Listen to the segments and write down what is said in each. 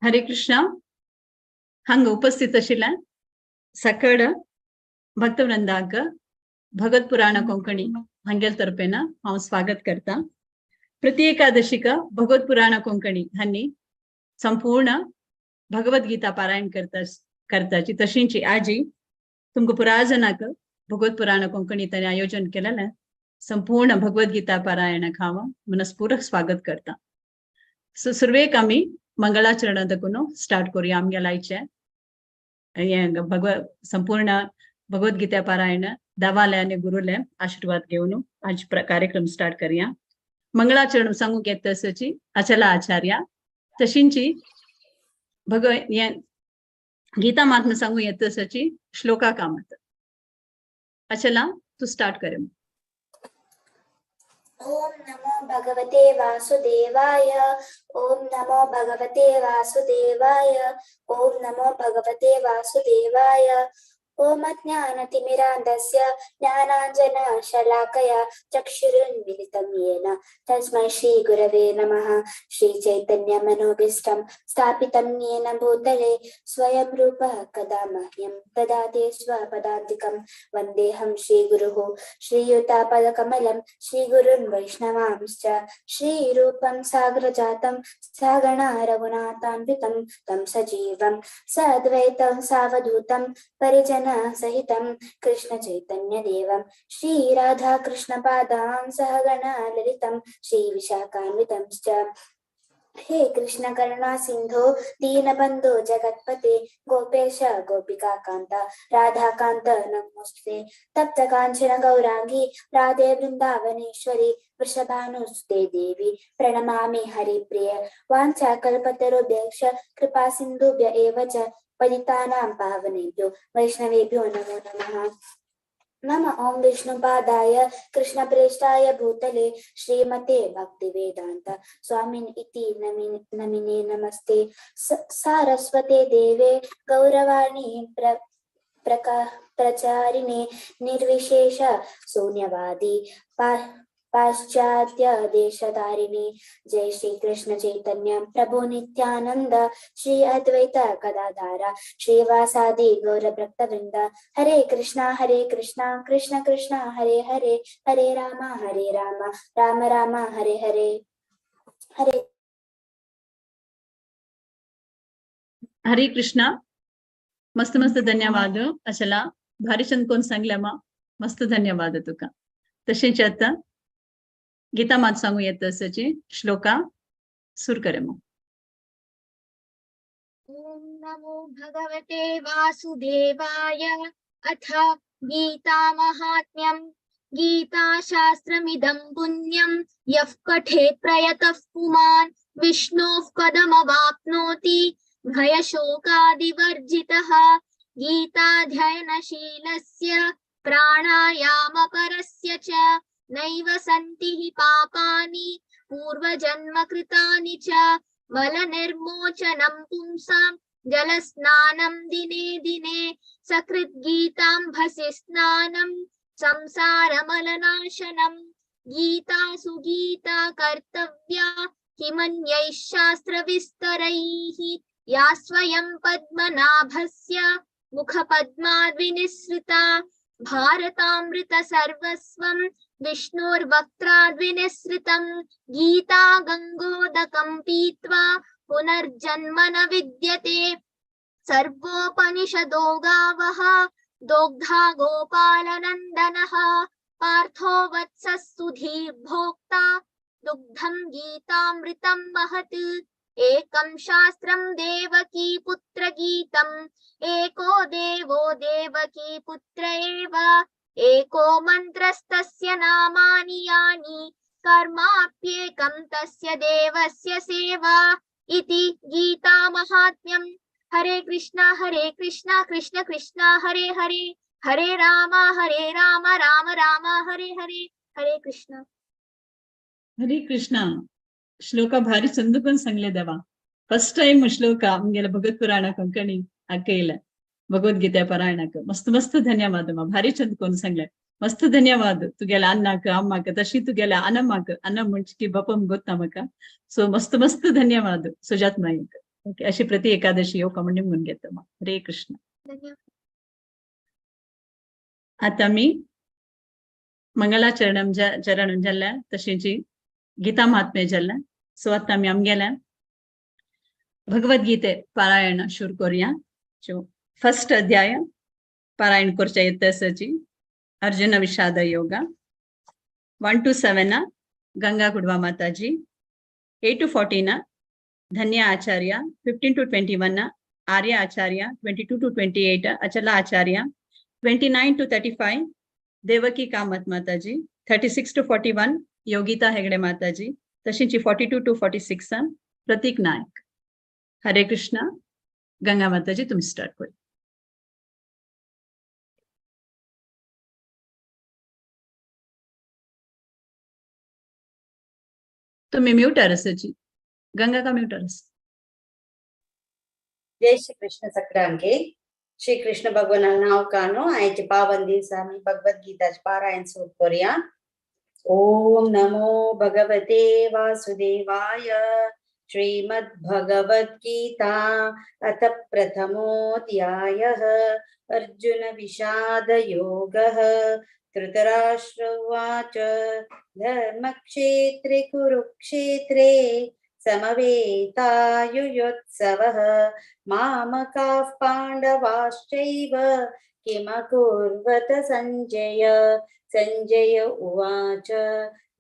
हरे कृष्णा. हांगा उपस्थित आशिल्ल्या सकड भक्तवृंदाक भगत पुराण कोंकणी हांगेल तर्फेन हांव स्वागत करता. प्रति एकादशीक भगवत पुराण कोंकणी हांणी संपूर्ण भगवद्गीता पारायण करता करताची. तशींची आजी तुमकां पुराय जनाक भगवत पुराण कोंकणी तांणी आयोजन केलेलें संपूर्ण भगवद्गीता पारायणाक हांव मनस्पूर्वक स्वागत करता. सो सुरवेक आमी मंगळाचरण दाखून स्टार्ट करूया आमगेल्या आयचें हें भगव संपूर्ण भगवद्गीता पारायण. दावाले आनी गुरुले आशीर्वाद घेवन आज कार्यक्रम स्टार्ट करया. मंगळाचरण सांगूंक येता तसची अचला आचार्य, तशींची भगव हें गीता महात्मा सांगू येता तसची श्लोका कामत. अचला, तूं स्टार्ट कर. ॐ नमो भगवते वासुदेवाय. ॐ नमो भगवते वासुदेवाय. ॐ नमो भगवते वासुदेवाय. ॐ अज्ञानतिमिरान्धस्य ज्ञानाञ्जनशलाकया चक्षुरुन्मिलितं येन तस्मै श्रीगुरवे नमः. श्रीचैतन्यमनोभीष्टं स्थापितं येन भूतले स्वयं रूपः कदा मह्यं ददाति स्वपदान्तिकं. वन्देऽहं श्रीगुरुः श्रीयुतापदकमलं श्रीगुरुन् वैष्णवांश्च. श्रीरूपं सागरजातं सागणा रघुनाथान्वितं तं सजीवं साद्वैतं सावधूतं परिजन सहितं कृष्ण चैतन्यदेवं श्रीराधा कृष्णपादां सहगण ललितं श्रीविशाखान्वितंश्च. हे कृष्ण करुणा सिंधो दीनबंधो जगत्पते गोपेश गोपिका कांत राधाकांत नमोस्तुते. तप्त कांचन गौरांगी राधे वृंदावनेश्वरी वृषभानुसुते देवी प्रणमामि हरिप्रिय. वाञ्छा कल्पतरुभ्यश्च कृपा सिन्धुभ्य एव च पतितानां पावनेभ्यो वैष्णवेभ्यो नमो नमः. नम ॐ विष्णुपादाय कृष्णप्रेष्ठाय भूतले श्रीमते भक्तिवेदान्त स्वामिन् इति नमिने नमस्ते. सारस्वते देवे गौरवाणी प्रचारिणे निर्विशेष शून्यवादी पाश्चात्य देशधारिणे. जय श्री कृष्ण चैतन्य प्रभु नित्यानंद श्री अद्वैत गदाधार श्रीवासादि गौर भक्तवृंद. हरे कृष्णा हरे कृष्णा कृष्ण कृष्ण हरे हरे, हरे राम हरे राम राम राम हरे हरे. हरे हरे कृष्णा. मस्त मस्त धन्यवाद अचला, भारी चंद कोण सांगल्या मा, मस्त धन्यवाद तुका. तशेंच आता गीता मात सांगू येत तसची श्लोका सुर करे मग. ॐ नमो भगवते वासुदेवाय. अथ गीता महात्म्यं. गीताशास्त्रमिदं पुण्यं यः पठेत् प्रयतः पुमान् विष्णोः पदमवाप्नोति भयशोकादिवर्जितः. गीताध्ययनशीलस्य प्राणायामपरस्य च नैव सन्ति हि पापानि पूर्वजन्मकृतानि च. मलनिर्मोचनं पुंसां जलस्नानं दिने दिने सकृद्गीताम्भसि स्नानं संसारमलनाशनं. गीता सुगीता कर्तव्या किमन्यैः शास्त्रविस्तरैः या स्वयं पद्मनाभस्य मुखपद्माद्विनिःसृता. भारतामृत सर्वस्वं विष्णोर्वक्त्राद्विनिःसृतं. गीता गङ्गोदकं पीत्वा पुनर्जन्म न विद्यते. सर्वोपनिषदो गावः दोग्धा गोपालनन्दनः. पार्थो वत्सः सुधीर्भोक्ता दुग्धं गीतामृतं महत्. एकं शास्त्रं देवकी पुत्रगीतम् एको देवो देवकी पुत्र एव. एको मन्त्रस्तस्य नामानि यानि कर्माप्येकं तस्य देवस्य सेवा इति गीता महात्म्यम्. हरे कृष्णा हरे कृष्णा कृष्ण कृष्ण हरे हरे, हरे राम हरे राम राम राम हरे हरे. हरे कृष्ण. हरे कृष्णा. श्लोका भारी चंद पण सांगले देवा. फर्स्ट टाइम श्लोक आमगेले भगवत पुराण कोंकणी अकेल भगवद्गीता पारायणाक मस्त मस्त धन्यवाद मा, भारी चंद कोण सांगले. मस्त धन्यवाद तुगेल्या अन्नाक अम्माक तशी तुगेल्या अनम्माक, अन्न म्हणजे की बपम गोत्ता म्हाका. सो मस्त मस्त धन्यवाद सुजात माईक. ओके, अशी प्रति एकादशी येवका म्हण निमगून घेता. हरे कृष्ण. धन्यवाद. आता मी मंगलाचरणम चरण जाल्ल्या तशेंची गीता महात्म्य जाल्ल्या. सो आता आमी आमगेल्या भगवद्गीते पारायण सुरू करूया. सो फर्स्ट अध्याय पारायण करच्या येता आसाची Arjuna Vishada Yoga. 1 to 7 Ganga Kudva Mataji, 8 to 14 Dhanya Acharya, 15 to 21 Arya Acharya, 22 to 28 Achala Acharya, 29 to 35 Devaki Kamath Mataji, 36 to 41 Yogita Hegde Mataji, तशींची 42 to 46 Pratik Naik. Hare Krishna. Ganga Mataji तुम्ही start करू. तुम्ही mute आसाची. गंगा का mute आसा. जय श्री कृष्ण सगळ्यांके. श्री कृष्ण भगवान नाव कानो आयचे पावन दिवस आमी भगवद्गीताचे पारायण सुरू करूया. ओम नमो भगवते वासुदेवाय. श्रीमद् भगवद्गीता अथ प्रथमोऽध्यायः. अर्जुन विषाद योगः. धृतराष्ट्र उवाच. धर्मक्षेत्रे कुरुक्षेत्रे समवेतायुयोत्सवः. मामकाः पाण्डवाश्चैव किमकुर्वत संजय. संजय उवाच.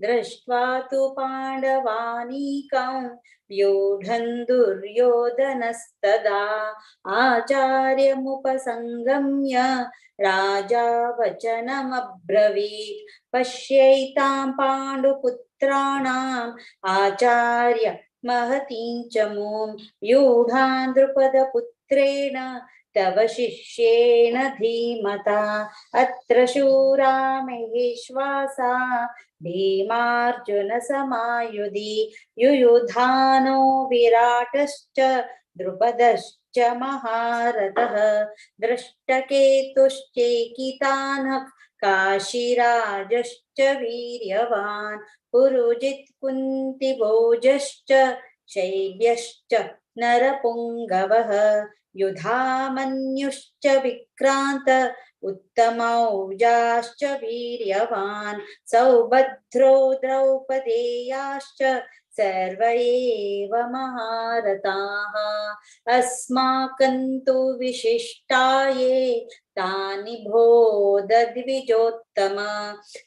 दृष्ट्वा तु पाण्डवानीकं व्यूढं दुर्योधनस्तदा आचार्यमुपसंगम्य राजा वचनमब्रवीत्. पश्यैतां पाण्डुपुत्राणाम् आचार्य महतीं च मूं व्यूढान् द्रुपदपुत्रेण तव शिष्येण धीमता. अत्र शूरा महेश्वासा भीमार्जुन समायुधि युयुधानो विराटश्च द्रुपदश्च महारथः. दृष्टकेतुश्चेकितानः काशीराजश्च वीर्यवान् पुरुजित् कुन्तिभोजश्च शैब्यश्च नरपुङ्गवः. युधामन्युश्च विक्रान्त उत्तमौजाश्च वीर्यवान् सौभद्रो द्रौपदेयाश्च सर्व एव महारथाः. अस्माकं तु विशिष्टाये तानि भोदद्विजोत्तम.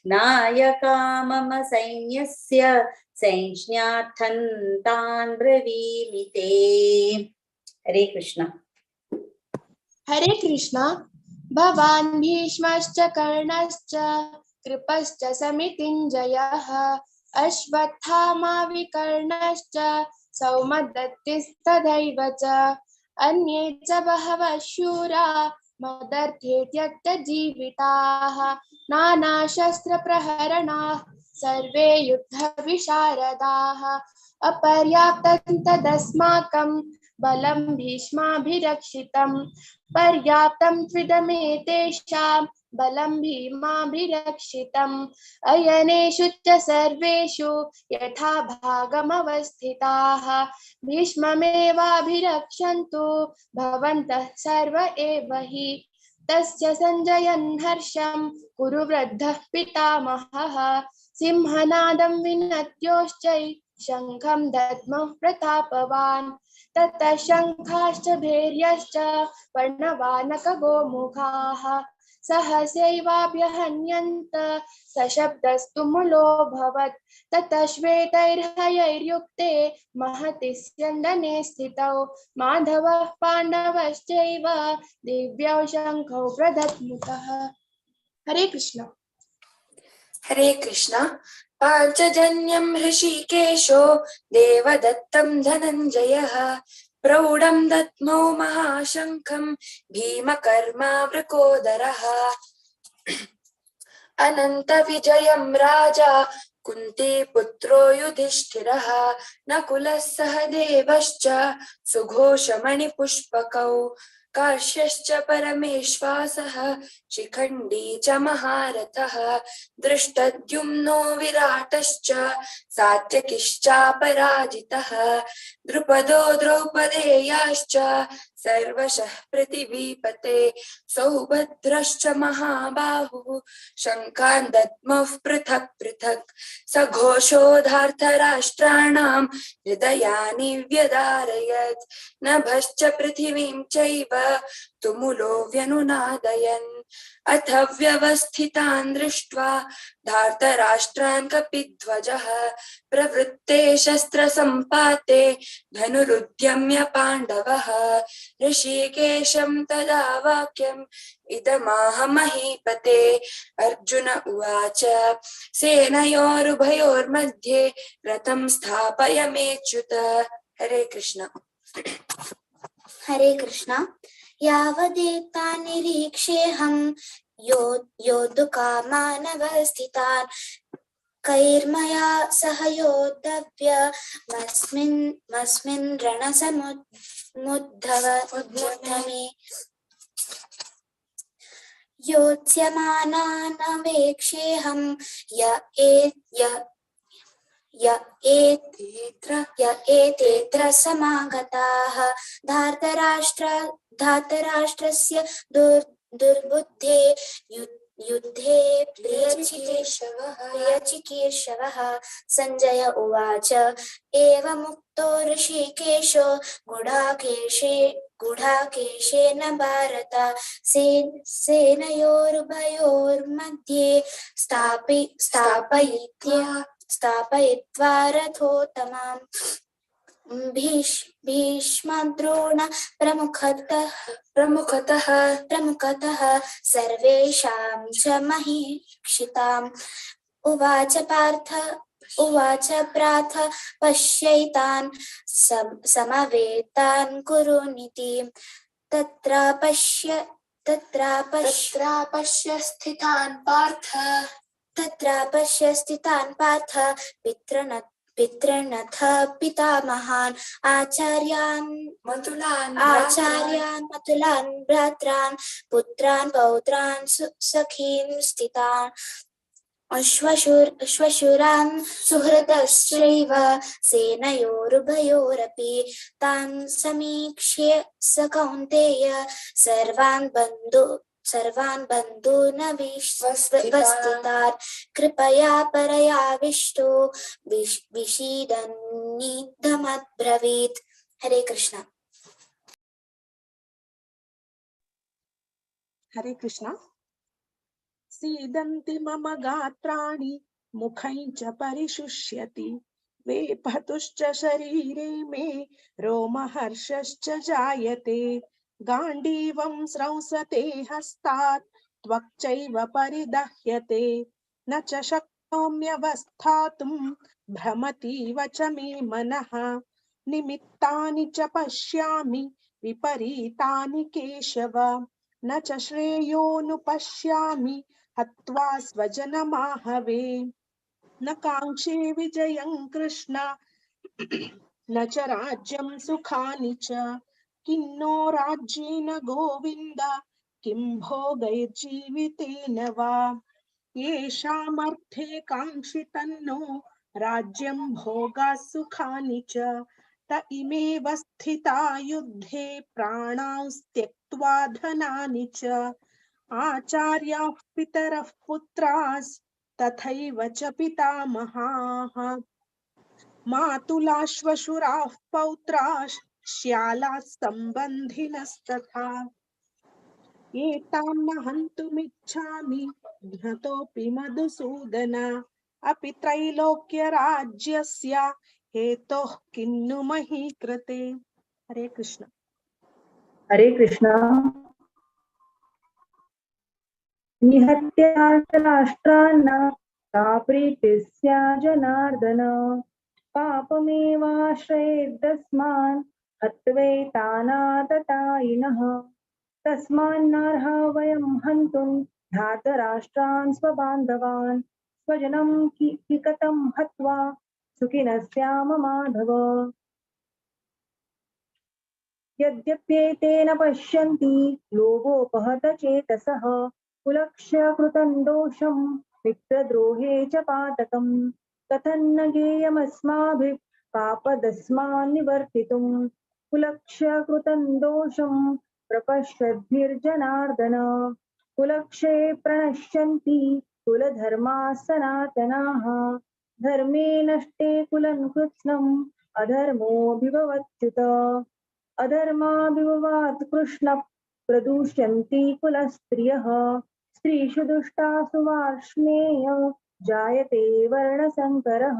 नायका मम सैन्यस्य सैन्यार्थं तान् ब्रवीमि ते. हरे कृष्ण. हरे कृष्ण. भवान् भीष्मश्च कर्णश्च कृपश्च समितिञ्जयः अश्वत्थामा विकर्णश्च सौमदत्तिस्तथैव च अन्ये च बहवः शूरा मदर्थे त्यक्तजीविताः. नानाशस्त्रप्रहरणाः सर्वे युद्धविशारदाः. अपर्याप्तं तदस्माकं बलं भीष्माभिरक्षितं पर्याप्तं त्विदमेतेषां बलं भीमाभिरक्षितम्. अयनेषु च सर्वेषु यथा भागमवस्थिताः भीष्ममेवाभिरक्षन्तु भवन्तः सर्व एव हि. तस्य सञ्जयन् हर्षं कुरु वृद्धः पितामहः. सिंहनादं विनत्योश्चै शङ्खं दद्मः प्रतापवान्. ततः शङ्खाश्च भैर्यश्च पर्णवानकगोमुखाः सहसैवाभ्यहन्यन्त सशब्दस्तु मुलोऽभवत्. ततः श्वेतैर्हयैर्युक्ते महति स्यन्दने स्थितौ माधवः पाण्डवश्चैव दिव्यौ शङ्खौ प्रदत्मुतः. हरे कृष्ण. हरे कृष्ण. पाञ्चजन्यं हृषीकेशो देवदत्तं धनञ्जयः प्रौढं दद्मौ महाशङ्खं भीमकर्मावृकोदरः. अनन्तविजयं राजा कुन्तीपुत्रो युधिष्ठिरः नकुलः सह देवश्च सुघोषमणिपुष्पकौ. काश्यश्च परमेश्वासः शिखण्डी च महारथः दृष्टद्युम्नो विराटश्च सात्यकिश्चापराजितः द्रुपदो द्रौपदेयाश्च सर्वशः पृथिवीपते सौभद्रश्च महाबाहुः शङ्खान् दद्मः पृथक् पृथक् सघोषो धार्तराष्ट्राणां हृदयानि व्यदारयत् नभश्च पृथिवीं चैव तुमुलो व्यनुनादयन्। अथ व्यवस्थितान् दृष्ट्वा धार्तराष्ट्रान् कपिध्वजः प्रवृत्ते शस्त्रसम्पाते धनुरुद्यम्य पाण्डवः ऋषिकेशं तदा वाक्यम् इदमाह महीपते। अर्जुन उवाच सेनयोरुभयोर्मध्ये रथं स्थापय मेच्युत। हरे कृष्ण। हरे कृष्ण। यावदेतान् निरीक्षेऽहं योद्धुकामानवस्थितान् कैर्मया सह योद्धव्यमस्मिन् मस्मिन् रणसमुद्भवे योत्स्यमानानवेक्षेऽहं य एतेऽत्र समागताः धार्तराष्ट्रस्य दुर्बुद्धे युद्धे प्रियचिकीर्षवः। संजय उवाच एवमुक्तो ऋषिकेशो गुडाकेशेन भारत सेनयोरुभयोर्मध्ये स्थापयित्वा रथोत्तमाम् भीष्मद्रोण प्रमुखतः सर्वेषां च महीक्षिताम्। उवाच प्राथ पश्यैतान् समवेतान् कुरुनिति। तत्र पश्य स्थितान् पार्थ पितृनथ पितामहान् आचार्यान् मतुलान् भ्रातरान् पुत्रान् पौत्रान् सखीं स्थितान् श्वशुरान् सुहृदश्चैव सेनयोरुभयोरपि तान् समीक्ष्य स कौन्तेय सर्वान् बन्धूनवस्थितान् कृपया परयाविष्टो विषीदन्निदमब्रवीत्। हरे कृष्ण। हरे कृष्ण। सीदन्ति मम गात्राणि मुखं च परिशुष्यति वेपतुश्च शरीरे मे रोमहर्षश्च जायते गाण्डीवं स्रंसते हस्तात् त्वक्चैव परिदह्यते न च शक्नोम्यवस्थातुं भ्रमतीव च मे मनः निमित्तानि च पश्यामि विपरीतानि केशव न च श्रेयोनुपश्यामि हत्वा स्वजनमाहवे न काङ्क्षे विजयं कृष्ण न च राज्यं सुखानि च किन्नो राज्येन गोविन्द किं भोगैर्जीवितेन वा येषामर्थे काङ्क्षितन्नो राज्यं भोगाः सुखानि च त इमेव स्थिता युद्धे प्राणांस्त्यक्त्वा धनानि च आचार्याः पितरः पुत्रास्तथैव च पितामहाः मातुलाश्वशुराः पौत्राः श्यालाः सम्बन्धिनस्तथा एतां न हन्तुमिच्छामि घ्नतोऽपि मधुसूदन अपि त्रैलोक्यराज्यस्य हेतोः किन्नु मही कृते। हरे कृष्ण। हरे कृष्ण। निहत्य राष्ट्रान्न का प्रीतिः स्या जनार्दन पापमेवाश्रयेदस्मान् हत्वेतानाततायिनः तस्मान्नार्हा वयं हन्तुं धार्तराष्ट्रान् स्वबान्धवान् स्वजनं किकतं हत्वा सुखिनः स्याम माधव। यद्यप्येते न पश्यन्ति लोभोपहत चेतसः कुलक्ष्यकृतं दोषं मित्रद्रोहे च पातकम् कथं न गेयमस्माभिः पापदस्मान् निवर्तितुं कुलक्ष्यकृतं दोषं प्रपश्यद्भिर्जनार्दन कुलक्षये प्रणश्यन्ति कुलधर्माः सनातनाः धर्मे नष्टे कुलं कृत्स्नम् अधर्मोऽभिभवत्युत अधर्माभिभवात् कृष्ण प्रदूष्यन्ति कुलस्त्रियः स्त्रीषु दुष्टासु वार्ष्णेय जायते वर्णसंकरः।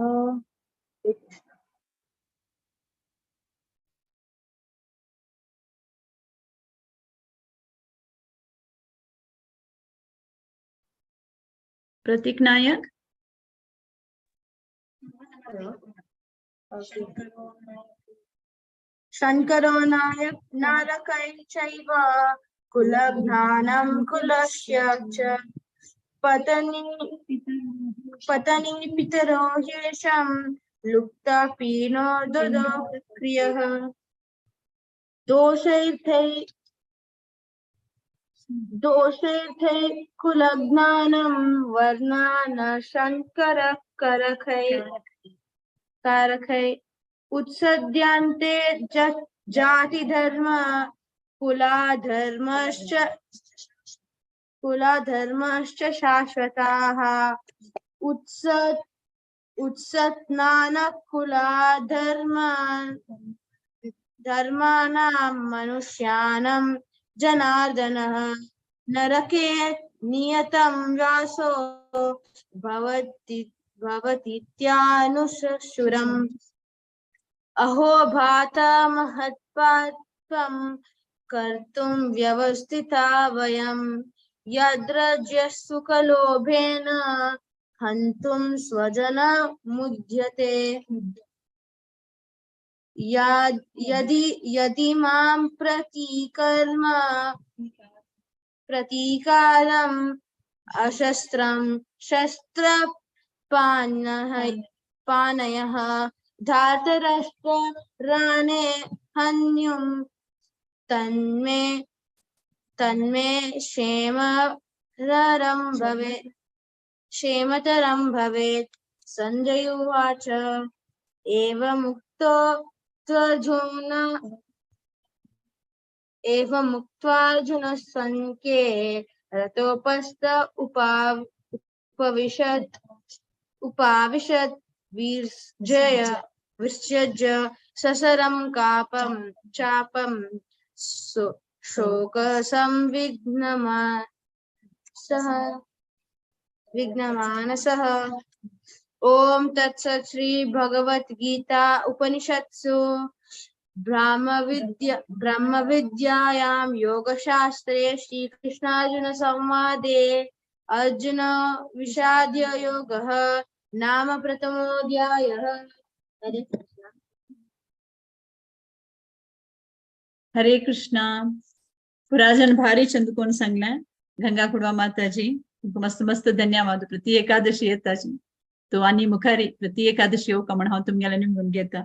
प्रतीक नायक। शंकरो नायक नारकै चैव कुलज्ञानं कुलस्य च पतनी पतनी पितरो ह्येषं लुप्ता पीनो ददो क्रियः दोषैर्थै दोषैर्थै कुलज्ञानं वर्णान शंकर करखै कारखै उत्सद्यन्ते जाति धर्म कुलाधर्मश्च कुलाधर्मश्च शाश्वताः उत्सत्नान कुलाधर्म धर्माणां मनुष्याणां जनार्दनः नरके नियतं वासो भवति भवतीत्यानुशुरम्। अहो भात महत्पापं कर्तुं व्यवस्थिता वयं यद्रज्यसुखलोभेन हन्तुं स्वजनमुद्यते। यदि यदि मां प्रतिकर्म प्रतीकारम् अशस्त्रं शस्त्रपाणयः पाणयः धार्तराष्ट्राणे हन्युं तन्मे तन्मे क्षेमतरं भवेत् क्षेमतरं भवेत्। संजय उवाच एवमुक्तो त्वर्जुन एवमुक्त्वार्जुनः सङ्ख्ये रतोपस्थ उपविशत् उपाविशत् वीर्जय विसृज्य ससरं कापं चापं शोक संविघ्नमानसः विघ्नमानसः। ओम तत्सत् श्री भगवत गीता उपनिषत्सु ब्रह्म विद्यायां योगशास्त्रे श्री कृष्णार्जुन संवादे अर्जुन विषाद योगः नाम प्रथमोऽध्यायः। हरे कृष्ण। हरे कृष्णा। पुराजन भारी चंदकोण सांगलाय गंगा कुडवा माताजी तुमकां मस्त मस्त धन्यवाद। प्रति एकादशी येताजी तो आनी मुखारी प्रति एकादशी येवका म्हण हांव तुमगेल्या निमगून घेता।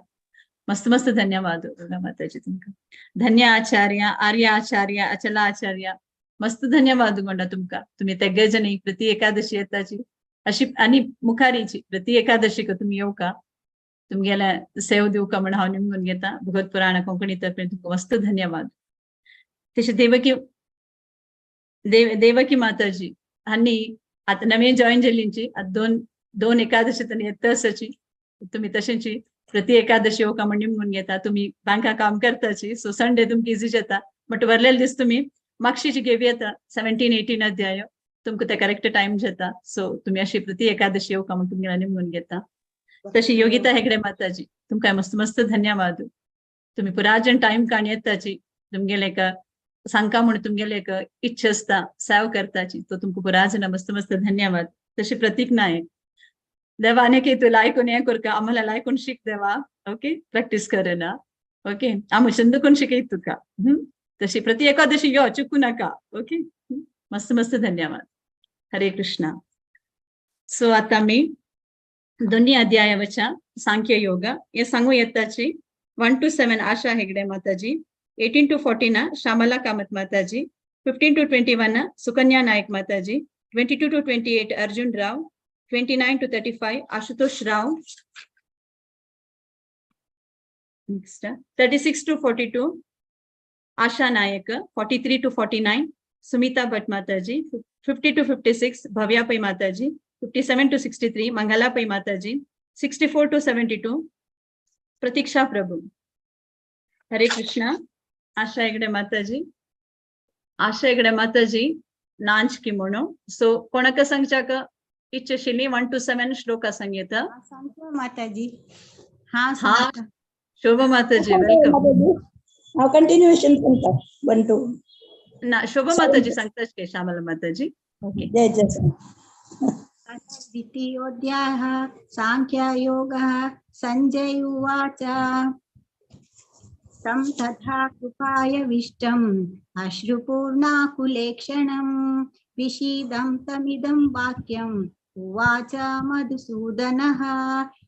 मस्त मस्त धन्यवाद गंगा माताजी तुमकां। धन्य आचार्य आर्य आचार्य अचला आचार्य मस्त धन्यवाद गोंडा तुमकां। तुमी तेगेजनी प्रति एकादशी येताची अशी आनी मुखारीची प्रति एकादशीक तुमी येवका तुमगेल्या सेव दिवका म्हण हांव निमगून घेता। भगवत पुराण कोंकणी तर्फे तुमकां मस्त धन्यवाद। तशें देवकी देवकी माताजी हांणी आतां नवीन जॉईन जाल्लींची आतां दोन दोन एकादशी तरी येता आसाची तुमी तशेंची प्रति एकादशी येवका म्हण निमगून घेता। तुमी बँका काम करताची सो संडे तुमकां इजी जाता बट वरलेले दीस तुमी मागशीची घेवी येता 17 18 अध्याय तुमकां ते करेक्ट टायम जाता। सो तुमी अशी प्रति एकादशी येवका म्हण तुमगेल्या निमगून घेता। तशी योगिता हेगडे माताजी तुमकां मस्त मस्त धन्यवाद। तुमी पुराजन टायम काण येताची तुमगेले एक सांगका म्हण तुमगेले एक इच्छा आसता सेव करताची तो तुमकां पुराजन मस्त मस्त धन्यवाद। तशी प्रतीक नायक देवा आनी तूं लायकून हें करका आम्हाला लायकून शिक देवा ओके प्रॅक्टीस करना ओके आमी चंदकून शिकयत तुका तशी प्रति एकादशी यो चुकू नाका ओके मस्त मस्त धन्यवाद। हरे कृष्णा। सो आता मी दोन्ही अध्यायावरच्या सांख्य योग हे सांगू येताची 1 to 7 Asha Hegde Mataji 18 to 14 Shyamala Kamat Mataji, 15 to 21 Sukanya Naik Mataji, 22 to 28 Arjun Rao, 29 to 35 Ashutosh Rao. Next, 36 to 42 Asha Nayak, 43 to 49 Sumita Bhatt Mataji, 50 to 56 Bhavya Pai Mataji, 57 to 63 Mangala Pai Mataji, 64 to 72 Pratiksha Prabhu. Hare Krishna. Asha Hegde Mataji, Asha Hegde Mataji नांच किमोनो. So कोणाक सांगच्याक इच्छा आशिल्ली 1 to 7 shloka सांगता. माताजी. हा, हा, शोभा माताजी, welcome. हांव कंटिन्युएशन सांगता 1 2. ना, शोभा माताजी सांगता के श्यामला माताजी. ओके. जय जय. द्वितीयोऽध्यायः साङ्ख्ययोगः. सञ्जय उवाच, तं तथा कृपायविष्टम् अश्रुपूर्णाकुलेक्षणं विषीदं तमिदं वाक्यम् उवाच मधुसूदनः.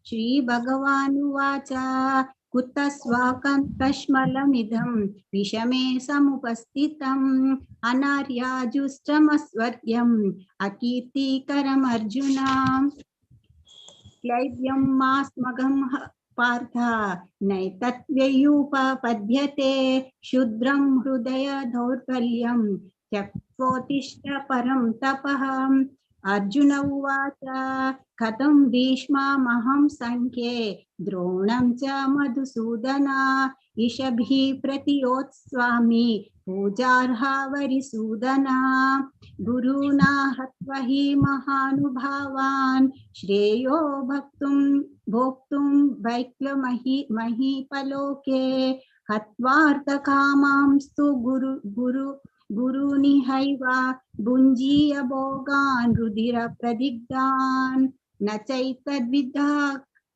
श्रीभगवानुवाच, कुतस्वाकश्मलमिदं विषमे समुपस्थितम् अनार्याजुष्टमस्वर्ग्यम् अकीर्तिकरमर्जुन. क्लैब्यं मास्मगं पार्थ नैतत्व्ययुपपद्यते क्षुद्रं हृदय दौर्बल्यं त्यक्त्वोत्तिष्ठ परं तपः. अर्जुन उवाच, कथं भीष्ममहं सङ्ख्ये द्रोणं च मधुसूदन ईशभिः प्रतियोत्स्वामि पूजार्हा वरिसूदन. गुरूणा हत्वा हि महानुभावान् श्रेयो भक्तुं भोक्तुं वैक्लमही महीपलोके हत्वार्थकामांस्तु गुरु गुरु गुरुनिहैव भुञ्जीय भोगान् रुधिरप्रदिग्धान्. न चैतद्विधा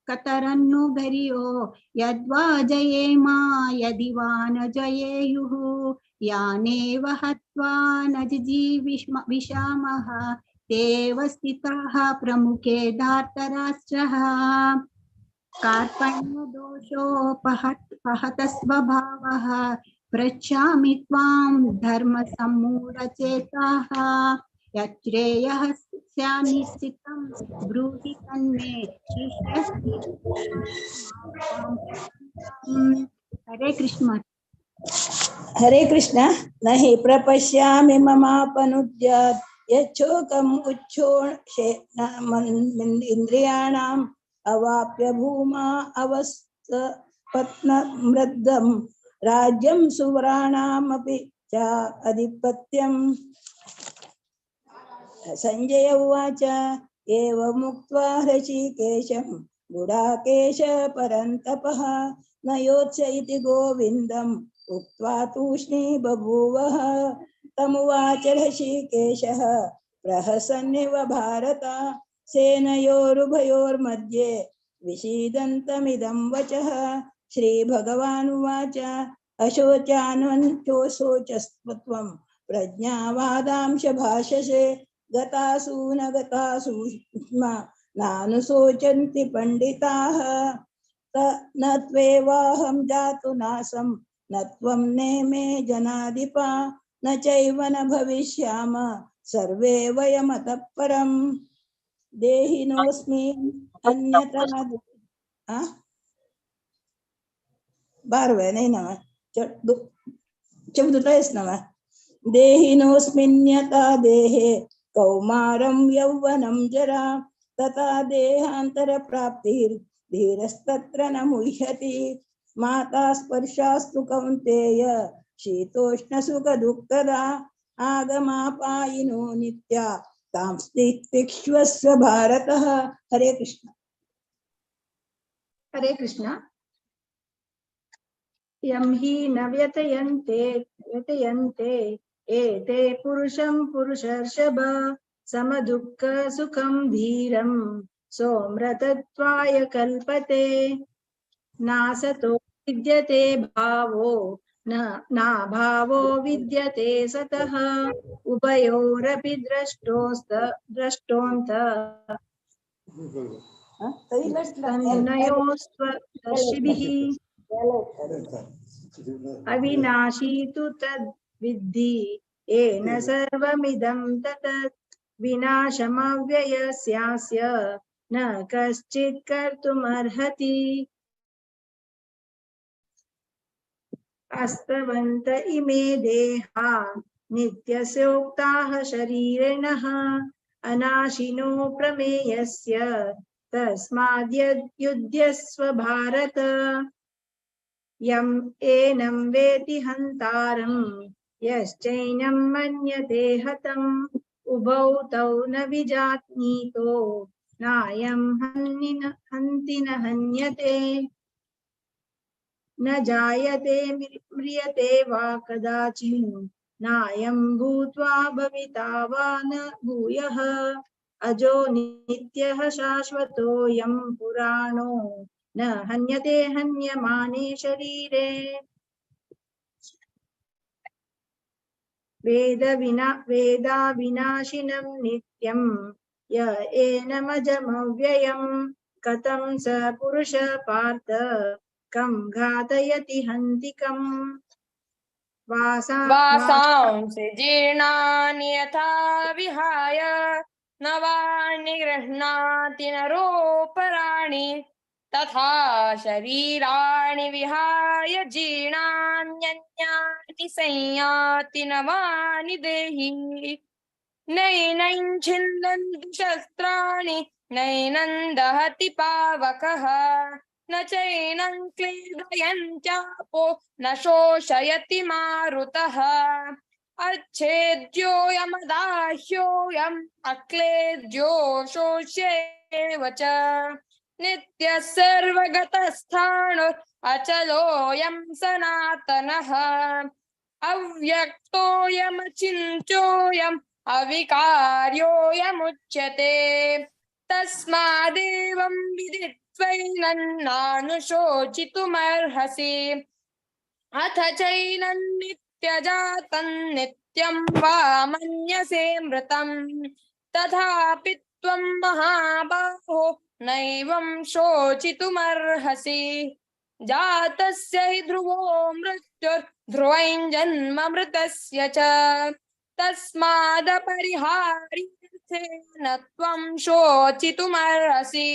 कतरन्नु गरियो यद्वा जयेमा यदि वा न जयेयुः. यानेव हत्वा न जिजीविषामः तेव स्थिताः प्रमुखे धार्तराष्ट्रः. कार्पण्यदोषोपहतस्वभावः पृच्छामि त्वां धर्मसम्मूढचेताः. यच्छ्रेयः स्यान्निश्चितं ब्रूहि तन्मे शिष्यस्ति. हरे कृष्ण. हरे कृष्ण. न हि प्रपश्यामि ममापनुद्यात् यच्छोकम् उच्छोषे इन्द्रियाणाम् अवाप्य भूमा अवस्पत्नमृद्धं राज्यं सुवराणामपि च अधिपत्यम्. संजय उवाच, एवमुक्त्वा हृषीकेशं गुडाकेश परन्तपः न योत्स्य इति गोविन्दम् उक्त्वा तूष्णी बभूवः. तमुवाच हृषीकेशः प्रहसन्निव भारत सेनयोरुभयोर्मध्ये विषीदन्तमिदं वचः. श्रीभगवानुवाच, अशोचान्वशोचस्त्वं प्रज्ञावादांश भाषसे गतासु न गतासु नानुशोचन्ति पण्डिताः. न त्वेवाहं जातु नासं न त्वं नेमे जनाधिपा न चैव न भविष्याम सर्वे वयमतः परम्. देहिनोऽस्मि अन्यथा बारवे नाही ना, चौदह ना. देहिनोऽस्मिन्यथा देहे कौमारं यौवनं जरा तथा देहान्तरप्राप्तिर्धीरस्तत्र न मुह्यति. माता स्पर्शास्तु कौन्तेय शीतोष्णसुखदुःखदा आगमापायिनो नित्या तां तितिक्षस्व भारतः. हरे कृष्ण. हरे कृष्ण. यं हि न व्यतयन्ते व्यतयन्ते एते पुरुषं पुरुषर्षभ समदुःख सुखं धीरं सोमृतत्वाय कल्पते. नासतो विद्यते भावो न नाभावो विद्यते सतः उभयोरपि द्रष्टोऽन्त तन्नयोस्त्वदर्शिभिः. अविनाशी तु तद् विद्धि येन सर्वमिदं तत् विनाशमव्ययस्यास्य न कश्चित् कर्तुमर्हति। अस्तवन्त इमे देहा नित्यस्योक्ताः शरीरिणः अनाशिनो प्रमेयस्य तस्माद्युध्यस्व भारत। यम एनं वेति हन्तारं यश्चैनं मन्यते हतम् उभौ तौ न विजानीतो नायं हन्ति न हन्यते। न जायते म्रियते वा कदाचिन् नायं भूत्वा भविता वा न भूयः। अजो नित्यः शाश्वतोऽयं पुराणो न हन्यते हन्यमाने शरीरे। वेदा विनाशिनं नित्यं य एनमजमव्ययं कथं स पुरुष पार्थ कं घातयति हन्तिकम्। वासांसि जीर्णानि यथा विहाय नवानि गृह्णाति नरोपराणि तथा शरीराणि विहाय जीर्णान्यन्यानि संयाति नवानि देहि। नैनं छिन्दन्ति शस्त्राणि नैनं दहति पावकः न चैनं क्लेदयन्त्यापो न शोषयति मारुतः। अच्छेद्योऽयमदाह्योऽयम् अक्लेद्यो शोष्येव च। नित्यः सर्वगतस्थाणु अचलोऽयं सनातनः। अव्यक्तोऽयमचिन्त्योऽयम् अविकार्योऽयमुच्यते। तस्मादेवं विदित्वैनन्नानुशोचितुमर्हसि। अथ चैनन्नित्यजातं नित्यं वा मन्यसे मृतं तथापि त्वं महाबाहो नैवं शोचितुमर्हसि। जातस्य हि ध्रुवो मृत्युर्ध्रुवं जन्म मृतस्य च। तस्मादपरिहार्येन त्वं शोचितुमर्हसि।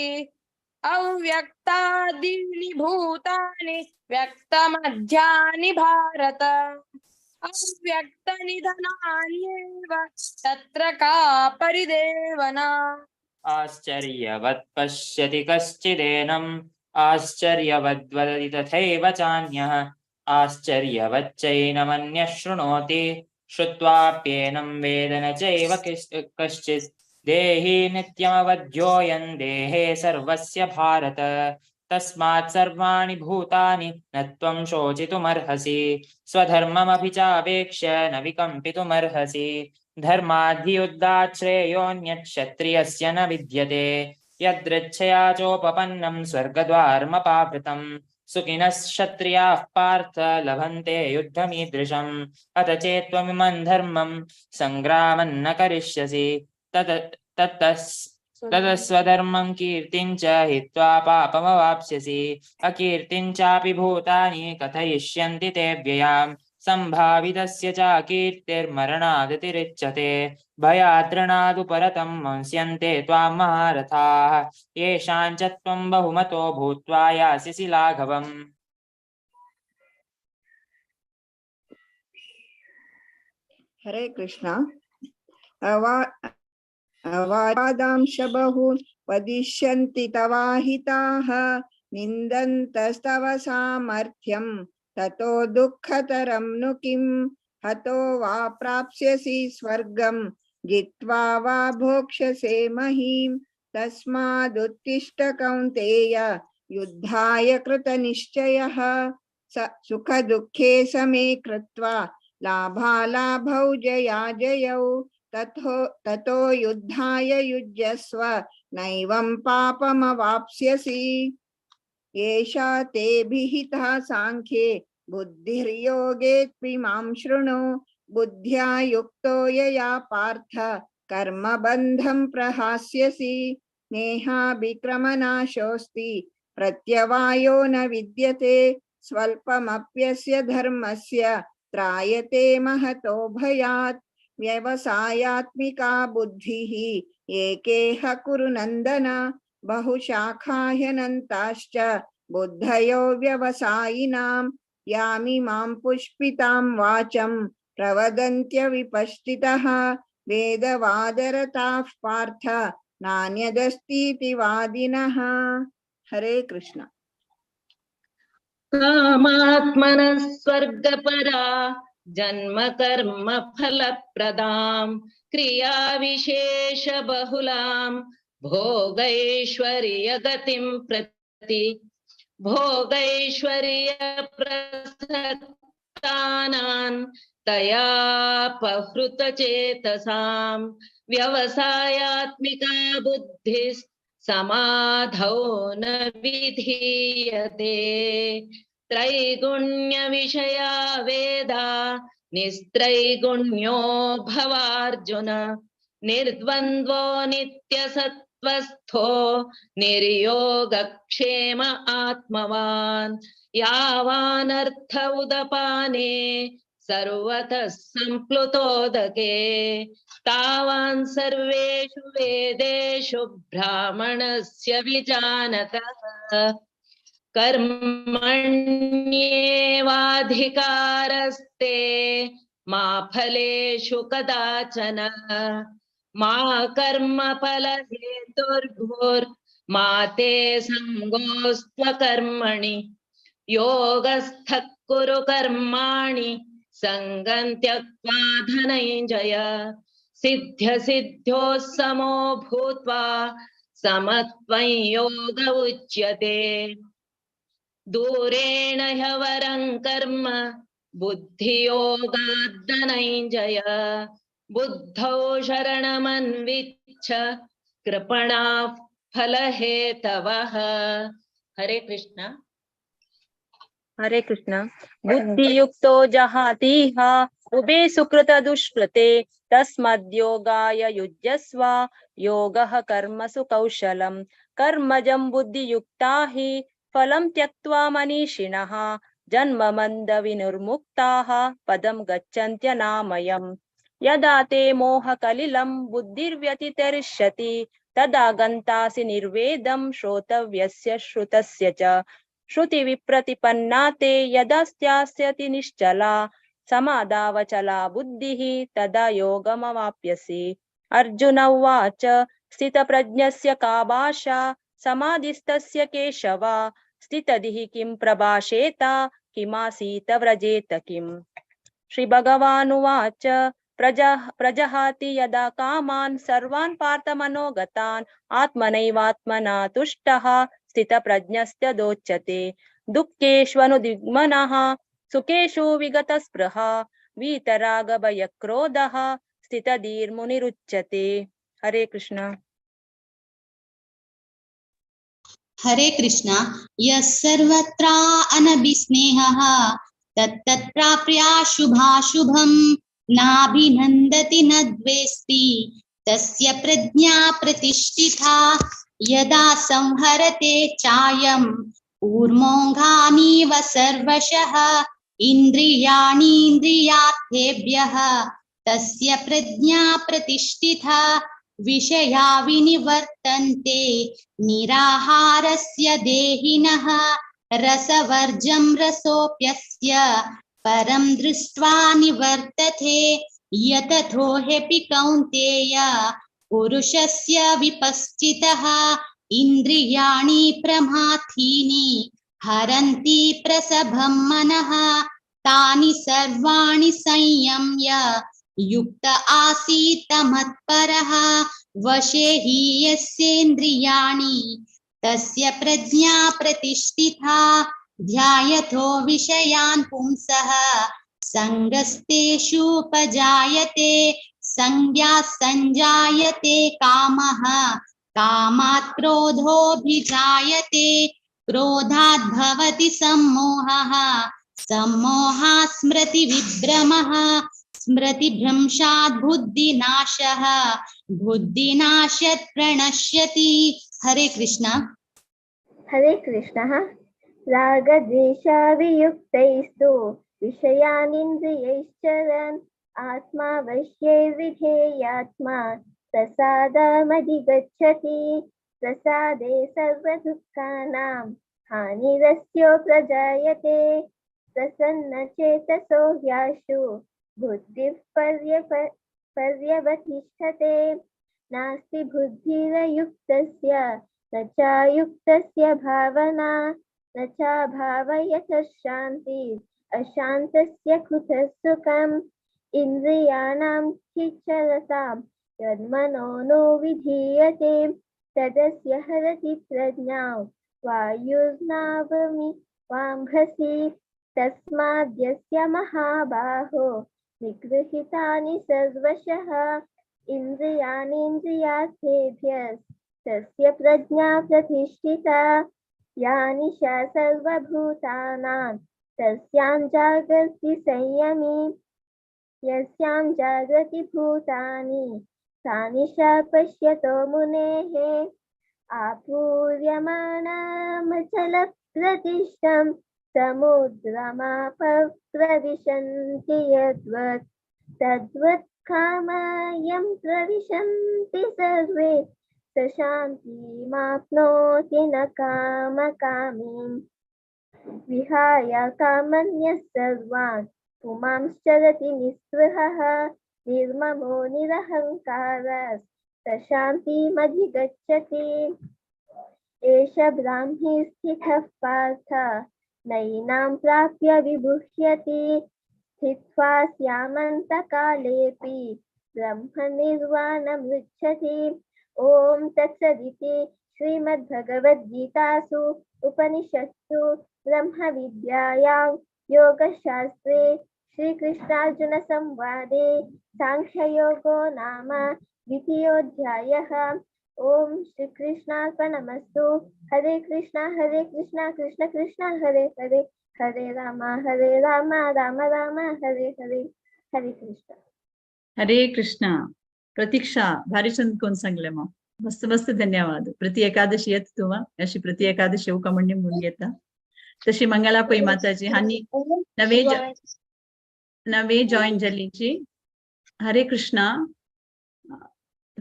अव्यक्तादीनि भूतानि व्यक्तमध्यानि भारत अव्यक्तनिधनान्येव तत्र का परिदेवना। आश्चर्यवत् पश्यति कश्चिदेनम् आश्चर्यवद्वदति तथैव चान्यः आश्चर्यवच्चैनमन्यः शृणोति श्रुत्वाप्येनं वेद न चैव कश्चित्। देहि नित्यमवध्योऽयं देहे सर्वस्य भारत तस्मात् सर्वाणि भूतानि न त्वं शोचितुमर्हसि। स्वधर्ममपि चावेक्ष्य न विकम्पितुमर्हसि। धर्माद्धियुद्धात् श्रेयोऽन्यत् क्षत्रियस्य न विद्यते। यदृच्छया चोपपन्नं स्वर्गद्वारमपावृतं सुखिनः क्षत्रियाः पार्थ लभन्ते युद्धमीदृशम्। अथ चेत्त्वमिमं धर्मं सङ्ग्रामं न करिष्यसि ततः स्वधर्मं कीर्तिं च हित्वा पापमवाप्स्यसि। अकीर्तिं चापि भूतानि कथयिष्यन्ति ते व्ययाम्। संभावितस्य च कीर्तिर्मरणादतिरिच्यते। भयाद्रणादुपरतं मंस्यन्ते त्वां महारथाः येषां च त्वं बहुमतो भूत्वा यास्यसि लाघवम्। हरे कृष्णा। अवादांश बहून् वदिष्यन्ति तवाहिताः निन्दन्तस्तव सामर्थ्यं ततो दुःखतरं नु किं। हतो वा प्राप्स्यसि स्वर्गं जित्वा वा भोक्ष्यसे महीं। तस्मादुत्तिष्ठ कौन्तेय युद्धाय कृतनिश्चयः। सुखदुःखे समे कृत्वा लाभालाभौ जयाजयौ। ततो युद्धाय युज्यस्व नैवं पापमवाप्स्यसि। एषा ते विहिता सांख्ये बुद्धिर्योगे त्विमां शृणु। बुद्ध्या युक्तो यया पार्थ कर्मबन्धं प्रहास्यसि। नेहाभिक्रमनाशोऽस्ति प्रत्यवायो न विद्यते। स्वल्पमप्यस्य धर्मस्य त्रायते महतो भयात्। व्यवसायात्मिका बुद्धिः एकेह कुरु नन्दन बहुशाखाह्यनन्ताश्च बुद्धयो व्यवसायिनां यामिमां पुष्पितां वाचं प्रवदन्त्यविपश्चितः वेदवादरताः पार्थ नान्यदस्तीति वादिनः। हरे कृष्ण। कामात्मनः स्वर्गपरा जन्म कर्म फलप्रदां क्रिया विशेष बहुलां भोगैश्वर्य गतिं प्रति भोगैश्वर्य प्रसक्तानां तया अपहृत चेतसां व्यवसायात्मिका बुद्धिः समाधौ न विधीयते। त्रैगुण्य विषया वेदा निस्त्रैगुण्यो भवार्जुन निर्द्वन्द्वो नित्यसत्त्वस्थो निर्योगक्षेम आत्मवान् यावानर्थ उदपाने सर्वतः संप्लुतोदके तावान् सर्वेषु वेदेषु ब्राह्मणस्य विजानतः। कर्मण्येवाधिकारस्ते मा फलेषु कदाचन मा कर्मफलहेतुर्भूर्मा ते सङ्गोऽस्त्वकर्मणि योगस्थः कुरु कर्माणि सङ्गं त्यक्त्वा धनञ्जय सिद्ध्यसिद्ध्योः समो भूत्वा समत्वं योग उच्यते। दूरेण ह्यवरं कर्म बुद्धियोगाद् धनञ्जय बुद्धौ शरणमन्विच्छ कृपणाः फलहेतवः। हरे कृष्ण। हरे कृष्ण। बुद्धियुक्तो जहातीह उभे सुकृत दुष्कृते तस्मद्योगाय युज्यस्व योगः कर्मसु कौशलम्। कर्मजं बुद्धियुक्ता हि फलं त्यक्त्वा मनीषिणः जन्म मन्द विनिर्मुक्ताः पदं गच्छन्त्यनामयम्। यदा ते मोहकलिलं बुद्धिर्व्यतितरिष्यति तदा गन्तासि निर्वेदं श्रोतव्यस्य श्रुतस्य च। श्रुतिविप्रतिपन्ना ते यदा स्थास्यति निश्चला समादावचला बुद्धिः तदा योगमवाप्यसि। अर्जुन उवाच स्थितप्रज्ञस्य का भाषा समाधिस्थस्य केशव स्थितधिः किं प्रभाषेत किमासीत व्रजेत किम्। श्री भगवानुवाच प्रजहाति यदा कामान् सर्वान् पार्थमनोगतान् आत्मनैवात्मना तुष्टः स्थितप्रज्ञस्तदोच्यते। दुःखेष्वनुद्विग्मनः सुखेषु विगतस्पृहा वीतरागभयक्रोधः स्थितधीर्मुनिरुच्यते। हरे कृष्ण। हरे कृष्ण। यः सर्वत्र अनभिस्नेहः तत्तत्प्राप्याशुभाशुभं नाभिनन्दति न द्वेष्टि तस्य प्रज्ञा प्रतिष्ठिता। यदा संहरते चायं कूर्मोऽङ्गानीव सर्वशः इन्द्रियाणीन्द्रियार्थेभ्यः तस्य प्रज्ञा प्रतिष्ठिता। विषया विनिवर्तन्ते निराहारस्य देहिनः रसवर्जं रसोऽप्यस्य परं दृष्ट्वा निवर्तते। यतथो ह्यपि कौन्तेय पुरुषस्य विपश्चितः इन्द्रियाणि प्रमाथीनि हरन्ति प्रसभं मनः तानि सर्वाणि संयम्य युक्त आसीत मत्परः। वशे हि यस्येन्द्रियाणि तस्य प्रज्ञा प्रतिष्ठिता। ध्यायतो विषयान् पुंसः सङ्गस्तेषुपजायते संज्ञा सञ्जायते कामः कामात् क्रोधोऽभिजायते क्रोधात् भवति सम्मोहः सम्मोहात् स्मृतिविभ्रमः स्मृतिभ्रंशात् बुद्धिनाशः बुद्धिनाशात् प्रणश्यति। हरे कृष्णा। हरे कृष्णः। रागद्वेषावियुक्तैस्तु विषयानिन्द्रियैश्चरन् आत्मा वश्यैर्विधेयात्मा प्रसादमधिगच्छति। प्रसादे सर्वदुःखानां हानिरस्यो प्रजायते। प्रसन्नचेतसो ह्याशु बुद्धिः पर्यवतिष्ठते। नास्ति बुद्धिरयुक्तस्य न चायुक्तस्य भावना, न चाभावयतः शान्तिः अशान्तस्य कुतः सुखम्। इन्द्रियाणां खिचलतां यन्मनो नो विधीयते तदस्य हरति प्रज्ञां वायुर्नावमि वाम्भसि। तस्माद्यस्य महाबाहो निगृहीतानि सर्वशः इन्द्रियाणीन्द्रियार्थेभ्यस्तस्य प्रज्ञा प्रतिष्ठिता। या निशा सर्वभूतानां तस्यां जागर्ति संयमी, यस्यां जागृति भूतानि सा निशा पश्यतो मुनेः। आपूर्यमाणामचलप्रतिष्ठं समुद्रमापः प्रविशन्ति यद्वत् तद्वत् कामायं प्रविशन्ति सर्वे स शान्तिमाप्नोति न कामकामी। विहाय कामन्यः सर्वान् पुमांश्चरति निःस्पृहः निर्ममो निरहङ्कारः स शान्तिमधिगच्छति। एष ब्राह्मी स्थितः पार्थ नैनां प्राप्य विभुष्यति। स्थित्वा स्यामन्तकालेऽपि ब्रह्मनिर्वाणमृच्छति। ॐ तत्सदिति श्रीमद्भगवद्गीतासु उपनिषत्सु ब्रह्मविद्यायां योगशास्त्रे श्रीकृष्णार्जुनसंवादे साङ्ख्ययोगो नाम द्वितीयोऽध्यायः। ॐ श्रीकृष्णार्पणमस्तु। हरे कृष्णा कृष्ण कृष्ण हरे हरे, हरे राम राम राम हरे हरे। हरे कृष्ण। हरे कृष्णा। प्रतीक्षा भारी चंद कोण सांगले मग, मस्त मस्त धन्यवाद। प्रति एकादशी येत तुवा अशी प्रति एकादशी येऊ का म्हणून घेता। तशी मंगला पै माताजी हानी नवे नवे जॉईन जाल्लीची। हरे कृष्णा।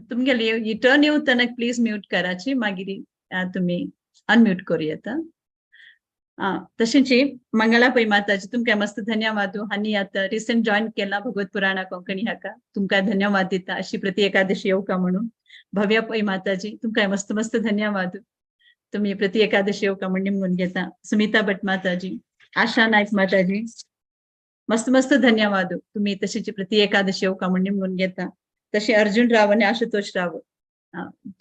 तुमगेली टर्न येवतना प्लीज म्यूट कराची, मागीर तुमी अनम्यूट करूं येता। तशींची मंगला पै माताजी तुमकां मस्त धन्यवाद। हानी आतां रिसेंट जॉईन केला भगवत पुराणा कोंकणी हाका तुमकां धन्यवाद दिता अशी प्रति एकादशी येवका म्हणून। भव्या पै माताजी तुमकां मस्त मस्त धन्यवाद, तुम्ही प्रति एकादशी येवका म्हण निमगून घेता। सुमिता भट माताजी, आशा नायक माताजी मस्त मस्त धन्यवाद, तुम्ही तशीची प्रति एकादशी येवका म्हण निमगून घेता। तशी अर्जुन राव आणि आशुतोष राव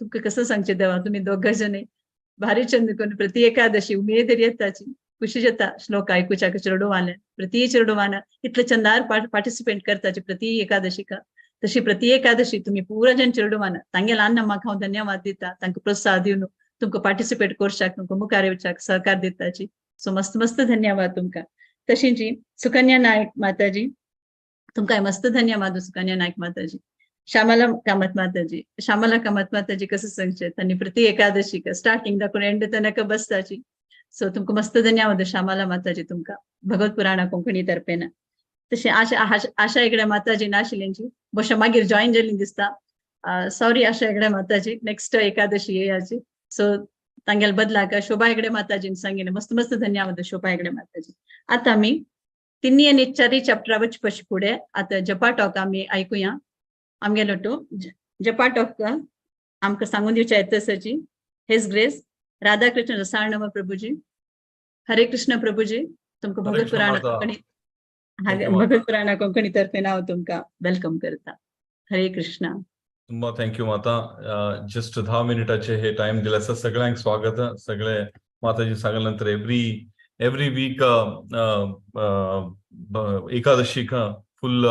तुमकां कसं सांगचें देवा, तुम्ही दोगां जण भारी चंद करून प्रति एकादशी उमेद येताची खुशी जाता श्लोक आयकुच्याक चेडवान प्रति चेडवान इतले चंदार पार्टिसिपेट करताची प्रति एकादशीका। तशी प्रति एकादशी तुम्ही पुरा जण चेडवान तांगे ल्हान म्हाका हांव धन्यवाद दिता, तांकां प्रोत्साह दिवन तुमकां पार्टिसिपेट करच्याक तुमकां मुखार येवच्याक सहकार दिताची। सो मस्त मस्त धन्यवाद तुमकां। तशींची सुकन्या नायक माताजी तुमकां मस्त धन्यवाद। सुकन्या नायक माताजी, श्यामला कामत माताजी, श्यामला कामत माताजी कसं सांगचें तांणी प्रति एकादशी स्टार्टिंग दाखोवन एंड तनक बसताची। सो तुमकां मस्त धन्यवाद श्यामला माताजी तुमकां भगवत पुराणा कोंकणी तर्फेन। तशें आशा आशा हेगडे माताजी नाशिल्ल्यांची बशा मागीर जॉईन जाल्ली दिसता। सॉरी आशा हेगडे माताजी, नेक्स्ट एकादशी येयाची। सो तांगेले बदलाक शोभा हेगडे माताजीन सांगिल्लें मस्त मस्त धन्यवाद शोभा हेगडे माताजी। आतां आमी तिन्ही आनी चारय चॅप्टरा वचपाचे फुडें आतां जपा टॉक आमी आयकुया। आमगेलो टू जपा टॉक आमकां सांगून दिवच्या येतसची his grace Radhakrishna रसाळनव प्रभुजी। हरे कृष्ण प्रभुजी, तुमकां भगवत पुराणा कोंकणी भगवत पुराणा कोंकणी तर्फे हांव तुमकां welcome करता। हरे कृष्णा। ತುಂಬಾ thank you माता। जस्ट 10 मिनिटाचे हे टाइम दिले आसा। सगळ्यांक स्वागत। सगळे माताजी सांगले नंतर एव्हरी एव्हरी वीक एकादशीक फुल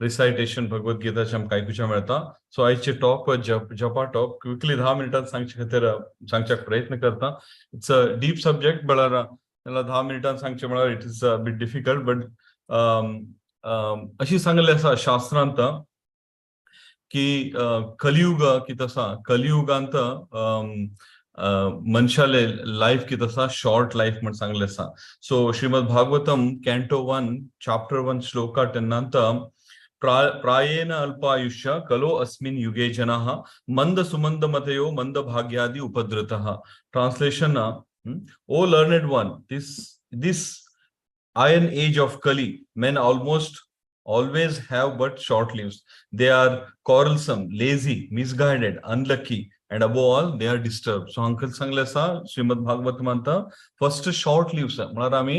रिसायटेशन भगवत गीताचे आमकां आयकुच्या मेळटा। सो आयचे टॉप जपा टॉप क्विकली 10 मिनटान सांगचे खातीर सांगच्याक प्रयत्न करता। It's a deep subject म्हळ्यार 10 मिनटान सांगचे म्हळ्यार it is a bit difficult, but अशी सांगले आसा शास्त्रांत की कलियुग कितें आसा, कलियुगांत मनशाले लायफ कितें आसा, शॉर्ट लायफ म्हण सांगलें आसा. So Shrimad Bhagavatam canto 1 chapter 1 shloka 10 प्रायेण अल्पायुष्य कलो अस्मिन् युगे जनाः मंद सुमंद मतयो मंद भाग्यादि उपद्रुतः. Translation, O learned one, this iron age of Kali, men almost always have but short lives. They are quarrelsome, lazy, misguided, unlucky, and above all, they are disturbed. So uncle सांगले आसा श्रीमद भागवत म्हणता फर्स्ट शॉर्ट लिव्स म्हळ्यार आमी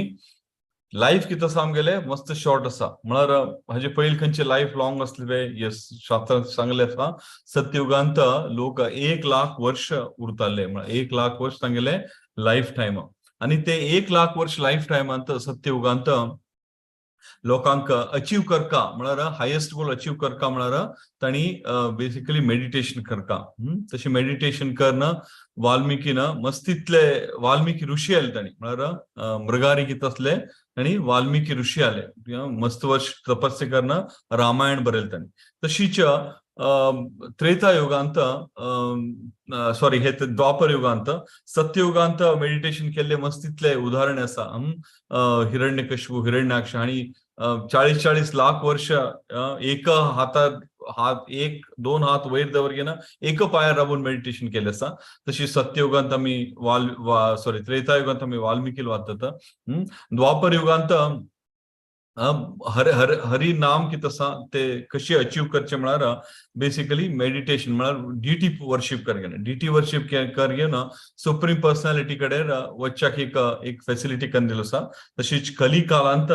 life कितें आसा आमगेले मस्त short आसा. म्हळ्यार हाजे पयलीं खंयचे लायफ लॉंग आसले, येस शास्त्रांत सांगले आसा सत्ययुगांत लोक 1 लाख वर्ष उरताले, म्हळ्यार 1 लाख वर्ष तांगेले लायफ टायम. आनी ते 1 लाख वर्ष लायफ टायमांत सत्ययुगांत लोकांक अचीव करका म्हळ्यार हायेस्ट गोल अचीव करका म्हळ्यार तांणी बेसिकली मेडिटेशन करका. तशें मेडिटेशन करणं वाल्मिकीन मस्तीतले वाल्मिकी ऋषी आले तांणी, म्हळ्यार मृगारी कितें आसले तांणी वाल्मिकी ऋषी आले, मस्त वर्ष तपस्या करणं रामायण बरयलें तांणी. तशीच त्रेता युगांत सॉरी हे द्वापर युगांत सत्ययुगांत मेडिटेशन केल्ले मस्तीतले उदाहरण आसा. हिरण्यकश्यप हिरण्याक्ष आनी 40-40 लाख वर्ष एक हातात हात 1-2 हात वयर दवर घेना एक पायार राबून मेडिटेशन केले आसा. तशी सत्ययुगांत आमी सॉरी त्रेता युगांत आमी वाल्मिकी वाचतात. द्वापर युगांत हर हर हरी नाम कितें आसा ते कशी अचीव करचे म्हळ्यार बेसिकली मेडिटेशन म्हळ्यार डिटी वर्शीप कर घेवन, डिटी वर्शीप कर घेवन सुप्रीम पर्सनॅलिटी कडेन वच्चाक एक एक फेसिलिटी करून दिलो आसा. तशीच कली कालांत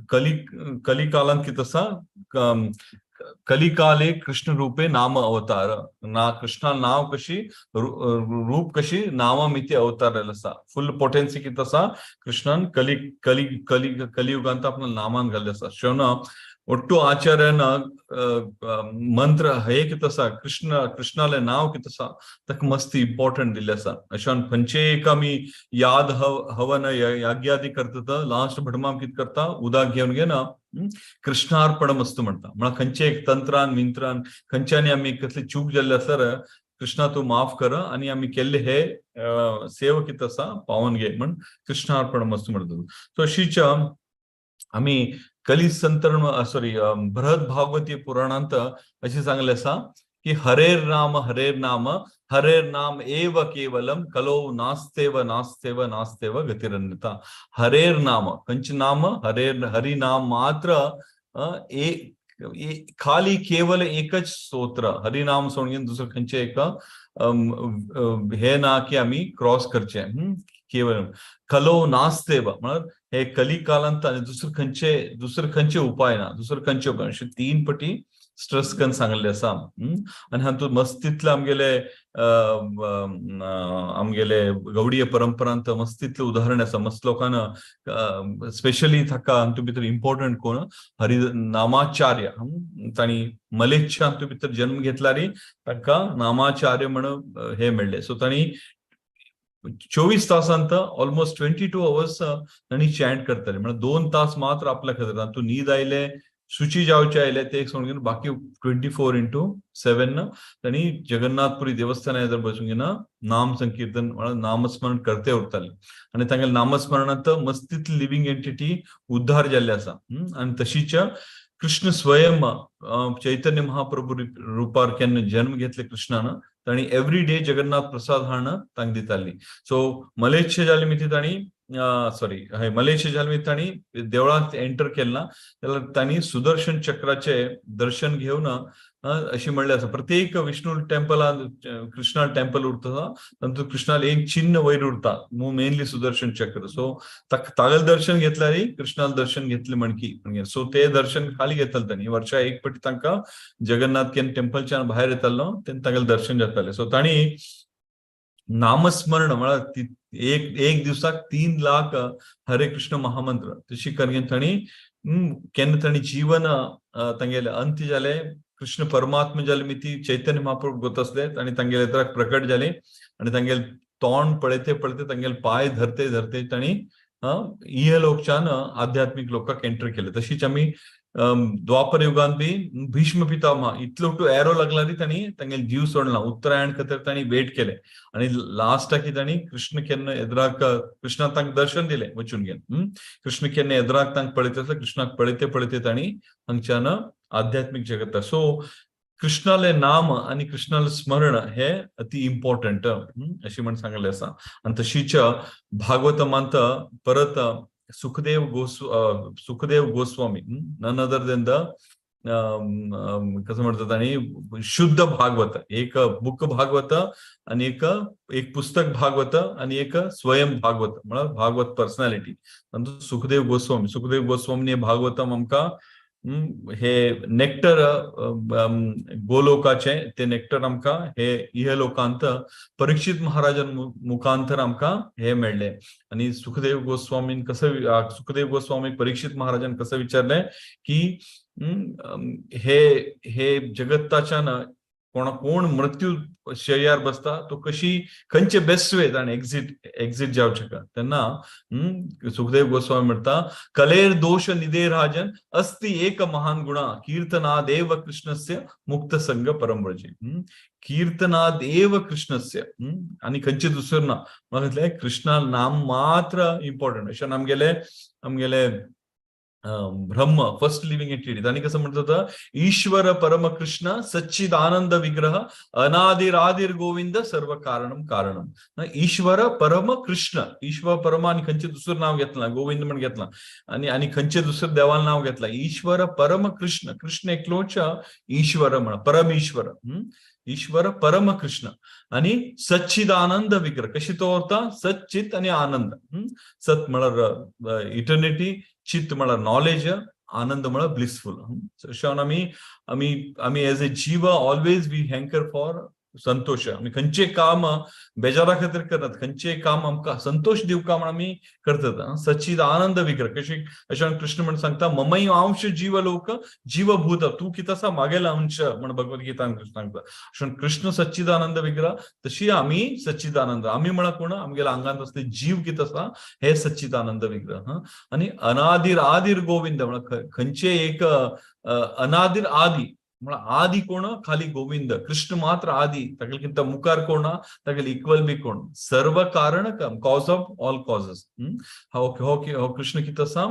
कली कालांत कितें आसा, कलिकाले कृष्ण रूपे नाम अवतार ना, कृष्णा नाव कशी रूप कशी नामामिती अवतार आसा. फुल पोटेन्सी कितें आसा कृष्णान कली कली कली कलियुगांत आपल्या नामान घाल्ले आसा. शोन ಒಟ್ಟು आचार्यान मंत्र हे कितें आसा कृष्ण कृष्णाले नाव कितें आसा ताका मस्त इम्पॉर्टंट दिल्लें आसा. अशें खंयचे एक आमी याद हवन याज्ञादी करता लास्ट भटमाम कितें करता उदक घेवन घेना कृष्णार्पण मस्तू म्हणटा. म्हळ्यार खंयचे एक तंत्रान मिंत्रान खंयच्यानी आमी कसली चूक जाल्ली आसल्यार कृष्णा तूं माफ कर आनी आमी केल्ले हे सेव कितें आसा पावन घे म्हण कृष्णार्पण मस्तू म्हणटा. सो अशीच आमी कली संतरण सॉरी बृहद भागवती पुराणांत अशें सांगलें आसा की हरेर नाम हरेर नाम हरेर नाम एव केवलम कलो नास्तेव नास्तेव नास्तेव गतिरन्यता. हरेर नाम खंयचें नाम हरेर हरि नाम मात्र एक खाली केवल एकच स्तोत्र हरिनाम सोडून दुसरें खंयचें एक हे ना की आमी क्रॉस करचें. केवल कलो नास्तेव म्हळ्यार हे कली कालांत आनी दुसरे खंयचे उपाय ना, दुसरे खंयचे उपाय अशे 3 पटी स्ट्रेस करून सांगल्ले आसा. आनी हातूंत मस्तीतले आमगेले आमगेले गौडीय परंपरांत मस्तीतले उदाहरण आसा. मस्त लोकांना स्पेशली ताका हातूंत भितर इम्पॉर्टंट कोण हरि नामाचार्य, तांणी मलेच्छ हातूंत भितर जन्म घेतला रे ताका नामाचार्य म्हण हे मेळ्ळे. सो तांणी 24 तासांत ऑलमोस्ट 22 अवर्स तांणी चॅन्ट करताले, म्हळ्यार 2 तास मात्र आपल्या खातीर तातूंत न्हीद आयले शुची जावचे आयले ते सोडून घेवन बाकी 24x7 तांणी जगन्नाथपुरी देवस्थाना जर बसून घेवन नाम संकीर्तन म्हळ्यार नामस्मरण करते उरताले आनी तांगेले नामस्मरणांत मस्तीत लिव्हिंग एंटिटी उद्धार जाल्ले आसा. आनी तशीच कृष्ण स्वयं चैतन्य महाप्रभू रुपार केन्ना जन्म घेतले कृष्णान तांणी एवरी डे जगन्नाथ प्रसाद हाडून तांकां दिताली. सो मलेच्छ जाले मिती तांणी सॉरी हय मलेच्छ जाले मिती तांणी देवळांत एंटर केलें ना जाल्यार तांणी सुदर्शन चक्राचे दर्शन घेवन अशी म्हणलें आसा. प्रत्येक विष्णू टेम्पलांत कृष्णा टेम्पल उरता तातूंत कृष्णाले एक चिन्ह वयर उरता मेनली सुदर्शन चक्र. सो तागेलें दर्शन घेतल्यार कृष्णाले दर्शन घेतलें म्हणकी. सो ते दर्शन खाली घेतले तांणी वर्षा एक पटी तांकां जगन्नाथ केन टेम्पलच्यान भायर येतालो तेन्ना तागेलें दर्शन जातालें. सो तांणी नामस्मरण म्हळ्यार एक दिवसाक 3 लाख हरे कृष्ण महामंत्र तशी करून तांणी केन्ना तांणी जीवन तांगेलें अंत्य जालें कृष्ण परमात्मा जाले मिती चैतन्य महाप्रभू गोत आसले आनी तांगेले त्राक प्रकट जाले आनी तांगेले तोंड पळयते पळयते तांगेले पांय धरते धरते तांणी इहलोकच्यान आध्यात्मीक लोकांक एंटर केले. तशीच आमी द्वापर युगांत बी भीष्म पितामह इतलो टू एरो लागला ती तांणी तांगेले जीव सोडला. उत्तरायण खातीर तांणी वेट केले आणि लास्टाक तांणी कृष्ण केन्ना एदराक कृष्णाक तांकां दर्शन दिलें वचून घेवन. कृष्ण केन्ना एदराक तांकां पळयत आसले, कृष्णाक पळयते पळयते तांणी हांगच्यान आध्यात्मीक जगत. सो कृष्णाले नाम आणि कृष्णाले स्मरण हे अति इम्पॉर्टंट अशी म्हण सांगले आसा. आनी तशीच भागवतमांत परत Sukhdev Goswami none other than the कसं म्हणतात आणि शुद्ध भागवत, एक बुक भागवत आणि एक पुस्तक भागवत आणि एक स्वयं भागवत म्हळ्यार भागवत पर्सनॅलिटी. सुखदेव गोस्वामी, सुखदेव गोस्वामी भागवतम आमकां हे नेक्टर गोलोकाचे ते नेक्टर आमकां हे इहलोकांत परीक्षित महाराजान मुखांतर आमकां हे मेळ्ळे. आणि सुखदेव गोस्वामीन कसं, सुखदेव गोस्वामी परीक्षित महाराजान कसं विचारले की हे हे जगत्ताच्यान कोण कोण मृत्यू शय्यार बसता तो कशी खंयचे बेस्ट वे ताणें एक्झिट जावचें का. तेन्ना सुखदेव गोस्वामी म्हणटा कलेर दोष निधे राजन अस्ति एक महान गुणा कीर्तनादेव कृष्णस्य मुक्त संग परमव्रजे. कीर्तनादेव कृष्णस्य आणि खंयचे दुसरं ना, म्हाका कृष्णा नाम मात्र इम्पॉर्टंट. अशें आमगेले आमगेले ब्रह्म फर्स्ट लिव्हिंग एंटिटी तांणी कसं म्हणत होतं ईश्वर परम कृष्ण सच्चिदानंद विग्रह अनादिरादिर गोविंद सर्व कारणम कारणम. ईश्वर परम कृष्ण, ईश्वर परम आणि खंयचे दुसरं नाव घेतला गोविंद म्हण घेतला आणि आणि खंयचे दुसरं देवाला नाव घेतला. ईश्वर परम कृष्ण, कृष्ण एकलोच ईश्वर म्हण परमेश्वर, ईश्वर परम कृष्ण आणि सच्चिदानंद विग्रह कशी तो होता सच्चित आणि आनंद. सत म्हळ्यार इटर्निटी, चित म्हळ्यार नॉलेज, आनंद म्हळ्यार ब्लिसफुल. अशें आमी आमी आमी एज ए जीव always we hacker for Santosh. आमी खंयचें काम बेजारा खातीर करनात, खंयचें काम आमकां संतोश दिवका म्हण आमी करतात. सच्चिद आनंद विग्रह कशी अशें कृष्ण म्हण सांगता ममय अंश जीवलोक जीवभूत तूं कितें आसा मागेला अंश म्हण भगवद्गीतान कृष्ण सांगता. अशें कृष्ण सच्चिदानंद विग्रह तशी आमी सच्चिदानंद, आमी म्हळ्यार कोण आमगेल्या आंगांत आसले जीव कितें आसा हे सच्चिदानंद विग्रह. आनी अनादिर आदिर गोविंद म्हळ्यार खंयचे एक अनादिर आदी म्हळ्यार आदी कोण खाली गोविंद कृष्ण मात्र आदी, तागेले मुखार कोण तागेले इक्वल बी कोण, सर्व कारण कॉज ऑफ ऑल कॉजेस. हो हो कृष्ण कितें आसा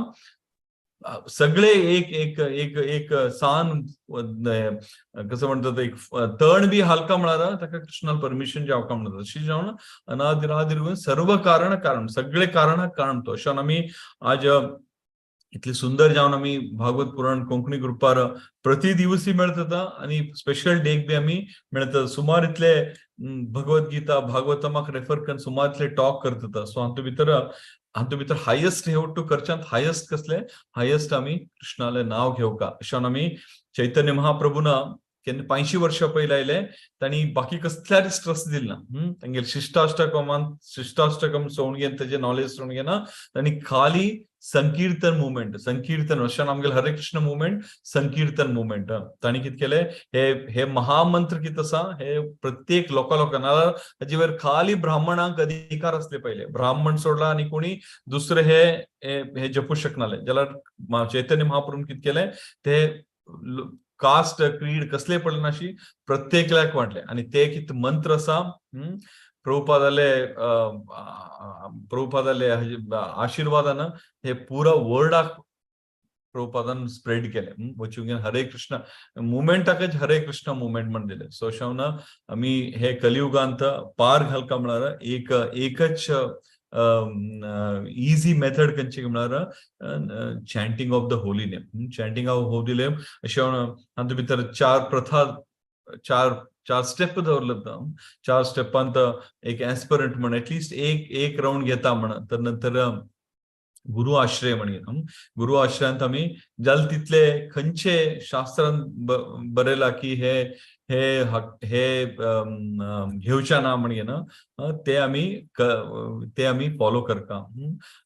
सगळे एक एक एक एक सान कसं म्हणतात एक तण बी हलका म्हळ्यार ताका कृष्णान परमिशन जावका म्हणटा. तशी जावन अनादिर आदिर सर्व कारण कारण सगळे कारण कारण तो. अशें आमी आज इतले सुंदर जावन आमी भागवत पुराण कोंकणी ग्रुपार प्रति दिवसी मेळता आणि स्पेशल डेक बी आमी मेळता. सुमार इतले भगवद्गीता भागवतमाक रेफर करून सुमार इतले टॉक करता. सो हातूंत भितर हायस्ट हे टू करच्यांत हायस्ट कसले हायस्ट आमी कृष्णाले नाव घेवका. अशें आमी चैतन्य महाप्रभून केन्ना 85 वर्षां पयलीं आयले तांणी बाकी कसल्यार स्ट्रेस दिल ना. तांगेले शिष्टाष्टकमान शिष्टाष्टकम सोडून घेवन तेजे नॉलेज सोडून घेना तांणी खाली संकीर्तन मुवमेंट, संकीर्तन अशें आमगेले हरे कृष्ण मुवमेंट संकीर्तन मुवमेंट तांणी कितें केलें हे हे महामंत्र कितें आसा हे प्रत्येक लोकां लोकां ताजे वयर खाली ब्राह्मणांक अधिकार आसले पयले, ब्राह्मण सोडला आनी कोणी दुसरे हे हे जपूं शकनाले. जाल्यार चैतन्य महाप्रभून कितें केलें ते कास्ट क्रीड कसले पडले नाशी प्रत्येकल्याक वांटले आणि ते कितें मंत्र आसा प्रभुपादाले प्रभुपादाले आशीर्वादान हे पुरा वर्ल्डाक प्रभुपादान स्प्रेड केले. वचून हरे कृष्ण मुवमेंटाकच हरे कृष्ण मुवमेंट म्हण दिले. सो अशें आमी हे कलियुगांत पार घालका म्हळ्यार एक एकच इझी मेथड खंयची म्हळ्यार chanting of the holy name. Chanting of holy name अशें हातूंत भितर चार प्रथा चार स्टेप दवरले. चार स्टेपांत एक एस्पिरंट म्हण एटलिस्ट एक एक राउंड घेता म्हण तर नंतर गुरु आश्रय म्हण गुरु आश्रयांत आमी जाल तितले खंयचे शास्त्रान बरयला की हे हे हे घेवच्या ना म्हण घेना ते आमी फॉलो करता.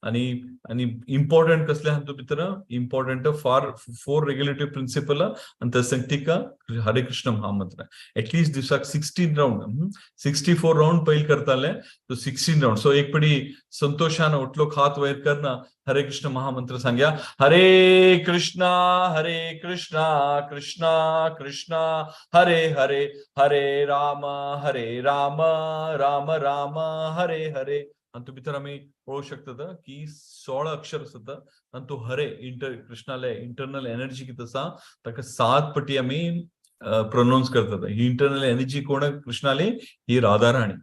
आनी आनी इम्पॉर्टंट कसले हातूंत भितर इम्पॉर्टंट फार 4 रेग्युलेटरी प्रिंसिपल आनी तसंग हरे कृष्ण महामंत्र एटलिस्ट दिवसाक 16 राउंड 64 राउंड पयलीं करताले तो 16 राउंड. सो एक पडी संतोषान उठलो खात वयर करना हरे कृष्ण महामंत्र सांगया. हरे कृष्णा हरे कृष्णा कृष्णा कृष्णा हरे हरे, हरे राम हरे राम राम राम हरे हरे. आनी तूं भितर आमी पळोवंक शकतात की 16 अक्षर आसता आनी तो हरे इंटर कृष्णाले इंटरनल एनर्जी कितें आसा ताका 7 पटी आमी प्रोनाउन्स करतात. ही इंटरनल एनर्जी कोण कृष्णाली? ही राधाराणी.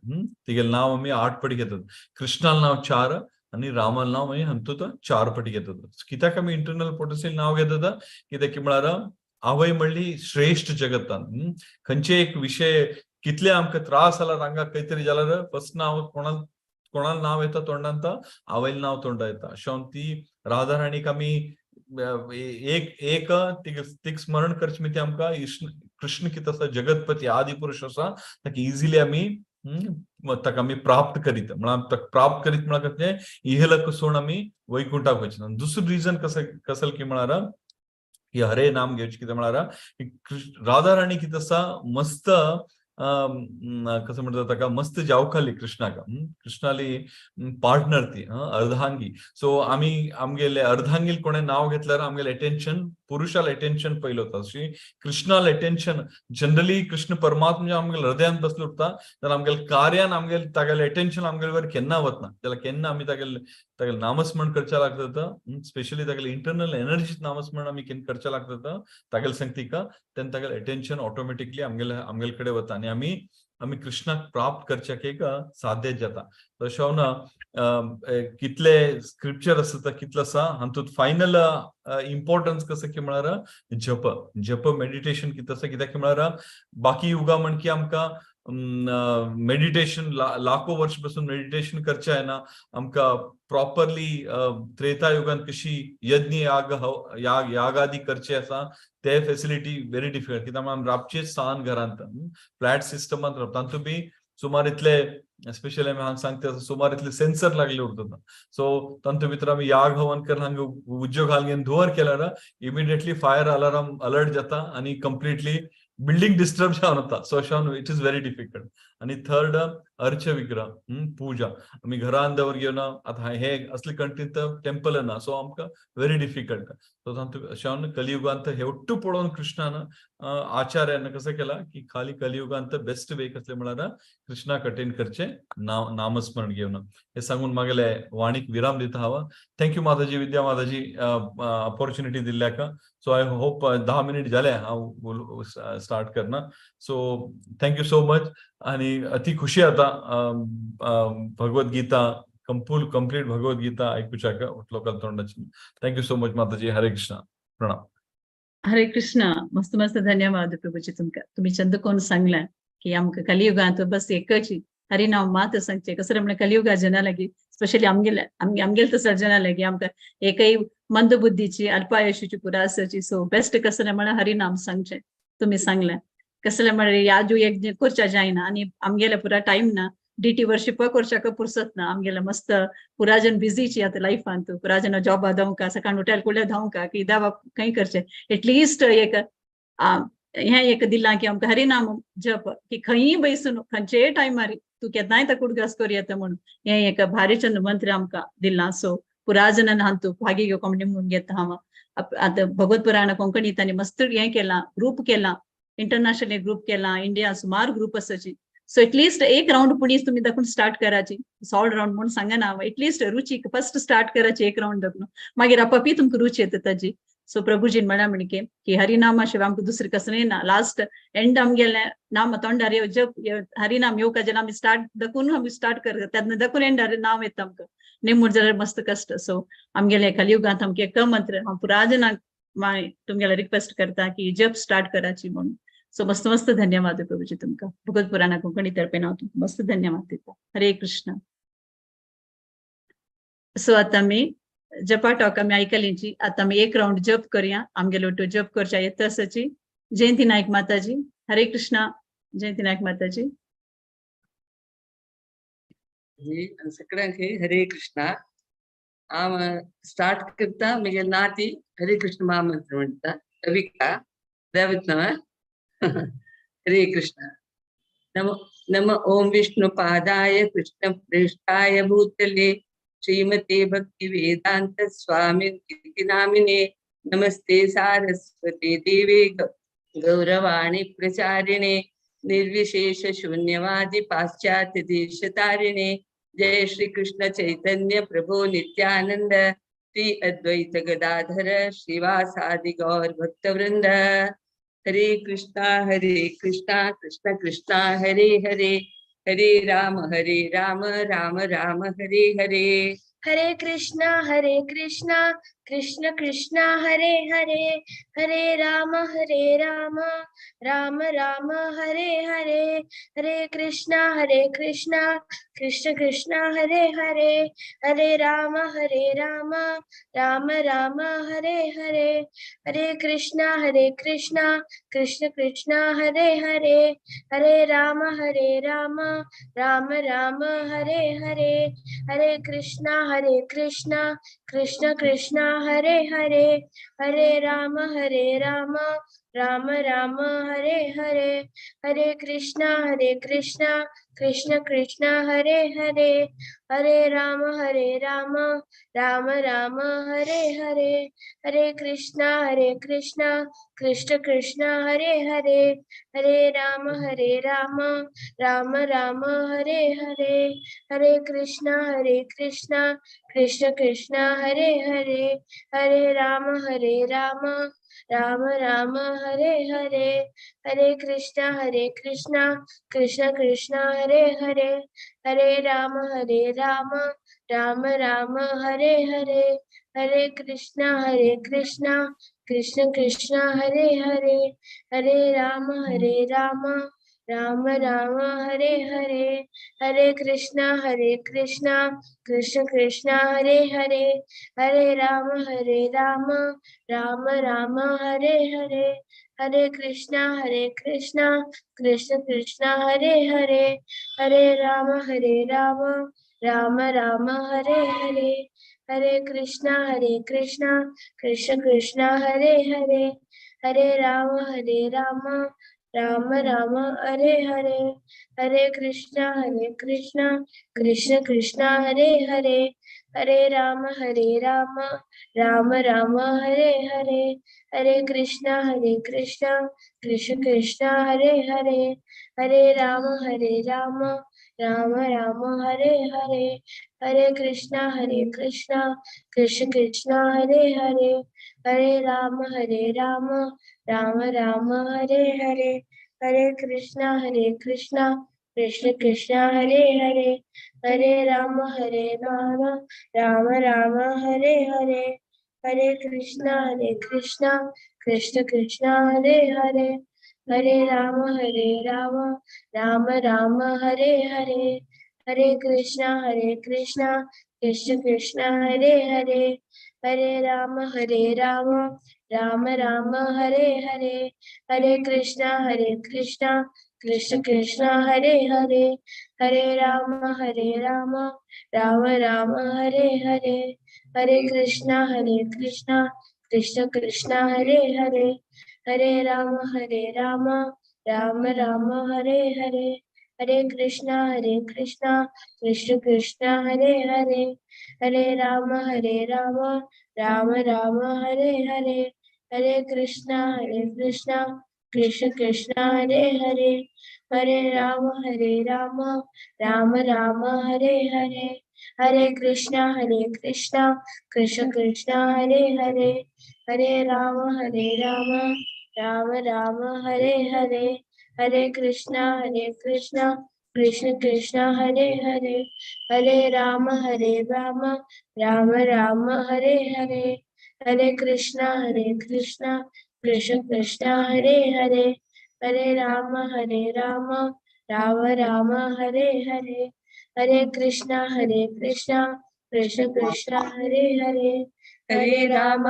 तिगेलें नांव आमी 8 पटी घेतात. कृष्णाल नांव 4 आनी रामाल नांव आमी हातूंत 4 पटी घेतात. कित्याक आमी इंटरनल पोटेन्शियल नांव घेतात? कित्याक म्हळ्यार आवय म्हणली श्रेश्ठ जगतान. खंयचे एक विशय कितले आमकां त्रास जाला हांगा खंय तरी जाल्यार फर्स्ट नांव कोणाक कोणाला नाव येता तोंडांत? आवयला नाव तोंडा येता. अशें ती राधाराणीक आमी एक एक तीक स्मरण करचे ती आमकां कृष्ण कितें आसा जगतपती आदी पुरुष आसा ताका इजिली आमी ताका आमी प्राप्त करीत. म्हळ्यार ताका प्राप्त करीत म्हळ्यार कशें इहलक सोड आमी वैकुंठाक वयचे. दुसरो रिजन कसं कसल की म्हळ्यार ही हरे नाम घेवचें कितें म्हळ्यार राधाराणी कितें आसा मस्त कसं म्हणतात ताका मस्त जावखाली कृष्णाक. कृष्णाली पार्टनर ती अर्धांगी. सो आमी आमगेले अर्धांगील कोणे नाव घेतल्यार आमगेले अटेन्शन पुरुषाला अटेन्शन पयलो वता. अशी कृष्णाला अटेन्शन जनरली कृष्ण परमात्मा आमगेले हृदयान बसलो उरता जाल्यार आमगेले कार्यान आमगेले तागेले अटेन्शन आमगेले वयर केन्ना वतना. जाल्यार केन्ना आमी तागेले तागेले नामस्मरण करच्या लागता, स्पेशली तागेले इंटरनल एनर्जीत नामस्मरण आमी केन्ना करच्या लागता तागेले संगतीका तेन्ना तागेले अटेन्शन ऑटोमॅटिकली आमगेले आमगेले कडेन वता आनी आमी आमी कृष्णाक प्राप्त करच्याक एक साध्य जाता. तशें ना कितले स्क्रिप्चर आसता कितले आसा हातूंत फायनल इम्पॉर्टन्स कसं की म्हळ्यार जप जप मेडिटेशन कितें आसा. कित्याक म्हळ्यार बाकी युगा म्हण की आमकां मेडिटेशन लाखो वर्ष पासून मेडिटेशन करचें जायना. आमकां प्रॉपरली त्रेता युगान कशी यज्ञ याग याग यागादी करचे आसा ते फेसिलिटी व्हेरी डिफिकल्ट. कित्याक आमी राबचेच सान घरांत फ्लॅट सिस्टमांत रावता. तातूंत बी सुमार इतले स्पेशली आमी हांगा सांगता सुमार इतले सेन्सर लागले उरतात. सो तातूंत भितर आमी याग हवन करून हांगा उज्जो घालून धुंवर केल्यार इमिडिएटली फायर अलार्म अलर्ट जाता आनी कंप्लिटली बिल्डिंग डिस्टर्ब जावन वता. सो अशें it is very difficult. आनी थर्ड अर्च विग्रह पूजा आमी घरान दवर घेवन आतां हे असले कंट्रींत टेम्पल ना. सो आमकां व्हेरी डिफिकल्ट. सो तातूंत अशें कलियुगांत हेवट्टू पळोवन कृष्णान आचार्यान कसं केला की खाली कलियुगांत बेस्ट वे कसले म्हळ्यार कृष्णाक अटेंड करचे नाव नामस्मरण घेवन. हे सांगून मागेले वाणीक विराम दिता हांव. Thank you Mataji, Vidya Mataji opportunity दिल्ल्याक. सो I hope 10 minute जाले हांव स्टार्ट करना. So thank you so much आनी अति खुशी जाता भगवद्गीता कंप्लीट भगवद्गीता आयकुच्याक लोकां तोंडाची. Thank you so much Mataji. Hare Krishna. प्रणाम. हरे कृष्णा. मस्त मस्त धन्यवाद प्रभूजी तुमकां. तुमी चंद कोण सांगला की आमकां कलियुगांत बस एकच हरिनाम मात सांगचें. कसं म्हळ्यार कलियुगा जना लागीं स्पेशली आमगेले आमगेले तसल्या जना लागीं आमकां एकय मंदबुद्धीची अल्पायुषाची पुरासाची. सो बेस्ट कसं म्हळ्यार हरिनाम सांगचें तुमी सांगलें. कसलें म्हळ्यार याजू यज्ञ करच्या जायना आनी आमगेले पुरा टायम ना डिटी वर्शिप करच्याक पुरसत ना. आमगेले मस्त पुरा जन बिझीची आतां लायफांत पुरा जन जॉबा धांवका सकाळ उठायला कुडल्या धांवका की दावा खंय करचें एटलिस्ट एक हें एक दिलां की आमकां हरिनाम जप की खंयी बैसून खंयचेय टायमार तूं केन्नाय ताका उडगास करूं येता म्हणून हें एक भारी चंद मंत्र आमकां दिलां. सो पुरा जनान हातूंत भागी घेवंक निमून घेता हांव. आतां भगवत पुराण कोंकणी तांणी मस्त हें केलां, ग्रूप केलां, इंटरनॅशनल ग्रूप केला, इंडिया सुमार ग्रूप आसाची. सो एटलिस्ट एक रावंड पुणीस तुमी दाखून स्टार्ट कराची. 100 रावंड म्हणून सांगना हांव, एटलिस्ट रुचीक फर्स्ट स्टार्ट कराची एक रावंड दाखून मागीर आपापी तुमकां रुच येता ताजी. सो प्रभुजीन म्हळ्यार म्हणके की हरिनामा शिवाय आमकां दुसरें कसलें ना. लास्ट एंड आमगेलें नाम तोंडार जप हरिनाम येवका जेन्ना आमी स्टार्ट दाखून आमी स्टार्ट करता तेन्ना दाखून एंडार नांव येता आमकां नेमून जाल्यार मस्त कश्ट. सो आमगेले कलियुगांत आमकां एक मंत्र हांव पुरा जनांक तुमगेले रिक्वेस्ट करता की जप स्टार्ट कराची म्हणून. सो मस्त मस्त धन्यवाद प्रभुजी तुमकां. भगवत पुराणा कोंकणी तर्फेन हांव तुमकां मस्त धन्यवाद दिता. हरे कृष्ण. सो आतां आमी जपा टॉक आमी आयकलींची. आतां आमी एक रावंड जप करया. आमगेलो टू जप करच्या येता आसाची. जयंती नायक माताजी. हरे कृष्णा. जयंती नायक माताजी. सगळ्यांक हरे कृष्णा. हांव स्टार्ट करता म्हगे नाती हरे कृष्ण महामंत्र म्हणटा रविका देवत. हरे कृष्ण. नमो नम ओम विष्णु पादाय कृष्ण प्रेष्ठाय भूतले श्रीमते भक्तिवेदांत स्वामी इति नामिने नमस्ते सारस्वते देवे गौरवाणी प्रचारिणे निर्विशेष शून्यवादी पाश्चात्य देशतारिणे। जय श्री कृष्ण चैतन्य प्रभु नित्यानंद श्री अद्वैत गदाधर श्रीवासादि गौर भक्तवृंद। हरे कृष्णा कृष्ण कृष्णा हरे हरे, हरे राम राम राम हरे हरे। हरे कृष्णा कृष्ण कृष्णा हरे हरे, हरे राम राम राम हरे हरे। हरे कृष्णा कृष्ण कृष्णा हरे हरे, हरे राम राम राम हरे हरे। हरे कृष्णा कृष्ण कृष्णा हरे हरे, हरे राम राम राम हरे हरे। हरे कृष्णा कृष्ण कृष्णा हरे हरे, हरे राम राम राम हरे हरे। हरे कृष्णा कृष्ण कृष्णा हरे हरे, हरे राम राम राम हरे हरे। हरे कृष्णा कृष्ण कृष्णा हरे हरे, हरे राम राम राम हरे हरे। हरे कृष्णा कृष्ण कृष्णा हरे हरे, हरे राम राम राम हरे हरे। हरे कृष्णा कृष्ण कृष्णा हरे हरे, हरे राम राम राम हरे हरे। हरे कृष्णा कृष्ण कृष्णा हरे हरे, हरे राम राम राम हरे हरे। हरे कृष्णा कृष्ण कृष्णा हरे हरे, हरे राम राम राम हरे हरे। हरे कृष्णा कृष्ण कृष्णा हरे हरे, हरे राम राम राम हरे हरे। हरे कृष्णा कृष्ण कृष्णा हरे हरे, हरे राम राम राम हरे हरे। हरे कृष्णा कृष्ण कृष्णा हरे हरे, हरे राम राम राम हरे हरे। हरे कृष्णा कृष्ण कृष्णा हरे हरे, हरे राम राम राम हरे हरे। हरे कृष्णा कृष्ण कृष्णा हरे हरे, हरे राम राम राम हरे हरे। हरे कृष्णा कृष्ण कृष्णा हरे हरे, हरे राम राम राम हरे हरे। हरे कृष्णा कृष्ण कृष्णा हरे हरे, हरे राम राम राम हरे हरे। हरे कृष्णा कृष्ण कृष्णा हरे हरे, हरे राम राम राम हरे हरे। हरे कृष्णा कृष्ण कृष्णा हरे हरे, हरे राम राम राम हरे हरे। हरे कृष्णा कृष्ण कृष्णा हरे हरे, हरे राम राम राम हरे हरे। हरे कृष्णा कृष्ण कृष्णा हरे हरे, हरे राम राम राम हरे हरे। हरे कृष्णा कृष्ण कृष्णा हरे हरे, हरे राम राम राम हरे हरे। हरे कृष्णा कृष्ण कृष्णा हरे हरे, हरे राम राम राम हरे हरे। हरे कृष्णा कृष्ण कृष्णा हरे हरे, हरे राम राम राम हरे हरे। हरे कृष्णा कृष्ण कृष्णा हरे हरे, हरे राम राम राम हरे हरे। हरे कृष्णा कृष्ण कृष्णा हरे हरे, हरे राम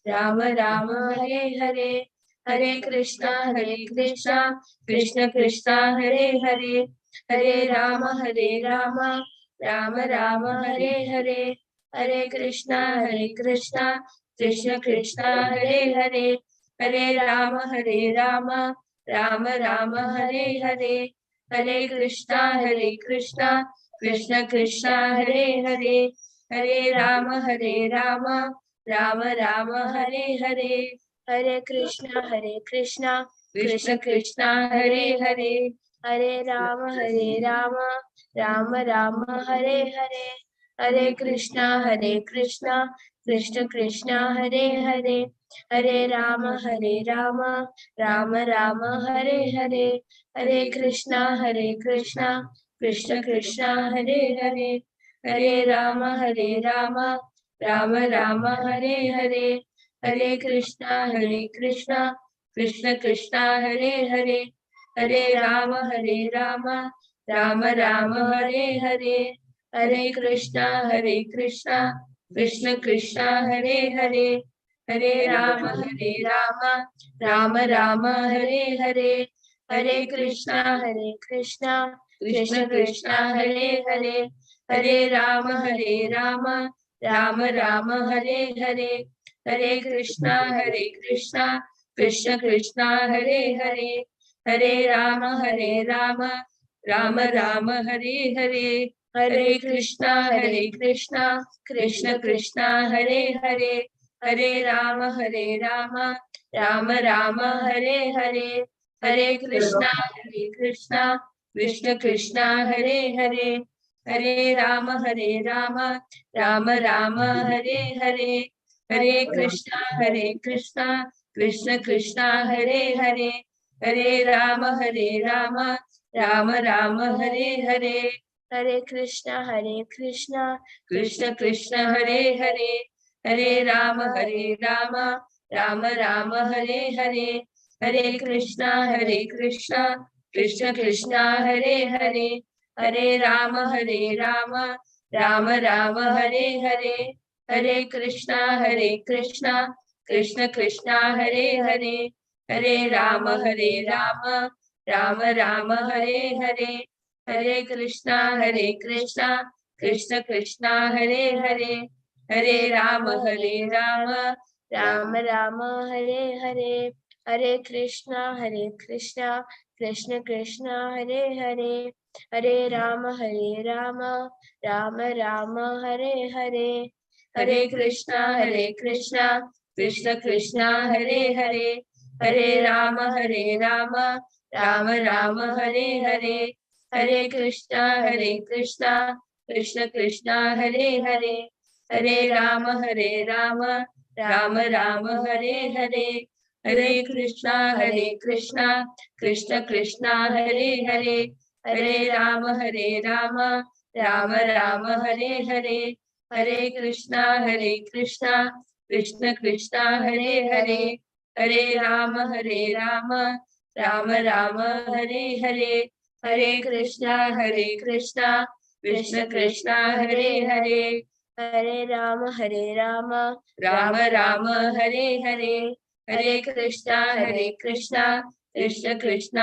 राम राम हरे हरे। हरे कृष्णा कृष्ण कृष्णा हरे हरे, हरे राम राम राम हरे हरे। हरे कृष्णा कृष्ण कृष्णा हरे हरे, हरे राम राम राम हरे हरे। हरे कृष्णा कृष्ण कृष्ण हरे हरे, हरे राम राम राम हरे हरे। हरे कृष्णा कृष्ण कृष्ण हरे हरे, हरे राम राम राम हरे हरे। हरे कृष्णा कृष्ण कृष्ण हरे हरे, हरे राम राम राम हरे हरे। हरे कृष्णा कृष्ण कृष्ण हरे हरे, हरे राम राम राम हरे हरे। हरे कृष्णा कृष्ण कृष्ण हरे हरे, हरे राम राम राम हरे हरे। हरे कृष्णा कृष्ण कृष्ण हरे हरे, हरे राम राम राम हरे हरे। हरे कृष्णा कृष्ण कृष्ण हरे हरे, हरे राम राम राम हरे हरे। हरे कृष्णा कृष्ण कृष्ण हरे हरे, हरे राम राम राम हरे हरे। हरे कृष्णा कृष्ण कृष्ण हरे हरे, हरे राम राम राम हरे हरे। हरे कृष्णा कृष्ण कृष्ण हरे हरे, हरे राम राम राम हरे हरे। हरे कृष्णा कृष्ण कृष्ण हरे हरे, हरे राम राम राम हरे हरे। हरे कृष्णा कृष्ण कृष्ण हरे हरे, हरे राम राम राम हरे हरे। हरे कृष्णा कृष्ण कृष्ण हरे हरे, हरे राम राम राम हरे हरे। हरे कृष्णा कृष्ण कृष्ण हरे हरे, हरे राम राम राम हरे हरे। हरे कृष्णा कृष्ण कृष्ण हरे हरे, हरे राम राम राम हरे हरे। हरे कृष्णा कृष्ण कृष्ण हरे हरे, हरे राम राम राम हरे हरे। हरे कृष्णा कृष्ण कृष्ण हरे हरे, हरे राम राम राम हरे हरे। हरे कृष्णा कृष्ण कृष्ण हरे हरे, हरे राम राम राम हरे हरे। हरे कृष्णा कृष्ण कृष्ण हरे हरे, हरे राम राम राम हरे हरे। हरे कृष्णा कृष्ण कृष्ण हरे हरे, हरे राम राम राम हरे हरे। हरे कृष्णा कृष्ण कृष्ण हरे हरे, हरे राम राम राम हरे हरे। हरे कृष्णा कृष्ण कृष्ण हरे हरे, हरे राम राम राम हरे हरे। हरे कृष्णा कृष्ण कृष्ण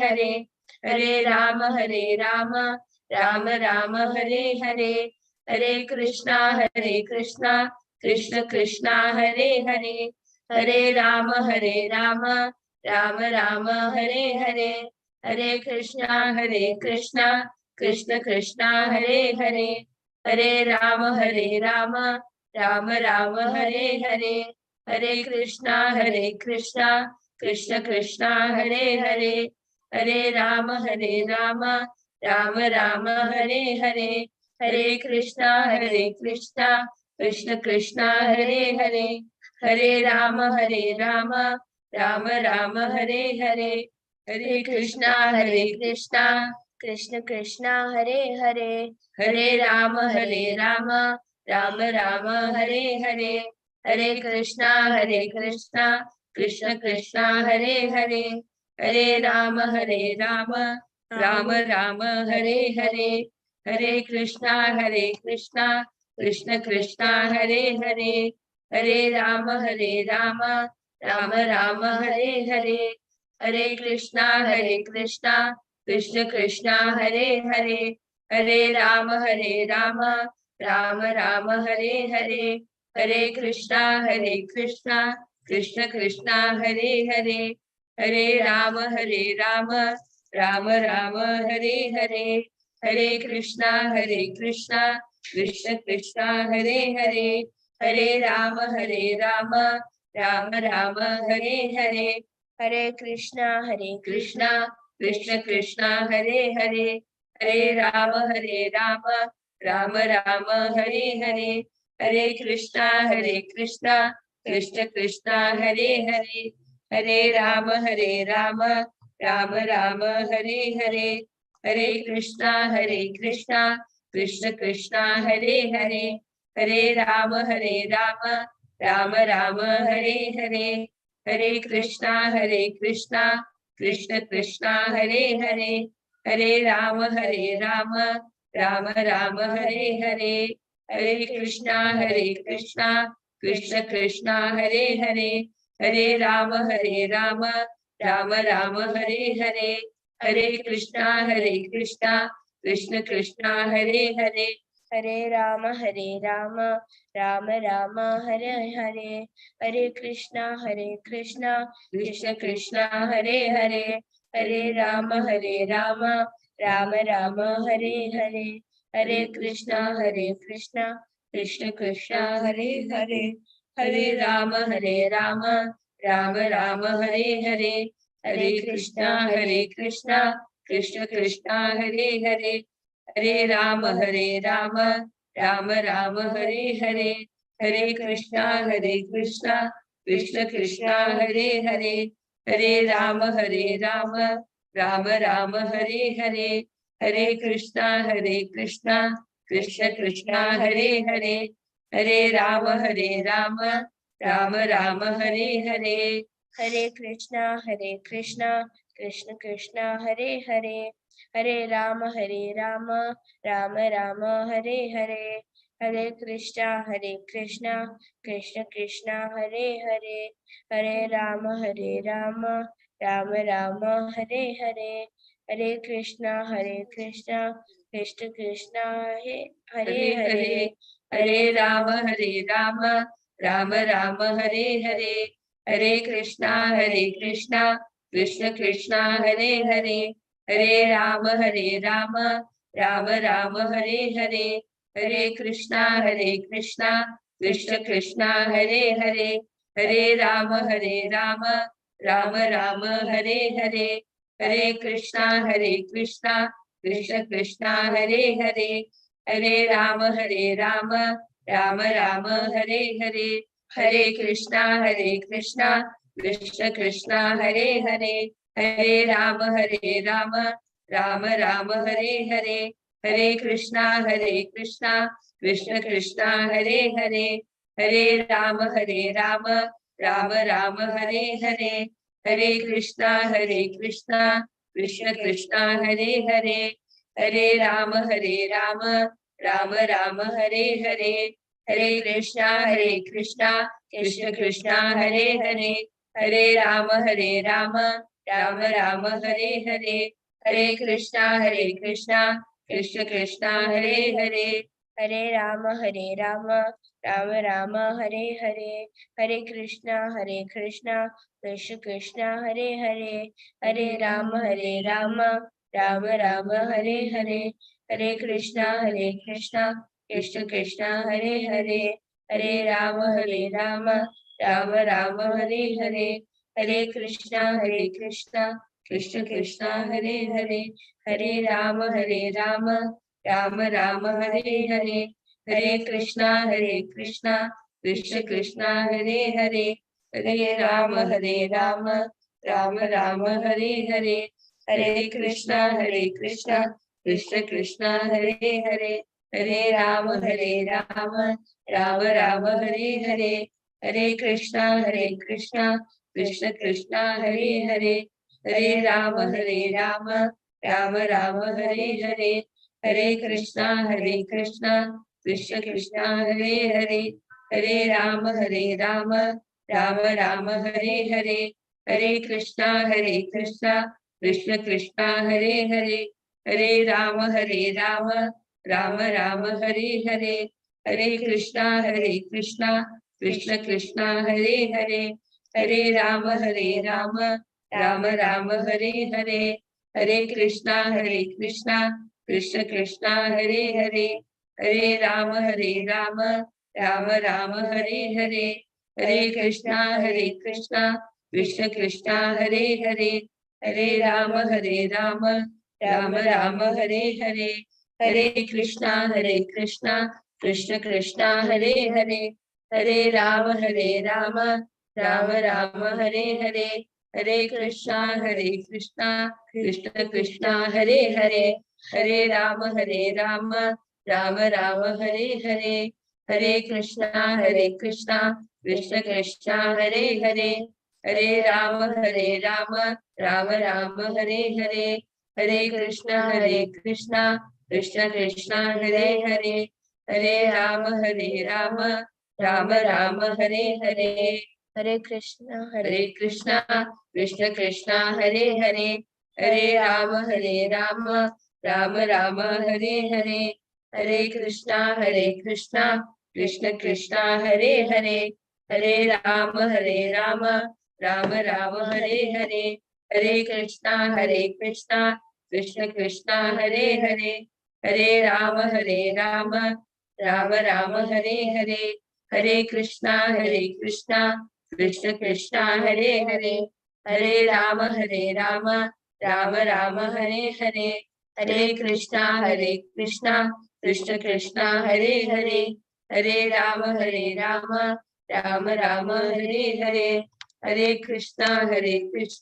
हरे हरे, हरे राम राम राम हरे हरे। हरे कृष्णा कृष्ण कृष्ण हरे हरे, हरे राम राम राम हरे हरे। हरे कृष्णा कृष्ण कृष्ण हरे हरे, हरे राम राम राम हरे हरे। हरे कृष्णा कृष्ण कृष्ण हरे हरे, हरे राम राम राम हरे हरे। हरे कृष्णा कृष्ण कृष्ण हरे हरे, हरे राम राम राम हरे हरे। हरे कृष्णा कृष्ण कृष्ण हरे हरे, हरे राम राम राम हरे हरे। हरे कृष्णा कृष्ण कृष्ण हरे हरे, हरे राम राम राम हरे हरे। हरे कृष्णा कृष्ण कृष्ण हरे हरे, हरे राम राम राम हरे हरे। हरे कृष्णा कृष्ण कृष्ण हरे हरे, हरे राम राम राम हरे हरे। हरे कृष्णा कृष्ण कृष्णा हरे हरे, हरे राम राम राम हरे हरे। हरे कृष्णा कृष्ण कृष्णा हरे हरे, हरे राम राम राम हरे हरे। हरे कृष्णा कृष्ण कृष्णा हरे हरे, हरे राम राम राम हरे हरे। हरे कृष्णा कृष्ण कृष्णा हरे हरे, हरे राम राम राम हरे हरे। हरे कृष्णा कृष्ण कृष्णा हरे हरे, हरे राम राम राम हरे हरे। हरे कृष्णा कृष्ण कृष्णा हरे हरे, हरे राम राम राम हरे हरे। हरे कृष्णा कृष्ण कृष्णा हरे हरे, हरे राम राम राम हरे हरे। हरे कृष्णा कृष्ण कृष्णा हरे हरे, हरे राम राम राम हरे हरे। हरे कृष्णा कृष्ण कृष्णा हरे हरे, हरे राम राम राम हरे हरे। हरे कृष्णा कृष्ण कृष्णा हरे हरे, हरे राम राम राम हरे हरे। हरे कृष्णा कृष्ण कृष्णा हरे हरे, हरे राम राम राम हरे हरे। हरे कृष्णा कृष्ण कृष्णा हरे हरे, हरे राम राम राम हरे हरे। हरे कृष्णा कृष्ण कृष्णा हरे हरे, हरे राम राम राम हरे हरे। हरे कृष्णा कृष्ण कृष्णा हरे हरे, हरे राम राम राम हरे हरे। हरे कृष्णा कृष्ण कृष्णा हरे हरे, हरे राम राम राम हरे हरे। हरे कृष्णा कृष्ण कृष्णा हरे हरे, हरे राम राम राम हरे हरे। हरे कृष्णा कृष्ण कृष्णा हरे हरे, हरे राम राम राम हरे हरे। हरे कृष्णा कृष्ण कृष्णा हरे हरे, हरे राम राम राम हरे हरे। हरे कृष्णा कृष्ण कृष्णा हरे हरे, हरे राम राम राम हरे हरे। हरे कृष्णा कृष्ण कृष्णा हरे हरे, हरे राम राम राम हरे हरे। हरे कृष्णा कृष्ण कृष्णा हरे हरे, हरे राम राम राम हरे हरे। हरे कृष्णा कृष्ण कृष्णा हरे हरे, हरे राम राम राम हरे हरे। हरे कृष्णा कृष्ण कृष्णा हरे हरे, हरे राम राम राम हरे हरे। हरे कृष्णा कृष्ण कृष्णा हरे हरे, हरे राम राम राम हरे हरे। हरे कृष्णा कृष्ण कृष्णा हरे हरे, हरे राम राम राम हरे हरे। हरे कृष्णा कृष्ण कृष्णा हरे हरे, हरे राम राम राम हरे हरे। हरे कृष्णा कृष्ण कृष्णा हरे हरे, हरे राम राम राम हरे हरे। हरे कृष्णा कृष्ण कृष्णा हरे हरे, हरे राम राम राम हरे हरे। हरे कृष्णा कृष्ण कृष्णा हरे हरे, हरे राम राम राम हरे हरे। हरे कृष्णा कृष्ण कृष्णा हरे हरे, हरे राम राम राम हरे हरे। हरे कृष्णा कृष्ण कृष्णा हरे हरे, हरे राम राम राम हरे हरे। हरे कृष्णा कृष्ण कृष्णा हरे हरे, हरे राम राम राम हरे हरे। हरे कृष्णा कृष्ण कृष्ण हरे हरे, हरे राम राम राम हरे हरे, हरे कृष्णा कृष्ण कृष्ण हरे हरे, हरे राम राम राम हरे हरे, हरे कृष्णा कृष्ण कृष्ण हरे हरे, हरे राम राम राम हरे हरे, हरे कृष्णा कृष्ण कृष्ण हरे हरे, हरे राम राम राम हरे हरे, हरे कृष्णा कृष्ण कृष्ण हरे हरे, हरे राम राम राम हरे हरे, हरे कृष्णा कृष्ण कृष्ण हरे हरे, हरे राम राम राम हरे हरे, हरे कृष्णा कृष्ण कृष्ण हरे हरे, हरे राम राम राम हरे हरे, हरे कृष्णा कृष्ण कृष्ण हरे हरे, हरे राम राम राम हरे हरे, हरे कृष्णा कृष्ण कृष्ण हरे हरे, हरे राम राम राम हरे हरे, हरे कृष्णा कृष्ण कृष्ण हरे हरे, हरे राम राम राम हरे हरे, हरे कृष्णा कृष्ण कृष्ण हरे हरे, हरे राम राम राम हरे हरे, हरे कृष्णा कृष्ण कृष्ण हरे हरे, हरे राम राम राम हरे हरे, हरे कृष्णा कृष्ण कृष्ण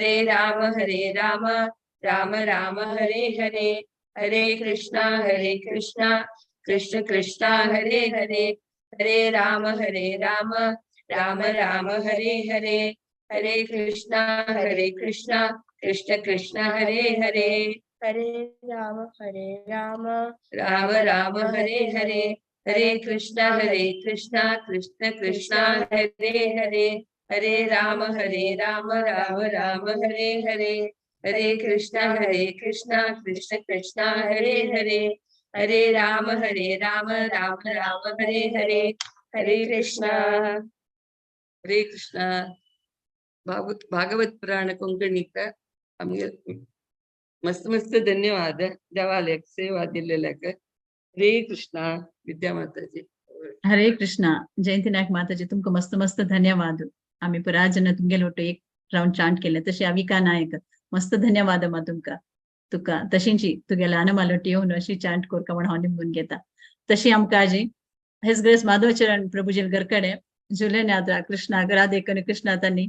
हरे हरे, हरे राम राम राम हरे हरे, हरे कृष्णा कृष्ण कृष्ण हरे हरे, हरे राम राम राम हरे हरे, हरे कृष्णा कृष्ण कृष्ण हरे हरे, हरे राम राम राम हरे हरे, हरे कृष्णा कृष्ण कृष्ण हरे हरे, हरे राम राम राम हरे हरे, हरे कृष्णा कृष्ण कृष्ण हरे हरे, हरे राम राम राम हरे हरे, हरे कृष्णा। हरे कृष्णा। भागवत पुराण कोंकणीक आमगे मस्त मस्त धन्यवाद देवालयाक सेवा दिल्लेल्याक। हरे कृष्णा विद्या माताजी। हरे कृष्णा जयंती नायक माताजी, तुमकां मस्त मस्त धन्यवाद। आमी पुरा जन तुमगेले वटेन एक राउंड चांट केले। तशें अविका नायक मस्त धन्यवाद मा तुमकां, तुका तशींची तुगेले आनमालोटी येवन अशी चांट करका म्हण हांव निमगून घेता। तशी आमकां आजी his grace Madhavacharan प्रभुजील घरकडे जुलेन यात्रा कृष्णा राधे आनी कृष्णा तांणी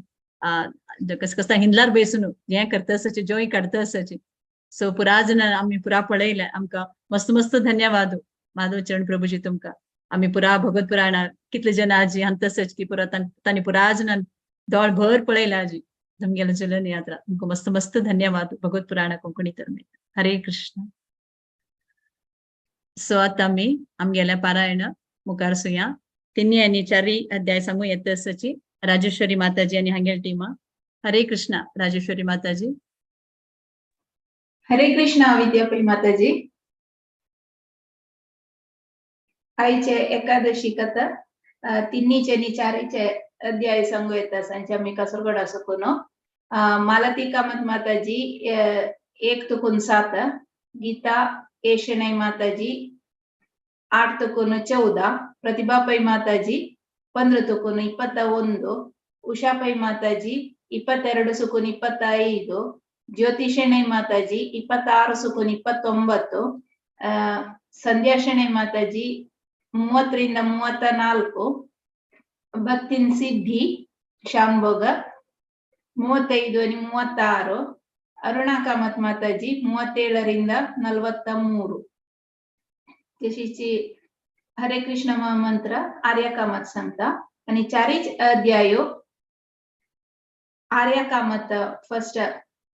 कस कसा हिंदलार बेसून हें करता आसाची जोय काडता आसाची। सो पुरा जन आमी पुरा पळयलें, आमकां मस्त मस्त धन्यवाद माधवचरण प्रभुजी तुमकां। आमी पुरा भगवत पुराणार कितले जन आजी हांतसच की पुरा तांणी पुरा जणान दोळ भर पळयला आजी तुमगेले जुलन यात्रा। तुमकां मस्त मस्त धन्यवाद भगवत पुराणा कोंकणी तरमे। हरे कृष्ण। सो आतां आमी आमगेल्या पारायण मुखार सुया तिन्ही आनी चारी अध्याय सांगू येता आसाची राजेश्वरी माताजी आनी हांगेल टिमा। हरे कृष्णा राजेश्वरी माताजी। हरे कृष्णा विद्यापी माताजी। आयचे एकादशी कथा तिन्हीचे आणि चारीचे अध्याय सांगू येता सांचे आमी कासरगोडा सकून। मालती कामत माताजी 1 तुकून 7, गीता एशणै माताजी 8 तुकून 14, प्रतिभा पै माताजी 15 तुकून 21, उषा पै माताजी 22 सुकून 25, ज्योति ಶೆಣೈ ಮಾತಾಜಿ 26 ಸುಕೂನ್ 29, ಸಂಧ್ಯಾ ಶೆಣೈ ಮಾತಾಜಿ 30 ರಿಂದ 34, ಭಕ್ತಿನ್ ಸಿದ್ಧಿ ಶಾಂಭೋಗ 35 आणि 36, ಅರುಣಾ ಕಾಮತ್ ಮಾತಾಜಿ 37 ರಿಂದ 43. तशीच हरे कृष्ण महामंत्र आर्य कामत सांगता आणि चारीच अध्यायो आर्य कामत फर्स्ट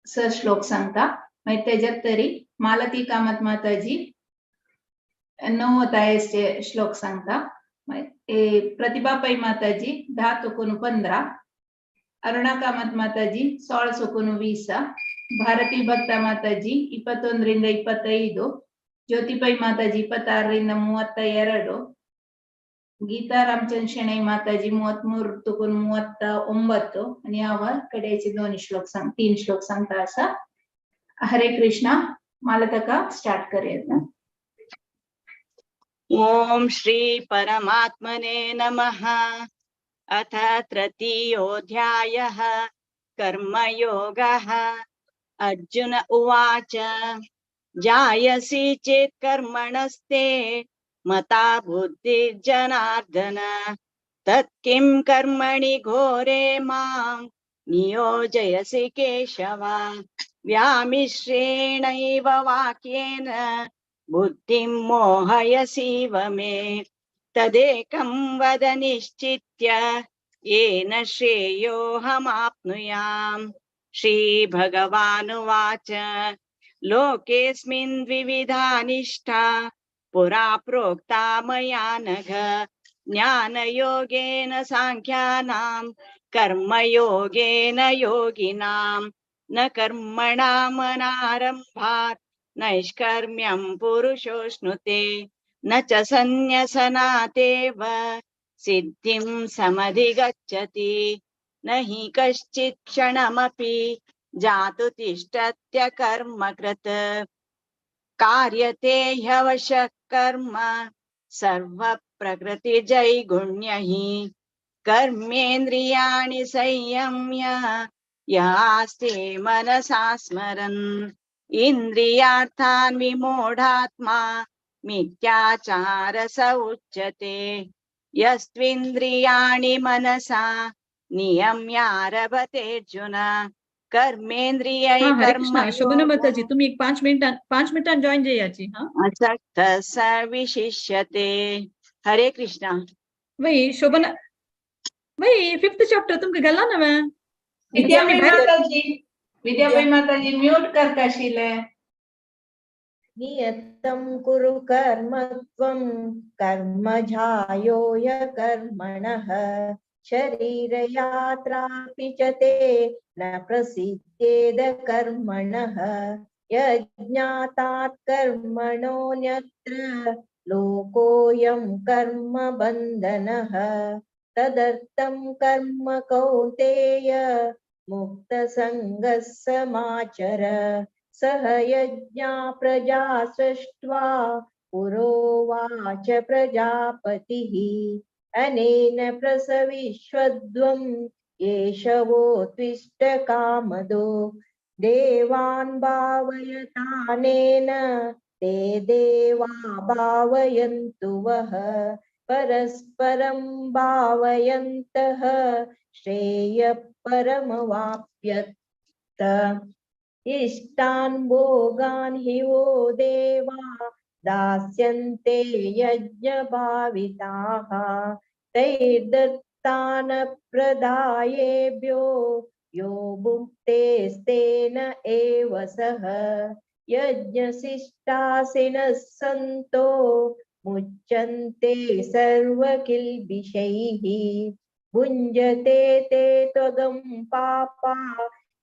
स श्लोक सांगता. मागीर तेज्यात तरी मालती कामत माताजी 9 अध्यायाचे श्लोक सांगता. प्रतिभा पै माताजी 10 तुकून 15, अरुणा कामत माताजी 16 सुकून 20, भारती भक्ता माताजी 21 ರಿಂದ 25, ಜ್ಯೋತಿ ಪೈ ಮಾತಾಜಿ 26ರಿಂದ 32, गीता रामचंद्र शेणै माताजी 33 तुकून 39 आणि हांव कडेचे 2 श्लोक सांग 3 श्लोक सांगता आसा. हरे कृष्णा. मला ताका स्टार्ट करूया. ओम श्री परमात्मने नमः. अथ तृतीयोऽध्यायः कर्मयोगः. अर्जुन उवाच, जायसि चेत् कर्मणस्ते मता बुद्धिर्जनार्दन, तत्किं कर्मणि घोरे मां नियोजयसि केशव. व्यामिश्रेणैव वाक्येन बुद्धिं मोहयसीव मे, तदेकं वद निश्चित्य येन श्रेयोऽहमाप्नुयाम्. श्रीभगवानुवाच, लोकेऽस्मिन् द्विविधा निष्ठा पुरा प्रोक्ता मया नघ, ज्ञानयोगेन सांख्यानां कर्मयोगेन योगिनां. न कर्मणामनारम्भात् नैष्कर्म्यं पुरुषोऽश्नुते, न च सन्न्यसनातेव सिद्धिं समधिगच्छति. न हि कश्चित् क्षणमपि जातु तिष्ठत्य कर्मकृत्, कार्यते ह्यवशः कर्म सर्वप्रकृतिजैगुण्यैः. कर्मेन्द्रियाणि संयम्य यास्ते मनसा स्मरन्, इन्द्रियार्थान् विमूढात्मा मिथ्याचार स उच्यते. यस्त्विन्द्रियाणि मनसा नियम्यारभतेऽर्जुन, कर्मेंद्रियै कर्म. शोभना माताजी तुम्ही एक 5 मिनिटां जॉईन जायाची. असक्तः स विशिष्यते. हरे कृष्णा. वही शोभना वही 5th chapter तुमका गेला ना? विद्यापै माताजी, विद्यापै माताजी म्यूट करता आशिल्ले. नियतं कुरु कर्म त्वं कर्म जायो य कर्मणः, शरीरयात्रापि च ते न प्रसिद्ध्येद कर्मणः. यज्ञातात् कर्मणोऽन्यत्र लोकोऽयं कर्म बन्धनः, तदर्थं कर्म कौन्तेय मुक्तसङ्गः समाचर. सह यज्ञा प्रजा सृष्ट्वा पुरोवाच प्रजापतिः, अनेन प्रसविष्वध्वं येषवोत्विष्टकामदो. देवान् भावयतानेन ते देवा भावयन्तु वः, परस्परं भावयन्तः श्रेयः परमवाप्यत. इष्टान् भोगान् हि वो देवा दास्यन्ते यज्ञभाविताः, तैर्दत्तान् प्रदायेभ्यो यो भुक्तेस्तेन एव सः. यज्ञशिष्टासिनः सन्तो मुच्यन्ते सर्वकिल्बिषैः, भुञ्जते ते त्वगं पापा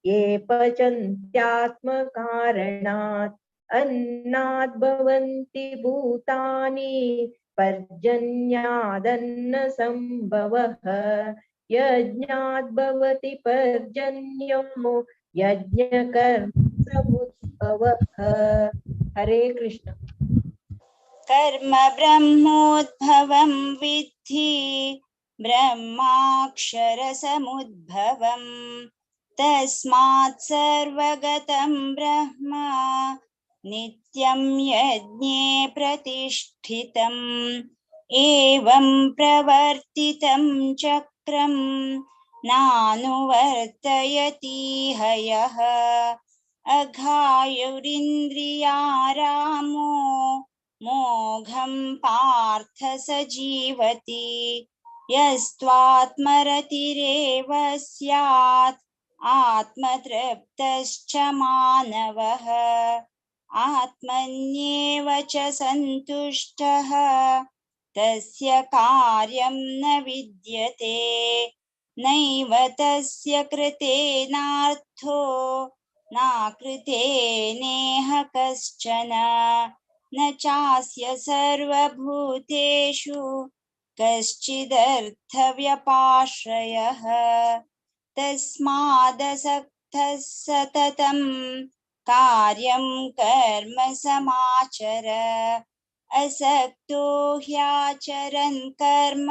ये पचन्त्यात्मकारणात्. अन्नाद् भवन्ति भूतानि पर्जन्यादन्न संभवः, यज्ञाद् भवति पर्जन्यो यज्ञकर्म समुद्भवः. हरे कृष्ण. कर्म ब्रह्मोद्भवं विद्धि ब्रह्माक्षरसमुद्भवं, तस्मात् सर्वगतं ब्रह्म नित्यं यज्ञे प्रतिष्ठितम्. एवं प्रवर्तितं चक्रं नानुवर्तयति हयः. अघायुरिन्द्रियारामो मोघं पार्थ स जीवति, यस्त्वात्मरतिरेव स्यात् आत्मतृप्तश्च मानवः. आत्मन्येव च सन्तुष्टः तस्य कार्यं न विद्यते, नैव तस्य कृतेनार्थो नाकृते नेह कश्चन. न चास्य सर्वभूतेषु कश्चिदर्थव्यपाश्रयः। तस्मादसक्तः सततं कार्यं कर्म समाचर। असक्तो ह्याचरन् कर्म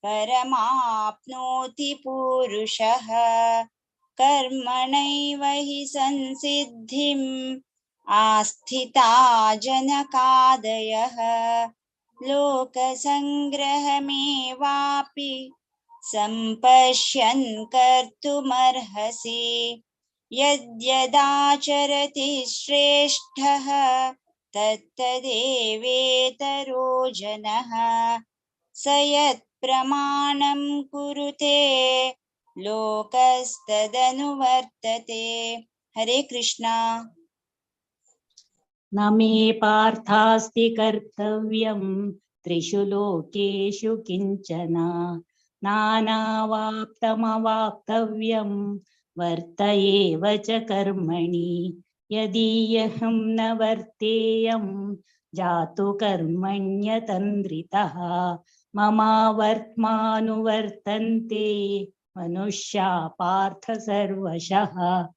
परमाप्नोति पुरुषः। कर्मणैव हि संसिद्धिम् आस्थिता जनकादयः। लोकसङ्ग्रहमेवापि सम्पश्यन् कर्तुमर्हसि। यद्यदाचरति श्रेष्ठः तत्तदेवेतरो जनः। स यत्प्रमाणं कुरुते लोकस्तदनुवर्तते। हरे कृष्णा। न मे पार्थास्ति कर्तव्यं त्रिषु लोकेषु किञ्चन। नानावाप्तमवाप्तव्यं वर्त एव च कर्मणि। यदि अहं न वर्तेयं जातु कर्मण्यतन्द्रितः। ममावर्त्मानुवर्तन्ते मनुष्या पार्थ सर्वशः।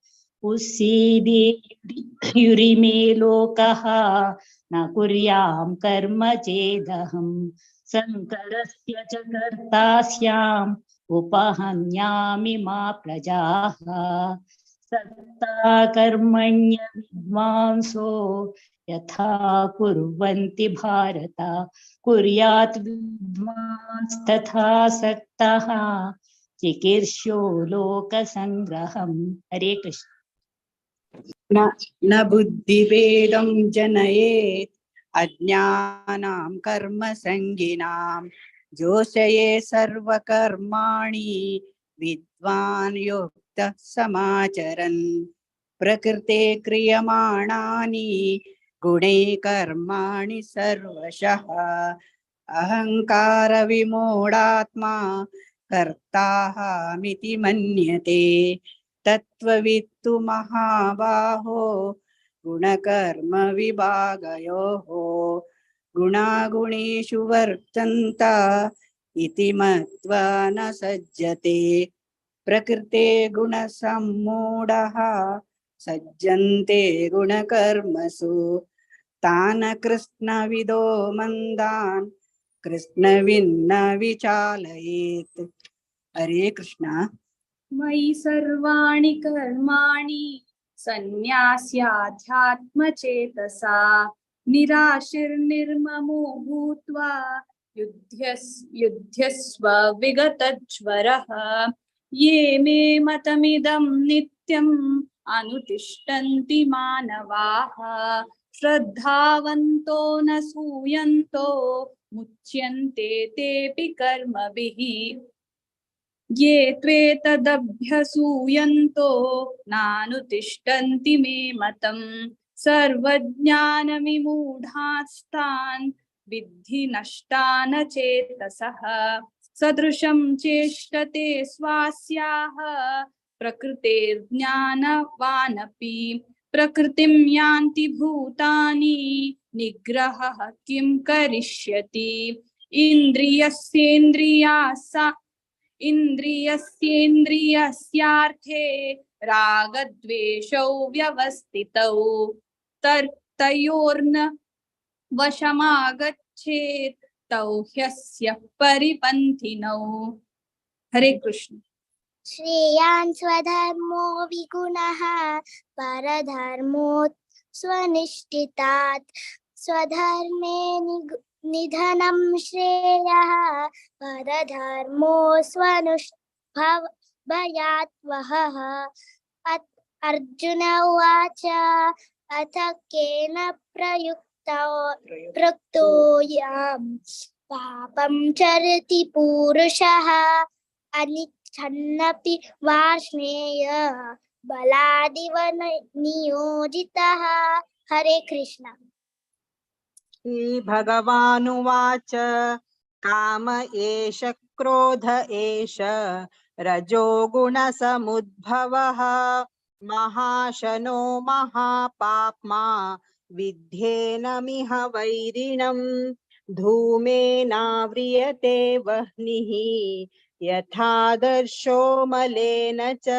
उस्सीदेयुरिमे लोकः न कुर्यां कर्म चेदहं। शङ्करस्य च कर्ता स्याम् उपहन्यामि मा प्रजाः। सत्ता कर्मण्य विद्वांसो यथा कुर्वन्ति भारत। कुर्यात् विद्वांस्तथा सक्तः चिकीर्ष्यो लोकसङ्ग्रहम्। हरे कृष्ण। न बुद्धिभेदं जनयेत् अज्ञानां कर्मसङ्गिनां। जोषये सर्वकर्माणि विद्वान् युक्तः समाचरन्। प्रकृते क्रियमाणानि गुणे कर्माणि सर्वशः। अहंकार विमूढात्मा कर्ताहमिति मन्यते। तत्त्ववित्तु महाबाहो गुणकर्म विभागयोः। गुणागुणेषु वर्तन्त इति मत्वा न सज्जते। प्रकृते गुणसम्मूढः सज्जन्ते गुणकर्मसु। तान् कृष्णविदो मन्दान् कृष्णविन्न विचालयेत्। हरे कृष्णा। मयि सर्वाणि कर्माणि सन्न्यास्याध्यात्मचेतसा। निराशिर्निर्ममो भूत्वा युध्यस्व विगतज्वरः। ये मे मतमिदं नित्यम् अनुतिष्ठन्ति मानवाः। श्रद्धावन्तो न सूयन्तो मुच्यन्ते तेऽपि कर्मभिः। ये त्वेतदभ्यसूयन्तो नानुतिष्ठन्ति मे मतम्। सर्वज्ञानविमूढास्तान् विद्धि नष्टान चेतसः। सदृशं चेष्टते स्वास्याः प्रकृतेर्ज्ञानवानपि। प्रकृतिं यान्ति भूतानि निग्रहः किं करिष्यति। इन्द्रियस्येन्द्रियस्यार्थे रागद्वेषौ व्यवस्थितौ। तयोर्न वशमागच्छेत् तौ ह्यस्य परिपन्थिनौ। हरे कृष्ण। श्रेयान् स्वधर्मो विगुणः परधर्मो स्वनिष्ठितात्। स्वधर्मे निधनं श्रेयः परधर्मो स्वनुष्ठभव भयात् वहः। अर्जुन उवाच अथ केन प्रयुक्तोऽयं पापं चरति पुरुषः। अनिच्छन्नपि वार्ष्णेय बलादिव नियोजितः। हरे कृष्ण। श्री भगवानुवाच काम एष क्रोध एष रजोगुणसमुद्भवः। महाशनो महापाप्मा विध्येनमिह वैरिणम् धूमेनाव्रियते वह्निः यथादर्शो मलेन च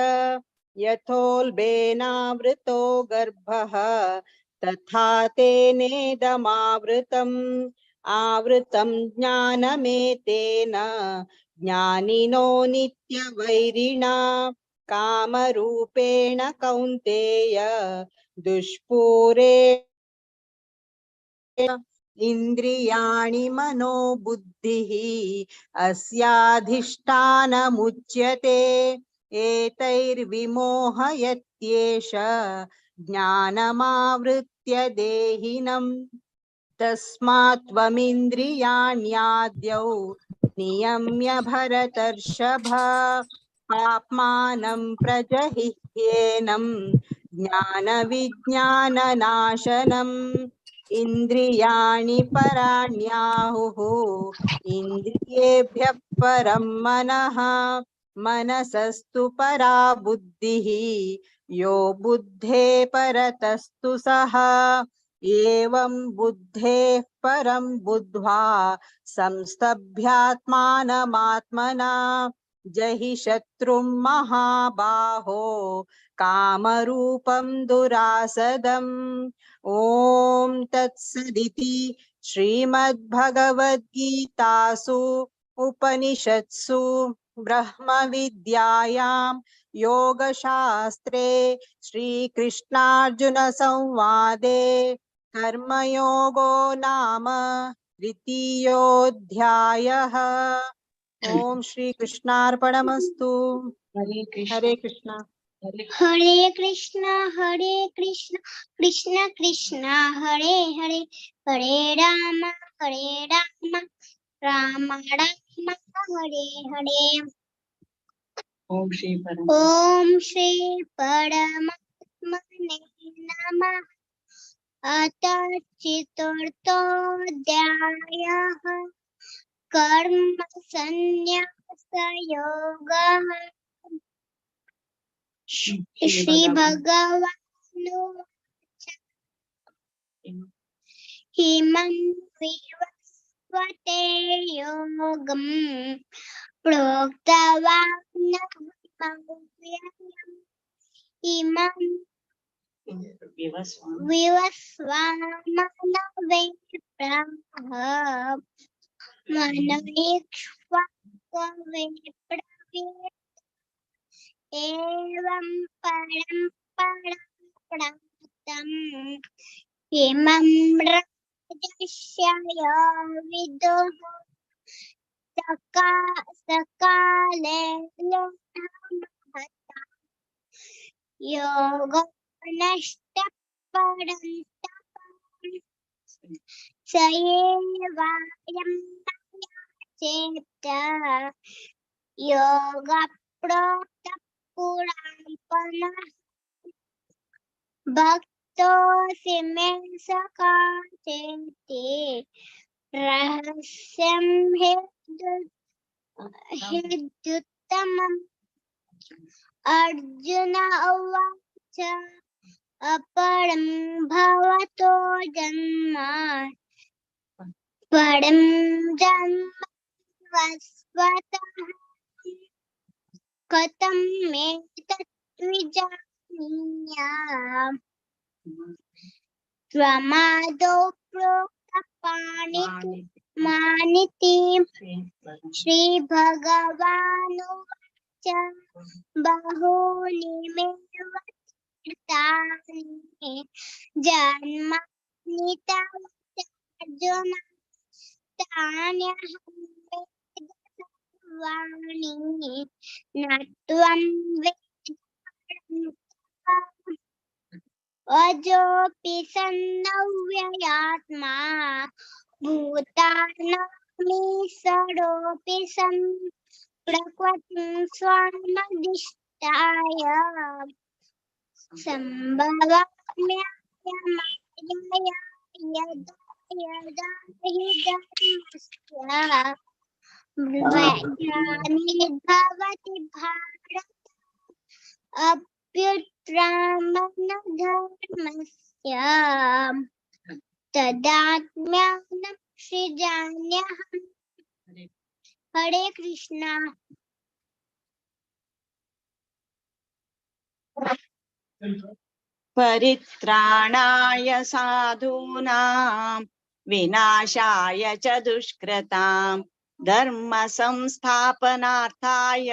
यथोल्बेनावृतो गर्भः तथा तेनेदमावृतम् आवृतं ज्ञानमेतेन ज्ञानिनो नित्यवैरिणा कामरूपेण कौन्तेय दुष्पूरे इंद्रियाणि मनो बुद्धिः अस्याधिष्ठानमुच्यते एतैर्विमोहयत्येष ज्ञानमावृत्य देहिनम् तस्मात् त्वमिन्द्रियाण्याद्यौ नियम्य भरतर्षभ पाप्मानं प्रजहिह्येनं ज्ञानविज्ञाननाशनम् इंद्रियाणि पराण्याहुः इंद्रियेभ्यः परं मनः मनसस्तु परा बुद्धिः यो बुद्धे परतस्तु सः एवं बुद्धेः परं बुद्ध्वा संस्तभ्यात्मानमात्मना जहि शत्रुं महाबाहो कामरूपं दुरासदम्। ॐ तत्सदिति श्रीमद्भगवद्गीतासु उपनिषत्सु ब्रह्मविद्यायां योगशास्त्रे श्रीकृष्णार्जुन संवादे कर्मयोगो नाम द्वितीयोऽध्यायः। ॐ श्रीकृष्णार्पणमस्तु। हरे कृष्ण हरे कृष्ण हरे कृष्ण कृष्ण कृष्ण हरे हरे हरे राम राम राम हरे हरे। ओम श्री परम ओम श्री परमात्मने नमः। अथ चतुर्थोऽध्यायः कर्म संन्यासयोगः। श्री भगवानुवाच इमं विवस्वते योगं प्रोक्तवान् अव्ययम् इमं विवस्वामनवे प्राह मनवेक्ष्वाकवे ब्रवीत् एवं परम्परा प्राप्तम् इमं राजर्षयो विदुः सकाले महता योगो नष्टः परन्तप स एवायं मया चेत् योगप्रोक्तः पुराणः भक्तोऽसि मे सखा चेति रहस्यं हृद्युत्तमम्। अर्जुन उवाच अपरं भवतो जन्म परं जन्म वस्वतः कथं एतत् विजानीयाम् त्वमादौ प्रोक्तपाणिति मानिति। श्रीभगवानुवाच बहूनि मे तीर्थानि जन्मानि तव अर्जुन तान्यहं वेद सर्वाणि न त्वं वेद परं तव। अजोऽपि सन्नव्ययात्मा भूतानामीश्वरोऽपि सन् प्रकृतिं स्वामधिष्ठाय सम्भवाम्ययमायया यदा यदा हि धर्मस्य ग्लानिर्भवति भारत अभ्युत्क्रामणधर्मस्य। तदात्म्यानं सृजाम्यहम्। हरे कृष्णा। परित्राणाय साधूनां विनाशाय च दुष्कृतां धर्म संस्थापनार्थाय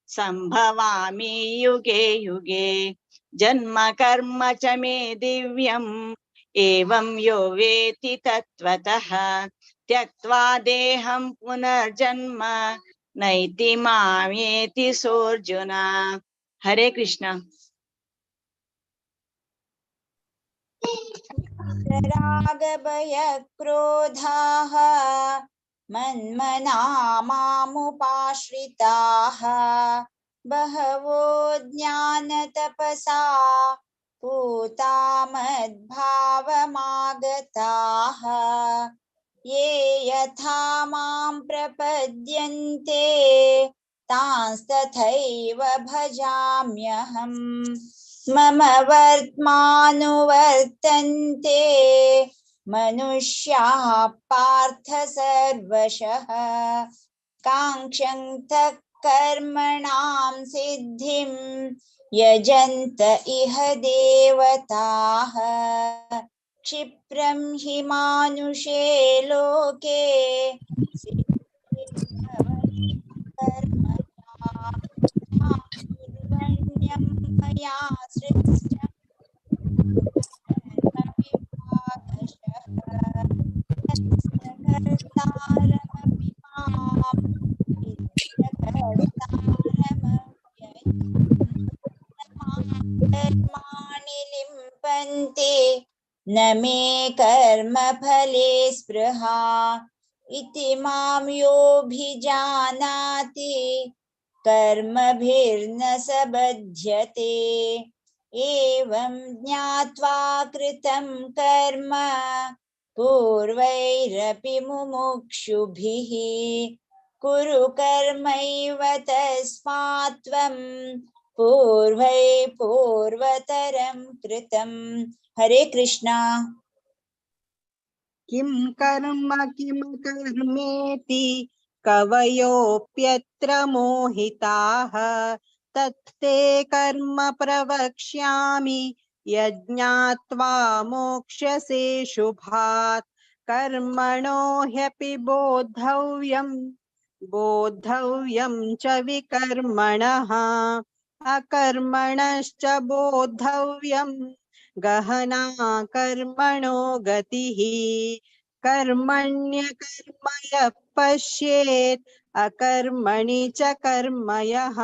संभवामि युगे युगे। जन्म कर्म च मे दिव्यम् एवं यो वेति तत्त्वतः। त्यक्त्वा देहं पुनर्जन्म नैति मामेति सोऽर्जुन। हरे कृष्णा। रागभयक्रोधाः मन्मना मामुपाश्रिताः बहवो ज्ञानतपसा पूता मद्भावमागताः। ये यथा मां प्रपद्यन्ते तांस्तथैव भजाम्यहम्। मम वर्त्मानुवर्तन्ते मनुष्याः पार्थ सर्वशः। काङ्क्षन्तः कर्मणां सिद्धिं यजन्त इह देवताः। क्षिप्रं हि मानुषे लोके कर्मण्यं मया सृष्टं कर्मविभागशः। कर्तारमपि मां कर्माणि लिम्पन्ते न मे कर्मफले स्पृहा। इति मां योऽभिजानाति कर्मभिर्न स बध्यते। एवं ज्ञात्वा कृतं कर्म पूर्वैरपि मुमुक्षुभिः। कुरु कर्मैव तस्मात् त्वं पूर्वै पूर्वतरं कृतम्। हरे कृष्णा। किं कर्म किं कर्मेति कवयोऽप्यत्र मोहिताः। तत्ते कर्म प्रवक्ष्यामि यज्ञात्वा मोक्ष्यसे शुभात्। कर्मणो ह्यपि बोद्धव्यं बोद्धव्यं च विकर्मणः। अकर्मणश्च बोद्धव्यं गहना कर्मणो गतिः। कर्मण्यकर्मयः पश्येत् अकर्मणि च कर्मयः।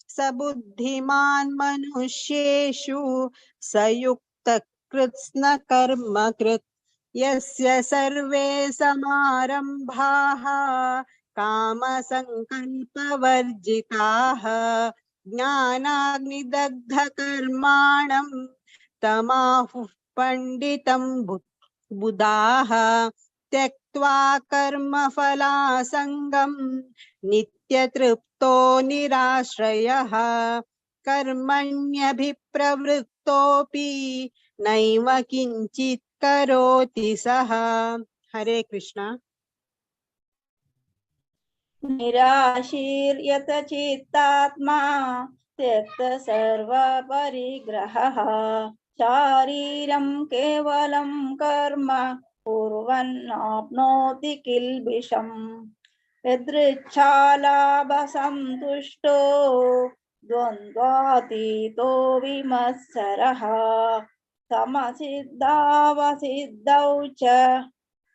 स बुद्धिमान् मनुष्येषु स युक्तः कृत्स्नकर्मकृत्। यस्य सर्वे समारम्भाः कामसङ्कल्पवर्जिताः। ज्ञानाग्निदग्धकर्माणं तमाहुः पण्डितं बुधाः। त्यक्त्वा कर्मफलासङ्गं नित्यतृप्तो निराश्रयः। कर्मण्यभिप्रवृत्तोऽपि नैव किञ्चित् करोति सः। हरे कृष्णा। निराशीर्यत चित्तात्मा त्यक्त सर्वपरिग्रहः। शारीरं केवलं कर्म कुर्वन्नाप्नोति किल्बिषम्। यदृच्छालाभसन्तुष्टो द्वन्द्वातीतो विमत्सरः। समसिद्धावसिद्धौ च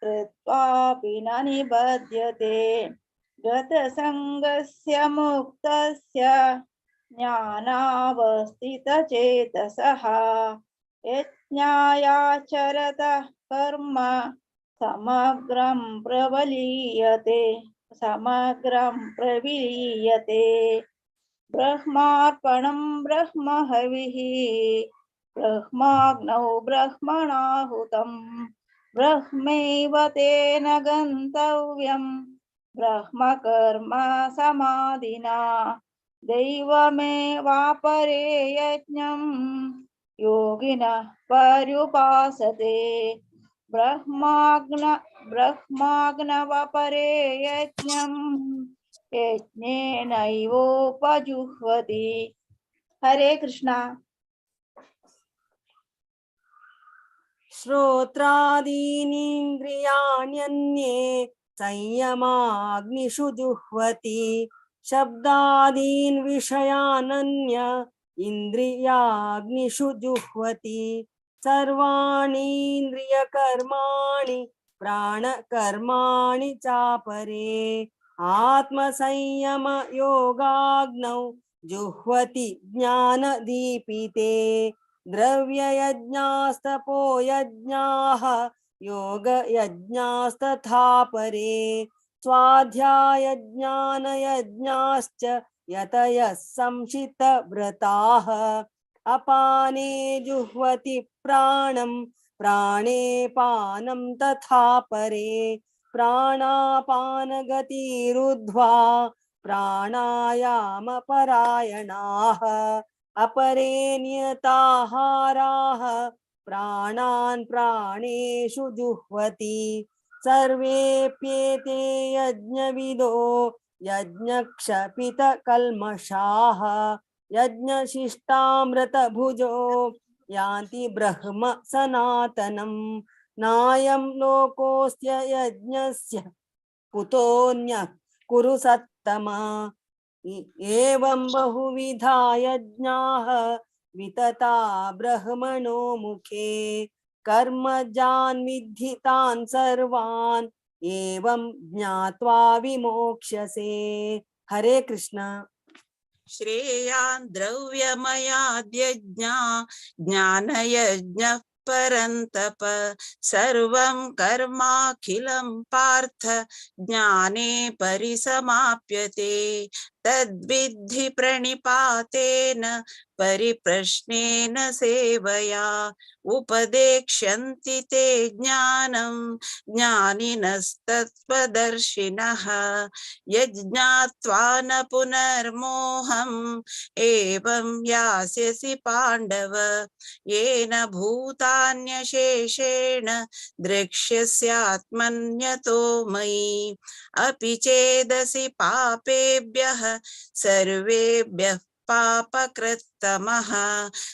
कृत्वापि न निबध्यते। गतसङ्गस्य मुक्तस्य ज्ञानावस्थितचेतसः। यज्ञायाचरतः कर्म समग्रं प्रवलीयते समग्रं प्रविलीयते। ब्रह्मार्पणं ब्रह्महविः ब्रह्माग्नौ ब्रह्मणाहुतं। ब्रह्मैव तेन गन्तव्यं ब्रह्मकर्म समाधिना। दैवमेवापरे यज्ञं योगिनः पर्युपासते। ब्रह्माग्नवपरे यज्ञं यज्ञेनैवोपजुह्वति। हरे कृष्णा। श्रोत्रादीनीन्द्रियाण्यन्ये संयमाग्निषु जुह्वति, शब्दादीन् विषयानन्य इन्द्रियाग्निषु जुह्वति। सर्वाणीन्द्रियकर्माणि प्राणकर्माणि चापरे, आत्मसंयमयोगाग्नौ जुह्वति ज्ञानदीपिते। द्रव्ययज्ञास्तपोयज्ञाः योगयज्ञास्तथा परे, स्वाध्यायज्ञानयज्ञाश्च यतयः संशितव्रताः। अपाने जुह्वति प्राणं प्राणे पानं तथा परे, प्राणापानगतिरुद्ध्वा प्राणायामपरायणाः। अपरे नियताहाराः प्राणान् प्राणेषु जुह्वति। सर्वेऽप्येते यज्ञविदो यज्ञक्षपितकल्मषाः, यज्ञशिष्टामृतभुजो यान्ति ब्रह्म सनातनम्। नायं लोकोऽस्य यज्ञस्य कुतोऽन्यः कुरु सत्तमा। एवं बहुविधा यज्ञाः वितता ब्रह्मणो मुखे, कर्मजान् विद्धि तान् सर्वान् एवं ज्ञात्वा विमोक्ष्यसे। हरे कृष्णा। श्रेयान् द्रव्यमयाद्यज्ञा ज्ञानयज्ञः परन्तप, सर्वं कर्माखिलं पार्थ ज्ञाने परिसमाप्यते। तद्विद्धि प्रणिपातेन परिप्रश्नेन सेवया, उपदेक्ष्यन्ति ते ज्ञानं ज्ञानिनस्तत्त्वदर्शिनः। यज्ञात्वा न पुनर्मोहम् एवं यास्यसि पाण्डव, येन भूतान्यशेषेण द्रक्ष्यस्यात्मन्यतो मयि। अपि चेदसि पापेभ्यः सर्वेभ्यः पापकृत्तमः,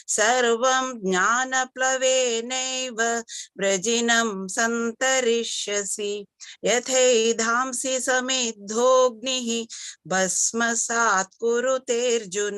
सर्वं ज्ञानप्लवेनैव व्रजिनं सन्तरिष्यसि। यथैधांसि समिद्धोऽग्निः भस्मसात् कुरुतेऽर्जुन,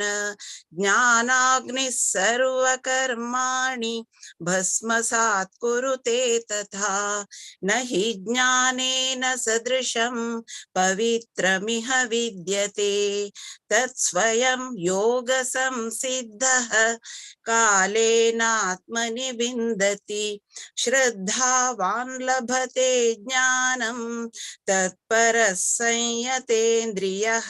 ज्ञानाग्निः सर्वकर्माणि भस्मसात् कुरुते तथा। न हि ज्ञानेन सदृशं पवित्रमिह विद्यते, तत्स्वयं योगसंसिद्धः कालेनात्मनि विन्दति। श्रद्धावान् लभते ज्ञानं तत्परः संयतेन्द्रियः,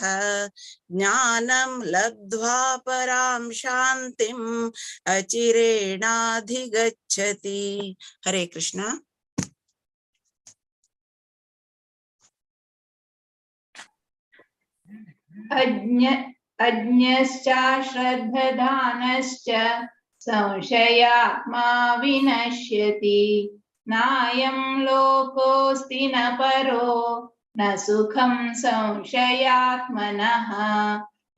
ज्ञानं लब्ध्वा परां शान्तिम् अचिरेणाधिगच्छति। हरे कृष्णा। अज्ञश्चाश्रद्धधानश्च संशयात्मा विनश्यति। नायं लोकोऽस्ति न परो न सुखं संशयात्मनः।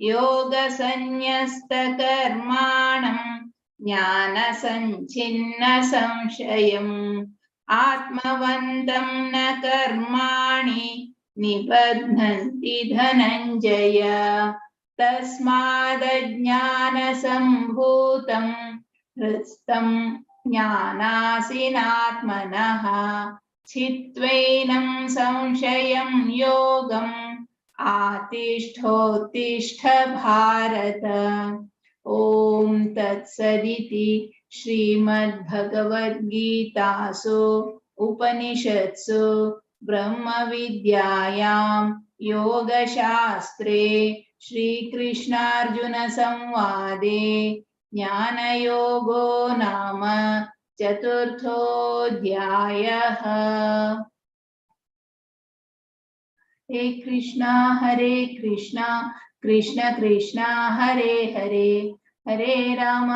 योगसन्न्यस्तकर्माणं ज्ञानसञ्छिन्न संशयम् आत्मवन्तं न कर्माणि निबध्नन्ति धनञ्जय। तस्मादज्ञानसम्भूतं हृत्स्थं ज्ञानासीनात्मनः छित्त्वैनं संशयं योगम् आतिष्ठोत्तिष्ठ भारत। ॐ तत्सदिति श्रीमद्भगवद्गीतासु उपनिषत्सु ब्रह्मविद्यायां योगशास्त्रे श्रीकृष्णार्जुन संवादे ज्ञानयोगो नाम चतुर्थोऽध्यायः। हरे कृष्णा कृष्ण कृष्ण हरे हरे, हरे राम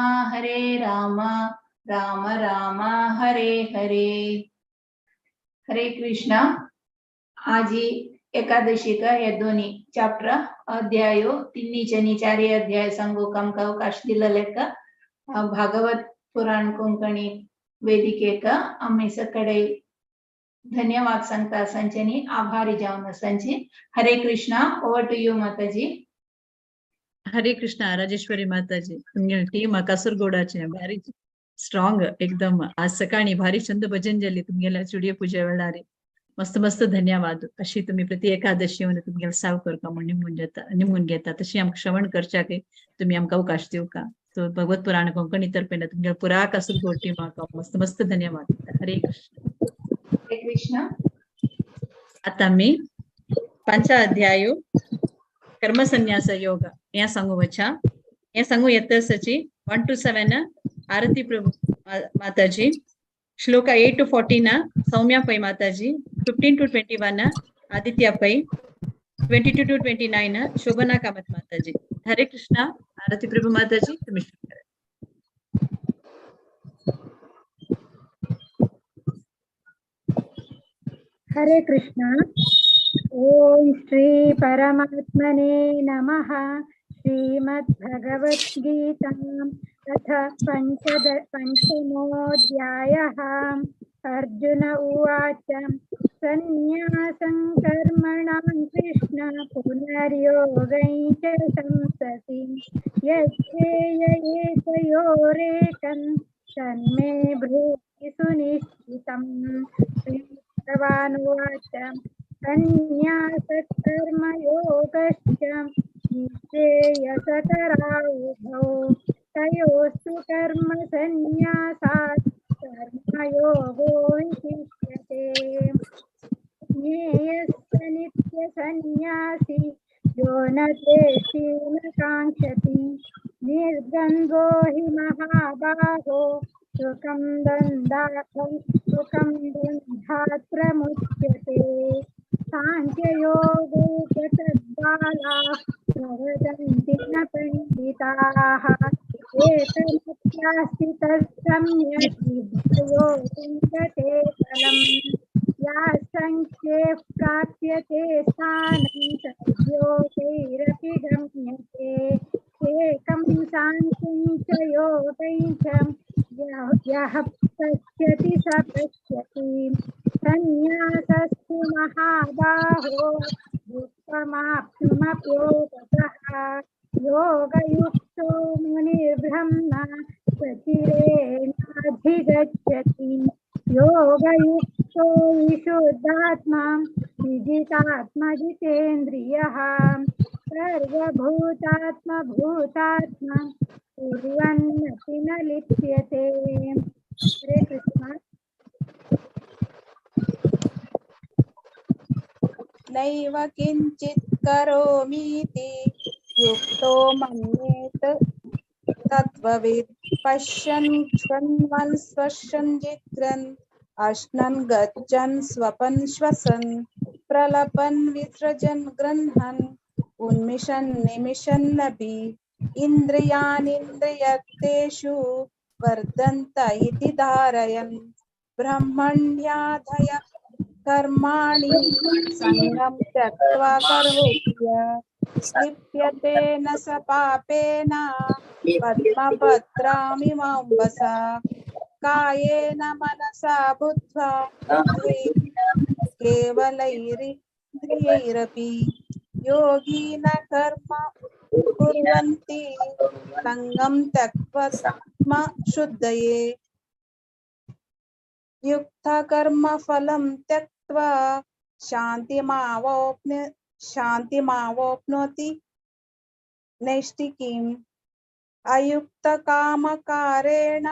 राम राम हरे हरे। हरे कृष्णा. आजी एकादशीक हे दोन्ही चॅप्टर अध्यायो तिन्हीचे नी चारय अध्याय सांगूक आमकां अवकाश दिलेलेक भागवत पुराण कोंकणी वेदिकेक आमी सकडे धन्यवाद सांगता सांच्यानी आभारी जावन सांची. Hare Krishna. Over to you Mataji. Hare Krishna Rajeshwari Mataji. तुमगे टीम कासरगोडाचे भारी स्ट्रॉंग एकदम. आज सकाळी भारी छंद भजन जाली तुमगेल्या चुडये पुजे वेळार. मस्त मस्त धन्यवाद. अशी तुम्ही प्रति एकादशी येवन तुमगेले साव करका म्हूण निमगून जाता निमगून घेता तशी आमकां श्रवण करच्याक तुम्ही आमकां अवकाश दिवका. सो भगवत पुराण कोंकणी तर्फेन तुमगेले पुरा कासरगोड टीमाक मस्त मस्त धन्यवाद. हरे कृष्ण. हरे कृष्ण. आता आमी पांचा अध्यायो कर्मसन्यास योग हें सांगू वचा. हें सांगू येता सची 1 to 7 Aarti Prabhu Mataji, shloka 8 to 14 Soumya Pai Mataji, 15 to 21 Aditya Pai, 22 to 29 Shobhana Kamat Mataji. Hare Krishna. Aarti Prabhu Mataji तुम्ही सुरू करा. हरे कृष्णा. ओम श्री परमात्मने नमः. श्रीमद्भगवद्गीता अथ पञ्चमोऽध्यायः. अर्जुन उवाच सन्न्यासं कर्मणां कृष्ण पुनर्योगं च संसति यच्छेय एतयोरेकं तन्मे ब्रूहि सुनिश्चितम्. श्रीभगवानुवाच सन्न्यासकर्मयोगश्च निश्रेयसकरावुभौ तयोस्तु कर्म सन्न्यासात् कर्मयोगो विशिष्यते. ज्ञेयस्य नित्यसन्न्यासी यो न द्वेष्टि न काङ्क्षति निर्द्वन्द्वो हि महाबाहो सुखं बन्धात् प्रमुच्यते. साङ्ख्ययोगो गतबालाः प्रवदन्ति न पण्डिताः एकमप्यास्थितः सम्यक् विद्वयो विन्दते फलम्. या सङ्ख्ये प्राप्यते स्थानं तद्योगैरपि गम्यते. एकं साङ्ख्यं च योगं च यः पश्यति स पश्यति. सन्न्यासस्तु महाबाहो दुःखमाप्तुमप्योगतः. योगयुक्तो मुनिर्ब्रह्म सचिरेणाधिगच्छति. योगयुक्तो विशुद्धात्मा विजितात्मजितेन्द्रियः सर्वभूतात्मभूतात्मा कुर्वन्नपि न लिप्यते. हरे कृष्ण. नैव किञ्चित् करोमीति युक्तो मन्येत तत्त्ववित्. पश्यन् शृण्वन् स्पृशन् जिघ्रन् अश्नन् गच्छन् स्वपन् श्वसन् प्रलपन् विसृजन् गृह्णन् उन्मिषन् निमिषन्नपि इन्द्रियाणीन्द्रियतेषु वर्धन्त इति धारयन्. ब्रह्मण्याधय कर्माणि सङ्गं त्यक्त्वा करोति लिप्यते न स पापेन पद्मपत्रामिमाम्बसा. कायेन मनसा बुद्ध्वा केवलैरिन्द्रियैरपि योगी न कर्म कुर्वन्ति सङ्गं त्यक्त्वात्मशुद्धये. युक्तकर्मफलं त्यक्त्वा शान्तिमावाप्नोति नैष्ठिकीम्. अयुक्तकामकारेण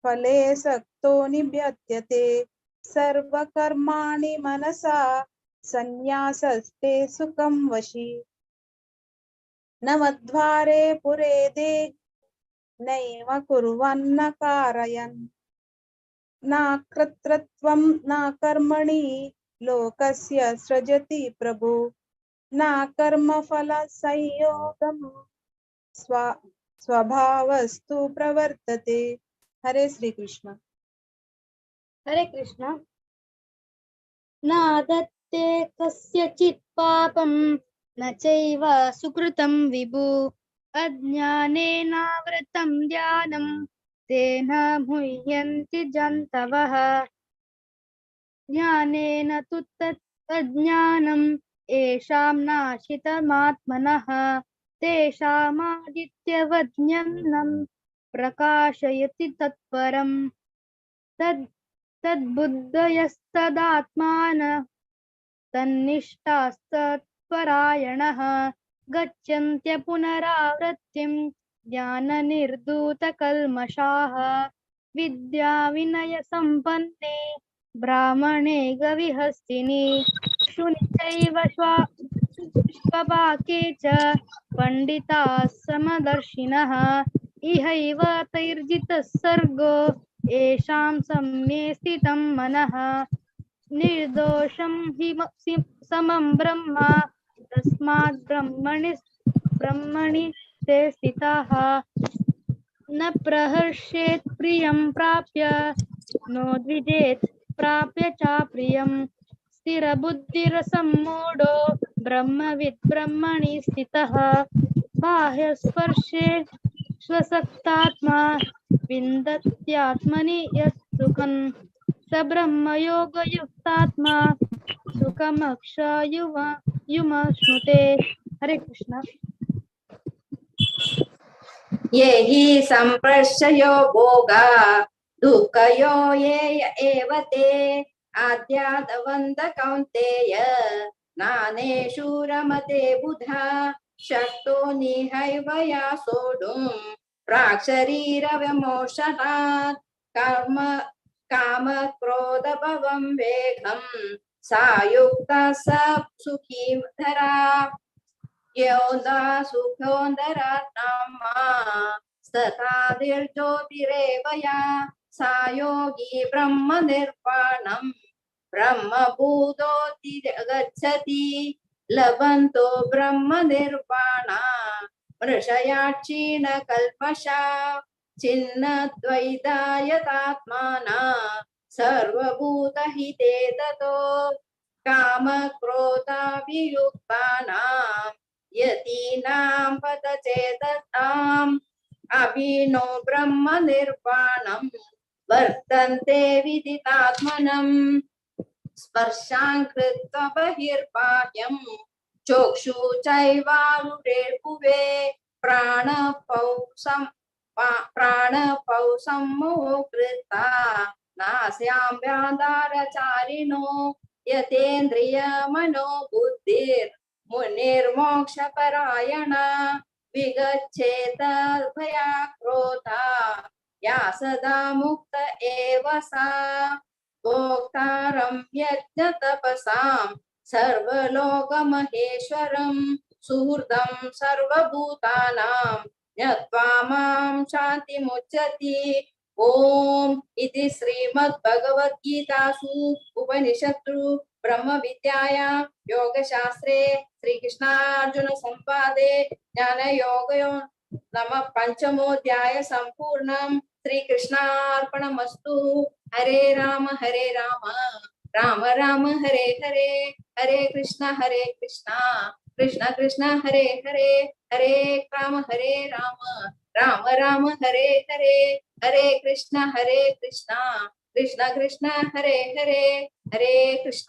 फले सक्तो निबध्यते. सर्वकर्माणि मनसा संन्यासस्ते सुखं वशी. नवद्वारे पुरे देहि नैव कुर्वन्न कारयन्. न कर्तृत्वं न कर्मणि लोकस्य सृजति प्रभु. न कर्मफलसंयोगं स्वभावस्तु प्रवर्तते. हरे श्री कृष्ण. हरे कृष्ण. न दत्ते कस्यचित् पापं न चैव सुकृतं विभु। अज्ञानेनावृतं ध्यानं तेन मुह्यन्ति जन्तवः। ज्ञानेन तु तत् अज्ञानं येषां नाशितमात्मनः तेषामादित्यवज्ञानं प्रकाशयति तत्परम्। तद् तद्बुद्धयस्तदात्मान तन्निष्ठास्तत्परायणः गच्छन्त्य पुनरावृत्तिं ज्ञाननिर्धूतकल्मषाः। विद्याविनयसम्पन्ने ब्राह्मणे गविहस्तिनि शुनि चैव स्वपाके च पण्डिताः समदर्शिनः। इहैव तैर्जितः सर्गो येषां सम्ये स्थितं मनः। निर्दोषं हि समं ब्रह्म तस्मात् ब्रह्मणि ब्रह्मणि ते स्थिताः। न प्रहर्षेत् प्रियं प्राप्य नो द्विजेत् प्राप्य चाप्रियं। स्थिरबुद्धिरसम्मूढो ब्रह्मविद् ब्रह्मणि स्थितः। बाह्यस्पर्शे स्वसक्तात्मा विन्दत्यात्मनि यत् सुखं स ब्रह्मयोगयुक्तात्मा सुखमक्षयुमश्नुते। हरे कृष्ण। ये हि सम्प्रश्रयो भोगा दुःखयो ये एव ते आद्यादवन्त कौन्तेय नानेषु रमते बुधा। शक्तो निहैव या सोढुं प्राक्शरीरविमोषणात् कर्म काम क्रोध भवं वेगं सा युक्ता स सुखी धरा। योदा सुखोदरात्मा सतादिर्ज्योतिरेव या सा योगी ब्रह्म निर्वाणं ब्रह्मभूतोति गच्छति। लभन्तो ब्रह्म निर्वाणा मृषया क्षीण कल्मषा छिन्नद्वैतायतात्माना सर्वभूतहिते ततो। कामक्रोधाभियुक्तानां यतीनां पतचेतसाम् अभिनो ब्रह्म निर्वाणं वर्तन्ते विदितात्मनम्। स्पर्शां कृत्वा बहिर्बाह्यं चक्षु चैवारुरेर्भुवे प्राणपौ सम्मोहकृता नास्यां व्याधारचारिणो यतेन्द्रिय मनोबुद्धिर्मुनिर्मोक्षपरायण विगच्छेत भयाक्रोधा या सदा मुक्त एव सा। भोक्तारं यज्ञतपसां सर्वलोकमहेश्वरं सुहृदं सर्वभूतानां ज्ञात्वा मां शान्तिमुच्यति। ॐ इति श्रीमद्भगवद्गीतासु उपनिषत्सु ब्रह्मविद्यायां योगशास्त्रे श्रीकृष्णार्जुन संवादे ज्ञानयोगयो नम पंचमोऽध्याय सम्पूर्णं। श्रीकृष्णार्पणमस्तु। हरे राम राम राम हरे हरे, हरे कृष्ण कृष्ण कृष्ण हरे हरे, हरे राम राम राम हरे हरे, हरे कृष्ण कृष्ण कृष्ण हरे हरे, हरे कृष्ण।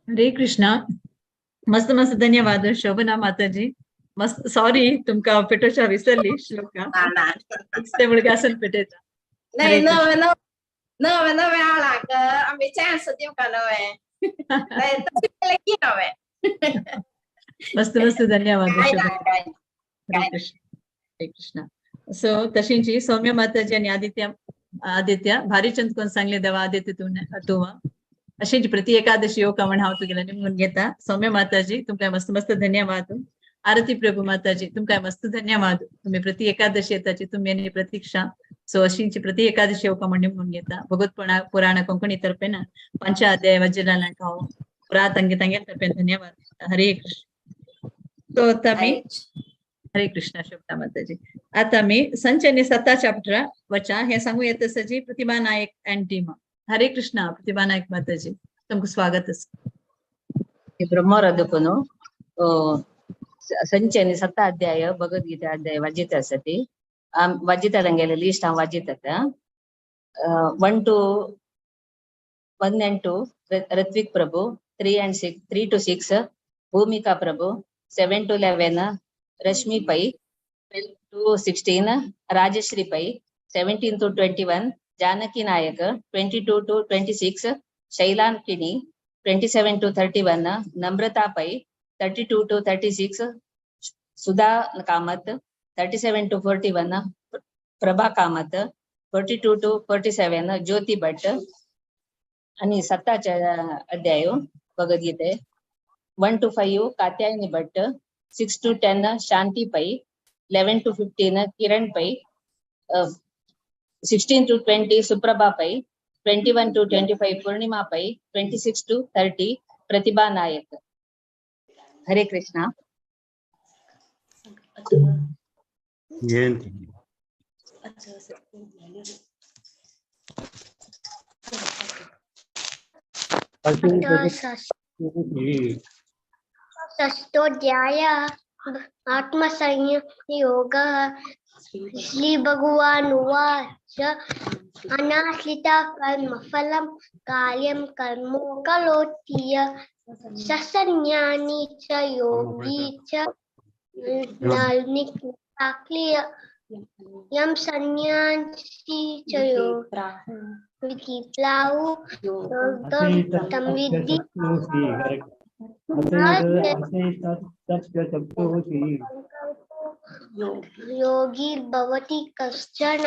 हरे कृष्णा। मस्त मस्त धन्यवाद शोभना माताजी। मस्त सॉरी तुमका पेटोच्या विसरली श्लोका ते मुळगासन पेटेता नाही नवे नवे नवे नवे आळाक आमी चान्स दिवका नवे तशें नवे। मस्त मस्त धन्यवाद हरे कृष्ण हरे कृष्ण। सो तशींची सौम्य माताजी आणि आदित्य आदित्य भारी चंद कोण सांगले देवा आदित्य तूं अशीच प्रति एकादशी योग म्हण हांव तुगेले निमगून घेता। सौम्य माताजी तुमकां मस्त मस्त धन्यवाद। आरती प्रभू माताजी तुमकां मस्त धन्यवाद। तुम्ही प्रति एकादशी येताची तुम्ही आनी प्रतीक्षा सो अशींची प्रति एकादशी योग म्हण निमगून घेता। भगवत पुराण कोंकणी तर्फे ना पंच अध्याय वज्रलांक हांव पुरा तांगे तांगे तर्फे धन्यवाद। हरे कृष्ण। तो आता मी हरे कृष्णा शोभना माताजी. आता आमी संचनी 7 चॅप्टर वचा हे सांगू येता सजी प्रतिभा नायक अँड टीम. हरे कृष्णा प्रतिभा नायक माताजी, तुमकां स्वागत आसा. ब्रह्मरदकुनु संचनी 7 अध्याय भगवद्गीता अध्याय वाजित आसा ती वाजितांगेले लिस्ट हांव वाजित आतां. 1 and 2 Ritvik Prabhu, 3 and 6, 3 to 6 Bhumika Prabhu, 7 to 11 Rashmi Pai, 12 to 16 Rajashri Pai, 17 to 21 Janaki Nayak, 22 to 26 Shailan Kini, 27 to 31 Namrata Pai, 32 to 36 Sudha Kamath, 37 to 41 Prabha Kamath, 42 to 47 Jyoti Bhatt. आणि 7 अध्याय भगवद्गीते 1 to 5 Katyayani Bhatt, 6 to 10 Shanti Pai, 11 to 15 Kiran Pai, 16 to 20 Suprabha Pai, 21 to 25 Purnima Pai, 26 to 30 Pratibha Nayak. Hare Krishna. षष्ठोऽध्याय आत्मसंयम योगः. श्री भगवानुवाच अनाश्रिता कर्मफलं कार्यं कर्म करोति यः ससंज्ञानी च योगी च नानिक्लिय यम संन्यासी च योगी तं विद्धि योगी भवति कश्चन.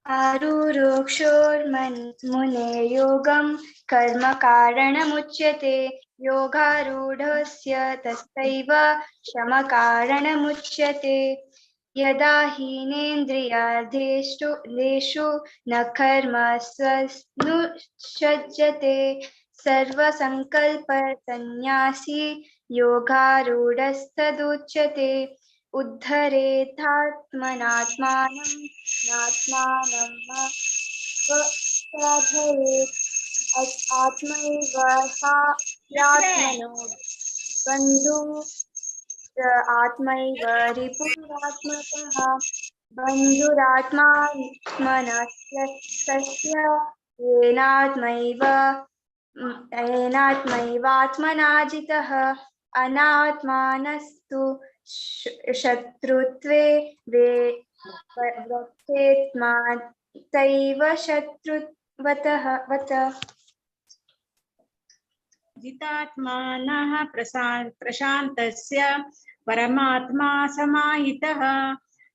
आरुरोक्षोर्मुनेर्योगं कर्म कारणमुच्यते, योगारूढस्य तस्यैव शमकारणमुच्यते. यदा हीनेन्द्रियार्थेषु न कर्म स्वनुसज्जते, सर्वसङ्कल्पसन्न्यासी योगारूढस्तदुच्यते. उद्धरेत्आत्मनात्मानं नात्मानं साधयेत्, आत्मैव ह्यात्मनो बन्धुः आत्मैव रिपुरात्मकः बन्धुरात्मात्मनस्य तस्य येनात्मैवात्मना जितः. अनात्मानस्तु शत्रुत्वे व्रतेत्मातैव शत्रुवतः. जितात्मानः प्रशान्तस्य परमात्मा समाहितः,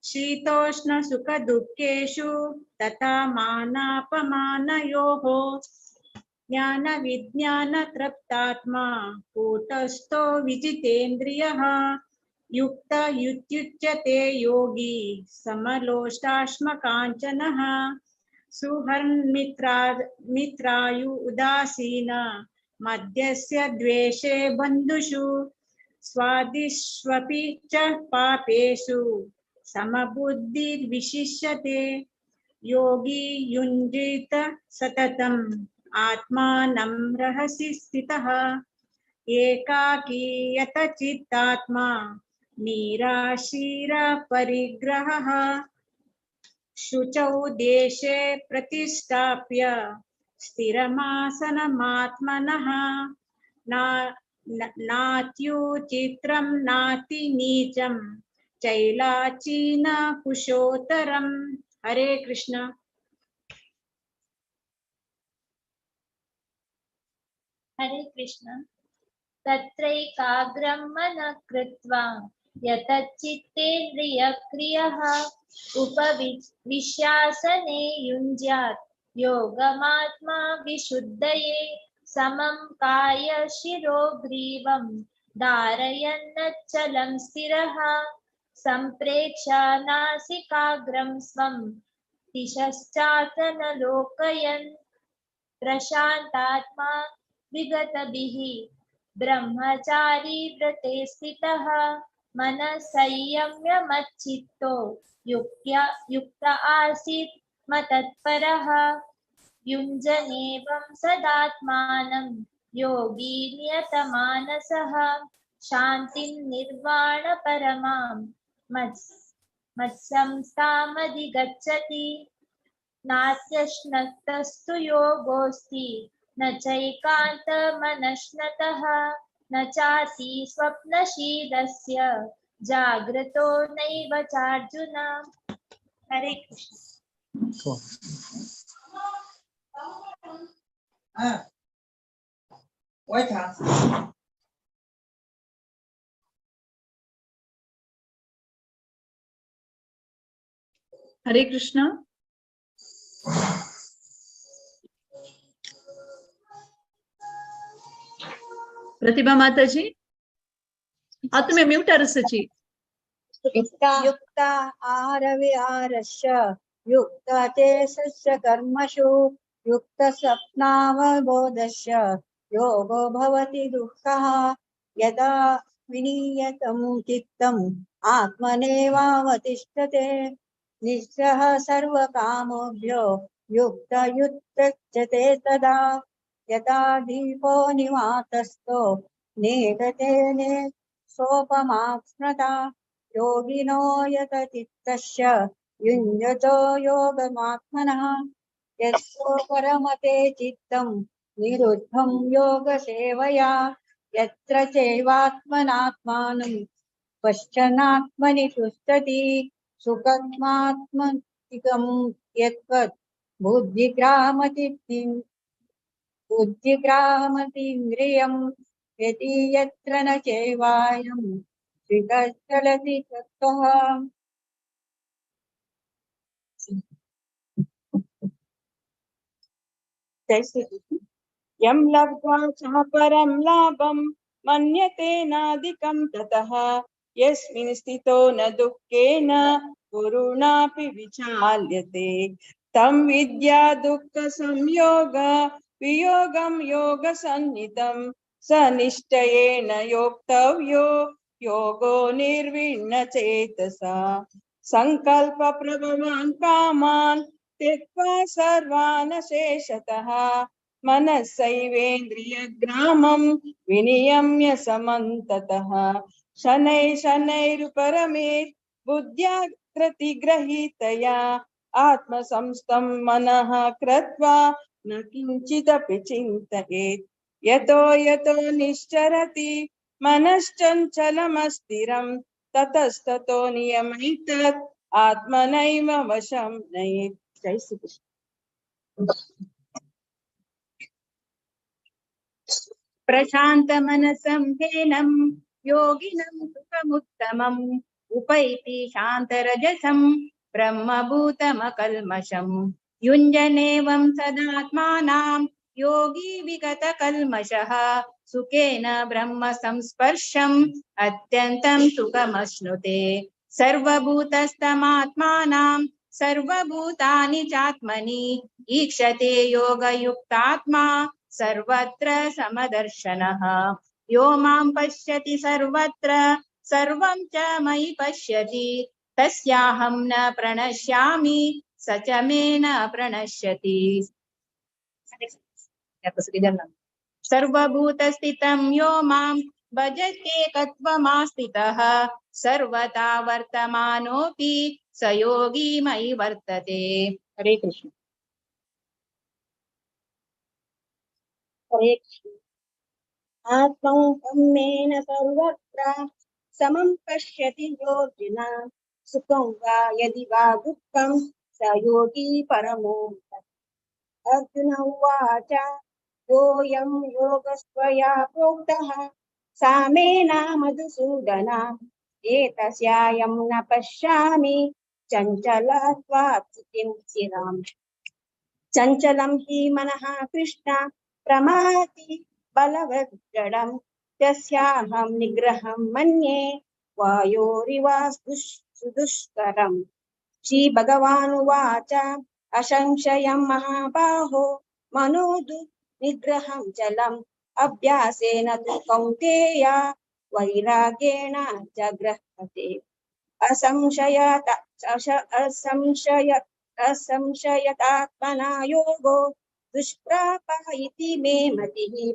शीतोष्णसुखदुःखेषु तथा मानापमानयोः. ज्ञानविज्ञानतृप्तात्मा कूटस्थो विजितेन्द्रियः, युक्त युत्युच्यते योगी समलोष्टाश्मकाञ्चनः. सुहर्मित्रायु उदासीन मध्यस्य द्वेषे बन्धुषु, स्वादिष्वपि च पापेषु समबुद्धिर्विशिष्यते. योगी युञ्जीत सततम् आत्मानं रहसि स्थितः, एकाकी यतचित्तात्मा निराशीरपरिग्रहः. शुचौ देशे प्रतिष्ठाप्य स्थिरमासनमात्मनः, नात्युचित्रं नातिनीचं चैलाचीन कुशोत्तरम्. हरे कृष्ण. हरे कृष्ण. तत्रैकाग्रं मनः कृत्वा यतच्चित्तेन्द्रियक्रियः उपविश्यासने युञ्ज्यात् योगमात्मा विशुद्धये. समं काय शिरोग्रीवं धारयन्नचलं स्थिरः, सम्प्रेक्ष्य नासिकाग्रं स्वं दिशश्चातनलोकयन्. प्रशान्तात्मा विगतभिः ब्रह्मचारी व्रते स्थितः मनः संयम्य मच्चित्तो युक्त आसीत् मत्तत्परः। युञ्जनेवं सदात्मानं योगी नियतमानसः शान्तिं निर्वाणपरमां मत्संस्थामधिगच्छति। नात्यश्नतस्तु योगोऽस्ति न चैकान्तमनश्नतः न चाति स्वप्नशीलस्य जाग्रतो नैव चार्जुन। हरे कृष्ण। हरे कृष्ण। प्रतिभा माताजी, तुम्हें म्यूट आरसची। युक्ता आहारविहारस्य युक्ता चेशस्य कर्मसु युक्त स्वप्नावबोधस्य योगो भवति दुःखः। यदा विनीयतं चित्तम् आत्मनेवावतिष्ठते निःस्रः सर्वकामोभ्यो युक्त युक्तच्यते तदा। यदा दीपो निवातस्थो नेदते ने सोपमा स्मृता योगिनो यत चित्तस्य युञ्जतो योगमात्मनः। यस्तो परमते चित्तं निरुद्धं योगसेवया यत्र चैवात्मनात्मानं पश्चनात्मनि तुष्टति सुखत्मात्मतिकं यत्त्वत् बुद्धिग्रामतीन्द्रियं यदि यत्र न चैवायं स्थितश्चलति तत्त्वः। जय श्री कृष्ण। यं लब्ध्वा च परं लाभं मन्यते नाधिकं ततः यस्मिन् स्थितो न दुःखेन गुरुणापि विचाल्यते। तं विद्या दुःख संयोग वियोगं योग सन्निधं स निश्चयेन योक्तव्यो योगो निर्विण्ण चेतसा। संकल्प प्रभवान् कामान् त्यक्त्वा सर्वान् शेषतः मनस्सैवेन्द्रियग्रामं विनियम्य समन्ततः। शनैः शनैरुपरमेत् बुद्ध्या प्रतिगृहीतया आत्मसंस्थं मनः कृत्वा न किञ्चिदपि चिन्तयेत्। यतो यतो निश्चरति मनश्चञ्चलमस्थिरं ततस्ततो नियमैतत् आत्मनैव वशं नयेत्। जय श्री कृष्ण। प्रशान्तमनसं हेनं योगिनं सुखमुत्तमम् उपैति शान्तरजसं ब्रह्मभूतमकल्मषं। युञ्जनेवं सदात्मानां योगी विगतकल्मषः सुखेन ब्रह्म संस्पर्शम् अत्यन्तं सुखमश्नुते। सर्वभूतस्थमात्मानां सर्वभूतानि चात्मनि ईक्षते योगयुक्तात्मा सर्वत्र समदर्शनः। यो मां पश्यति सर्वत्र सर्वं च मयि पश्यति तस्याहं न प्रणश्यामि स च मे न प्रणश्यति। सर्वभूतस्थितं यो मां भजत्येकत्वमास्थितः सर्वथा वर्तमानोऽपि स योगी मयि वर्तते। हरे कृष्ण। हरे कृष्ण। आत्मौपम्येन सर्वत्र समं पश्यति योगिना सुखं वा यदि वा दुःखं स योगी परमो। अर्जुन उवाच योऽयं योगस्त्वया प्रोक्तः सा मे मधुसूदन एतस्यायं न पश्यामि चञ्चलत्वात् स्थितिं स्थिराम्। चञ्चलं हि मनः कृष्ण प्रमाति बलवज्जडं तस्याहं निग्रहं मन्ये वायोरिव सुदुष्करम्। श्री भगवानुवाच असंशयं महाबाहो मनो निग्रहं चलम् अभ्यासेन तु कौन्तेय वैराग्येण च गृह्यते। असंशयतात्मना योगो दुष्प्रापः इति मे मतिः।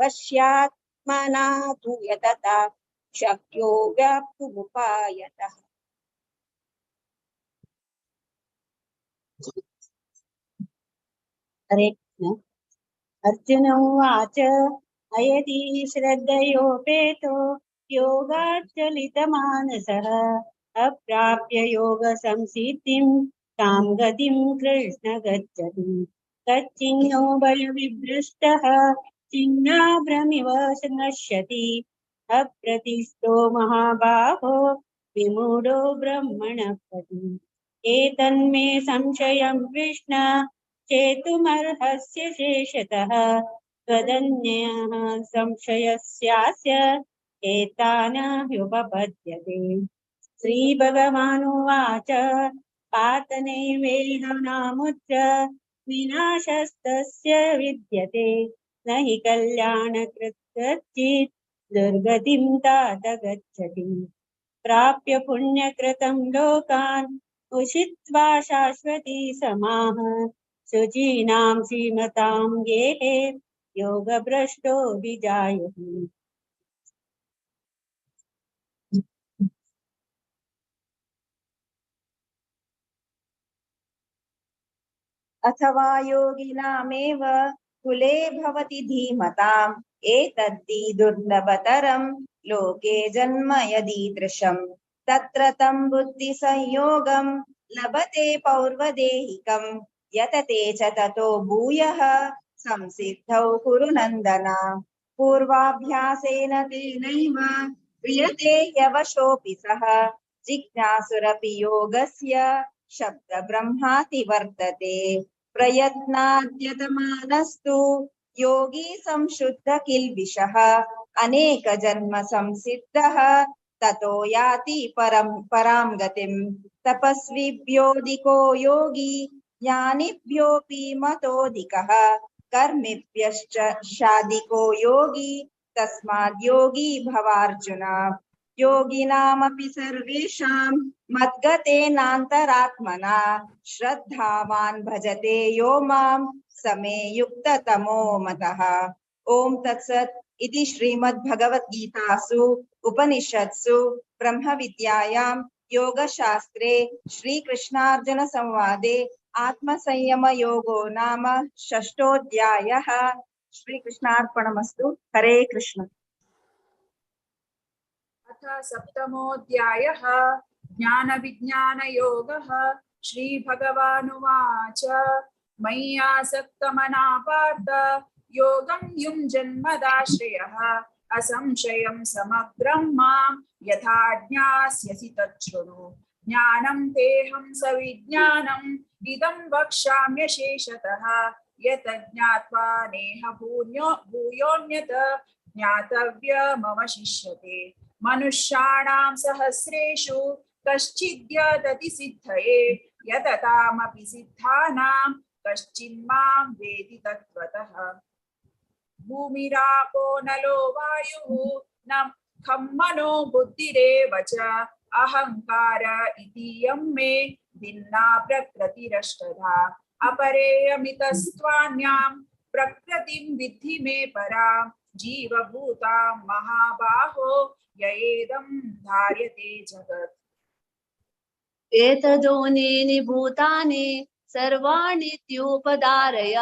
पश्यात्मना तु यतता शक्यो व्याप्तुमुपायतः। हरे कृष्ण। अर्जुन उवाच, अयति श्रद्धयोपेतो योगाच्चलितमानसः अप्राप्य योगसंसिद्धिं तां गतिं कृष्ण गच्छति। तच्चिन्नो बलविभ्रष्टः छिन्नाभ्रमिव नश्यति। अप्रतिष्ठो महाबाहो विमूढो ब्रह्मणपति। एतन्मे संशयं कृष्ण चेतुमर्हस्य शेषतः। त्वदन्यः संशयस्यास्य एतानाह्युपपद्यते। श्रीभगवानुवाच, पातनैवेह नामुत्र विनाशस्तस्य विद्यते। न हि कल्याणकृत् कच्चित् दुर्गतिं तात गच्छति। प्राप्य पुण्यकृतं लोकान् उषित्वा शाश्वती समाः। शुचीनां श्रीमतां गेहे योगभ्रष्टो विजायते। अथवा योगिनामेव कुले भवति धीमताम्। एतद्धि दुर्लभतरं लोके जन्म यदीदृशम्। तत्र तं बुद्धिसंयोगं लभते पौर्वदेहिकं। यतते च ततो भूयः संसिद्धौ कुरु नन्दन। पूर्वाभ्यासेन तेनैव क्रियते ह्यवशोऽपि सः। जिज्ञासुरपि योगस्य शब्दब्रह्माति वर्तते। प्रयत्नाद्यतमानस्तु योगी संशुद्ध किल्बिषः। अनेक जन्म संसिद्धः ततो याति परां गतिम्। तपस्विभ्योऽधिको योगी ज्ञानिभ्योऽपि मतोऽधिकः। कर्मिभ्यश्च शादिको योगी तस्माद् योगी भवार्जुन। योगिनामपि सर्वेषां मद्गतेनान्तरात्मना। श्रद्धावान् भजते यो मां स मे युक्ततमो मतः। ॐ तत्सत् इति श्रीमद्भगवद्गीतासु उपनिषत्सु ब्रह्मविद्यायां योगशास्त्रे श्रीकृष्णार्जुन संवादे आत्मसंयमयोगो नाम षष्ठोऽध्यायः। श्रीकृष्णार्पणमस्तु। हरे कृष्ण। अथ सप्तमोऽध्यायः ज्ञानविज्ञानयोगः। श्रीभगवानुवाच, मय्यासक्तमना पार्थ योगं युञ्जन्मदाश्रयः। असंशयं समग्रं मां यथा ज्ञास्यसि तच्छृणु। ज्ञानं तेऽहं सविज्ञानम् इदं वक्ष्याम्यशेषतः। यत् ज्ञात्वा नेह भूयोऽन्यत् ज्ञातव्यमवशिष्यते। मनुष्याणां सहस्रेषु कश्चिद्यतति सिद्धये। यततामपि सिद्धानां कश्चिन्मां वेदि तत्त्वतः। भूमिरापो नलो वायुः न खं मनो बुद्धिरेव च। अहंकार इति यं मे भिन्ना प्रकृतिरष्टधा। अपरेयमितस्त्वान्यां प्रकृतिं विद्धि मे परां। जीवभूतां महाबाहो ययेदं धार्यते जगत्। एतदोनीनि भूतानि सर्वाणीत्युपधारय।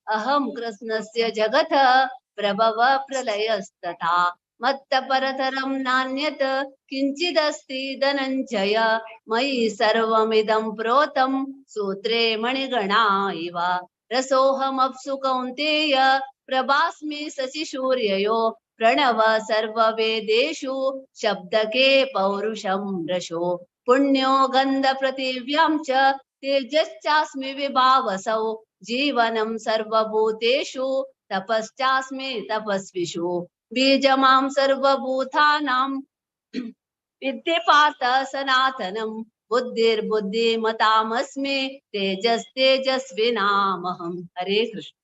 अहं कृत्स्नस्य जगतः प्रभव प्रलयस्तथा। मत्तपरतरं नान्यत् किञ्चिदस्ति धनञ्जय। मयि सर्वमिदं प्रोतं सूत्रे मणिगणा इव। रसोऽहमप्सु कौन्तेय प्रभास्मि शशिसूर्ययो। प्रणव सर्ववेदेषु शब्दके पौरुषं रसो। पुण्यो गन्धपृथिव्यां च तेजश्चास्मि विभावसौ। जीवनं सर्वभूतेषु तपश्चास्मि तपस्विषु। बीजमां सर्वभूतानां विद्धि पार्थ सनातनं। बुद्धिर्बुद्धिमतामस्मि तेजस्तेजस्विनामहम्। हरे कृष्ण।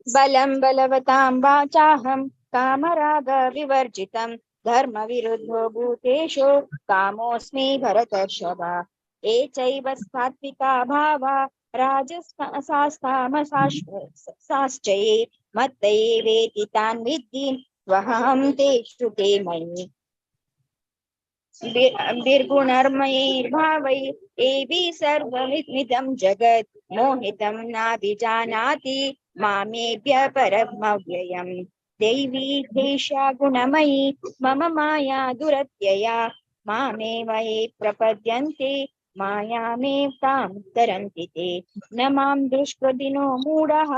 बलं बलवतां वाचाहं कामरागविवर्जितं धर्मविरुद्धो भूतेषु कामोऽस्मि भरतर्षभ। ये चैव सात्विका भावा राजसास्तामसाश्चये मत्तैवेति तान् विद्धि त्वहं तेषु ते मयि। निर्गुणर्मयैर्भावैः सर्वमिदं जगत् मोहितं नाभिजानाति मामेभ्य परमव्ययम्। दैवी ह्येषा गुणमयी मम माया दुरत्यया मामेव ये प्रपद्यन्ते मायामेव तां तरन्ति ते। न मां दुष्कृतिनो मूढाः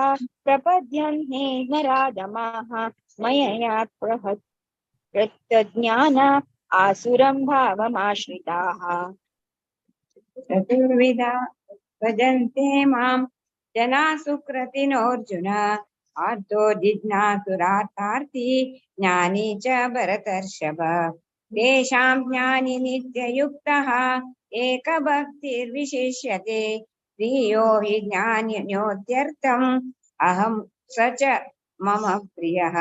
प्रपद्यन्ते नराधमाः मयया प्रहृतज्ञाना आसुरं भावमाश्रिताः। चतुर्विधा भजन्ते मां जना सुकृतिनोऽर्जुन आर्तो जिज्ञासुरार्थार्थी ज्ञानी च भरतर्षभ। तेषां ज्ञानी नित्ययुक्तः एकभक्तिर्विशिष्यते प्रियो हि ज्ञानिनोत्यर्थम् अहं स च मम प्रियः।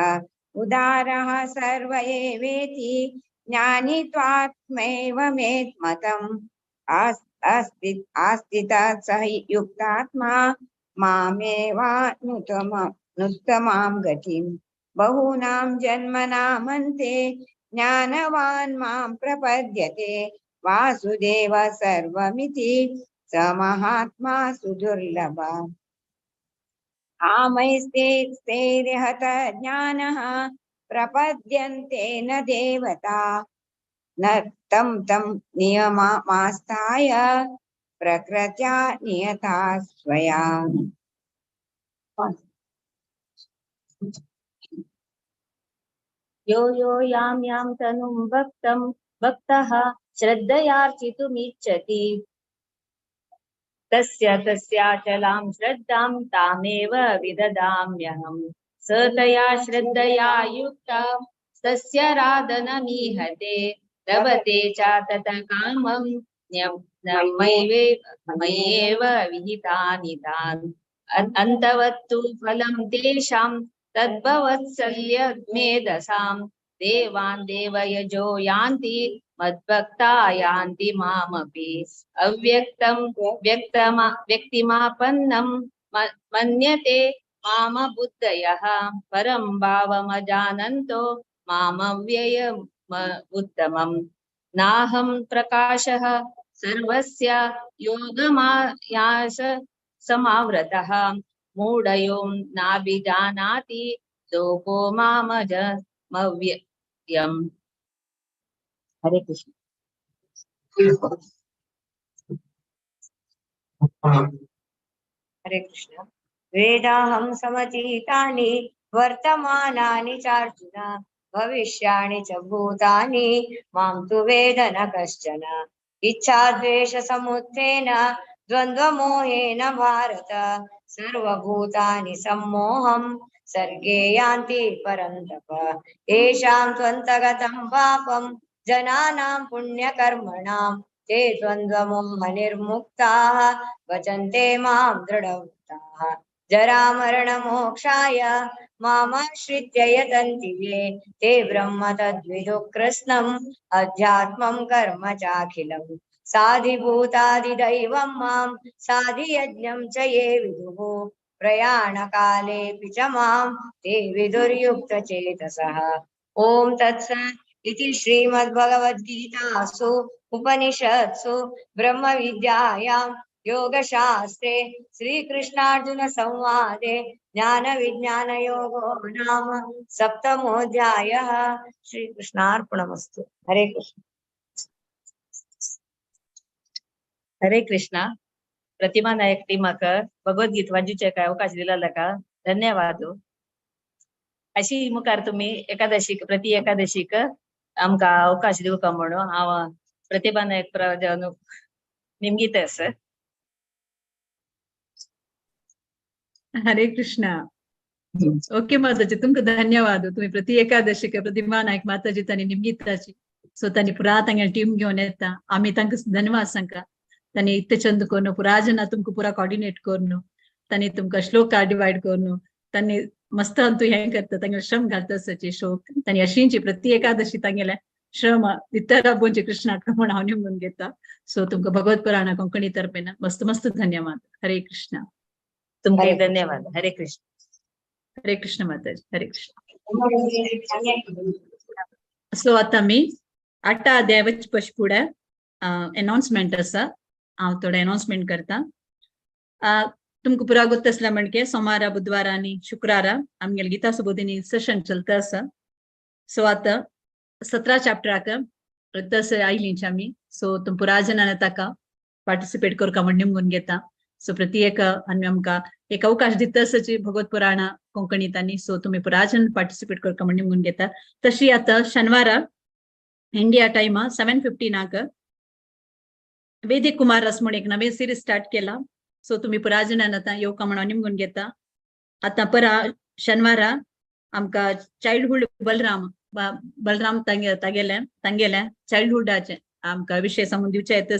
उदारः सर्व एवेति ज्ञानी त्वात्मैव मे मतम्। आस्तिता स युक्तात्मा मामेवानुत्तमां गतिं। बहूनां जन्मनामन्ते ज्ञानवान् मां प्रपद्यते वासुदेव सर्वमिति स महात्मा सुदुर्लभ। आमैस्ते ज्ञानः प्रपद्यन्ते न देवता न तं तं नियममास्थाय प्रकृत्या नियता स्वया। यो यो यां यां तनुं भक्तं भक्तः श्रद्धयार्चितुमिच्छति तस्य तस्याचलां श्रद्धां तामेव विददाम्यहम्। स तया श्रद्धया युक्ता तस्य राधनमीहते लभते च ततः कामं मय्येव विहितानि तान्। अन्तवत्तु फलं तेषां तद्भवत्सल्यमेधसां देवान् देवयजो यान्ति मद्भक्ता यान्ति मामपि। अव्यक्तं व्यक्तिमापन्नं मन्यते माम बुद्धयः परं भावमजानन्तो मामव्ययमुत्तमम्। नाहं प्रकाशः सर्वस्य योगमायास समावृतः मूढयो नाभिजानाति लोको मामजमव्ययम्। हरे कृष्ण। हरे कृष्ण। वेदाहं समतीतानि वर्तमानानि चार्जुन भविष्याणि च भूतानि मां तु वेद न कश्चन। इच्छाद्वेषसमुत्थेन द्वन्द्वमोहेन भारत सर्वभूतानि सम्मोहं सर्गे यान्ति परन्तप। येषां त्वन्तगतं पापं जनानां पुण्यकर्मणां ते द्वन्द्वमोहनिर्मुक्ताः भजन्ते मां दृढव्रताः। जरामरणमोक्षाय मामाश्रित्य यतन्ति ये ते ब्रह्म तद्विदुः कृत्स्नम् अध्यात्मं कर्म चाखिलम्। साधिभूतादिदैवं मां साधियज्ञं च ये विदुः प्रयाणकालेऽपि च मां ते विदुर्युक्तचेतसः। ॐ तत्सत् इति श्रीमद्भगवद्गीतासु उपनिषत्सु ब्रह्मविद्यायां योगशास्त्रे श्रीकृष्णार्जुन संवादे ज्ञानविज्ञानयोगो नाम सप्तमोऽध्यायः। श्रीकृष्णार्पणमस्तु। हरे कृष्ण। हरे कृष्ण। प्रतिमा नायक टीमाक भगवद्गीता वाचूचे काय अवकाश दिला का धन्यवाद। अशी मुखार तुम्ही एकादशीक प्रति एकादशीक आमकां अवकाश दिवका म्हणून हांव प्रतिभा नायक निमगीत आसा। हरे कृष्णा। ओके माताजी, तुमकां धन्यवाद। तुम्ही प्रति एकादशीक प्रतिभा नायक माताजी तांणी निमगीताची सो तांणी पुरा तांगेले टीम घेवन येता। आमी तांकां धन्यवाद सांगता। तांणी इतले चंद करून पुरा जना तुमकां पुरा कॉर्डिनेट करून तांणी तुमकां श्लोक डिवायड करून तांणी मस्त अंतू हें करता, तांगेले श्रम घालता सची. सो तांणी अशींची प्रति एकादशी तांगेले श्रम दिता बोंचे कृष्णाक म्हण हांव निमगून घेता. सो तुमकां भगवत पुराणा कोंकणी तर्फेन मस्त मस्त धन्यवाद. हरे कृष्णा. तुमकां धन्यवाद. हरे कृष्ण. हरे कृष्ण माताजी. हरे कृष्ण. सो आतां आमी आठा अध्याय वचपा फुडें अनाउन्समेंट आसा, हांव थोडें अनाउन्समेंट करता. तुमकां पुरा गोत्त आसल्या म्हणके सोमारा, बुधवारा आनी शुक्रारा आमगेले गीता सुबोधिनी सेशन चलता आसा. सो आतां 17 चॅप्टराक तस आयलींच आमी. सो तुम पुरा जणांनी ताका पार्टिसिपेट करका म्हण निमगून घेता. सो प्रति एक आमी आमकां एक अवकाश दिता आसाची भगवत पुराणा कोंकणीत आनी सो तुमी पुरा जण पार्टिसिपेट करका म्हण निमगून घेता. तशी आतां शनिवारा इंडिया टायमा 7:15 वेदिक कुमार रस म्हण एक नवें सिरीज स्टार्ट केला. सो तुमी पुरा जणांनी आतां येवका म्हणून निमगून घेता. आतां परा शनिवारा आमकां चायल्डहूड बलराम बलराम तागेले तांगेले चायल्डहुडाचे आमकां विशय सांगून दिवचे येता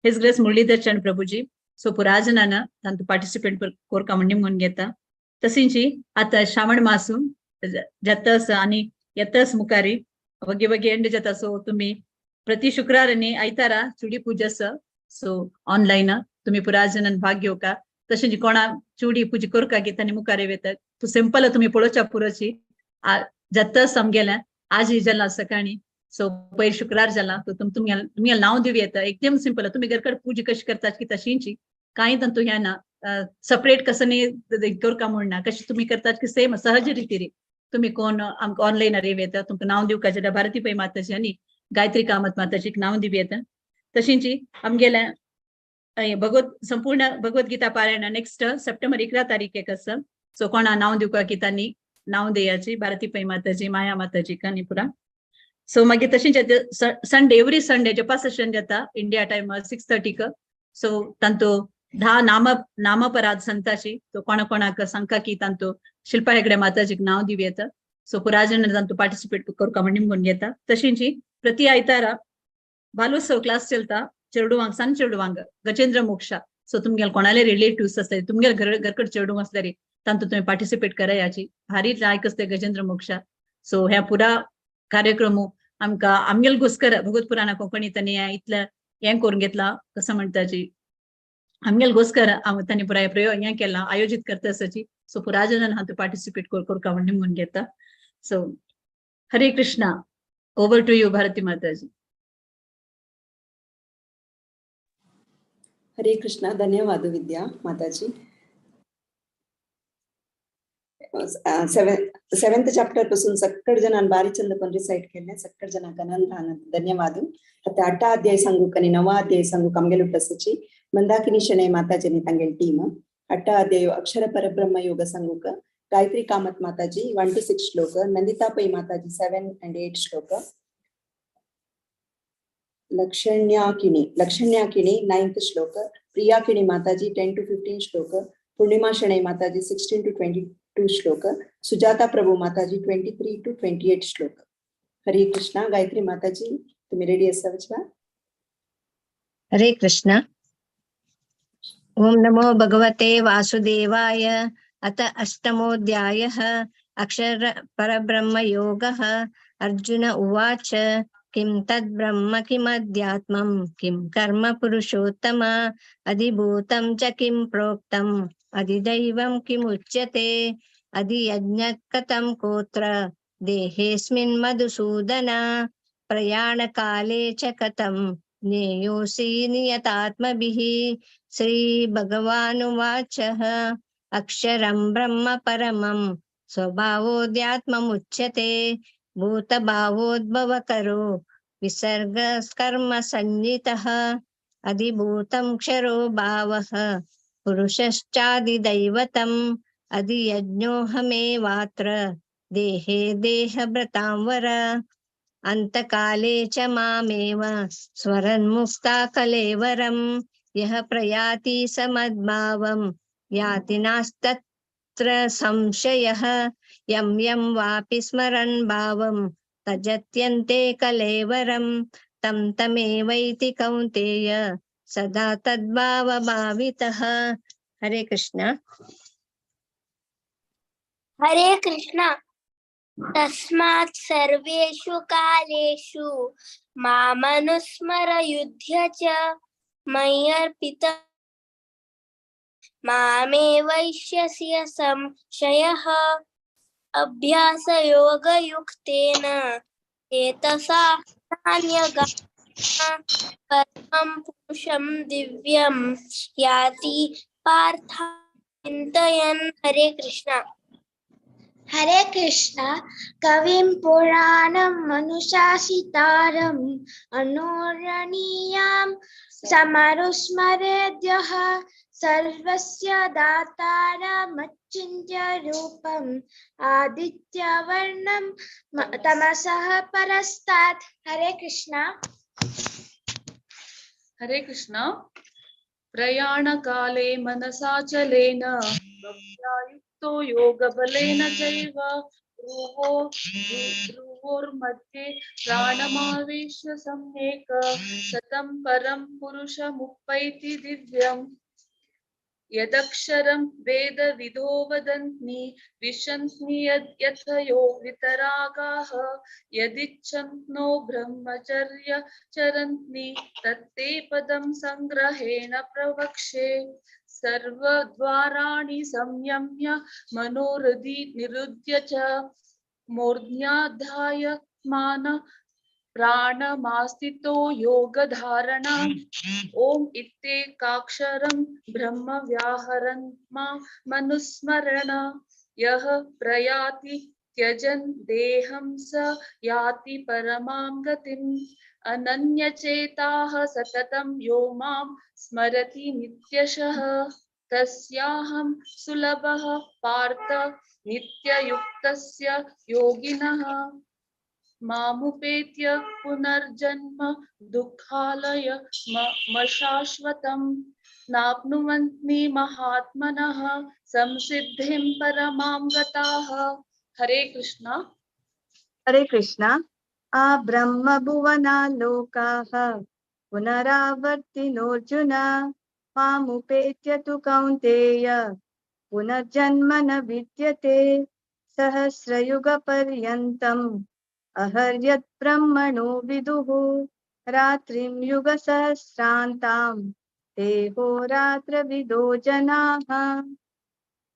his grace Muralidhar चंद प्रभुजी. सो पुरा जणांना तांतू पार्टिसिपेट करका म्हण निमगून घेता. तशींची आतां श्रावण मासू जाता आसा आनी येताच मुखारी वगी वगी एंड जाता. सो तुमी प्रति शुक्रार आनी आयतारा चुडी पूजा आसा. सो ऑनलायन तुमी पुरा जणांनी भाग घेवका. तशेंच कोणा चुडी पूजा करका की तांणी मुखार येता तूं सिंपल तुमी पळोवच्या पुरोची जाता आमगेलें आजय जाला सकाळी. सो पयर शुक्रार जाला तो तुमगेलें नांव दिवं येता. एकदम सिंपल, तुमी घरकड पूजा कशी करता की तशींची, कांय तांतू हें ना सपरेट कसं न्ही करका म्हूण ना, कशी तुमी करतात की सेम सहज रितीरी तुमी कोण आमकां ऑनलायन येव येता. तुमकां नांव दिवका जाल्यार भारती पै माताजी आनी गायत्री कामत माताजीक नांव दिवं येता. तशींची आमगेलें भगवत संपूर्ण भगवद्गीता पारायण नेक्स्ट सप्टेंबर 11 तारीखेक आसा. सो कोणा नांव दिवका की तांणी नांव दियाची भारती पै माताजी, माया माताजी आनी पुरा. सो मागीर तशेंच संडे एवरी संडे जपा सेशन जाता इंडिया टायम 6:30. सो तांतू 10 नामपराध संताची तो कोणा कोणाक सांगका की तांतू शिल्पा हेगडे माताजीक नांव दिवं येता. सो पुरा जण तांतू पार्टिसिपेट करका म्हण निमगून घेता. तशींची प्रति आयतारा बालोत्सव क्लास चलता चेडवांक, सान चेडवांक गजेंद्र मोक्षा. सो तुमगेले कोणाले रिलेटिव्स आसले तुमगेले घरकड चेडूं आसल्यार तांतू तुमी पार्टिसिपेट करायाची भारी लायक आसते गजेंद्र मोक्षा. सो ह्या पुरा कार्यक्रम आमकां आमगेले गोस्कर भगवत पुराणा कोंकणी तांणी इतलें हें करून घेतला कसं म्हणटाची आमगेले गोस्कर तांणी पुराय प्रयोग हें केला आयोजीत करता आसाची. सो पुरा जणांनी हातूंत पार्टिसिपेट करका म्हण निमगून घेता. So Hare Krishna. Over to you Bharati Mataji. Hare Krishna. धन्यवाद विद्या माताजी. सेवेंथ ಚಾಪ್ಟರ್ पासून सक्कड जणांनी बारी चंद पण रिसाइट केले, सक्कड जणांक अनंत अनंत धन्यवाद. आता 8 अध्याय सांगूक आणि 9 अध्याय सांगूक आमगेले उठसची मंदाकिनी शणै माताजीनी तांगेली टीम. 8 अध्याय अक्षर परब्रह्म योग सांगूक गायत्री कामत माताजी 1 to 6 श्लोक, नंदिता पै माताजी 7 and 8 श्लोक, लक्षण्याकिणी 9th श्लोक, प्रियाकिणी माताजी 10 to 15 श्लोक, पूर्णिमा शणै माताजी 16 to 22 श्लोक, सुजाता प्रभु माताजी 23 to 28 श्लोक. हरे कृष्णा. गायत्री माताजी तुम्ही रेडी असावच. हरे कृष्णा. ओम नमो भगवते वासुदेवाय. अत अष्टमोऽध्यायः अक्षर परब्रह्म योगः. अर्जुन उवाच किं तद् ब्रह्म किमध्यात्मं किं कर्म पुरुषोत्तम अधिभूतं च किं प्रोक्तम् अधिदैवं किमुच्यते अधियज्ञः कथं कोत्र देहेऽस्मिन् मधुसूदन प्रयाणकाले च कथं ज्ञेयोऽसि नियतात्मभिः. श्री भगवानुवाच अक्षरं ब्रह्म परमं स्वभावोऽध्यात्ममुच्यते भूतभावोद्भवकरो विसर्गस्कर्म संज्ञितः अधिभूतं क्षरो भावः पुरुषश्चादिदैवतम् अधियज्ञोऽहमेवात्र देहे देहभृतां वर अन्तकाले च मामेव स्मरन्मुक्ता कलेवरं यः प्रयाति समद्भावं याति नास्तत्र संशयः यं यं वापि स्मरन् भावं तजत्यन्ते कलेवरं तं तमेवैति कौन्तेय सदा तद्भावभावितः. हरे कृष्णा. हरे कृष्णा। तस्मात् सर्वेषु कालेषु मामनुस्मर युध्य च मय्यर्पित मामे वैश्यसि संशयः। अभ्यासयोगयुक्तेन चेतसा नान्यगामिना परमं पुरुषं दिव्यं याति पार्थ चिन्तयन्। हरे कृष्णा। हरे कृष्णा। कविं पुराणम् अनुशासितारम् अनुरणीयां समारुस्मरेद्यः सर्वस्य दातारमचिन्त्य रूपम् आदित्यवर्णं तमसः परस्तात्। हरे कृष्णा। हरे कृष्णा। प्रयाणकाले मनसाचलेन भक्त्या युक्तो योगबलेन चैव ध्रुवोर्मध्ये प्राणमावेश्य सम्यक् सतं परं पुरुषमुपैति दिव्यम्। यदक्षरं वेदविदो वदन्ति विशन्ति यथयो वितरागाः यदिच्छन्तो ब्रह्मचर्य चरन्ति तत्ते पदं संग्रहेण प्रवक्षे। सर्वद्वाराणि संयम्य मनोहृदि निरुध्य च मूर्ध्याधाय मान प्राणमास्थितो योगधारणा। ओम इत्येकाक्षरं ब्रह्म व्याहरन् मा मनुस्मरण। यः प्रयाति त्यजन् देहं स याति परमां गतिम्। अनन्यचेताः सततं यो मां स्मरति नित्यशः तस्याहं सुलभः पार्थ नित्ययुक्तस्य योगिनः। मामुपेत्य पुनर्जन्म दुःखालय मशाश्वतं नाप्नुवन्ति महात्मनः संसिद्धिं परमां गताः। हरे कृष्णा। हरे कृष्णा। आ ब्रह्म भुवना लोकाः पुनरावर्तिनोऽर्जुन मामुपेत्य तु कौन्तेय पुनर्जन्म न विद्यते। सहस्रयुगपर्यन्तम् अहर्यत् ब्रह्मणो विदुः रात्रिं युगसहस्रान्तां ते होरात्रविदो जनाः।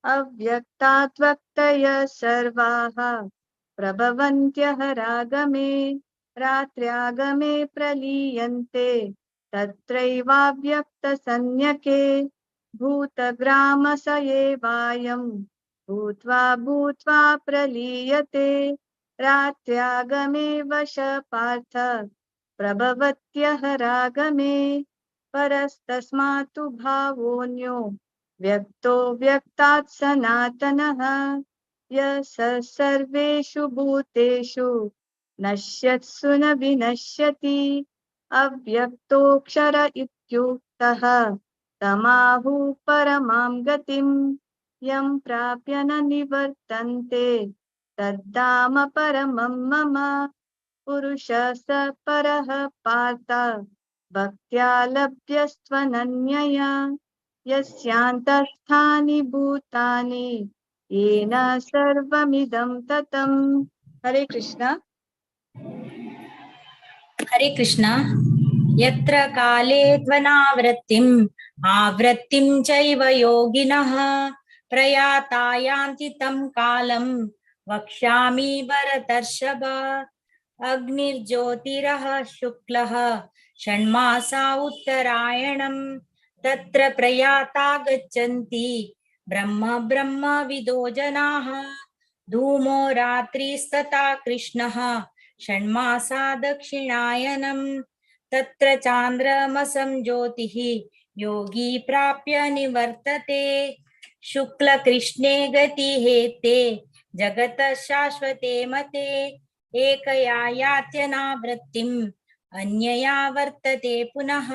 अव्यक्तात्वक्तयः सर्वाः प्रभवन्त्यहरागमे रात्र्यागमे प्रलीयन्ते तत्रैवाव्यक्तसंज्ञके। भूतग्रामस एवायं भूत्वा भूत्वा प्रलीयते रात्र्यागमे वश पार्थ प्रभवत्यहरागमे। परस्तस्मात्तु भावोऽन्यो व्यक्तो व्यक्तात् सनातनः। यः स सर्वेषु भूतेषु नश्यत्सु न विनश्यति। अव्यक्तोऽक्षर इत्युक्तः तमाहुः परमां गतिं यं प्राप्य न निवर्तन्ते तद्धाम परमं मम। पुरुषः स परः पार्थ भक्त्या लभ्यस्त्वनन्यया। यस्यान्तस्थानि भूतानि येन सर्वमिदं ततम्। हरे कृष्णा। हरे कृष्णा। यत्र काले त्वनावृत्तिम् आवृत्तिं चैव योगिनः प्रयाता यान्ति तं कालं वक्ष्यामि भरतर्षभ। अग्निर्ज्योतिरः शुक्लः षण्मासा उत्तरायणं तत्र प्रयाता गच्छन्ति ब्रह्म ब्रह्मविदो जनाः। धूमो रात्रिस्तथा कृष्णः षण्मासा दक्षिणायनं तत्र चान्द्रमसं ज्योतिः योगी प्राप्य निवर्तते। शुक्लकृष्णे गतिहेते जगतः शाश्वते मते एकया यात्यनावृत्तिम् अन्यया वर्तते पुनः।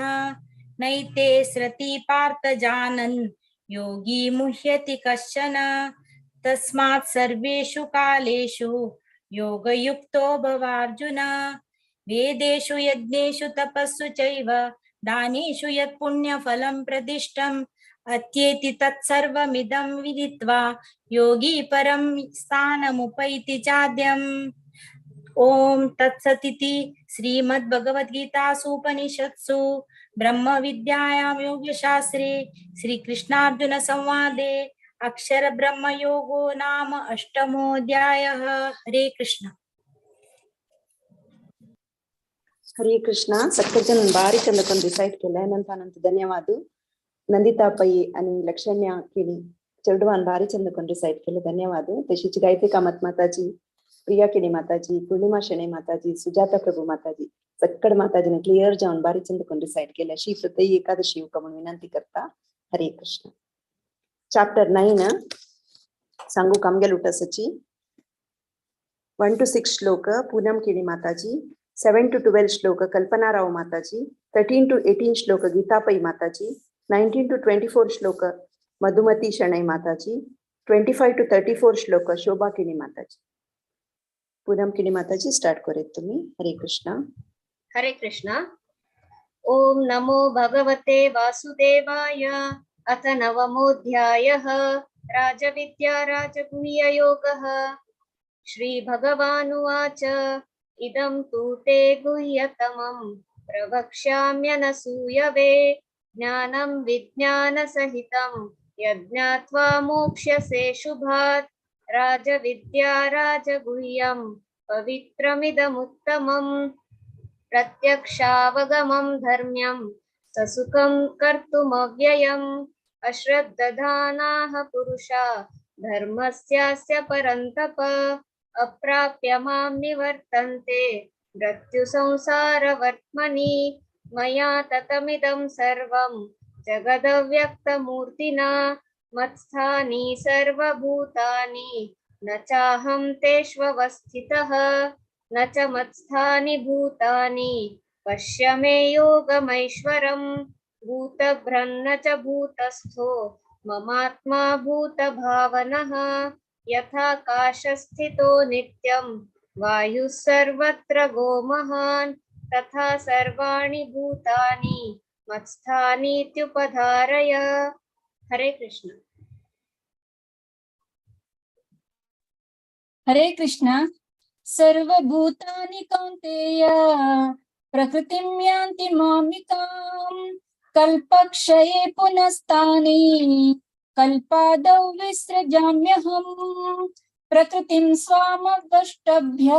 नैते स्रति पार्थ जानन् योगी मुह्यति कश्चन। तस्मात् सर्वेषु कालेषु योगयुक्तो भवार्जुन। वेदेषु यज्ञेषु तपस्सु चैव दानेषु यत्पुण्यफलं प्रदिष्टं अत्येति तत्सर्वमिदं विदित्वा योगी परं स्थानमुपैति चाद्यम्। ॐ तत्सतिति श्रीमद्भगवद्गीतासूपनिषत्सु ब्रह्मविद्यायां योगशास्त्रे श्रीकृष्णार्जुनसंवादे अक्षरब्रह्मयोगो नाम अष्टमोऽध्यायः। हरे कृष्ण। हरे कृष्ण। सक्कट जन बारी चंद कोन रिसाइट केले अनंत अनंत धन्यवाद। नंदिता पै आणि लक्षण्या केणी चेडवान बारी चंद कोन रिसाइट केले धन्यवाद। तशीच गायत्री कामत माताजी, प्रिया केणी माताजी, पूर्णिमा शेणे माताजी, सुजाता प्रभू माताजी, सक्कड माताजीने क्लियर जाऊन बारी चंद कोन रिसाइट केले अशी प्रत्येक एकादशी येवका म्हणून विनंती करता। हरे कृष्ण। चॅप्टर 9 सांगू कामगेल उटासाची 1 to 6 श्लोक पूनम केणी माताजी, 7 to 12 श्लोक कल्पना राव माताजी, 13 to 18 श्लोक गीता पै माताजी, 19 to 24 श्लोक मधुमती शणै माताजी, 25 to 34 श्लोक शोभा केणी माताजी। पूनम केणी माताजी स्टार्ट करेत तुम्ही। हरे कृष्ण। हरे कृष्ण। ओम नमो भगवते वासुदेवाय। अथ नवमोऽध्यायः राजविद्या राजगुह्ययोगः। श्री भगवानुवाच इदं तु ते गुह्यतमं प्रवक्ष्याम्यनसूयवे ज्ञानं विज्ञानसहितं यज्ञात्वा मोक्ष्यसे शुभात्। राजविद्या राजगुह्यं पवित्रमिदमुत्तमं प्रत्यक्षावगमं धर्म्यं ससुखं कर्तुमव्ययम्। अश्रद्दधानाः पुरुषा धर्मस्यास्य परन्तप अप्राप्य मां निवर्तन्ते मृत्युसंसारवर्त्मनि। मया ततमिदं सर्वं जगदव्यक्तमूर्तिना मत्स्थानि सर्वभूतानि न चाहं तेष्वस्थितः न च मत्स्थानि भूतानि पश्य मे योगमैश्वरम्। भूतभ्रन्न च भूतस्थो ममात्मा भूतभावनः। यथाकाशस्थितो नित्यं वायुः सर्वत्र गोमहान् तथा सर्वाणि भूतानि मत्स्थानीत्युपधारय। हरे कृष्ण। हरे कृष्ण। सर्वभूतानि कौन्तेय प्रकृतिं यान्ति मामिकां कल्पक्षये पुनस्तानि कल्पादौ विसृजाम्यहम्। प्रकृतिं स्वामवष्टभ्य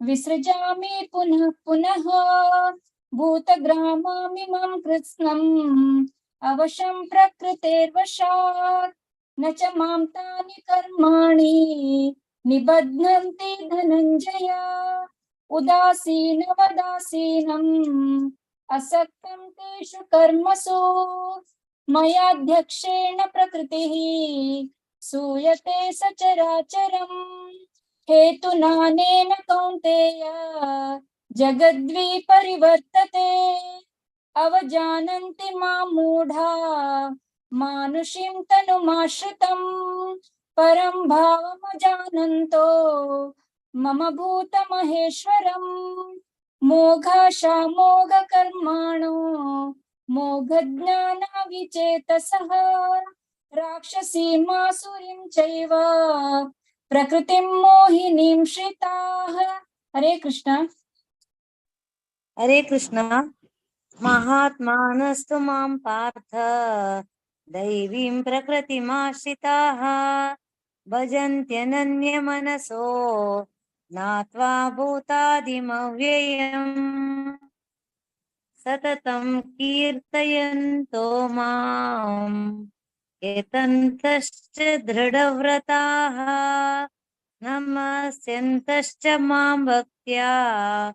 विसृजामि पुनः पुनः। भूतग्रामामिमं कृत्स्नम् अवशं प्रकृतेर्वशात्। न च मां तानि कर्माणि निबध्नन्ति धनञ्जय। उदासीनवदासीनम् असक्तं तेषु कर्मसु मयाध्यक्षेण प्रकृतिः सूयते सचराचरम्। हेतुनानेन कौन्तेय जगद्विपरिवर्तते। अवजानन्ति मां मूढा मानुषीं तनुमाश्रितं परं भावमजानन्तो मम भूतमहेश्वरम्। मोघाशामोघकर्माणो मोघज्ञानाविचेतसः राक्षसीमासुरीं चैव प्रकृतिं मोहिनीं श्रिताः। हरे कृष्ण। हरे कृष्ण। महात्मानस्तु मां पार्थ दैवीं प्रकृतिमाश्रिताः भजन्त्यनन्यमनसो ज्ञात्वा भूतादिमव्ययम्। सततं कीर्तयन्तो मां यतन्तश्च दृढव्रताः नमस्यन्तश्च मां भक्त्या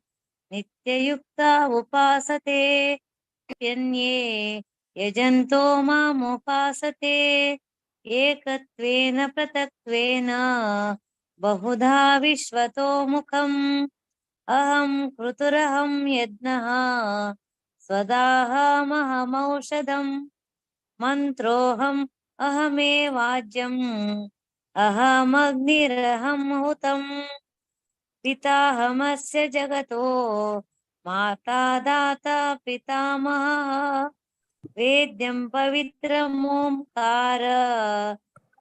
नित्ययुक्ता उपासते। अन्ये यजन्तो मामुपासते एकत्वेन पृथक्त्वेन बहुधा विश्वतो मुखम्। अहं क्रतुरहं यज्ञः स्वदाहमहमौषधम्। मन्त्रोऽहम् अहमेवाज्यम् अहमग्निरहं हुतम्। पिताहमस्य जगतो माता दाता पितामहः। वेद्यं पवित्रमोंकार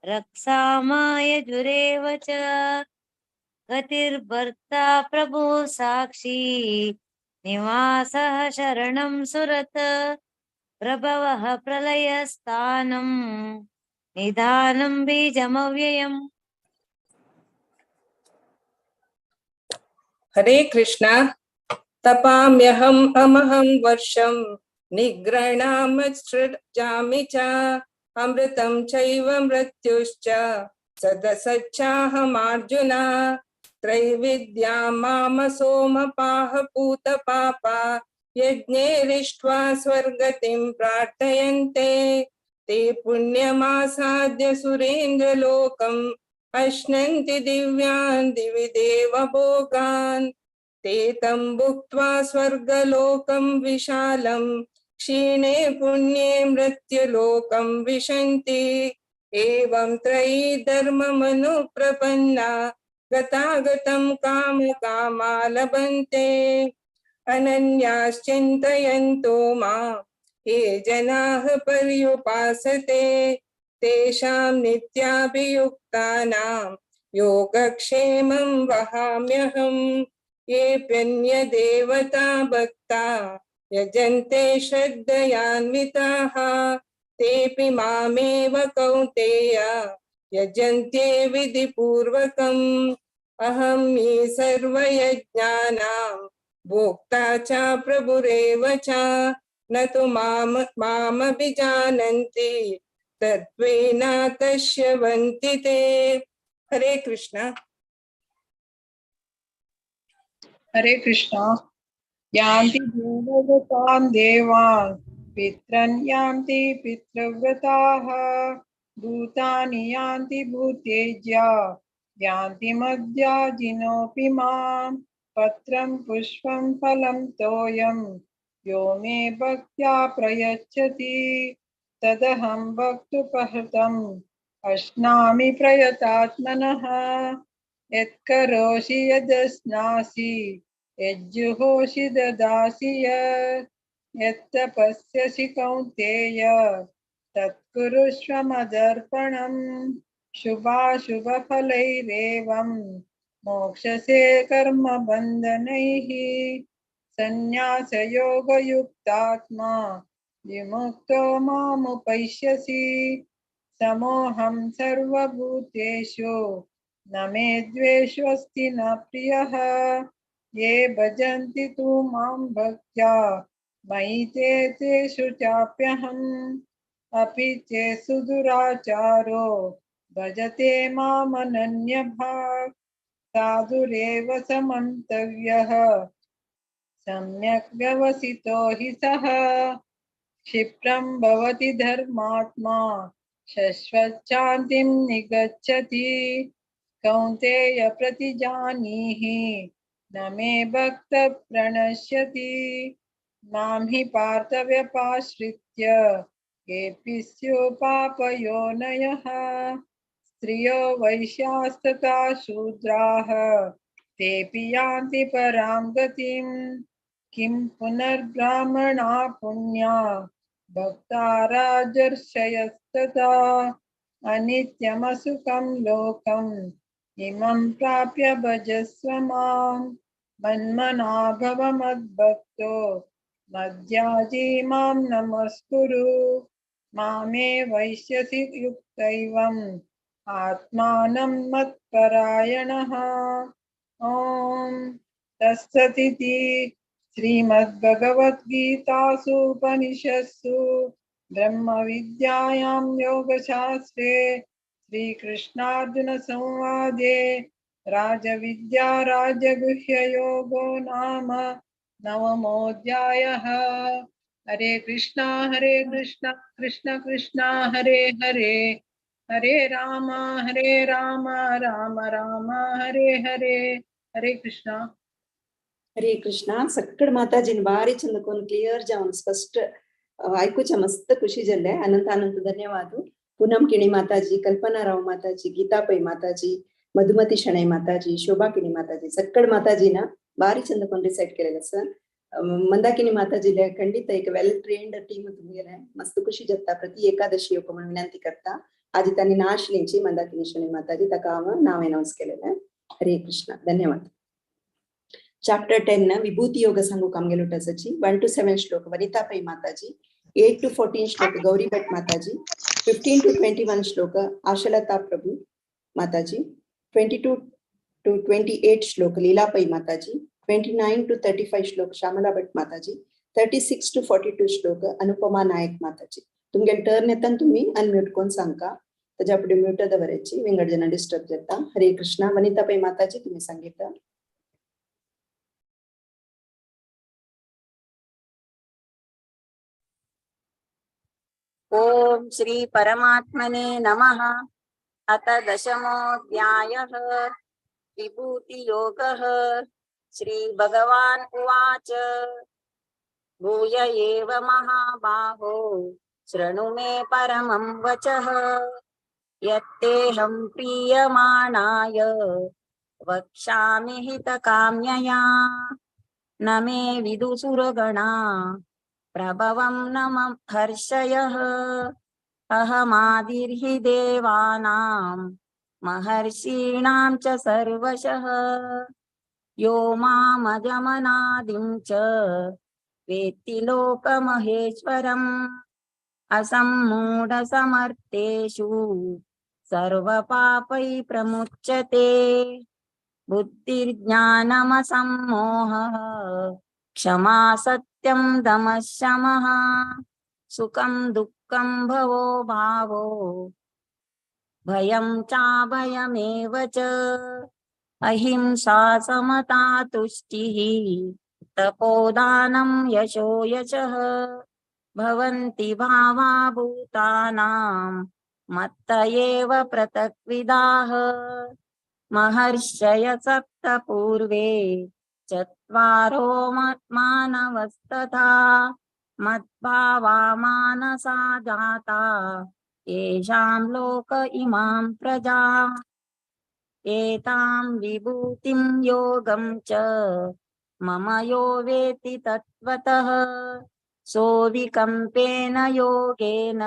रक्षामायजुरेव च गतिर्भर्ता प्रभु साक्षी निवासः शरणं सुरत प्रभवः प्रलयस्थानं निधानं बीजमव्ययम्। हरे कृष्णा। तपाम्यहम् अमहं वर्षं निग्रहणामसृजामि च अमृतं चैव मृत्युश्च सदसच्चाहमार्जुन। त्रैविद्या माम सोमपाः पूतपापा यज्ञैरिष्ट्वा स्वर्गतिं प्रार्थयन्ते। ते पुण्यमासाद्य सुरेन्द्रलोकम् अश्नन्ति दिव्यान् दिवि देवभोगान्। ते तं भुक्त्वा स्वर्गलोकं विशालं क्षीणे पुण्ये मृत्युलोकं विशन्ति। एवं त्रयी धर्ममनुप्रपन्ना गतागतं काम कामा लभन्ते। अनन्याश्चिन्तयन्तो मां ये जनाः पर्युपासते तेषां नित्याभियुक्तानां योगक्षेमं वहाम्यहम्। येऽप्यन्यदेवता भक्ता यजन्ते श्रद्धयान्विताः तेऽपि मामेव कौन्तेय यजन्ते विधिपूर्वकम्। अहं हि सर्वयज्ञानां भोक्ता च प्रभुरेव च न तु मामभिजानन्ति तत्त्वेन तश्यवन्ति ते। हरे कृष्णा। हरे कृष्णा। यान्ति देवव्रतान् देवान् पितॄन् यान्ति पितृव्रताः भूतानि यान्ति भूतेज्या यान्ति मद्याजिनोऽपि मां। पत्रं पुष्पं फलं तोयं यो मे भक्त्या प्रयच्छति तदहं भक्तुपहृतम् अश्नामि प्रयतात्मनः। यत्करोषि यदश्नासि यज्जुहोषि ददासि यत् यत्तपस्यसि कौन्तेय तत्कुरुष्व मदर्पणम्। शुभाशुभफलैरेवं मोक्षसे कर्मबन्धनैः। सन्न्यासयोगयुक्तात्मा विमुक्तो मामुपैष्यसि। समोऽहं सर्वभूतेषु न मे द्वेषोऽस्ति न प्रियः। ये भजन्ति तु मां भक्त्या मयि ते तेषु चाप्यहम्। अपि चेत्सु दुराचारो भजते मामनन्यभाक् साधुरेव समन्तव्यः सम्यक् व्यवसितो हि सः। क्षिप्रं भवति धर्मात्मा शश्वच्छान्तिं निगच्छति। कौन्तेय प्रतिजानीहि न मे भक्तः प्रणश्यति। मां हि पार्थव्यपाश्रित्य केऽपि स्युः पापयोनयः स्त्रियो वैश्यास्तथा शूद्राः तेऽपि यान्ति परां गतिम्। किं पुनर्ब्राह्मणा पुण्या भक्ता राजर्षयस्तथा अनित्यमसुखं लोकम् इमं प्राप्य भजस्व मां। मन्मना भव मद्भक्तो मद्याजी मां नमस्कुरु। मामे वैश्यसि युक्तैवम् आत्मानं मत्परायणः। ॐ तत्सदिति श्रीमद्भगवद्गीतासु उपनिषत्सु ब्रह्मविद्यायां योगशास्त्रे श्रीकृष्णार्जुनसंवादे राजविद्या राजगुह्ययोगो नाम नवमोऽध्यायः। हरे कृष्णा कृष्ण कृष्ण हरे हरे, हरे राम राम राम हरे हरे। हरे कृष्णा। हरे कृष्णा। सक्कड माताजीन बारी चंद कोन क्लियर जावन स्पष्ट आयकुच्या मस्त खुशी जाल्ले। अनंत अनंत धन्यवाद। पूनम किणी माताजी, कल्पना राव माताजी, गीता पै माताजी, मधुमती शणै माताजी, शोभा किणी माताजी, सक्कड माताजीना बारी चंद कोन रिसाइट केलेलं सर। मंदाकिनी माताजीले खंडित एक वेल ट्रेन्ड टीम तुमगेले मस्त खुशी जाता प्रति एकादशी येवपाक म्हणून विनंती करता. आजी तांणी ना आशिल्लींची मंदाकिनी शणै माताजी, ताका हांव नांव अनावन्स केलेलें. हरे कृष्ण, धन्यवाद. चॅप्टर 10 विभूती योग सांगूक आमगेलो टसाची 1 to 7 श्लोक वनिता पै माताजी, 8 to 14 श्लोक गौरी भट माताजी, 15 to 21 श्लोक आशलता प्रभू माताजी, 22 to 28 श्लोक लीला पै माताजी, 29 to 35 श्लोक श्यामला भट माताजी, 36 to 42 श्लोक अनुपमा नायक माताजी. तुमगे टर्न येताना तुम्ही अनम्यूट कोण सांगा, त्याच्या पुढे म्यूट दवरायची विंगड जना डिस्टर्ब जाता. हरे कृष्णा. वनिता पै माताजी तुम्ही सांगितलं. ओम श्री परमात्मने नमः. अथ दशमोऽध्यायः विभूतियोगः. श्री भगवान् उवाच, भूय एव महाबाहो शृणु मे परमं वचः, यत्तेऽहं प्रीयमाणाय वक्ष्यामि हितकाम्यया. न मे विदुसुरगणा प्रभवं न महर्षयः, अहमादिर्हि देवानां महर्षीणां च सर्वशः. यो मामजमनादिं च वेत्ति लोकमहेश्वरम्, असम्मूढसमर्थेषु सर्वपापैः प्रमुच्यते. बुद्धिर्ज्ञानमसम्मोहः क्षमा सत्यं दमः शमः, सुखं दुःखं भवो भावो भयं चाभयमेव च. अहिंसा समता तुष्टिः तपोदानं यशो यशः, भवन्ति भावा भूतानां मत्त एव पृथक्विदाः. महर्षय सप्त पूर्वे चत्वारो मानवस्तथा, मद्भावा मानसा जाता येषां लोक इमां प्रजा. एतां विभूतिं योगं च मम यो वेत्ति तत्त्वतः, सोऽविकम्पेन योगेन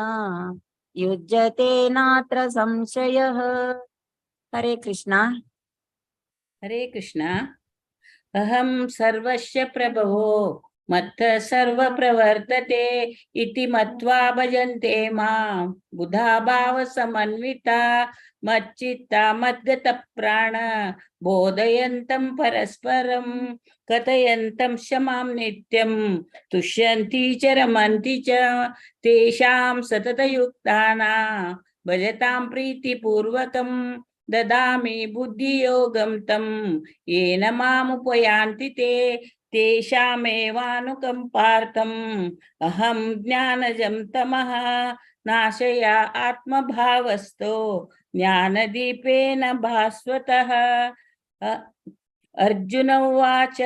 युज्यते नात्र संशयः. हरे कृष्णा. हरे कृष्णा. अहं सर्वस्य प्रभवो मत्तः सर्व प्रवर्तते इति मत्वा भजन्ते मां बुधा भाव समन्विता, मच्चित्ता मद्गतप्राण बोधयन्तं परस्परं कथयन्तं क्षमां नित्यं तुष्यन्ति च रमन्ति च. तेषां सततयुक्तानां भजतां प्रीतिपूर्वकं ददामि बुद्धियोगं तं येन मामुपयान्ति ते. तेषामेवानुकम्पार्थम् अहं ज्ञानजं तमः नाशया आत्मभावस्तो ज्ञानदीपेन भास्वतः. अर्जुन उवाच,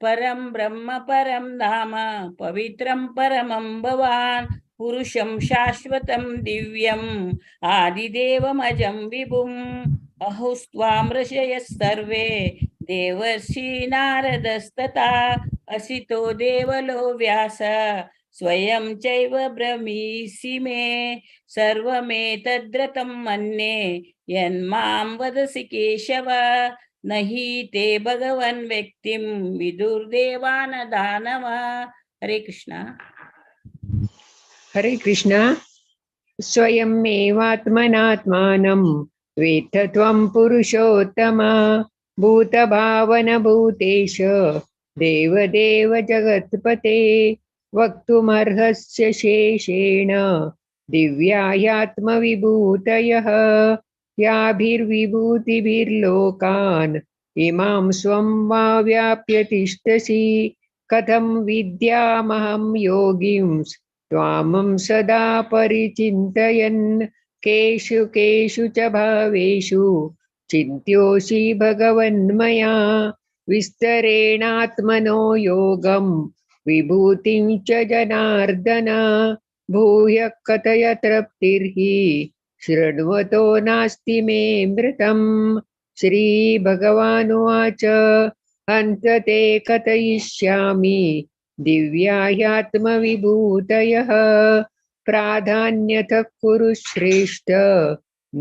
परं ब्रह्म परं धाम पवित्रं परमं भवान् पुरुषं शाश्वतं दिव्यम् आदिदेवमजं विभुम्. अहुस्त्वां ऋषयः सर्वे देवर्षि नारदस्तथा, असितो देवलो व्यास स्वयं चैव ब्रवीषि मे. सर्वमेतद्रतं मन्ये यन्मां वदसि केशव, न हि ते भगवन् व्यक्तिं विदुर्देवान दानव. हरे कृष्णा. हरे कृष्णा. स्वयमेवात्मनात्मानं वेत्थ त्वं पुरुषोत्तम, भूतभावन भूतेश देवदेव जगत्पते. वक्तुमर्हस्य शेषेण दिव्यायात्मविभूतयः, याभिर्विभूतिभिर्लोकान् इमां स्वं वा व्याप्य तिष्ठसि. कथं विद्यामहं योगिं त्वामं सदा परिचिन्तयन्, केषु केषु च भावेषु चिन्त्योऽसि भगवन्मया. विस्तरेणात्मनो योगं विभूतिं च जनार्दन, भूय कथय तृप्तिर्हि शृण्वतो नास्ति मे मृतम्। श्री भगवानुवाच, हन्त ते कथयिष्यामि दिव्या ह्यात्मविभूतयः। प्राधान्यतः कुरु श्रेष्ठ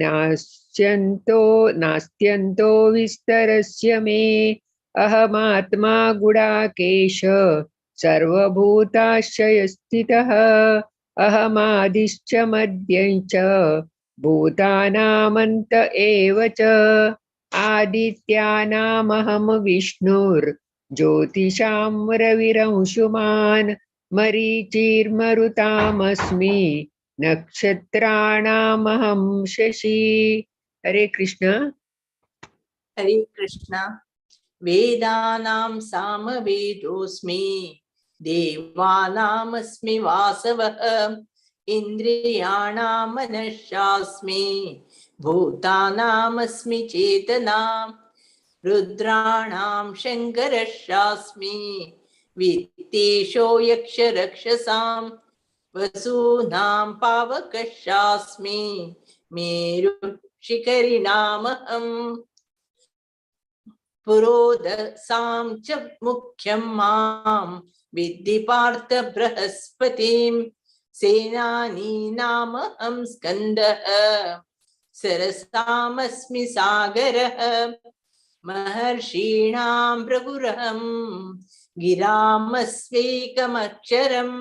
नास्त्यन्तो नास्त्यन्तो विस्तरस्य मे। अहमात्मा गुडाकेश सर्वभूताश्रयस्थितः। अहमादिश्च मध्यं च भूतानामन्त एव च। आदित्यानामहं विष्णुर्ज्योतिषां रविरंशुमान् मरीचिर्मरुतामस्मि नक्षत्राणामहं शशि। हरे कृष्ण। हरे कृष्ण। वेदानां सामवेदोऽस्मि देवानामस्मि वासवः इन्द्रियाणां मनश्चास्मि भूतानामस्मि चेतना रुद्राणां शङ्करश्चास्मि वित्तेशो यक्षरक्षसां वसूनां पावकश्चास्मि मेरुशिखरिणामहम् पुरोदसां च मुख्यं मां विद्धि पार्थ बृहस्पतिं सेनानीनामहं स्कन्दः सरसामस्मि सागरः महर्षीणां भृगुरहं गिरामस्वेकमक्षरं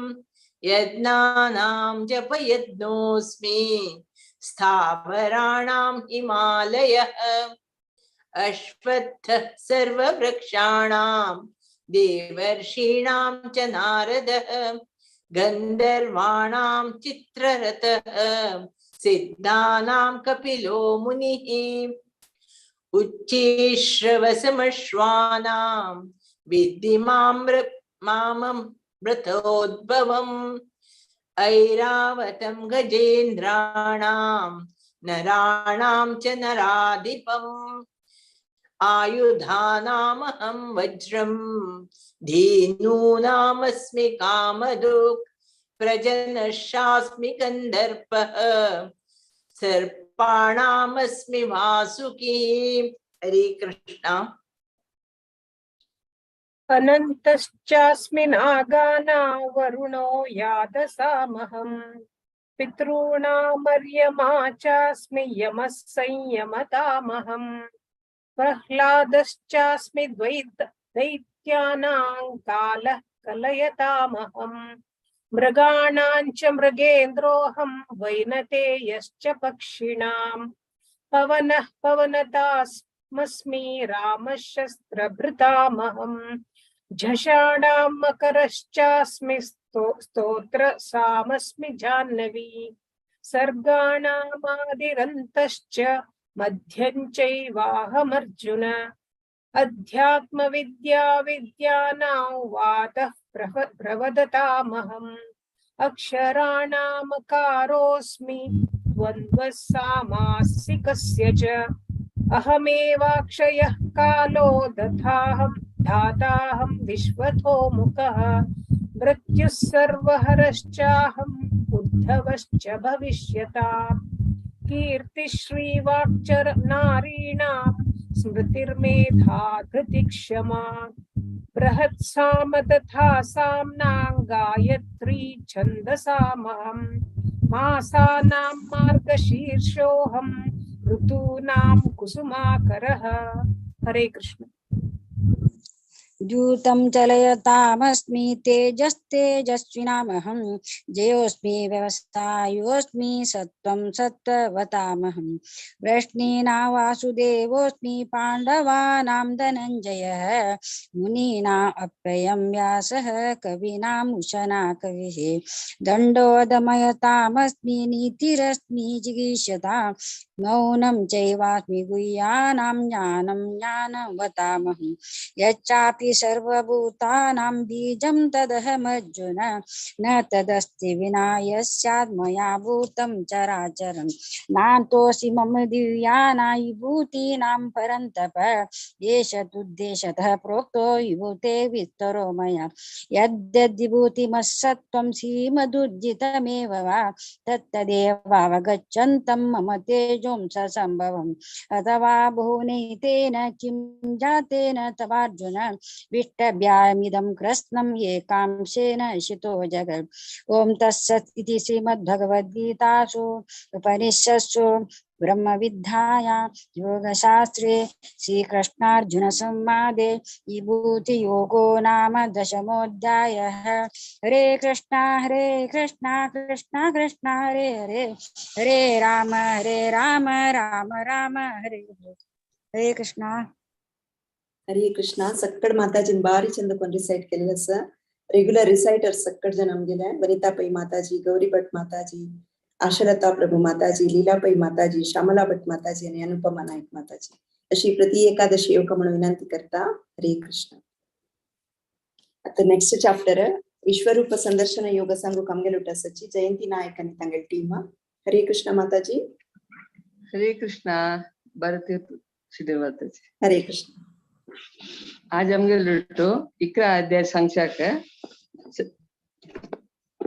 यज्ञानां जपयज्ञोऽस्मि स्थावराणां हिमालयः अश्वत्थः सर्ववृक्षाणां देवर्षीणां च नारदः गन्धर्वाणां चित्ररथः सिद्धानां कपिलो मुनिः उच्चैश्रवसमश्वानां विद्धि माममृतोद्भवम् ऐरावतं गजेन्द्राणां नराणां च नराधिपम् आयुधानामहं वज्रं धेनूनामस्मि कामधुक् प्रजनशास्मि कन्दर्पः सर्पाणामस्मि वासुकी। हरे कृष्ण। अनन्तश्चास्मि नागानां वरुणो यादसामहम् पितॄणामर्यमा चास्मि यमः संयमतामहम् प्रह्लादश्चास्मि दैत्यानां कालः कलयतामहम् मृगाणां च मृगेन्द्रोऽहं वैनतेयश्च पक्षिणां पवनः पवनतास्मस्मि रामशस्त्रभृतामहम् झषाणां मकरश्चास्मि स्तोत्रसामस्मि जाह्नवी सर्गाणामादिरन्तश्च मध्यं चैवाहमर्जुन अध्यात्मविद्या विद्यानां वातः प्रवदतामहम् अक्षराणामकारोऽस्मि द्वन्द्वः सामासिकस्य च अहमेवाक्षयः कालो दधाहं धाताहं विश्वतो मुखः मृत्युः सर्वहरश्चाहम् उद्धवश्च भविष्यताम् कीर्तिश्रीवाक्चर नारीणां स्मृतिर्मेधा धृतिक्षमा बृहत्साम तथा साम्नां गायत्री छन्दसामहं मासानां मार्गशीर्षोऽहं ऋतूनां कुसुमाकरः। हरे कृष्ण। द्यूतं चलयतामस्मि तेजस्तेजस्विनामहं जयोऽस्मि व्यवसायोऽस्मि सत्त्वं सत्त्ववतामहं वृष्णीनां वासुदेवोऽस्मि पाण्डवानां धनञ्जयः मुनीनां अप्ययं व्यासः कवीनां उशना कविः दण्डोदमयतामस्मि नीतिरस्मि जिगीषतां मौनं चैवास्मि गुह्यानां ज्ञानं ज्ञानवतामहं यच्चापि तथापि सर्वभूतानां बीजं तदहमर्जुन न तदस्ति विना यस्यात् मया भूतं चराचरं नान्तोऽसि मम दिव्यानां विभूतीनां परन्तप एष तुद्देशतः प्रोक्तो विभूते विस्तरो मया यद्यद्विभूतिमस्सत्त्वं श्रीमदुर्जितमेव वा तत्तदेवावगच्छन्तं मम तेजोंस सम्भवम् अथवा भुवनैतेन किं जातेन तवार्जुन विष्टभ्यामिदं कृत्स्नम् एकांशेन शितो जगत्। ॐ तत्सत् इति श्रीमद्भगवद्गीतासु उपनिषत्सु ब्रह्मविद्यायां योगशास्त्रे श्रीकृष्णार्जुनसंवादे विभूतियोगो नाम दशमोऽध्यायः। हरे कृष्णा कृष्णा कृष्णा हरे हरे, हरे राम राम राम हरे हरे। हरे कृष्णा। हरे कृष्णा। सक्कड माताजीन बारी चंद कोण रिसाइट केलेलं असं रेग्युलर रिसाइटर सक्कड जण आमगेले वनिता पै माताजी, गौरी भट माताजी, आशलता प्रभू माताजी, लीला पै माताजी, श्यामला भट माताजी आणि अनुपमा नाईक माताजी अशी प्रति एकादशी योग म्हणून विनंती करता। हरे कृष्ण। आता नेक्स्ट चॅप्टर विश्वरूप संदर्शन योग सांगू कामगेल उटासाची जयंती नायक आणि तांगेल टीम। हरे कृष्ण माताजी। हरे कृष्णा। भारतीय श्री माताजी। हरे कृष्ण। आज आमगेल उट्टु 11 अध्याय सांगशाक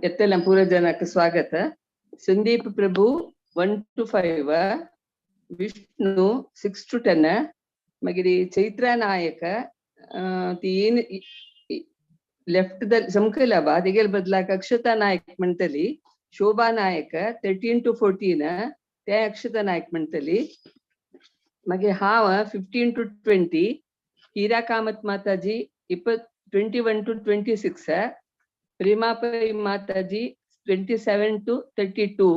एत्तेला पूरा जनक स्वागत। Sandeep Prabhu 1 to 5, Vishnu 6 to 10, मगिरी Chaitra Nayak 3 left the समकला बा दिगेल बदलाक अक्षता नायक म्हणतली, शोभा नायक 13 to 14 ते अक्षता नायक म्हणतली, मगे हांव 15 to 20, Hira Kamat Mataji 21 to 26, Prema Pai Mataji 27 to 32,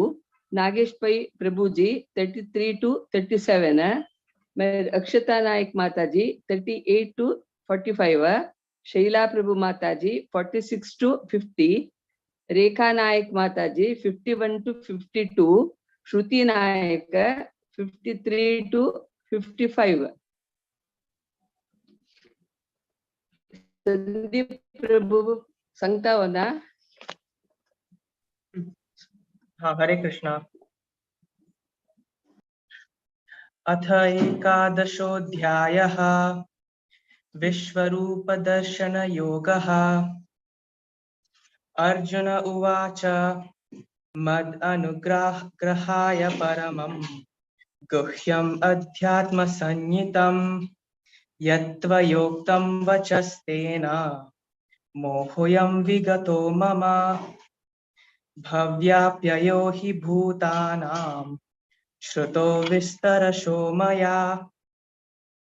Nagesh Pai Prabhuji 33 to 37, Akshata Naik Mataji 38 to 45, Shaila Prabhu Mataji 46 to 50, Rekha Naik Mataji 51 to 52, Shruti Naik 53 to 55. Sandeep Prabhu सांगता ना? हाँ, हरे कृष्णा। अथ एकादशोऽध्यायः विश्वरूपदर्शनयोगः। अर्जुन उवाच मद् अनुग्रहाय परमं गुह्यम् अध्यात्मसंज्ञितं यत्त्वयोक्तं वचस्तेन मोहोऽयं विगतो मम। भव्याप्ययो हि भूतानां श्रुतो विस्तरशो मया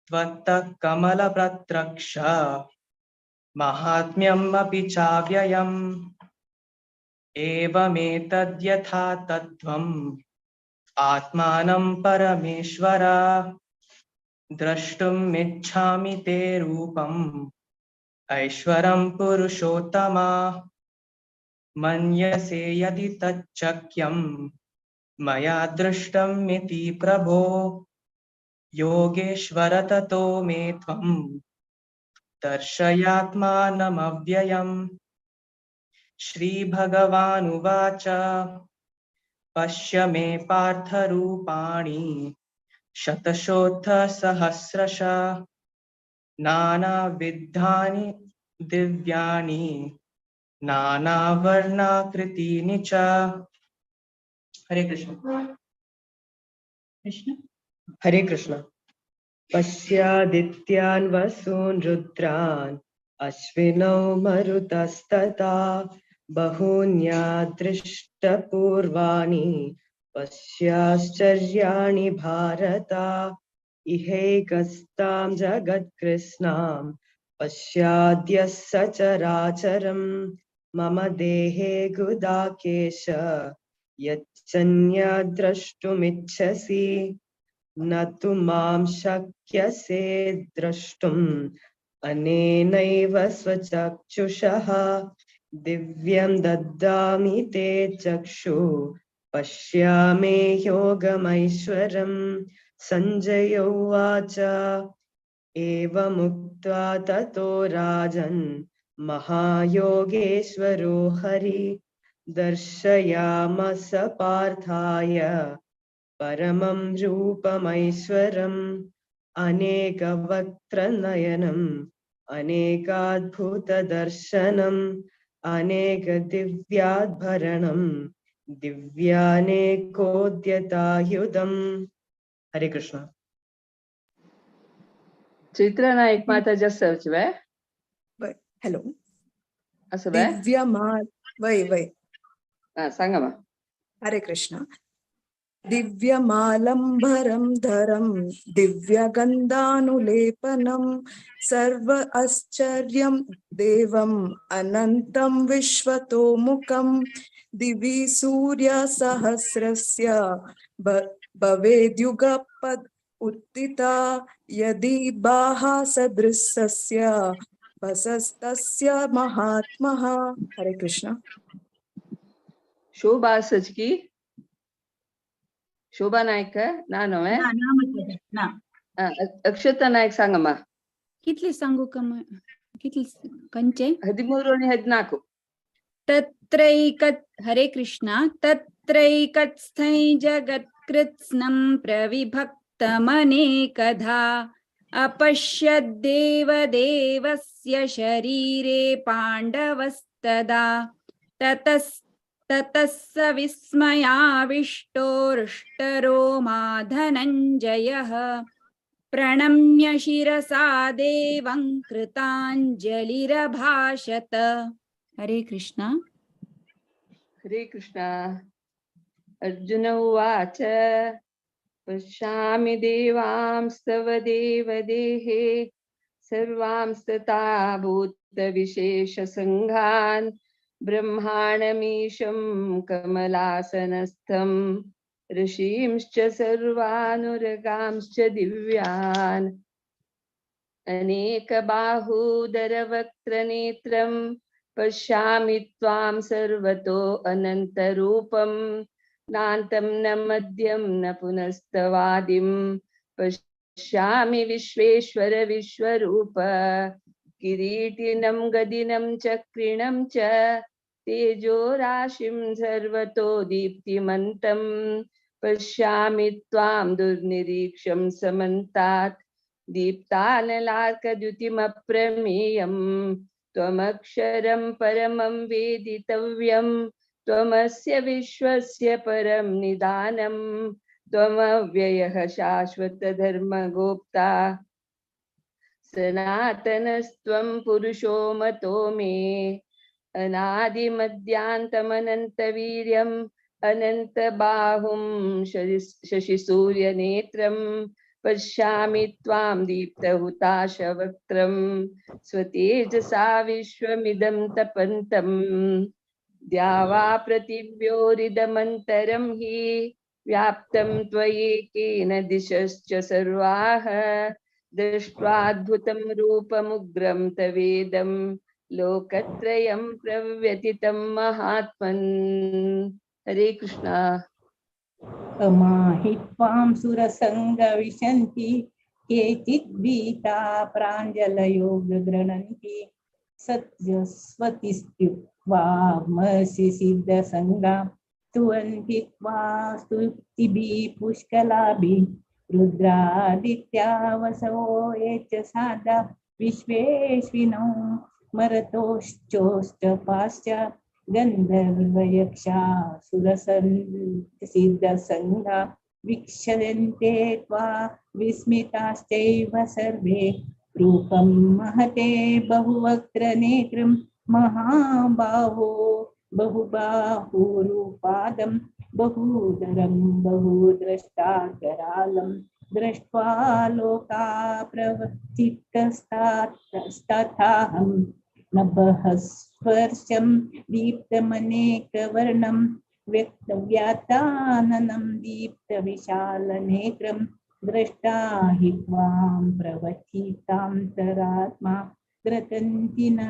त्वत्तः कमलप्रत्रक्ष माहात्म्यम् अपि चाव्ययम्। एवमेतद्यथा तत्त्वम् आत्मानं परमेश्वर द्रष्टुम् इच्छामि ते रूपम् ऐश्वरं पुरुषोत्तम। मन्यसे यदि तच्चक्यं मया दृष्टम् इति प्रभो योगेश्वर ततो मे त्वं दर्शयात्मानमव्ययम्। श्रीभगवानुवाच पश्य मे पार्थरूपाणि शतशोऽथ सहस्रश नानाविधानि दिव्यानि नानावर्णाकृतीनि च। हरे कृष्ण। कृष्ण। हरे कृष्ण। पश्यादित्यान् वसून् रुद्रान् अश्विनौ मरुतस्तथा बहून्यादृष्टपूर्वाणि पश्याश्चर्याणि भारत। इहैकस्तां जगत्कृत्स्नां पश्याद्य सचराचरं मम देहे गुदाकेश यच्चन्यद्रष्टुमिच्छसि न तु मां शक्यसे द्रष्टुम् अनेनैव स्वचक्षुषः। दिव्यं ददामि ते चक्षु पश्यामे योगमैश्वरम्। सञ्जय उवाच एवमुक्त्वा ततो राजन् महायोगेश्वरो हरि दर्शयामास पार्थाय परमं रूपमैश्वरम् अनेकवक्त्रनयनम् अनेकाद्भुतदर्शनम् अनेकदिव्याभरणं दिव्यानेकोद्यतायुधम्। हरे कृष्ण। चैत्रा नायक माताजी आसा वे? हॅलो। असं वे? दिव्यमा वय वय। हा, सांगा मा। हरे कृष्ण। दिव्यमालंबरं धरं दिव्यगन्धानुलेपनं सर्व आश्चर्यं देवम् अनन्तं विश्वतोमुखं दिवि सूर्यसहस्रस्य भवेद्युगपद् उत्थिता यदि बाहासदृशस्य वसस्तस्य महात्मः। हरे कृष्ण। शोभा सचकी शोभा नायक ना नव्हे? ना। अक्षता नायक सांगा मा। कितले सांगू कम कितले कंचे? 13 आणि 14। तत्रैकत् हरे कृष्णा। तत्रैकत्स्थै जगत्कृत्स्नं प्रविभक्तमनेकधा अपश्यद्देवदेवस्य शरीरे पाण्डवस्तदा ततः स विस्मयाविष्टो हृष्टरोमा धनञ्जयः प्रणम्य शिरसा देवं कृताञ्जलिरभाषत। हरे कृष्णा। हरे कृष्णा। अर्जुन उवाच पश्यामि देवांस्तव देवदेहे सर्वांस्तथा भूतविशेषसङ्घान् ब्रह्माणमीशं कमलासनस्थं ऋषींश्च सर्वानुरगांश्च दिव्यान् अनेकबाहूदरवक्त्रनेत्रं पश्यामि त्वां सर्वतो अनन्तरूपं नान्तं न मध्यं न पुनस्तवादिं पश्यामि विश्वेश्वर विश्वरूप किरीटिनं गदिनं चक्रिणं च तेजोराशिं सर्वतो दीप्तिमन्तं पश्यामि त्वां दुर्निरीक्षं समन्तात् दीप्तानलार्कद्युतिमप्रमेयं त्वमक्षरं परमं वेदितव्यं त्वमस्य विश्वस्य परं निदानं त्वमव्ययः शाश्वतधर्मगोप्ता सनातनस्त्वं पुरुषो मतो मे अनादिमध्यान्तमनन्तवीर्यम् अनन्तबाहुं शशिसूर्यनेत्रं पश्यामि त्वां दीप्तहुताशवक्त्रं स्वतेजसा विश्वमिदं तपन्तं द्यावा पृथिव्योरिदमन्तरं हि व्याप्तं त्वयैकेन दिशश्च सर्वाः दृष्ट्वाद्भुतं रूपमुग्रं तवेदं लोकत्रयं प्रव्यथितं महात्मन्। हरे कृष्णा। अमाहि त्वां सुरसङ्गविशन्ति केचिद् भीता प्राञ्जलयो गृह्णन्ति सत्यस्वतिस्त्युक्त्वा महर्षि सिद्धसङ्गा स्तुवन्ति त्वा स्तुतिभिः पुष्कलाभिः रुद्रादित्या वसवो ये च सादा विश्वेश्विनौ मरतोश्चोष्टपाश्च गन्धर्वयक्षा सुरसंसिद्धसङ्गा वीक्षन्ते त्वा विस्मिताश्चैव सर्वे रूपं महते बहुवक्त्रनेत्रं महाबाहो बहुबाहुरूपादं बहुदरं बहुद्रष्टाकरालं दृष्ट्वा लोका प्रवचित्तस्तथाहं नभः स्पर्शं दीप्तमनेकवर्णं व्यक्तव्याताननं दीप्तविशालनेत्रं दृष्टा हि त्वां प्रवचितान्तरात्मा द्रतन्ति न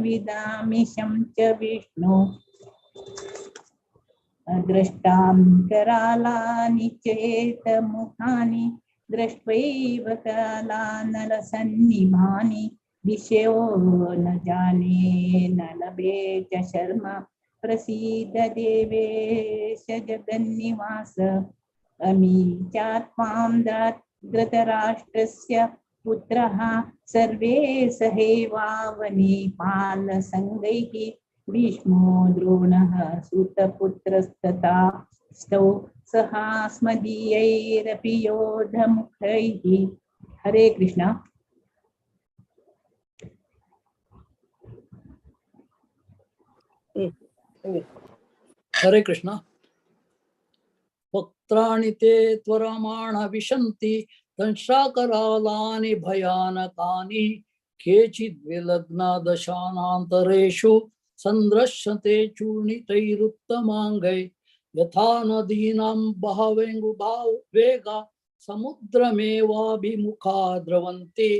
विदामि शं च विष्णो दृष्टां करालानि चेतमुखानि दृष्ट्वैव कलानलसन्निभानि विषयो न जाने न लभे च शर्म। प्रसीद देवेश जगन्निवास अमी चात्मां धृतराष्ट्रस्य पुत्रः सर्वे सहैवावनि पालसङ्गैः भीष्मो द्रोणः सुतपुत्रस्तथा स्तौ सहास्मदीयैरपि योधमुखैः। हरे कृष्णा। हरे कृष्णा। वक्त्राणि ते त्वरमाण विशन्ति दंशाकरालानि भयानकानि केचिद् विलग्ना दशानान्तरेषु संद्रश्यते चूर्णितैरुत्तमाङ्गै यथा नदीनां बहवेङ्गुभाव वेगा समुद्रमेवाभिमुखा द्रवन्ति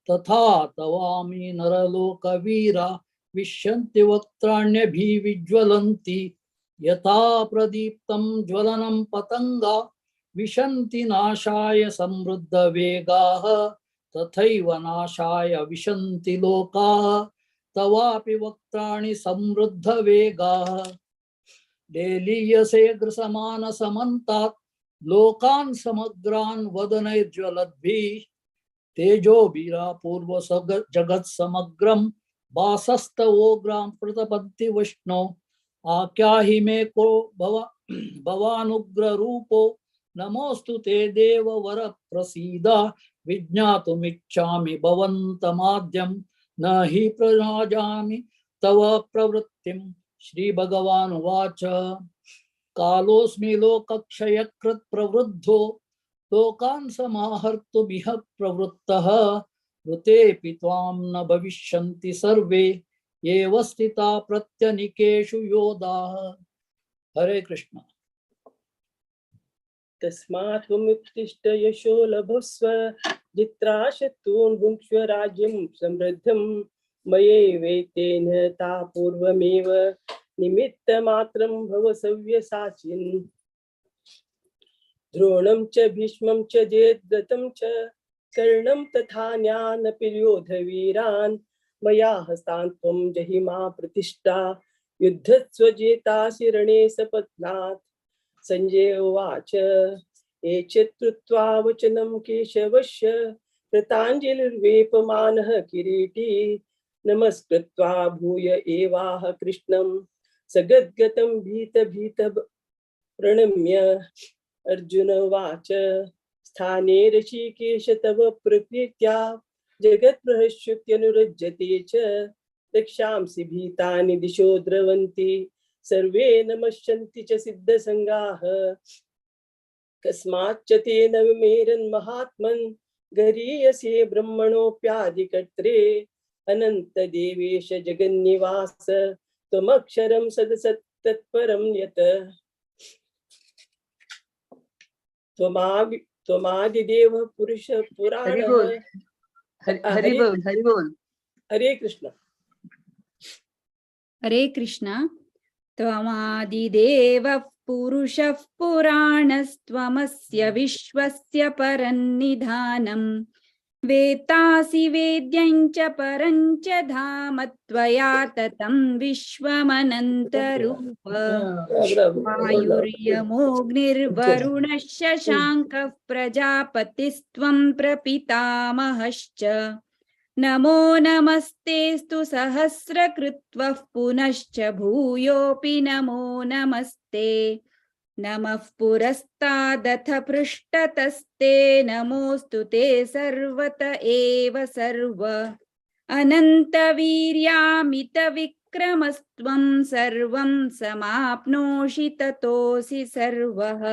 तथा तवामि नरलोकवीरा विश्यन्ति वक्त्राण्यभिविज्वलन्ति यथा प्रदीप्तं ज्वलनं पतङ्गा विशन्ति नाशाय समृद्धवेगाः तथैव नाशाय विशन्ति लोकाः तवापि वक्त्राणि समृद्धवेगाः। डेलीयसे ग्रसमानसमन्तात् लोकान् समग्रान् वदनैर्ज्वलद्भिः तेजोभिरापूर्व जगत्समग्रं वासस्तवोग्रां प्रतपन्ति विष्णो। आख्याहि मे को भवानुग्ररूपो नमोऽस्तु ते देववर प्रसीद विज्ञातुमिच्छामि भवन्तमाद्यं न हि प्रजामि तव प्रवृत्तिं। श्रीभगवानुवाच कालोऽस्मि लोकक्षयकृत् प्रवृद्धो लोकान् समाहर्तुमिह प्रवृत्तः ऋतेऽपि त्वां न भविष्यन्ति सर्वे एव स्थिता प्रत्यनिकेषु योधाः। हरे कृष्ण। तस्मात् त्वमुत्तिष्ठ यशो लभस्व जित्राशत्रून् भुङ्क्ष्व राज्यं समृद्धं मयैवैतेन ता पूर्वमेव निमित्तमात्रं भव सव्यसाचिन्। द्रोणं च भीष्मं च जयद्रथं च कर्णं तथा ज्ञानपि योधवीरान् मया हस्तान् त्वं जहि मा प्रतिष्ठा युद्धस्व जेतासि रणे सपत्नात्। संजय उवाच एतच्छ्रुत्वा वचनं केशवस्य कृताञ्जलिर्वेपमानः किरीटी नमस्कृत्वा भूय एवाह कृष्णं सगद्गतं भीत भीत प्रणम्य। अर्जुन उवाच स्थाने ऋषिकेश तव प्रकीर्त्या जगत्प्रहस्यत्यनुरज्यते च रक्षांसि भीतानि दिशो द्रवन्ति सर्वे नमस्यन्ति च सिद्धसङ्गाः। कस्माच्च तेन विमेरन् महात्मन् गरीयसे ब्रह्मणोऽप्यादिकर्त्रे अनन्तदेवेश जगन्निवास त्वमक्षरं सदसत् तत्परं यत्। त्वमादिदेव पुरुष पुराणः। हरि बोल हरि बोल हरि बोल। हरे कृष्ण हरे कृष्ण। त्वमादिदेवः पुरुषः पुराणस्त्वमस्य विश्वस्य परन्निधानं वेत्तासि वेद्यं च परं च धाम त्वया ततं विश्वमनन्तरूप। वायुर्यमोऽग्निर्वरुणः शशाङ्कः प्रजापतिस्त्वं प्रपितामहश्च। नमो नमस्तेस्तु सहस्रकृत्वः पुनश्च भूयोऽपि नमो नमस्ते। नमः पुरस्तादथ पृष्ठतस्ते नमोऽस्तु ते सर्वत एव सर्व। अनन्तवीर्यामितविक्रमस्त्वं सर्वं समाप्नोषि ततोऽसि सर्वः।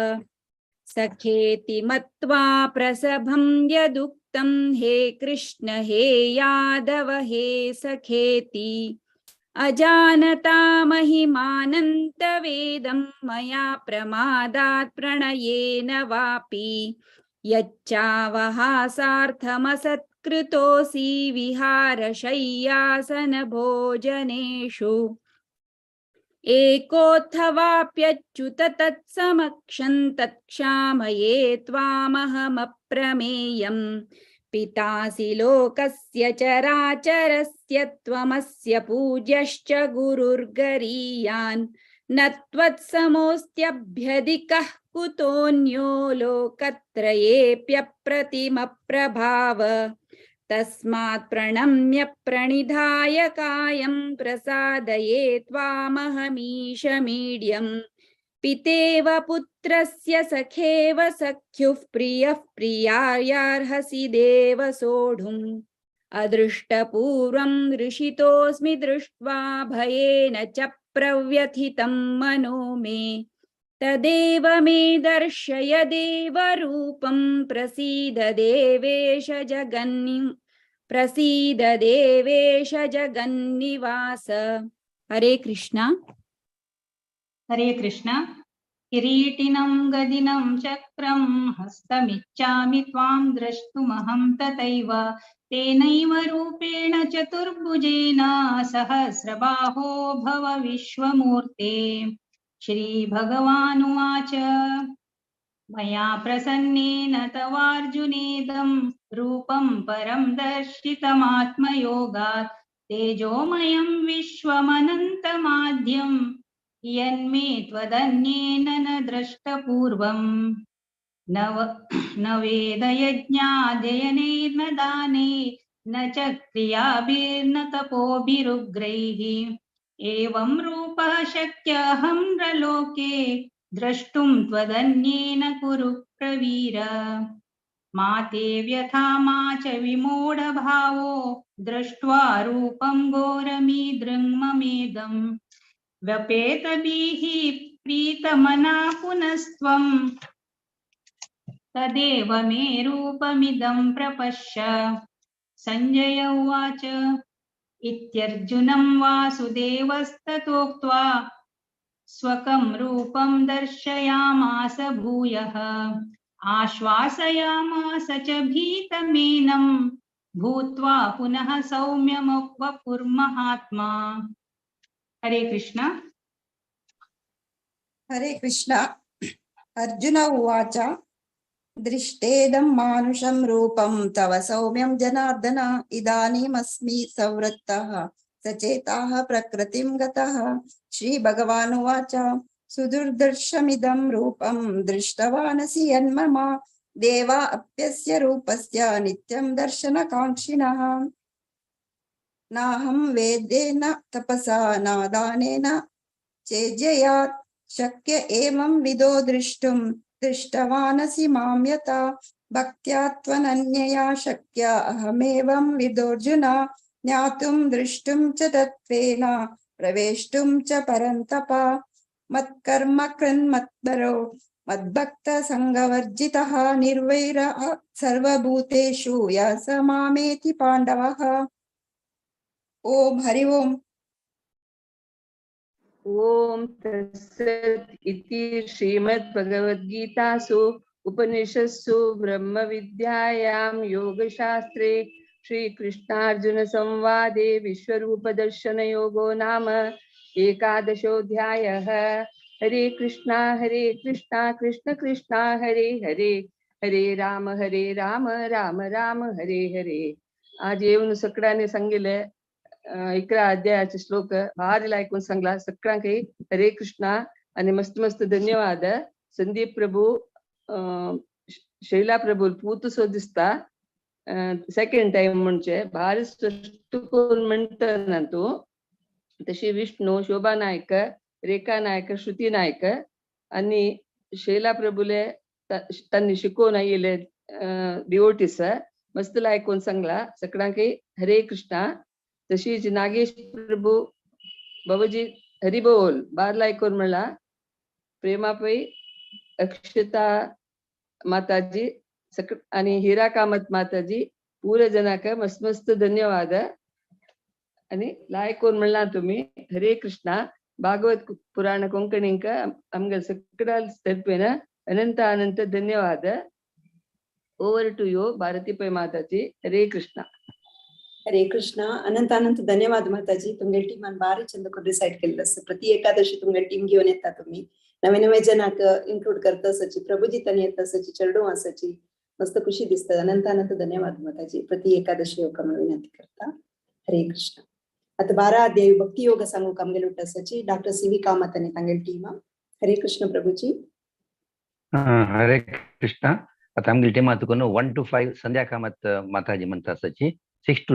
सखेति मत्वा प्रसभं यदुक्तं हे कृष्ण हे यादव हे सखेति। अजानता महिमानन्तवेदं मया प्रमादात् प्रणयेन वापि। यच्चावहासार्थमसत्कृतोऽसि विहारशय्यासनभोजनेषु। एकोऽथवाप्यच्युत तत्समक्षं तत्क्षामये त्वामहमप्रमेयम्। पितासि लोकस्य चराचरस्य त्वमस्य पूज्यश्च गुरुर्गरीयान्। न त्वत्समोऽस्त्यभ्यधिकः कुतोऽन्यो लोकत्रयेऽप्यप्रतिमप्रभाव। तस्मात् प्रणम्य प्रणिधाय कायं प्रसादये त्वामहमीशमीड्यम्। पितेव पुत्रस्य सखेव सख्युः प्रियः प्रियायार्हसि देव सोढुम्। अदृष्टपूर्वं ऋषितोऽस्मि दृष्ट्वा भयेन च प्रव्यथितं मनो मे। तदेव मे दर्शय देवरूपं प्रसीद देवेश प्रसीद देवेश जगन्निवास। हरे कृष्णा। हरे कृष्णा। किरीटिनं गदिनं चक्रं हस्तमिच्छामि त्वां द्रष्टुमहं तथैव। तेनैव रूपेण चतुर्भुजेन सहस्रबाहो भव विश्वमूर्ते। श्रीभगवानुवाच मया प्रसन्नेन तवार्जुनेदं रूपं परं दर्शितमात्मयोगात्। तेजोमयं विश्वमनन्तमाद्यं यन्मे त्वदन्येन न दृष्टपूर्वम्। न वेदयज्ञाध्ययनैर्न दानैर्न च क्रियाभिर्न तपोभिरुग्रैः। एवं रूपः शक्यहं नृलोके द्रष्टुं त्वदन्येन कुरु प्रवीर। मा ते व्यथा मा च विमूढभावो दृष्ट्वा रूपं घोरमीदृङ्ममेदम्। व्यपेतभिः प्रीतमना पुनस्त्वं तदेव मे रूपमिदं प्रपश्य। सञ्जय उवाच इत्यर्जुनं वासुदेवस्ततोक्त्वा स्वकं रूपं दर्शयामास भूयः। आश्वासयामास च भीतमेनं भूत्वा पुनः सौम्यमुपपुर्महात्मा। हरे कृष्णा। हरे कृष्णा। अर्जुन उवाच दृष्टेदं मानुषं रूपं तव सौम्यं जनार्दन। इदानीमस्मि संवृत्तः सचेताः प्रकृतिं गतः। श्री भगवानुवाच सुदुर्दर्शमिदं रूपं दृष्टवानसि यन्मम। देवा अप्यस्य रूपस्य नित्यं दर्शनकाङ्क्षिणः। नाहं वेदेन तपसा न दानेन चेज्ययात्। शक्य एवं विदो द्रष्टुं दृष्टवानसि मां यथा। भक्त्या त्वनन्यया शक्य अहमेवं विदोऽर्जुन। ज्ञातुं द्रष्टुं च तत्त्वेन प्रवेष्टुं च परन्तप। मत्कर्म कृन्मत्परो मद्भक्तसङ्गवर्जितः। निर्वैरः सर्वभूतेषु यः स मामेति पाण्डवः। ओम हरि ओम। ओम तत्सत् इति श्रीमद्भगवद्गीतासु उपनिषत्सु ब्रह्मविद्यायां योगशास्त्रे श्रीकृष्णार्जुन संवादे विश्वरूपदर्शनयोगो नाम एकादशोऽध्यायः। हरे कृष्णा कृष्ण कृष्ण हरे हरे, हरे राम राम राम हरे हरे। आज येवन सगळ्यांनी सांगितले 11 अध्यायाचे श्लोक भारी ऐकून सांगला सगळ्यांक हरे कृष्णा आणि मस्त मस्त धन्यवाद। संदीप प्रभू शैला प्रभू पूत सो दिसता सेकंड टाइम म्हणजे भारी स्पष्ट करून म्हणता ना तू। तशी विष्णू, शोभा नायक, रेखा नायक, श्रुती नायक आणि शैला प्रभूले त्यांनी शिकवून आयिल्ले डिवोटीस मस्त ऐकून सांगला सगळ्यांक हरे कृष्णा। तशीच नागेश प्रभू बाबाजी हरी बोल बारला ऐकून म्हणला। प्रेमा पै, अक्षता माताजी आणि हिरा कामत माताजी पूरा जनाक मस्त मस्त धन्यवाद आणि लायक म्हणला तुम्ही हरे कृष्णा। भागवत पुराण कोंकणींक आमगे सगळ्या तर्फेन अनंत अनंत धन्यवाद। Over to you Bharati Pai Mataji. Hare Krishna. हरे कृष्णा. अनंत अनंत धन्यवाद माताजी. तुमगे टीमान बारी चंद करून रिसाइट केल्लो आसा. प्रति एकादशी तुमगे टीम घेवन येता तुम्ही, नवे नवे जनाक इन्क्लूड करता आसाची, प्रभुजी तांणी येता आसाची, चेडूं आसाची, मस्त खुशी दिसता. अनंत अनंत धन्यवाद माताजी. प्रति एकादशी येवका म्हणून विनंती करता. हरे कृष्ण. आता 12 अध्याय भक्ती योग सांगूक आमगेले आसाची डॉक्टर सी व्ही कामत आनी तांगेले टीम. हरे कृष्ण प्रभुजी. हरे कृष्ण. आता आमगेले टीमा तुका 1 to 5 Sandhya Kamat Mataji म्हणता आसाची, 6 to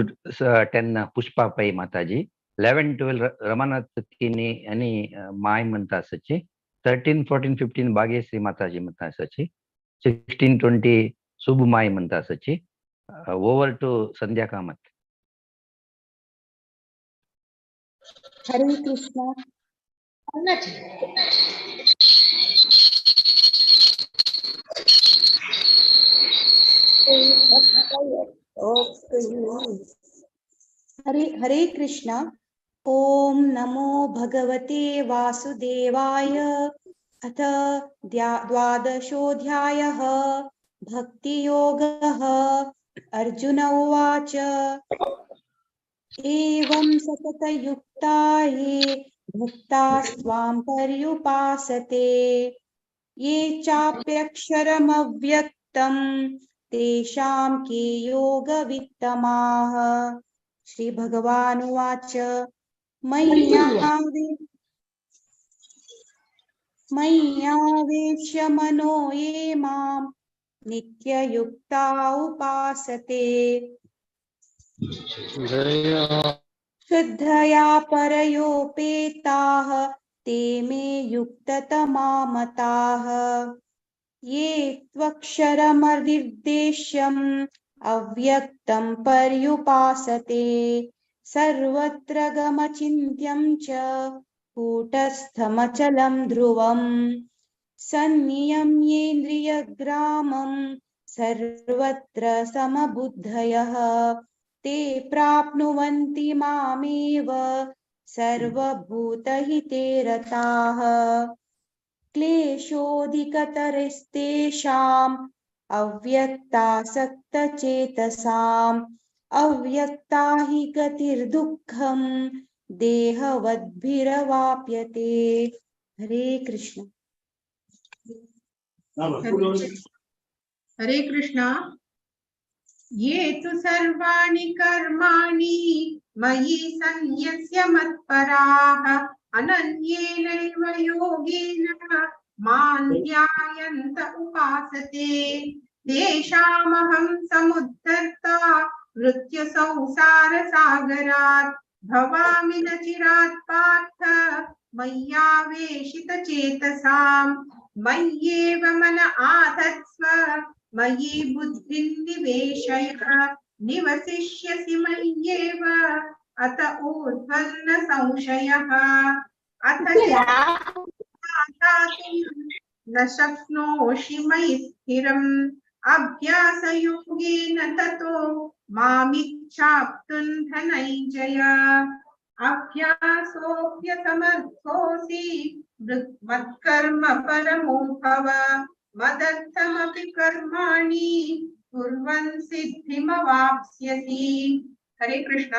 10 Pushpa Pai Mataji, 11 12 Ramanath Kini आनी माय म्हणता आसाची, 13 14 15 भाग्यश्री माताजी म्हणता आसाची, 16 20 सुब माय म्हणता आसाची. Over to Sandhya Kamat. Hare Krishna. Hare Hare Krishna. Om नमो भगवते वासुदेवाय. अथ द्वादशोऽध्यायः भक्तियोगः. अर्जुन उवाच, एवं सततयुक्ता ये भक्तास्त्वां पर्युपासते, ये चाप्यक्षरमव्यक्तं तेषां के योगवित्तमाः. श्री भगवानुवाच, मय्यावेश्य मनो ये मां नित्ययुक्ता उपासते, श्रद्धया परयोपेताः ते मे युक्ततमा मताः. ये त्वक्षरमनिर्देश्यम् अव्यक्तं पर्युपासते, सर्वत्र गमचिन्त्यं च कूटस्थमचलं ध्रुवम्, सन्नियम्येन्द्रियग्रामं सर्वत्र समबुद्धयः, ते प्राप्नुवन्ति मामेव सर्वभूतहिते रताः. क्लेशोऽधिकतरस्तेषाम् अव्यक्तासक्तचेतसाम्, अव्यक्ता हि गतिर्दुःखं देहवद्भिरवाप्यते. हरे कृष्ण. हरे कृष्ण. ये तु सर्वाणि कर्माणि मयि संन्यस्य मत्पराः, अनन्येनैव योगेन मां ध्यायन्त उपासते, तेषामहं समुद्धर्ता मृत्युसंसारसागरात्, भवामि न चिरात् पार्थ मय्यावेशितचेतसाम्, मय्येव मन आधत्स्व मयि बुद्धिं निवेशय, निवसिष्यसि मय्येव अत ऊर्ध्वं न संशयः. अथ न शक्नोषि मयि स्थिरम्, अभ्यासयोगेन ततो मामिच्छाप्तुं धनञ्जय. अभ्यासोऽप्यसमर्थोऽसि मत्कर्म परमो भव, मदर्थमपि कर्माणि कुर्वन् सिद्धिमवाप्स्यसि. हरे कृष्ण.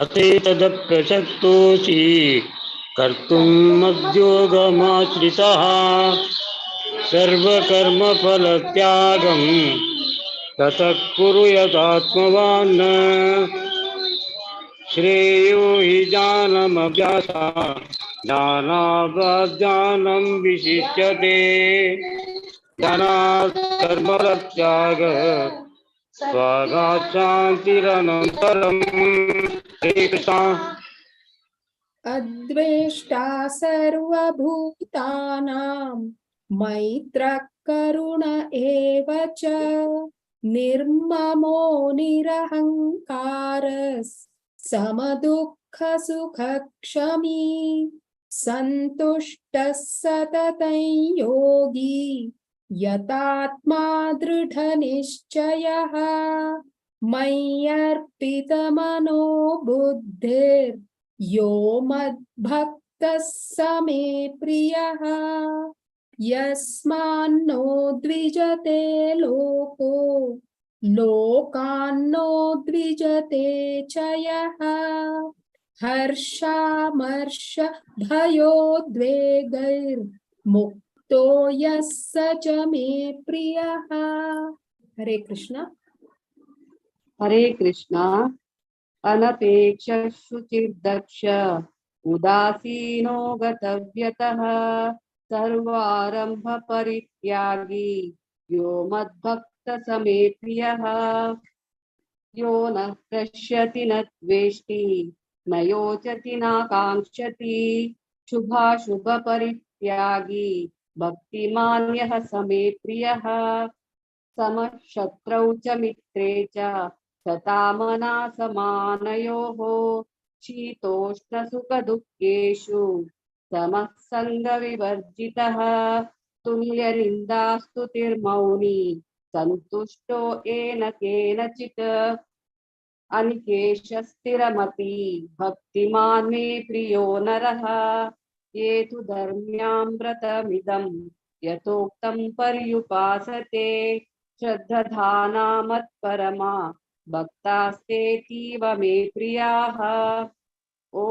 अतेतदप्रशक्तोऽसि कर्तुं मद्योगमाश्रितः, सर्वकर्मफलत्यागं ततः कुरु यदात्मवान्. श्रेयो हि ज्ञानमभ्यासात् ज्ञानाद् ज्ञानं विशिष्यते, ज्ञानात् कर्मफलत्यागः स्वागात् शान्तिरनन्तरम्. हरे कृष्ण. अद्वेष्टा सर्वभूतानां मैत्रः करुण एव च, निर्ममो निरहङ्कारः समदुःखसुखक्षमी, सन्तुष्टः सततं योगी यतात्मा दृढनिश्चयः, मय्यर्पितमनो बुद्धिर्यो मद्भक्तः स मे प्रियः. यस्मान्नो द्विजते लोको लोकान्नो द्विजते च यः हर्षामर्ष भयोद्वेगैर्मुक्तो यः स च मे प्रियः। हरे कृष्ण। हरे कृष्ण। अनपेक्ष शुचिर्दक्ष उदासीनो गतव्यतः सर्वारंभ परित्यागी यो मद्भक्त समे प्रियः। यो न हृष्यति न द्वेष्टि न योचति न काङ्क्षति शुभाशुभ परित्यागी भक्तिमान् यः समे प्रियः। समः शत्रौ च मित्रे च तथा समानयोः शीतोष्णसुखदुःखेषु समः सङ्गविवर्जितः। तुल्यनिन्दास्तुतिर्मौनी सन्तुष्टो येन केनचित्। अनिकेशस्थिरमति भक्तिमान् मे प्रियो नरः। ये तु धर्म्यां व्रतमिदं यथोक्तं पर्युपासते श्रद्दधाना मत्परमा भक्तास्तेतीव मे प्रियाः। ॐ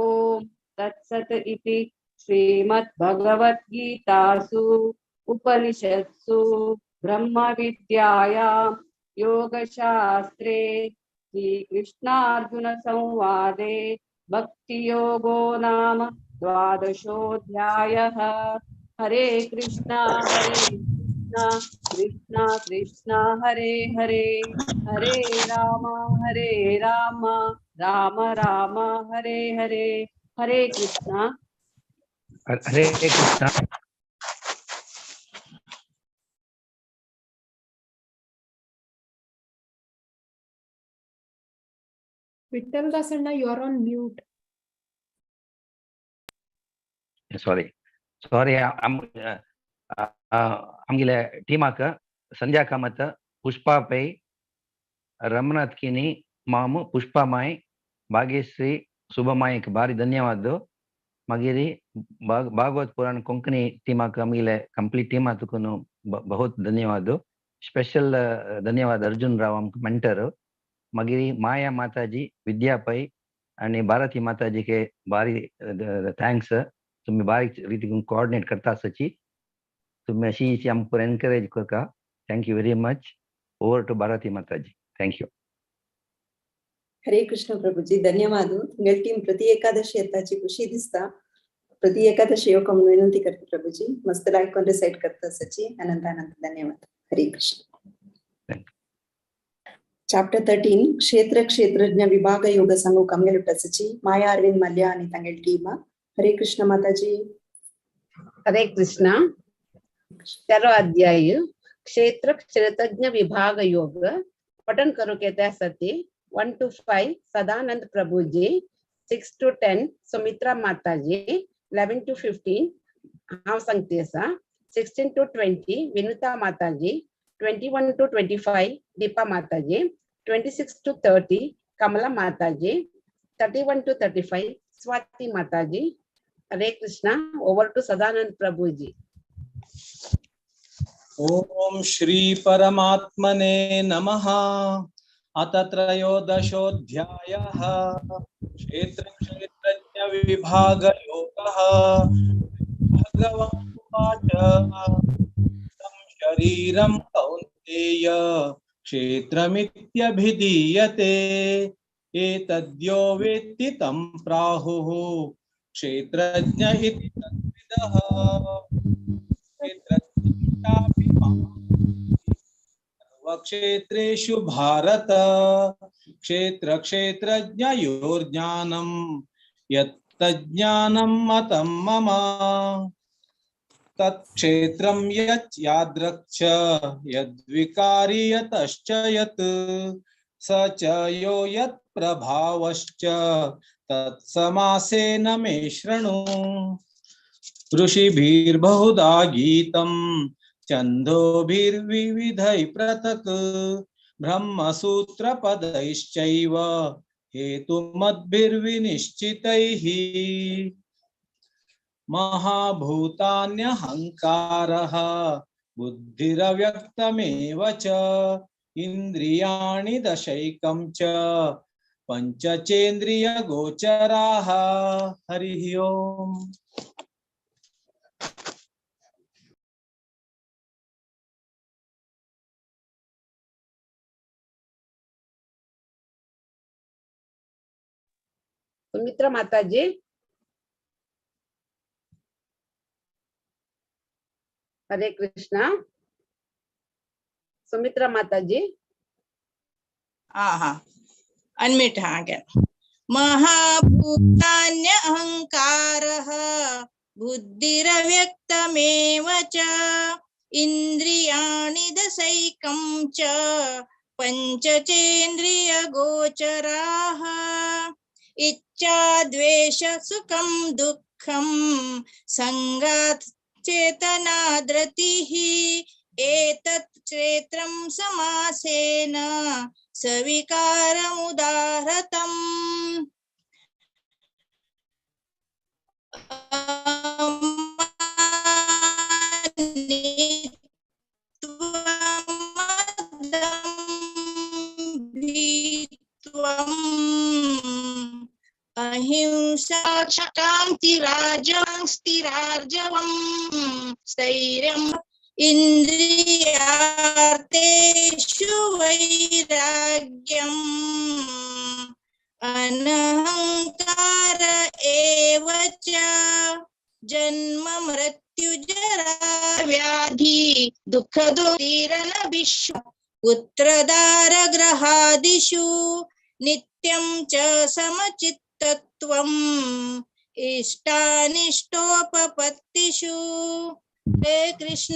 तत्सत् इति श्रीमद्भगवद्गीतासु उपनिषत्सु ब्रह्मविद्यायां योगशास्त्रे श्रीकृष्णार्जुनसंवादे भक्तियोगो नाम द्वादशोऽध्यायः। हरे कृष्णा हरे कृष्णा कृष्णा कृष्णा हरे हरे, हरे राम राम राम हरे हरे। हरे कृष्णा। हरे Krishna. Vittal Dasanna, you are on mute. Sorry, sorry. आमगेले टीमाक संध्या कामत, पुष्पा पै, रमनाथ किनी, मामू, पुष्पा माय, भाग्यश्री, शुभमायक भारी धन्यवाद। मागीर भागवत पुराण कोंकणी टीमाक आमगेले कंप्लीट टीमा तुकून बहुत धन्यवाद। स्पेशल धन्यवाद अर्जुन राव आमकां मेंटर। मागीर माया माताजी, विद्या पै आनी भारती माताजीके भारी thanks. तुम्ही बारीक रीतीन कोऑर्डिनेट करता आसाची, तुम्ही अशी अशी आमकां एनकरेज करता। Thank you very much. Over to Bharati Mataji. Thank you. Hare Krishna Prabhuji, धन्यवाद। तुमगेली टीम प्रति एकादशी येताची खुशी दिसता। प्रति एकादशी येवंक म्हणून विनंती करता प्रभुजी। मस्त लायक रिसाइट करता आसाची। अनंत अनंत धन्यवाद। हरे कृष्ण। चाप्टर 13 क्षेत्र क्षेत्रज्ञ विभाग योग सांगूक आमगेले आसाची माया अरविंद मल्ल्या आनी तांगेली टीम। हरे कृष्ण माताजी। हरे कृष्ण। तेरो अध्याय क्षेत्र क्षेत्रज्ञ विभाग योग पठन करूंक येता आसा ती 1 to 5 Sadanand Prabhuji, 6 to 10 Sumitra Mataji, 11 to 15 हांव सांगती आसा, 16 to 20 Vinita Mataji, 21 to 25 Deepa Mataji, 26 to 30 Kamala Mataji, 31 to 35 Swati Mataji. Hare Krishna. Over to Sadanand Prabhuji. Om Shri परमात्मने नमः। अथ त्रयोदशोऽध्यायः क्षेत्र क्षेत्रज्ञ विभागयोगः। भगवानुवाच तं शरीरं कौन्तेय क्षेत्रमित्यभिधीयते एतद्यो वेत्ति तं प्राहुः क्षेत्रज्ञ इति तद्विदः। क्षेत्रज्ञापि सर्वक्षेत्रेषु भारत क्षेत्र क्षेत्रज्ञयोर्ज्ञानं यत्तज्ज्ञानं मतं मम। तत्क्षेत्रं यत् यादृक्ष यद्विकारी यतश्च यत् स च यो यत्प्रभावश्च तत्समासेन मे शृणु। ऋषिभिर्बहुधा गीतं छन्दोभिर्विविधैः पृथक् ब्रह्मसूत्रपदैश्चैव हेतुमद्भिर्विनिश्चितैः। महाभूतान्यहङ्कारः बुद्धिरव्यक्तमेव च इंद्रियाणि दशैकं च पंचचेन्द्रियगोचराः। हरिः ओम्। सुमित्रा माताजी। हरे कृष्णा। सुमित्रा माताजी। हाँ, अनम्यूट। हाँ, गया। महाभूतान्य अहंकारः बुद्धिरव्यक्तमेव च इंद्रियाणि दशैकं च पंचचेन्द्रियगोचराः। इच्छा द्वेष सुखं दुःखं संगात् चेतना धृतिः एतत् क्षेत्रं समासेन सविकारमुदाहृतम्। अनित्वमदम्भित्वम् अहिंसा शान्तिराजवं स्थैर्यम् इंद्रियार्थेषु वैराग्यम् अनहंकार एव च जन्म मृत्यु जरा व्याधि दुःख दुरीरन विश्व पुत्रदार ग्रहादिषु नित्यं च समचित्तत्वम् इष्टानिष्टोपपत्तिषु। हरे कृष्ण।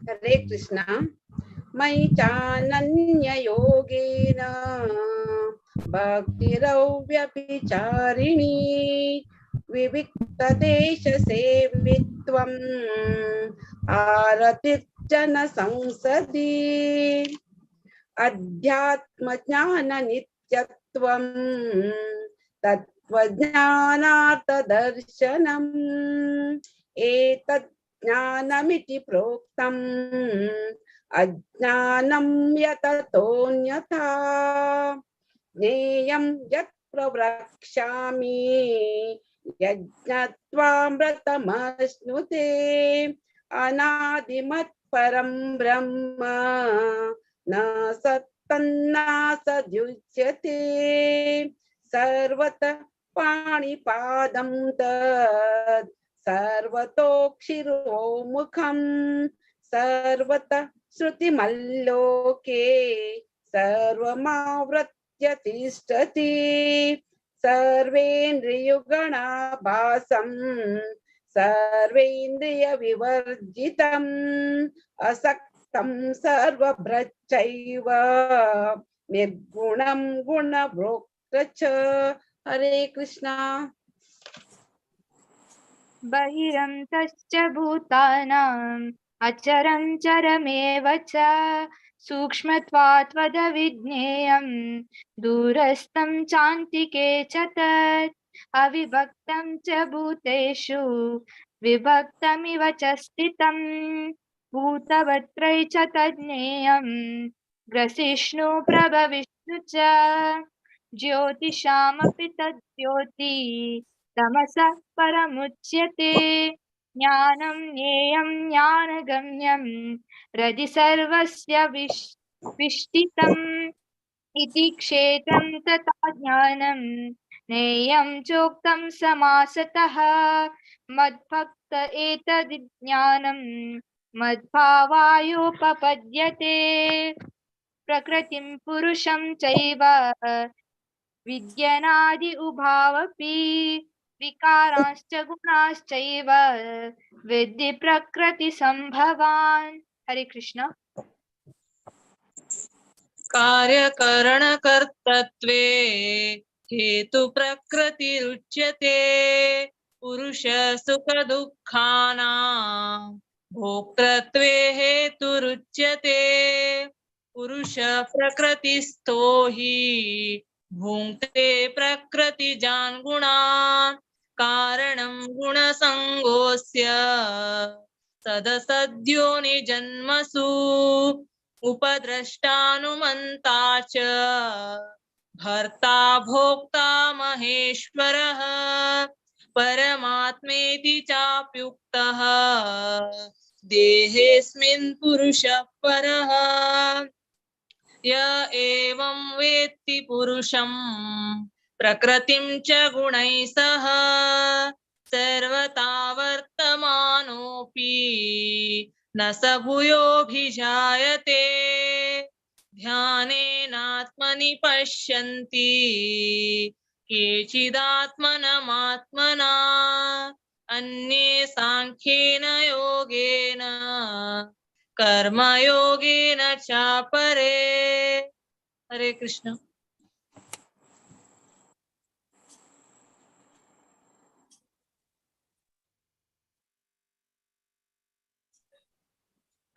हरे कृष्णा। मयि चानन्य योगेन भक्तिरव्यभिचारिणी विविक्त देश सेवित्वम् आरतिर्जन संसदि अध्यात्म ज्ञान नित्यत्वम् तत्त्वज्ञानार्थ दर्शनम् एतत् ज्ञानमिति प्रोक्तम् अज्ञानं यततोऽन्यथा ज्ञेयं यत् प्रवक्ष्यामि यज्ञत्वामृतमश्नुते अनादिमत् परं ब्रह्म न सत्तन्नासद्युच्यते सर्वतः पाणिपादं तत् सर्वतोक्षिरोमुखं सर्वतः श्रुतिमल्लोके सर्वमावृत्य तिष्ठति सर्वेन्द्रियगुणाभासं सर्वेन्द्रियविवर्जितम् असक्तं सर्वभ्रच्चैव निर्गुणं गुणभोक्तृ च। हरे कृष्णा। बहिरन्तश्च भूतानाम् अचरं चरमेव च सूक्ष्मत्वात् त्वदविज्ञेयं दूरस्थं चान्तिके च तत् अविभक्तं च भूतेषु विभक्तमिव च स्थितं भूतवत्रै च तज्ज्ञेयं ग्रसिष्णु प्रभविष्णु च ज्योतिषामपि तज्ज्योति तमसः परमुच्यते ज्ञानं ज्ञेयं ज्ञानगम्यं हृदि सर्वस्य विष्ठितम् इति क्षेत्रं तथा ज्ञानं ज्ञेयं चोक्तं समासतः मद्भक्त एतद् ज्ञानं मद्भावायोपपद्यते प्रकृतिं पुरुषं चैव विद्यनादि उभावपि विकारांश्च गुणाश्चैव विद्धि प्रकृति संभवान्। हरे कृष्ण। कार्यकरणकर्तृत्वे हेतु प्रकृतिरुच्यते पुरुष सुख दुःखानां भोक्तृत्वे हेतुरुच्यते पुरुष प्रकृतिस्थो हि भुङ्क्ते प्रकृतिजान् गुणान् कारणं गुणसङ्गोऽस्य सदसद्योनिजन्मसु उपद्रष्टानुमन्ता च भर्ता भोक्ता महेश्वरः परमात्मेति चाप्युक्तः देहेऽस्मिन् पुरुषः परः। य एवं वेत्ति पुरुषं प्रकृतिं च गुणैः सह सर्वथा वर्तमानोऽपि न स भूयोऽभिजायते। ध्यानेनात्मनि पश्यन्ति केचिदात्मनमात्मना अन्ये सांख्येन योगेन कर्मयोगेन चापरे। हरे कृष्ण।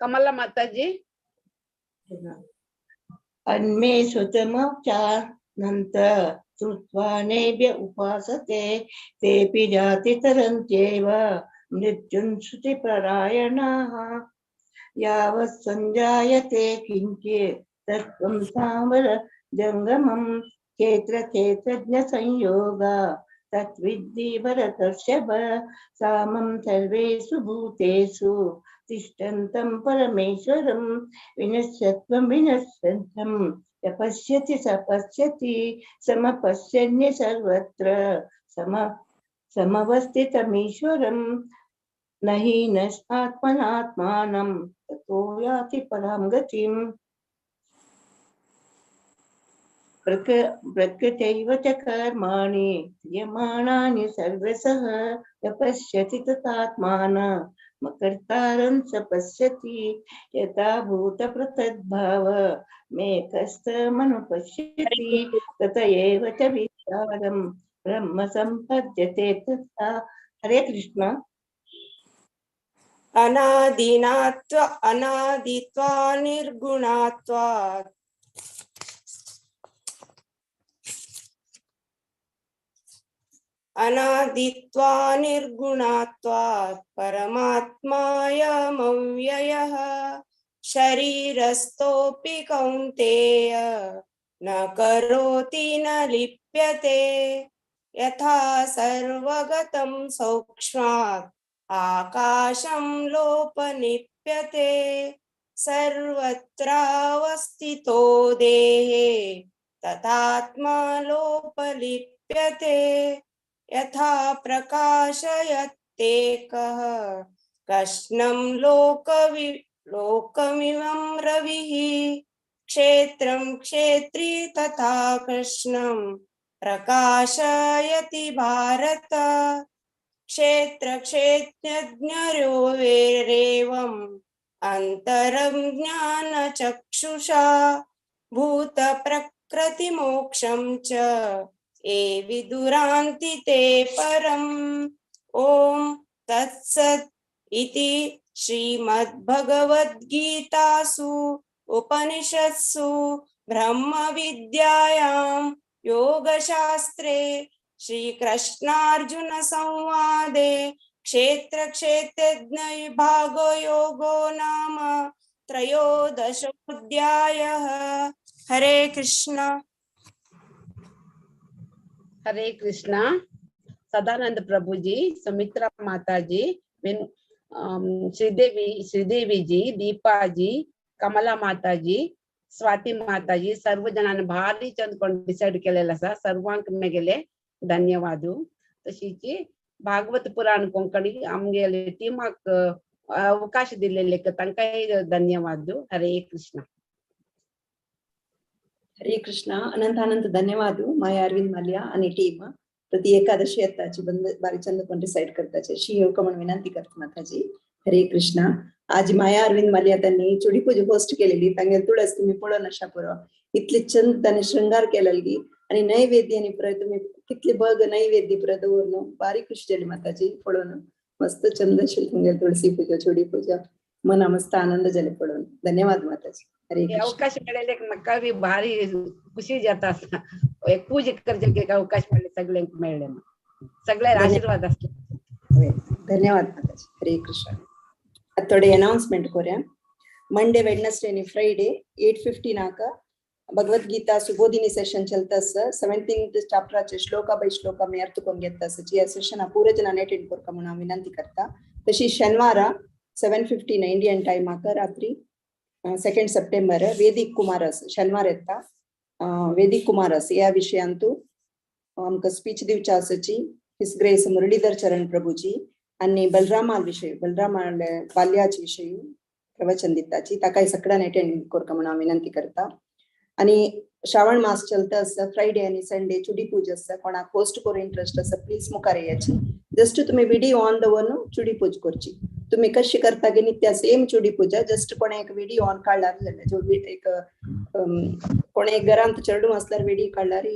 कमला माता जी। अन्मे श्रुतमचानन्त श्रुत्वा नैभ्य उपासते तेऽपि जातितरन्त्येव मृत्युं श्रुतिपरायणाः। यावत् सञ्जायते किञ्चित् तत्त्वं स्थावर जङ्गमं क्षेत्र क्षेत्रज्ञ संयोग तद्विद्धि भरतर्षभ। सामं सर्वेषु भूतेषु तिष्ठन्तं परमेश्वरं विनश्यत्वं विनश्यन्तं यपश्यति स पश्यति समपश्यन्य सर्वत्र समवस्थितमीश्वरं न हि नष्टात्मनात्मानं ततो याति परां गतिम्। प्रकृतैव च कर्माणि क्रियमाणानि सर्वशः यपश्यति तथात्मानमकर्तारं स पश्यति। यथा भूतपृथग्भाव मेकस्तमनुपश्यति तत एव च विचारं ब्रह्म सम्पद्यते तथा। हरे कृष्ण। अनादिनात्व अनादित्वा निर्गुणात्वात् अनादित्वा निर्गुणात्वात् परमात्मायमव्ययः। शरीरस्थोऽपि कौन्तेय न करोति न लिप्यते। यथा सर्वगतं सौक्ष्मात् आकाशं लोपनिप्यते। सर्वत्रावस्थितो देहे तथात्मा लोपलिप्यते। यथा प्रकाशयत्येकः कृष्णं लोकमिमं रविः। क्षेत्रं क्षेत्री तथा कृष्णं प्रकाशयति भारत। क्षेत्र क्षेत्रज्ञयोरेवम् अंतरं ज्ञानचक्षुषा भूतप्रकृतिमोक्षं च ये विदुरान्ति ते परम्। ॐ तत्सत् इति श्रीमद्भगवद्गीतासु उपनिषत्सु ब्रह्मविद्यायां योगशास्त्रे श्रीकृष्णार्जुन संवादे क्षेत्र क्षेत्रज्ञ विभागो योगो नाम त्रयोदशोऽध्यायः। हरे कृष्ण। हरे कृष्णा। सदानंद प्रभु जी, सुमित्रा माता जी, श्रीदेवी श्रीदेवी जी, दीपा जी, कमला माता जी, स्वाति माता जी सर्व जणांनी भारी चंद कोण डिसाइड केलेला आसा। सर्वांक मेगेले धन्यवाद। तशीच भागवत पुराण कोंकणी आमगेले टीमाक अवकाश दिलेले तांकांय धन्यवाद। हरे कृष्ण। हरे कृष्ण। अनंत अनंत धन्यवाद माया अरविंद माल्या आणि टीम प्रति एकादशी येताची बंद बारीक चंद कोण डिसाइड करताचे शी येवका म्हणून विनंती करता माताजी। हरे कृष्ण। आज माया अरविंद माल्या त्यांनी चुडी पूजा होस्ट केलेली तांगेल तुळस तुम्ही पळोवन आशा पुरो इतले चंद तांणी शृंगार केलेली आणि नैवेद्य आणि परत तुम्ही कितले बग नैवेद्य परत दवरून बारीक खुशी जाली माताजी पळोवन मस्त चंद आशिल्ली तुमगेली तुळसी पूजा चुडी पूजा मना मस्त आनंद जाले पळोवन। धन्यवाद माताजी। हरे कृष्ण। अवकाश मेळ्ळे म्हाका बी भारी खुशी जाता आसा। एक पूजा करचे एक अवकाश मेळ्ळे सगळ्यांक मेळ्ळे सगळ्यांक आशीर्वाद आसले। धन्यवाद माताजी। हरे कृष्ण। थोडे अनाउन्समेंट करूया। मंडे वेडनेसडे आनी फ्रायडे 8:15 भगवद्गीता सुबोधिनी सेशन चलता आसा. 17th चॅप्टराचे श्लोका बाय श्लोक आमी अर्थ करून घेता आसा. ह्या सेशना पुरो जणांनी अटेंड करका म्हणून हांव विनंती करता. तशी शेनवारा 7:15 इंडियन टायमाक रात्री 2 सप्टेंबर वेदिक कुमारस शेनवार येता. वेदिक कुमारस ह्या विशयांतू आमकां स्पीच दिवच्या आसाची his grace Muralidhar चरण प्रभुजी आनी बलरामाल विशय बलरामाल बाल्याचे विशय प्रवचन दिताची ताकाय सगळ्यांनी अटेंड करका म्हणून हांव विनंती करता. आनी श्रावण मास चलता आसा. फ्रायडे आनी संडे चुडी पूजा आसा. कोणाक होस्ट करूं इंट्रस्ट आसा प्लीज मुखार येयाची. जस्ट तुमी विडियो ऑन दवरून चुडी पूज करची. तुमी कशी करता की नित्या सेम चुडी पूजा जस्ट कोणे एक विडियो ऑन काडल्यार जाल्यार एक कोणे एक घरांत चेडूं आसल्यार विडियो काडल्यार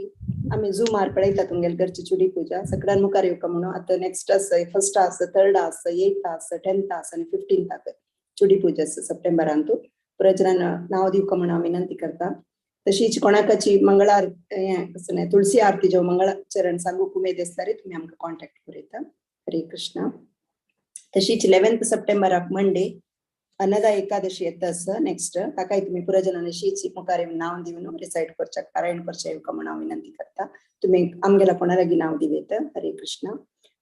आमी झूमार पळयता तुमगेले घरची चुडी पूजा. सगळ्यां मुखार येवका म्हणून आतां नेक्स्ट आसा फर्स्ट आसा थर्ड आसा 8th आसा 10th आसा आनी 15th चुडी पूजा आसा सप्टेंबरांतू. प्रजनान नांव दिवका म्हणून हांव विनंती करता. तशीच कोणाकाची मंगळार कसं तुळसी आरती जेव्हा मंगळाचरण सांगूक उमेद आसल्यार तुमी आमकां कॉन्टॅक्ट करूं येता. हरे कृष्णा. तशीच 11 सप्टेंबराक मंडे अन्नदा एकादशी येता आसा नेक्स्ट. ताकाय तुमी पुरो जणांनी शीच मुखार येवन नांव दिवन रिसायट करच्याक पारायण करच्या येवका म्हणून हांव विनंती करता. तुमी आमगेल्या कोणा लागीं नांव दिवं येता. हरे कृष्णा.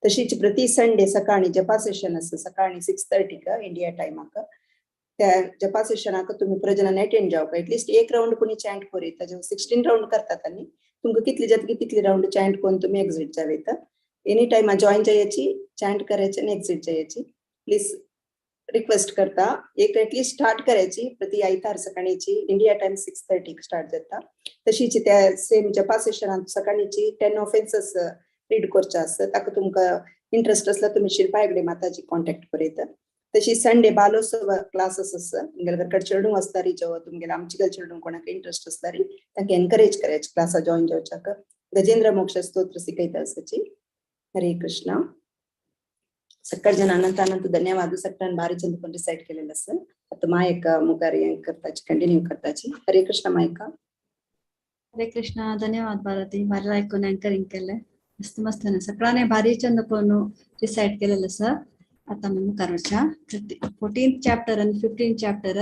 तशीच प्रति संडे सकाळी जपा सेशन आसा सकाळी 6:30 इंडिया टायमाक. त्या जपा सेशनाक तुमी पुरो जणांनी अटेंड जावका. एटलिस्ट एक रावंड कोणी चॅन्ट करूं येता. जेव्हा 16 रावंड करतात आनी तुमकां कितली जाता तितली रावंड चॅन्ट करून तुमी एक्झिट जावं येता. एनी टायम जॉईन जायाची चॅन्ट करायची आनी एक्झिट जायाची. प्लीज रिक्वेस्ट करता एक एटलिस्ट स्टार्ट करायची प्रति आयतार सकाळीची इंडिया टायम 6:30 स्टार्ट जाता. तशीच त्या सेम जपा सेशनात सकाळीची 10 ऑफेन्सेस रीड करचे आसता. ताका तुमकां इंट्रस्ट आसल्यार तुमी शिल्पा हेगडे माताजी कॉन्टॅक्ट करूं येता. तशी संडे बालोत्सव क्लासेस आसा. तुमगेले घरकडे चेडूं आसल्यार जेव्हा तुमगेले आमचे कडे चेडूं कोणाक इंट्रस्ट आसल्यार तांकां एनकरेज करायचे क्लासा जॉईन जावच्याक. गजेंद्र मोक्ष स्तोत्र शिकयता आसाची. हरे कृष्णा. सगळ्या जण अनंत अनंत धन्यवाद. सगळ्यान भारी चंद पण डिसाईड केलेलं आसा. आता मायका मुखार हें करताची कंटिन्यू करताची. हरे कृष्णा मायका. हरे कृष्णा. धन्यवाद भारती. भारी आयकून अँकरिंग केले मस्त मस्त सगळ्यांनी भारी चंद कोण डिसाईड केलेलं आसा. आता आमी मुखार वचया. 14th chapter आनी 15th chapter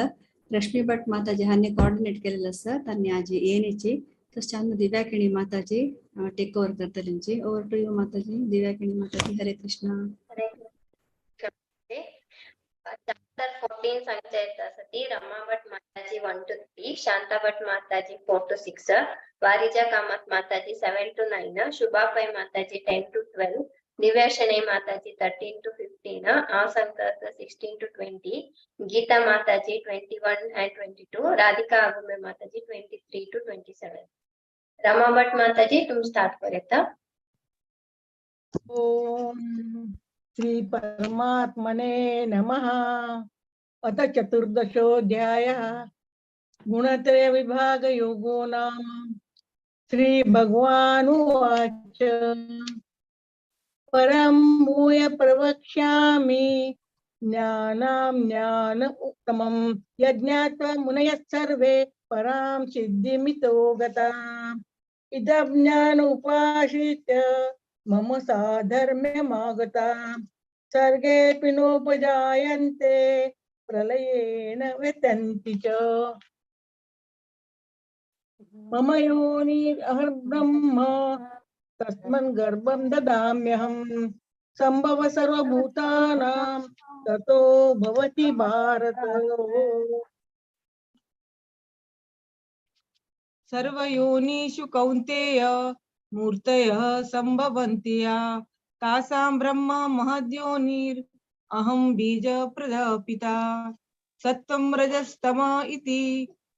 Rashmi Bhat Mataji हांणी कोऑर्डिनेट केलेलं आसा. तांणी आजी येनीची तशें दिव्या केणी माताजी टेक ओवर करतलींची. Over to you Mataji. Divya Keni Mataji. Hare Krishna. Chapter 14 सांगचे आसा ती Rama Bhat Mataji 1 to 3, Shanta Bhat Mataji 4 to 6, Varija Kamath Mataji 7 to 9, Shubha Pai Mataji 10 to 12, Divya Shenoy Mataji 13 to 15, हांव सांगता 16 to 20, Geeta Mataji 21 and 22, Radhika Agumbe Mataji 23 to 27. Rama Bhat Mataji तुम start करूं. ओम श्री परमात्मने नमः. अथ चतुर्दशोऽध्यायः गुणत्रय विभाग योगो नाम. श्री भगवानुवाच परं भूय प्रवक्ष्यामि ज्ञानां ज्ञान उत्तमं यज्ञात्वा मुनयः सर्वे परां सिद्धिमितो गता. इदं ज्ञान उपाश्रित्य मम साधर्म्यमागता. सर्गेऽपि नोपजायन्ते प्रलयेन व्यतन्ति च. मम योनिरहं ब्रह्म तस्मन् गर्भं ददाम्यहं. संभव सर्वभूतानां ततो भवति भारत. सर्वयोनिषु कौन्तेय मूर्तयः संभवन्ति या तासां ब्रह्म महद्योनिर् अहं बीजप्रदपिता. सत्त्वं रजस्तम इति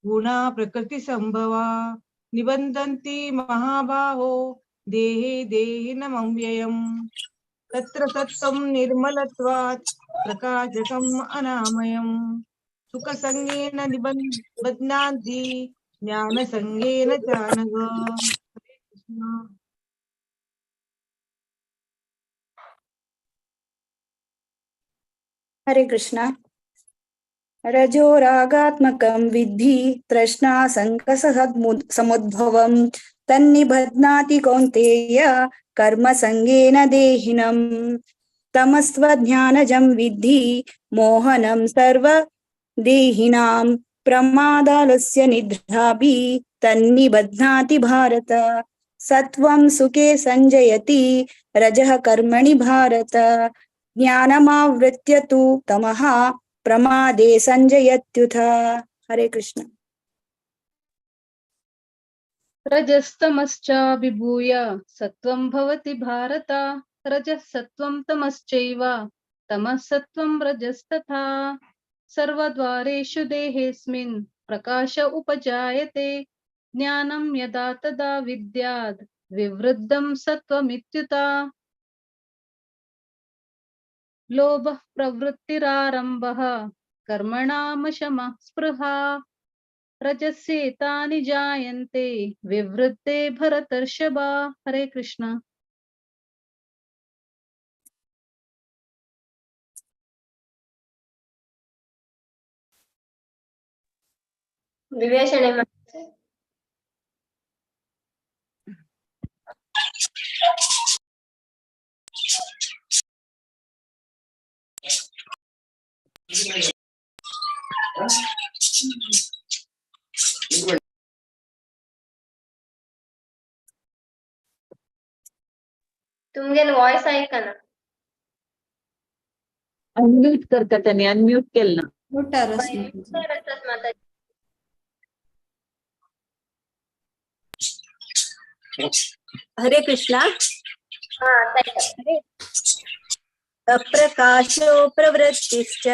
गुणा प्रकृतिसंभवा निबन्धन्ति महाबाहो देहे देहिनमव्ययम्. तत्र सत्त्वं निर्मलत्वात् प्रकाशकम् अनामयम्. सुखसंगेन निबध्नान्ति ज्ञानसंगेन चानघ. हरे कृष्ण. हरे कृष्णा. रजोरागात्मकं विद्धि तृष्णा समुद्भवं तन्निबध्नाति कौन्तेय कर्मसंगेन देहिनं. तमस्त्वज्ञानजं विद्धि मोहनं सर्व देहिनां प्रमादालस्य निद्राभि तन्निबध्नाति भारत। सत्वं सुखे संजयति रजः कर्मणि भारत। ज्ञानमावृत्य तु तमः प्रमादे संजयत्युथ। हरे कृष्ण। रजस्तमश्चाभिभूय सत्वं भवति भारत। रजः सत्वं तमश्चैव तमः सत्वं रजस्तथा। सर्वद्वारेषु देहेऽस्मिन् प्रकाश उपजायते। ज्ञानं यदा तदा विद्याद् विवृद्धं सत्त्वमित्युत। लोभः प्रवृत्तिरारम्भः कर्मणामशमः स्पृहा। रजस्येतानि जायन्ते विवृद्धे भरतर्षभ। हरे कृष्ण। विवेचने तुमगेल वॉइस ऐका ना। अनम्यूट करता त्यांनी, अनम्यूट केलं ना। माता हरे कृष्णा। अप्रकाशो प्रवृत्तिश्च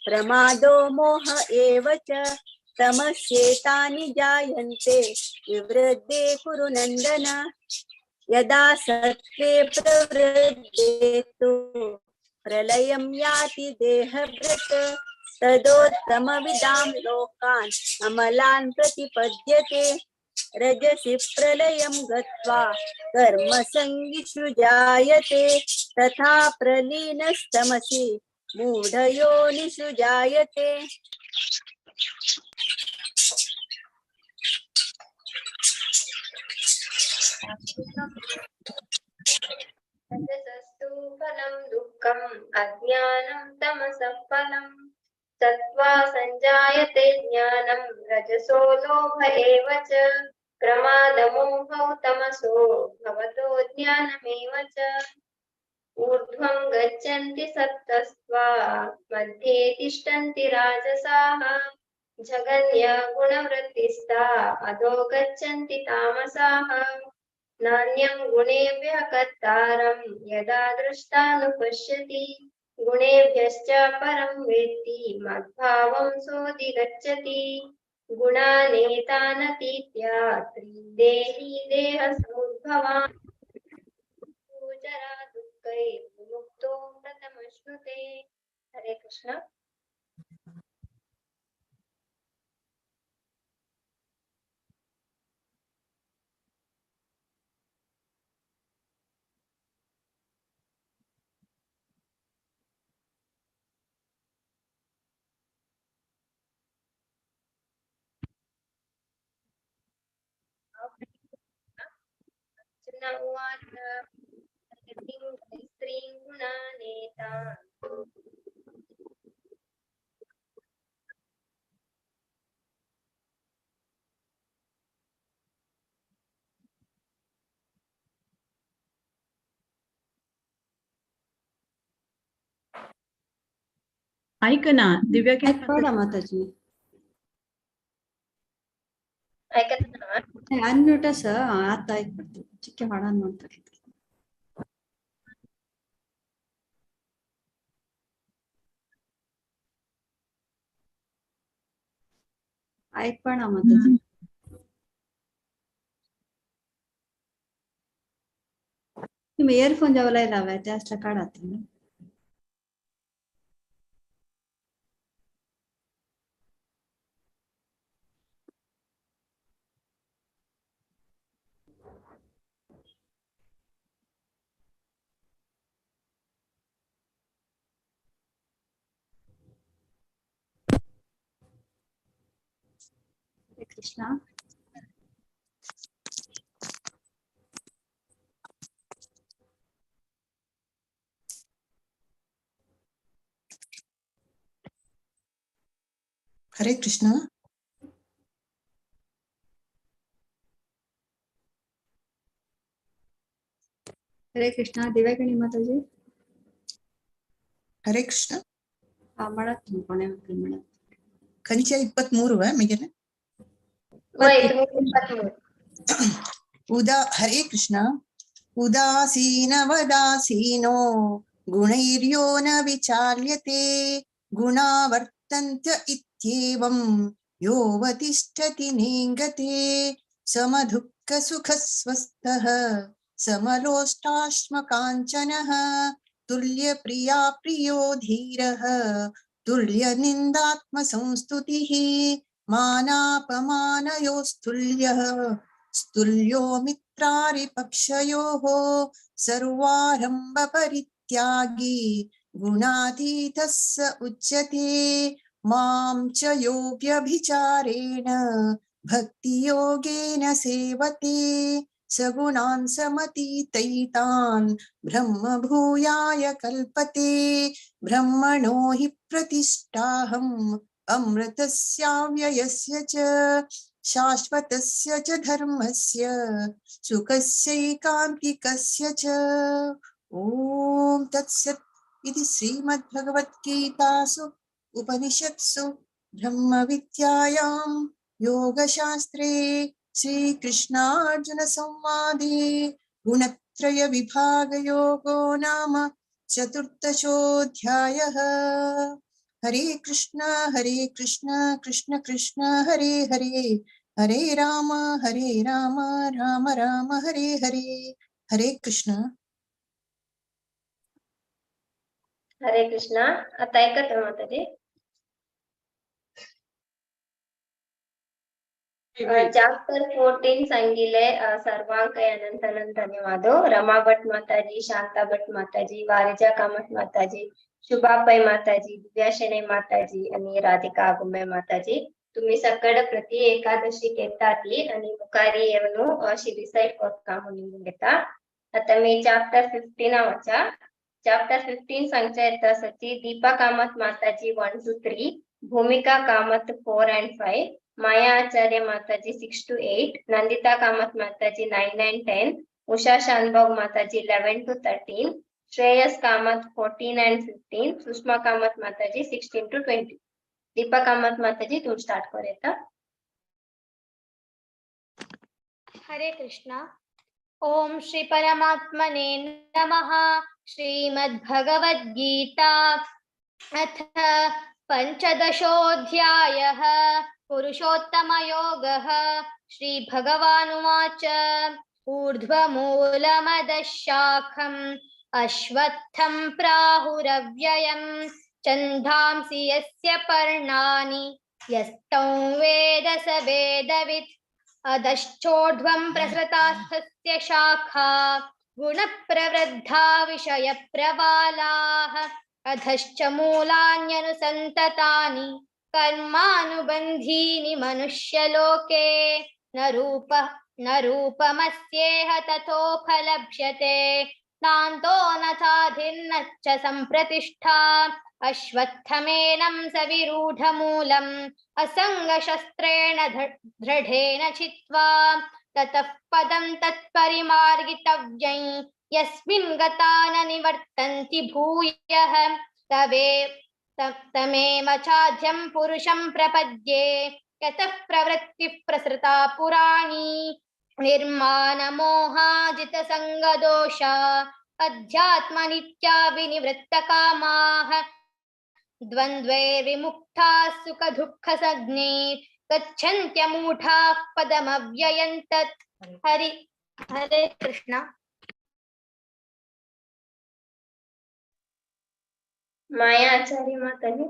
प्रमादो मोह एव च तमस्येतानि जायन्ते विवृद्धे कुरु नन्दन। यदा सत्त्वे प्रवृद्धे तु प्रलयं याति देहभृत् तदोत्तमविदां लोकान् अमलान् प्रतिपद्यते। रजसि प्रलयं गत्वा कर्मसङ्गिषु जायते तथा प्रलीनस्तमसि मूढयोनिषु जायते। रजसस्तु फलं दुःखम् अज्ञानं तमसः फलम् सत्त्वा संजायते ज्ञानं रजसो लोभ एव च प्रमादमोहौ तमसो भवतो ज्ञानमेव च। ऊर्ध्वं गच्छन्ति सत्तस्त्वा मध्ये तिष्ठन्ति राजसाः जघन्य गुणवृत्तिस्ता अधो गच्छन्ति तामसाः। नान्यं गुणेभ्यः कर्तारं यदा दृष्टानुपश्यति गुणेभ्यश्च परं वेत्ति मद्भावं सोऽधिगच्छति। गुणानेतानतीत्या त्रिदेही देहसमुद्भवान् जरा दुःखैर्विमुक्तो व्रतमश्नुते। हरे कृष्ण। उवाच स्त्रीं गुणानेतान्। ऐक ना दिव्या माताजी, ऐकत ना अनम्यूट आसा आता ऐक पडतो चिक्के हाडान म्हणतात। ऐक पण माताजी। तुम्ही इयरफोन जेव्हा लावाय ते असला काढात ना। कृष्णा। हरे कृष्ण. हरे कृष्ण. दिव्यागिणी माताजी. हरे कृष्ण. हा म्हणत कोणे म्हणत. खंयच्या 23 वे वय 23. उदा हरे कृष्ण. उदासीन वदासीनो गुणैर्यो न विचाल्यते गुणावर्तन्त इत्येवं योऽवतिष्ठति नेङ्गते समदुःख सुखस्वस्थः समलोष्टाश्मकाञ्चनः तुल्यप्रिया प्रियो धीरः तुल्यनिन्दात्मसंस्तुतिः मानापमानयोस्तुल्यः स्तुल्यो मित्रारिपक्षयोः सर्वारम्भपरित्यागी गुणातीतः स उच्यते. मां च यो व्यभिचारेण भक्तियोगेन सेवते सगुणान् समतीतैतान् ब्रह्मभूयाय कल्पते. ब्रह्मणो हि प्रतिष्ठाहम् अमृतस्याव्ययस्य च शाश्वतस्य च धर्मस्य सुखस्यैकान्तिकस्य च. ॐ तत्सत् इति श्रीमद्भगवद्गीतासु उपनिषत्सु ब्रह्मविद्यायां योगशास्त्रे श्रीकृष्णार्जुन संवादे गुणत्रय विभागयोगो नाम चतुर्दशोऽध्यायः. हरे कृष्ण कृष्ण कृष्ण हरे हरे, हरे राम राम राम हरे हरे. हरे कृष्ण. हरे कृष्ण. आता ऐकत माताजी. चॅप्टर 14 सांगिले सर्वांक अनंत अनंत धन्यवाद. रमा भट माताजी, शांता भट माताजी, वारिजा कामत माताजी, शुभा पै माताजी, दिव्या शेणे माताजी आणि राधिका आगुंबे माताजी, तुम्ही सकड प्रति एकादशी घेताती आणि मुखारी येवन अशी रिसाइट करता म्हणून घेता. आता मी चॅप्टर 15 वाचा. चॅप्टर 15 सांगच्या येता सची दीपा कामत माताजी 1 to 3, Bhumika Kamat 4 and 5, Maya Acharya Mataji 6 to 8, Nandita Kamat Mataji 9 and 10, Usha Shanbhag Mataji 11 to 13, Shreyas Kamat 14 and 15, Sushma Kamat Mataji 16 to 20. Deepa Kamat Mataji तुम स्टार्ट करेता. हरे कृष्णा. ओम श्री परमात्मने नमः. श्रीमद्भगवद्गीता अथ पंचदशोऽध्यायः. पुरुषोत्तमयोगः. श्री भगवानुवाच. ऊर्ध्वमूलमदः शाखम् अश्वत्थं प्राहुरव्ययं छन्दांसि यस्य पर्णानि यस्तं वेद स वेदवित्. अधश्चोर्ध्वं प्रसृतास्तस्य शाखा गुणप्रवृद्धा विषयप्रवालाः. अधश्च मूलान्यनुसन्ततानि कर्मानुबन्धीनि मनुष्यलोके. न रूपमस्येह ततोपलभ्यते नान्तो न चाधिर्न च सम्प्रतिष्ठा. अश्वत्थमेनं सविरूढमूलम् असङ्गशस्त्रेण दृढेन छित्त्वा ततः पदं तत्परिमार्गितव्यं यस्मिन् गता न निवर्तन्ति भूयः. तमेव चाद्यं पुरुषं प्रपद्ये यतः प्रवृत्तिः प्रसृता पुराणी. निर्माणमोहाजितसङ्गदोषा अध्यात्मनित्या विनिवृत्तकामाः. द्वन्द्वैर्विमुक्ताः सुखदुःखसंज्ञैः गच्छन्त्यमूढाः पदमव्ययं तत्. हरि हरे कृष्ण. माया आचार्य माताजी.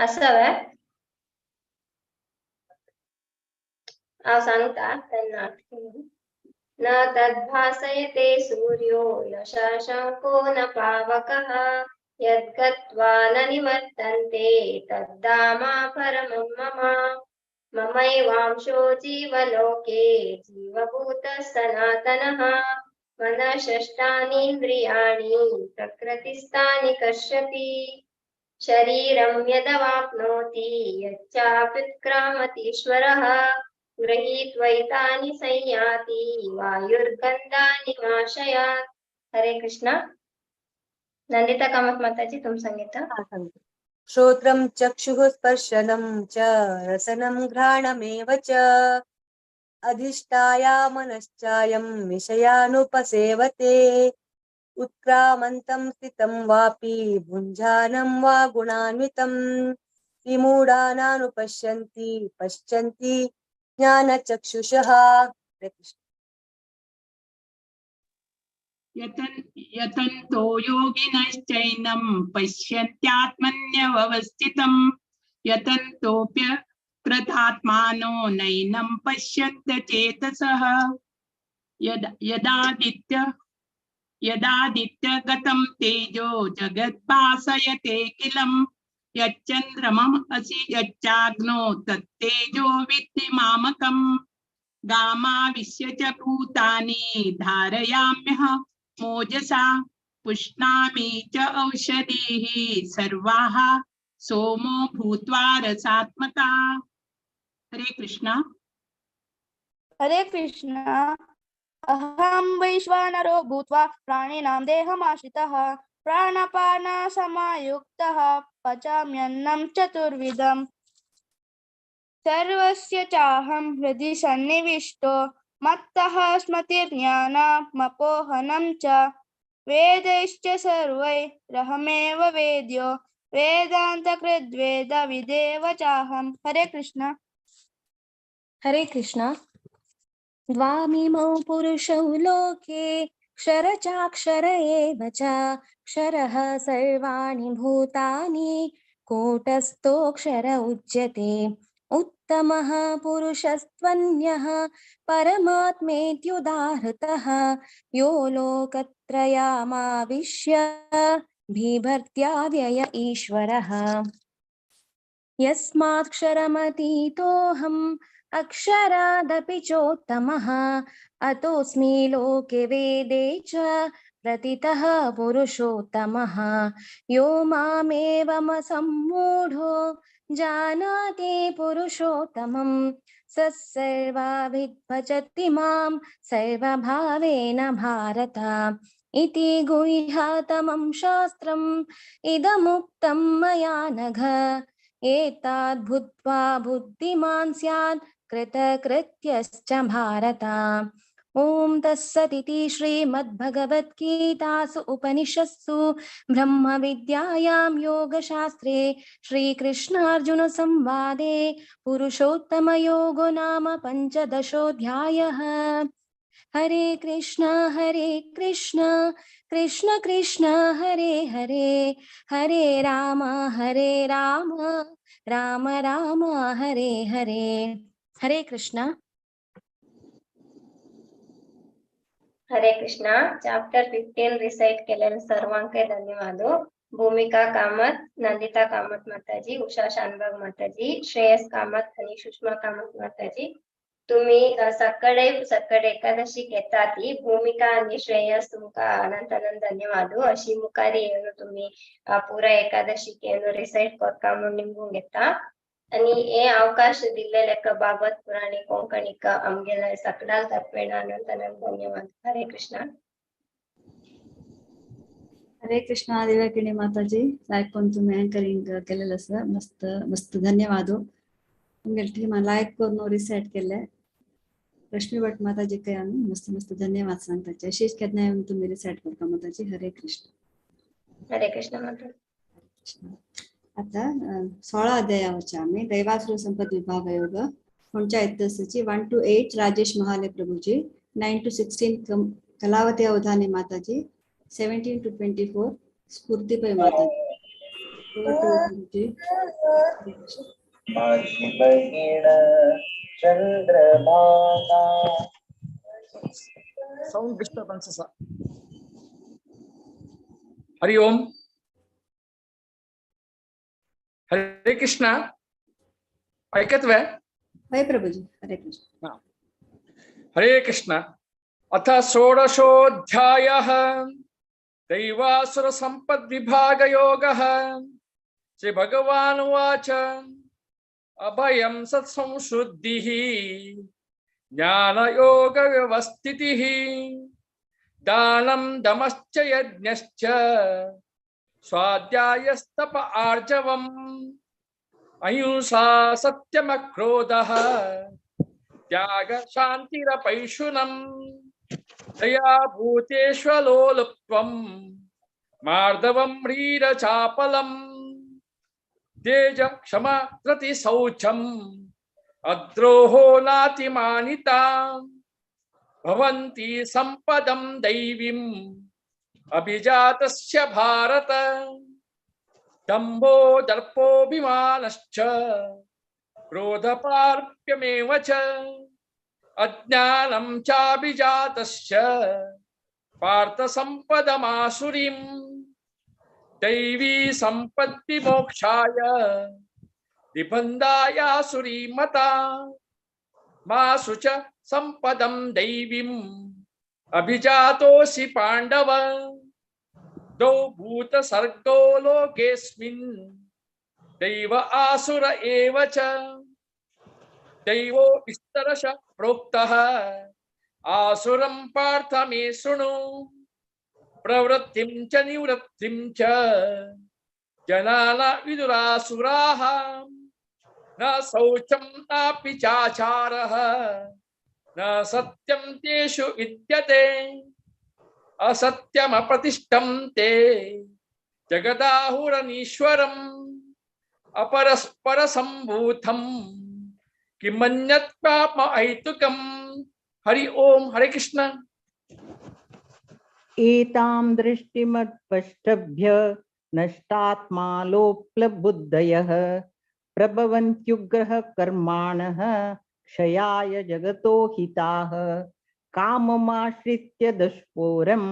असावे हांव सांगता तेन्ना. न तद्भासयते सूर्यो न शशाङ्को न पावकः यद्गत्वा न निवर्तन्ते तद्धाम परमं मम. ममैवांशो जीवलोके जीवभूतः सनातनः. मनः षष्ठानीन्द्रियाणि प्रकृतिस्थानि कर्षति। शरीरं यदवाप्नोति यच्चाप्युत्क्रामतीश्वरः गृहीत्वैतानि संयाति वायुर्गन्धानि माशयात्। हरे कृष्णा। नंदिता कामत माताजी तुम संगीता। श्रोत्रं चक्षुः स्पर्शनं च रसनं घ्राणमेव च अधिष्ठाया मनश्चायं विषयानुपसेवते। उत्क्रामन्तं स्थितं वापि भुञ्जानं वा गुणान्वितं विमूढानानुपश्यन्ति पश्यन्ति ज्ञानचक्षुषः। यतन्तो योगिनश्चैनं पश्यन्त्यात्मन्यवस्थितं यतन्तोऽप्यकृतात्मानो नैनं पश्यन्त चेतसः। यदादित्यगतं तेजो जगद्भासयते किलं यच्चन्द्रमम् असि यच्चाग्नो तत्तेजो विद्धि मामकम्। गामाविश्य च भूतानि धारयाम्यह मोजसा पुष्णामि च औषधीः सर्वाः सोमो भूत्वा रसात्मका। हरे कृष्णा। हरे कृष्णा। अहं वैश्वानरो भूत्वा प्राणिनां देहमाश्रितः प्राणापानसमायुक्तः पचाम्यन्नं चतुर्विधम्। सर्वस्य चाहं हृदि सन्निविष्टो मत्तः स्मृतिर्ज्ञानमपोहनं च वेदैश्च सर्वैरहमेव वेद्यो वेदान्तकृद्वेदविदेव चाहं। हरे कृष्णा। हरे कृष्णा। द्वामिमौ पुरुषौ लोके क्षर चाक्षर एव च क्षरः सर्वाणि भूतानि कूटस्थोऽक्षर उच्यते। उत्तमः पुरुषस्त्वन्यः परमात्मेत्युदाहृतः यो लोकत्रयमाविश्य बिभर्त्याव्यय ईश्वरः। यस्मात्क्षरमतीतोऽहम् अक्षरादपि चोत्तमः अतोऽस्मि लोके वेदे च प्रतितः पुरुषोत्तमः। यो मामेवमसम्मूढो जानाति पुरुषोत्तमं स सर्वाभिद्भजति मां सर्वभावेन भारत। इति गुह्यतमं शास्त्रम् इदमुक्तं मया नघ। एताद्भूत्वा बुद्धिमान् स्यात् कृतकृत्यश्च भारत। ॐ तत्सदिति श्रीमद्भगवद्गीतासु उपनिषत्सु ब्रह्मविद्यायां योगशास्त्रे श्रीकृष्णार्जुनसंवादे पुरुषोत्तमयोगो नाम पञ्चदशोऽध्यायः। हरे कृष्णा कृष्ण कृष्ण हरे हरे, हरे राम राम राम हरे हरे। हरे कृष्णा। हरे कृष्णा। चॅप्टर 15 रिसाइट केलेल्या सर्वांके धन्यवाद। भूमिका कामत, नंदिता कामत माताजी, उषा शानबाग माताजी, श्रेयस कामत आणि सुषमा कामत माताजी, तुम्ही सकाळी सकाळी एकादशी घेता ती भूमिका आणि श्रेयस तुमका अनंत अनंत धन्यवाद। अशी मुखारी येऊन तुम्ही पुरा एकादशी येऊन रिसाइट करता म्हणून निमगून घेता आणि हे अवकाश दिलेले बाबत पुराणी कोंकणीक आमगेले सगळ्या तर्फेन अनंत अनंत धन्यवाद। हरे कृष्णा। हरे कृष्णा। दिव्याकिणी माताजी लायक तुम्ही अँकरिंग केलेलं सर, मस्त मस्त धन्यवाद। तुमगे टीम लायक करून रिसाइट केले रश्मी भट माताजी काय आम्ही मस्त मस्त धन्यवाद सांगताचे। अशीच केन्ना येवन तुम्ही रिसाइट करता माताजी। हरे कृष्ण। हरे कृष्ण माता। आता 16 अध्यायावरच्या आम्ही दैवासुर संपद विभाग योग पंचायत सची 1 to 8 Rajesh Mahale Prabhuji, 9 to 16 Kalavati Avadhani Mataji, 17 to 24 Sphurti Pai Mataji. माझी बहीण चंद्रभागा। साउंड डिस्टर्बन्स असा। हरि ओम। हरे कृष्णा। ऐकत वे? हरे प्रभुजी। हरे कृष्ण। हरे कृष्णा। अथ षोडशोऽध्यायः दैवासुरसम्पद्विभागयोगः। श्रीभगवानुवाच अभयं सत्संशुद्धिः ज्ञानयोगव्यवस्थितिः दानं दमश्च यज्ञश्च स्वाध्यायस्तप आर्जवम् अहिंसा सत्यमक्रोधः त्याग शान्तिरपैशुनम् दया भूतेष्वलोलुप्त्वं मार्दवं ह्रीरचापलम् तेज क्षमा धृतिशौचम् अद्रोहो नातिमानिता भवन्ति संपदं दैवीम् अभिजातस्य भारत। दम्भो दर्पोऽभिमानश्च क्रोधपार्प्यमेव च अज्ञानं चाभिजातस्य पार्थ संपदमासुरीं दैवी संपत्तिमोक्षाय निबन्धायासुरी मता मासु च संपदं दैवीम् अभिजातोऽसि पाण्डव। द्वौ भूतसर्गौ लोकेऽस्मिन् दैव आसुर एव च दैवो विस्तरश प्रोक्तः आसुरं पार्थ मे शृणु। प्रवृत्तिं च निवृत्तिं च जनान विदुरासुराः न शौचं नापि चाचारः न सत्यं तेषु विद्यते असत्यमप्रतिष्ठं ते जगदाहुरनीश्वरम् अपरस्परसम्भूतं किमन्यत् पापमहैतुकम्। हरि ओम। हरे कृष्ण। एतां दृष्टिमत्पष्टभ्य नष्टात्मालोप्लबुद्धयः प्रभवन्त्युग्रह कर्माणः क्षयाय जगतो हिताः। काममाश्रित्य दुष्पूरं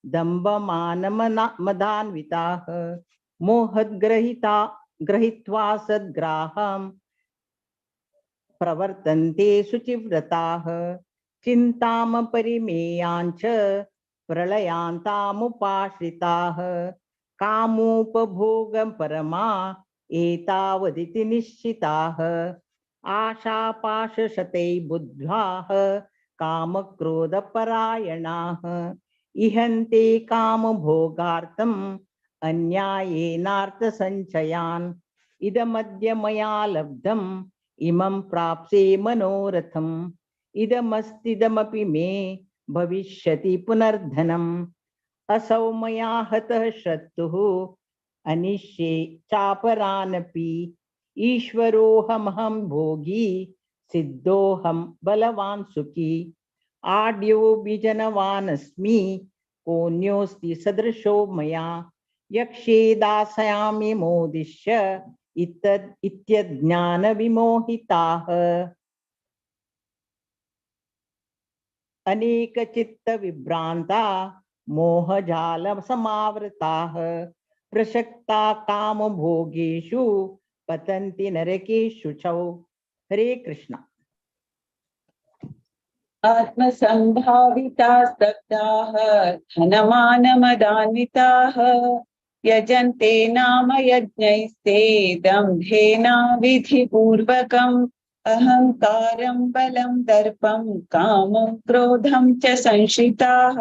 दम्भमानमदान्विताः मोहद्ग्रहिता गृहीत्वा सद्ग्राहं प्रवर्तन्ते शुचिव्रताः। चिन्तामपरिमेयाञ्च प्रलयान्तामुपाश्रिताः कामोपभोगं परमा एतावदिति निश्चिताः। आशापाशशतैर्बुद्ध्वाः कामक्रोधपरायणाः इहन्ते कामभोगार्थम् अन्यायेनार्थसञ्चयान्। इदमद्य मया लब्धम् इमं प्राप्स्ये मनोरथम् इदमस्तिदमपि मे भविष्यति पुनर्धनम्। असौ मया हतः शत्रुः अनिष्ये चापरानपि ईश्वरोऽहमहं भोगी सिद्धोऽहं बलवान् सुखी। आढ्यो विजनवानस्मि कोऽन्योऽस्ति सदृशो मया यक्षे दास्यामि मोदिश्य इत्यज्ञानविमोहिताः। अनेकचित्तविभ्रान्ता मोहजालसमावृताः प्रसक्ता कामभोगेषु पतन्ति नरकेषु च। हरे कृष्ण। आत्मसंभाविता स्तब्धाः धनमानमदान्विताः यजन्ते नाम यज्ञैस्ते दम्भेना विधिपूर्वकम् अहंकारं बलं दर्पं कामं क्रोधं च संश्रिताः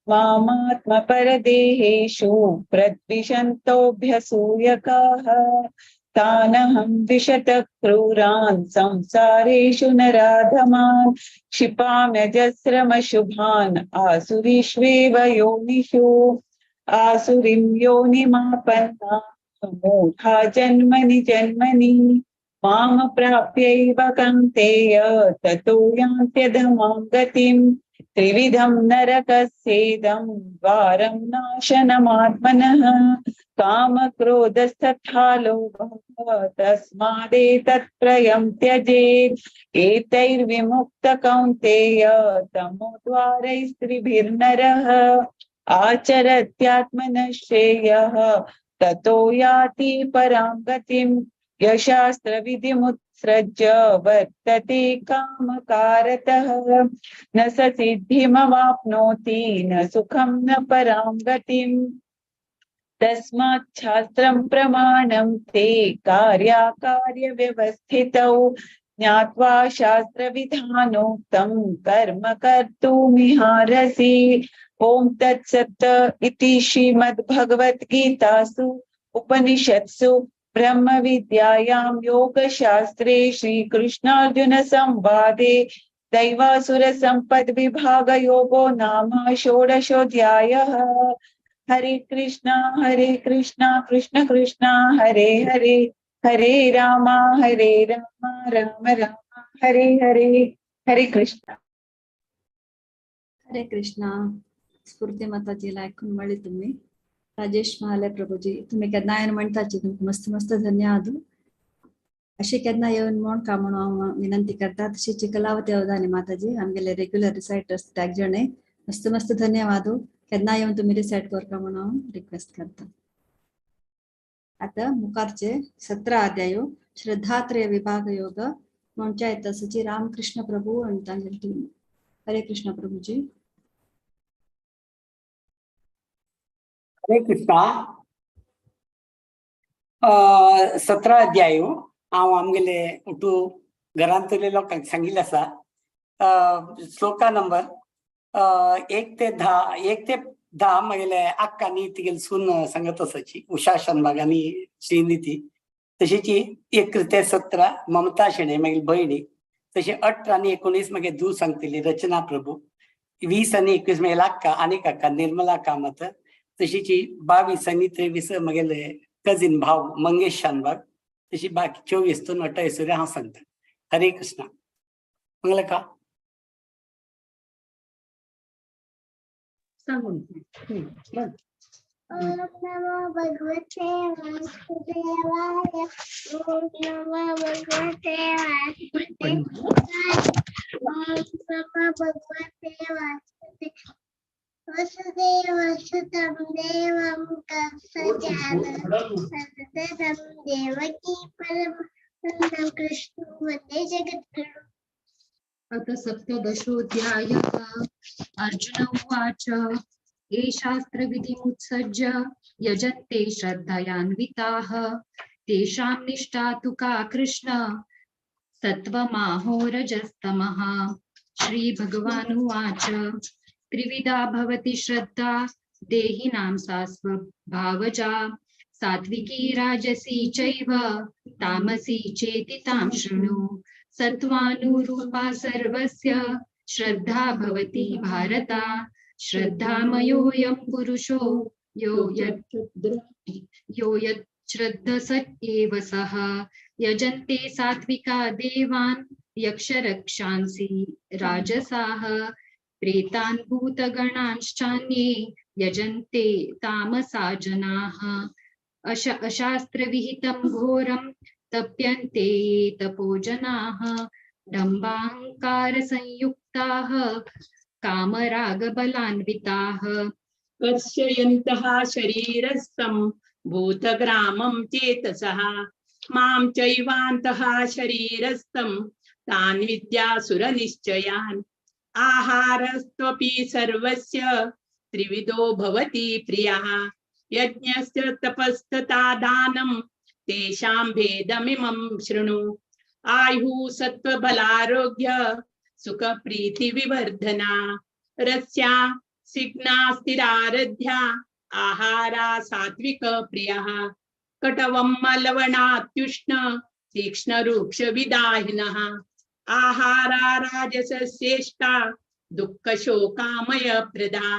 मामात्मपरदेहेषु प्रद्विषन्तोऽभ्यसूयकाः तानहं द्विषतः क्रूरान् संसारेषु नराधमान् क्षिपाम्यजस्रमशुभान् आसुरीष्वेव योनिषु। आसुरीं योनिमापन्ना मूढा जन्मनि जन्मनि मां प्राप्यैव कौन्तेय ततो यान्त्यधमां गतिम्। त्रिविधं नरकस्येदं द्वारं नाशनमात्मनः कामक्रोधस्तथा लोभः तस्मादेतत्त्रयं त्यजेत्। एतैर्विमुक्त कौन्तेय तमोद्वारैस्त्रिभिर्नरः आचरत्यात्मनः श्रेयः ततो याति परां गतिम्। यशास्त्रविधिमुत्सृज्य वर्तते कामकारतः। न स सिद्धिमवाप्नोति न सुखं न परां गतिम्। तस्मात् शास्त्रं प्रमाणं ते कार्याकार्यव्यवस्थितौ ज्ञात्वा शास्त्रविधानोक्तं कर्म कर्तुमिहार्हसि। ॐ तत्सत् इति श्रीमद्भगवद्गीतासु उपनिषत्सु ब्रह्मविद्यायां योगशास्त्रे श्रीकृष्णार्जुन संवादे दैवासुरसम्पद्विभागयोगो नाम षोडशोऽध्यायः। हरे कृष्णा कृष्ण कृष्ण हरे हरे, हरे राम राम राम हरे हरे। हरे कृष्ण। हरे कृष्णा। स्फूर्ती माताजीला ऐकून मळली तुम्ही। राजेश महाले प्रभूजी तुम्ही केन्ना येवन म्हणटाची तुमकां मस्त मस्त धन्यवाद। अशी केन्ना येवन म्हण का म्हणून हांव विनंती करता। तशीच कलावती अवधानी माताजी आमगेले रेग्युलर रिसायटर्स त्याग जणे मस्त मस्त धन्यवाद। केन्ना येवन तुमी रिसायट करता म्हणून हांव रिक्वेस्ट करता। आता मुखारचे 17 अध्याय श्रद्धात्रय विभाग योग म्हणच्या येता सची रामकृष्ण प्रभू आणि तांगेली टीम। हरे कृष्ण प्रभूजी। हरे कृष्णा। 17 अध्याय हांव आमगेले उठू घरांतले लोकांक सांगिल्लें आसा। श्लोका नंबर 1 ते 10, 1 ते 10 म्हगेले अक्का आनी तिगेली सून सांगत आसाची उषा शानबाग आनी श्रीनिती। तशीच 1 ते 17 ममता शेणे म्हगेली भयणी। तशें 18 आनी 19 म्हगे धूव सांगतली रचना प्रभू। 20 आनी 21 म्हगेले अक्का आनीक अक्का निर्मला कामत। तशीच 22 आनी 23 म्हगेले कजीन भाव मंगेश शानबाग। तशी बाकी 24 ते 28 हांव सांगता। हरे कृष्णा। मंगलका सांगून ओम नमो भगवते वासुदेवाय। ओम नमो भगवते वासुदेवाय। ओम नमो भगवते वासुदेवाय। वसुदेव सुतं देवं कंसचाणूरमर्दनं देवकी परमानन्दं कृष्णं वन्दे जगद्गुरुम्। अथ सप्तदशोऽध्यायः। अर्जुन उवाच ये शास्त्रविधिमुत्सृज्य यजन्ते श्रद्धयान्विताः तेषां निष्ठा तु का कृष्ण सत्त्वमाहोरजस्तमः। श्रीभगवानुवाच त्रिविधा भवति श्रद्धा देहिनां सा स्वभावजा सात्विकी राजसी चैव तामसी चेति तां शृणु। सत्त्वानुरूपा सर्वस्य श्रद्धा भवति भारत। श्रद्धामयोऽयं पुरुषो यो यत् श्रद्धस एव सः। यजन्ते सात्विका देवान् यक्षरक्षांसि राजसाः प्रेतान् भूतगणांश्चान्ये यजन्ते तामसा जनाः। अशास्त्रविहितं घोरं तप्यन्ते तपो जनाः डम्भाहङ्कारसंयुक्ताः कामरागबलान्विताः। कर्षयन्तः शरीरस्थं भूतग्रामं चेतसः मां चैवान्तः शरीरस्थं तान् विद्यासुरनिश्चयान्। आहारस्त्वपि सर्वस्य त्रिविधो भवति प्रियः यज्ञस्य तपस्तथा दानं तेषां भेदमिमं शृणु। आयुः सत्त्वबलारोग्य सुखप्रीतिविवर्धना रस्या सिग्ना स्थिरारध्या आहारा सात्विक प्रियः। कटवं मलवणात्युष्ण तीक्ष्णरूक्षविदाहिनः आहारा राजसश्रेष्ठा दुःखशोकामयप्रदा।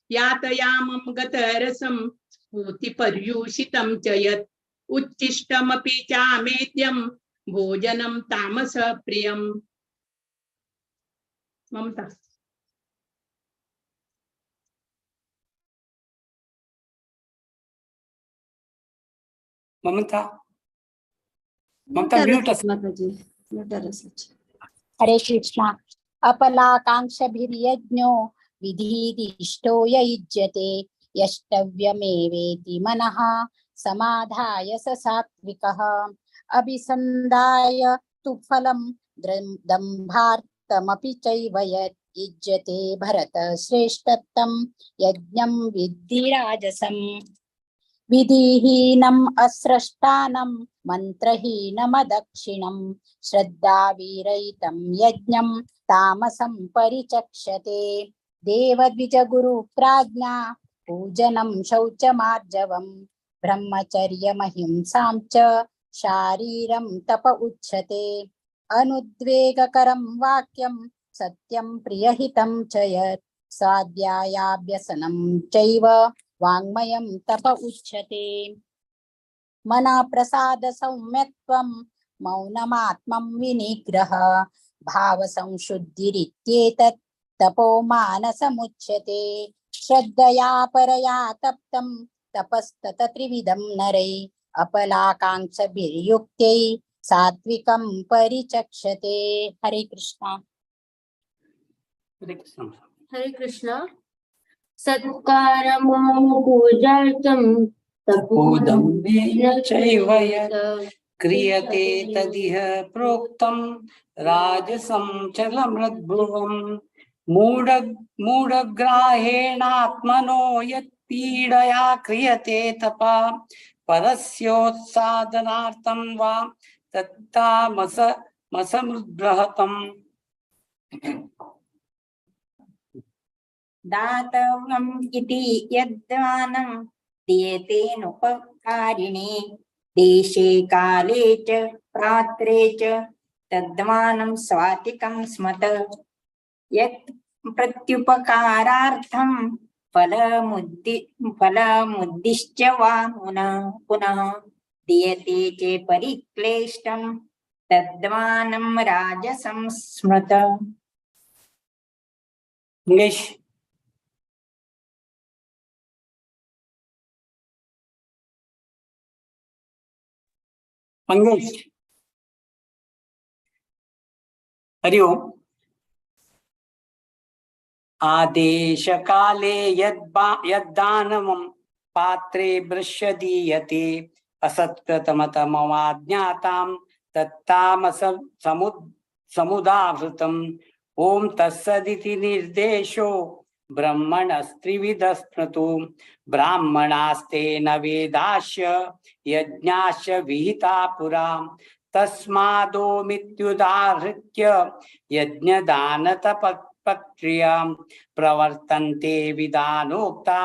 यातयामं गतरसं पूतिपर्युषितं च यत् उच्छिष्टमपि चामेद्यं भोजनं तामसप्रियम्। ममता ममता ममता म्यूट माताजी म्यूट आसाची। हरे कृष्णा। अपलाकांक्षभिर्यज्ञो विधिरिष्टो य युज्यते यष्टव्यमेवेति मनः समाधाय स सात्विकः। अभिसन्धाय तु फलं दम्भार्थमपि चैव यत् युज्यते भरत श्रेष्ठत्वं यज्ञं विद्धि राजसम्। विधिहीनम् अस्रष्टानं मन्त्रहीनमदक्षिणं श्रद्धाविरहितं यज्ञं तामसं परिचक्षते। देवद्विजगुरुप्राज्ञा पूजनं शौचमार्जवं ब्रह्मचर्यमहिंसां च शारीरं तप उच्यते। अनुद्वेगकरं वाक्यं सत्यं प्रियहितं च यत् स्वाध्यायाभ्यसनं चैव वाङ्मयं तप उच्यते। मनःप्रसाद सौम्यत्वं मौनमात्मं विनिग्रह भावसंशुद्धिरित्येतत् तपो मानसमुच्यते। श्रद्धया परया तप्तं तपस्तत त्रिविधं नरै अपलाकाङ्क्षभिर्युक्त्यै सात्विकं परिचक्षते। हरे कृष्णा। हरे कृष्ण। हरे कृष्ण। सत्कारमो पूजार्थं तपोदम्भेन चैव यत् क्रियते तदिह प्रोक्तं राजसं चलमृद्भुवं मूढग्राहेणात्मनो यत् पीडया क्रियते तपा परस्योत्सादनार्थं वा तत्तामस मसमृद्बृहतम्। दातव्यम् इति यद्दानं दीयतेनुपकारिणे देशे काले च पात्रे च तद्दानं स्वातिकं स्मत। यत् प्रत्युपकारार्थं फलमुद्दिश्य वा पुनः दीयते च परिक्लेष्टं तद्दानं राजसं स्मृत। मंगेश। मंगेश। हरि ओम। आदेश काले यद्दानवं पात्रे वृष्य दीयते असत्कृतमतमवाज्ञातां तत्तामस समुदाहृतम्। ओम तत्सदिति निर्देशो ब्रह्मणस्त्रिविधस्मृतो ब्राह्मणास्तेन वेदाश्च यज्ञाश्च विहिता पुरा तस्मादोमित्युदाहृत्य यज्ञदानतपक्रियां प्रवर्तन्ते विधानोक्ता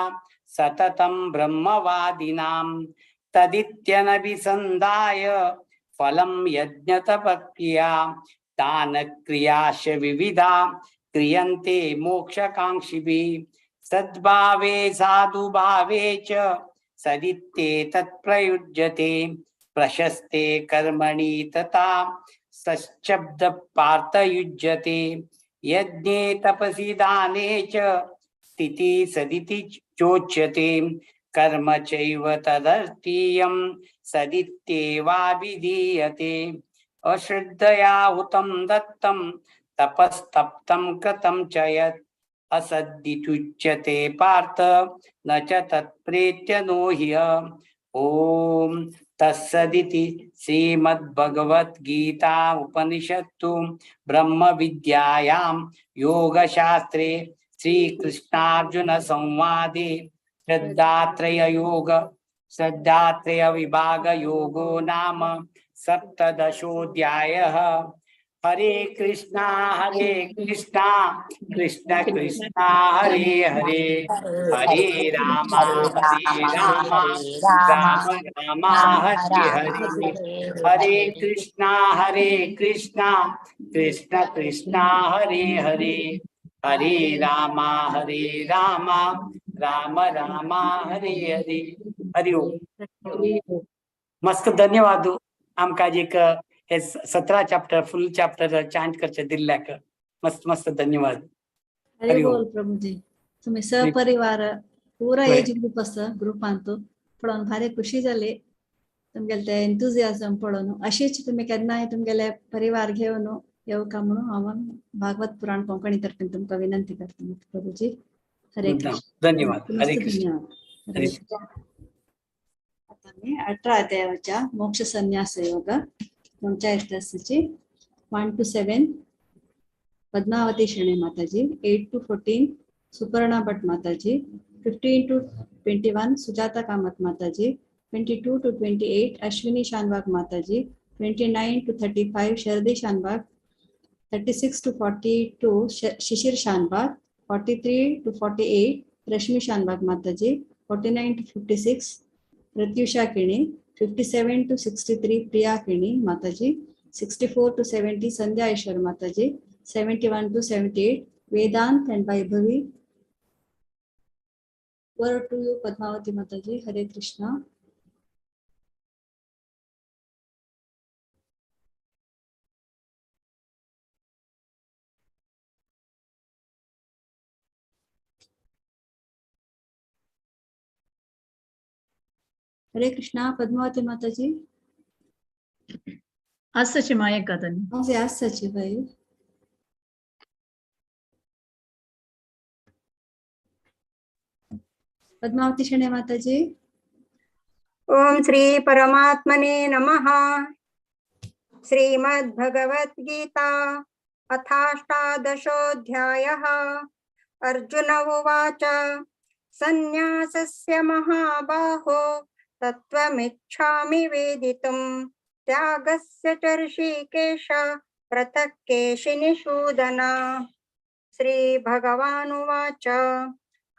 सततं ब्रह्मवादिनां तदित्यनभिसन्धाय फलं यज्ञतपक्रिया दानक्रियाश्च विविधा क्रियन्ते मोक्षकांक्षिभिः सद्भावे साधुभावे च सदित्ते तत्प्रयुज्यते प्रशस्ते कर्मणि तथा सशब्द पार्थयुज्यते यज्ञे तपसि दाने च स्थिति सदिति चोच्यते कर्म चैव तदर्थीयं सदित्येवाभिधीयते। अश्रद्धया हुतं दत्तं तपस्तप्तं कृतं च यत् असद्दित्युच्यते पार्थ न च तत्प्रेत्य नो ह्य। ॐ तत्सदिति श्रीमद्भगवद्गीता उपनिषत्सु ब्रह्मविद्यायां योगशास्त्रे श्रीकृष्णार्जुन संवादे श्रद्धात्रय विभाग योगो नाम सप्तदशोऽध्यायः। हरे कृष्णा कृष्ण कृष्ण हरे हरे हरे राम राम राम हरे हरे हरे कृष्णा कृष्ण कृष्ण हरे हरे हरे राम राम राम हरे हरे। हरि ओम। मस्त धन्यवाद आमकां एक हे 17 चॅप्टर फुल चॅप्टर चांट करचे दिल्ल्याक मस्त मस्त धन्यवाद। हरि बोल प्रभुजी। तुम्ही सहपरिवार पूरा एज ग्रुप आसा ग्रुपांत पळोवन भारी खुशी जाली तुमगेले ते एन्थुजियाझम पळोवन। अशीच तुमी केन्नाय तुमगेले परिवार घेवन येवका म्हणून हांव भागवत पुराण कोंकणी तर्फेन तुमकां विनंती करता प्रभुजी। हरे कृष्ण। धन्यवाद। हरे कृष्ण। धन्यवाद। आता मी 18 अध्यायाच्या मोक्ष संन्यास योग तुमच्या इतिहासाची 1 to 7 Padmavati Shenoy Mataji, 8 to 14 Suparna Bhat Mataji, 15 to 21 Sujata Kamath Mataji, 22 to 28 Ashwini Shanbhag Mataji, 29 to 35 Sharadi Shanbhag, 36 to 42 Shishir Shanbhag, 43 to 48 Rashmi Shanbhag Mataji, 49 to 56 Pratyusha Kini, 57 to 63 Priya Kini Mataji, 64 to 70 Sandhya Ishwar Mataji, 71 to 78 Vedant and Vaibhavi. Over to you, Padmavati Mataji. Hare Krishna. Hare Krishna, Padmavati Mataji. आसाची मायका तनी. आसाची बाई. पद्मावती शणे माताजी. ओम श्री परमात्मने नमः. श्रीमद्भगवद्गीता अथाष्टादशोऽध्यायः. अर्जुन उवाच, संन्यासस्य महाबाहो तत्त्वमिच्छामि वेदितुं, त्यागस्य च ऋषिकेश पृथक् केशिनिषूदन. श्री भगवानुवाच,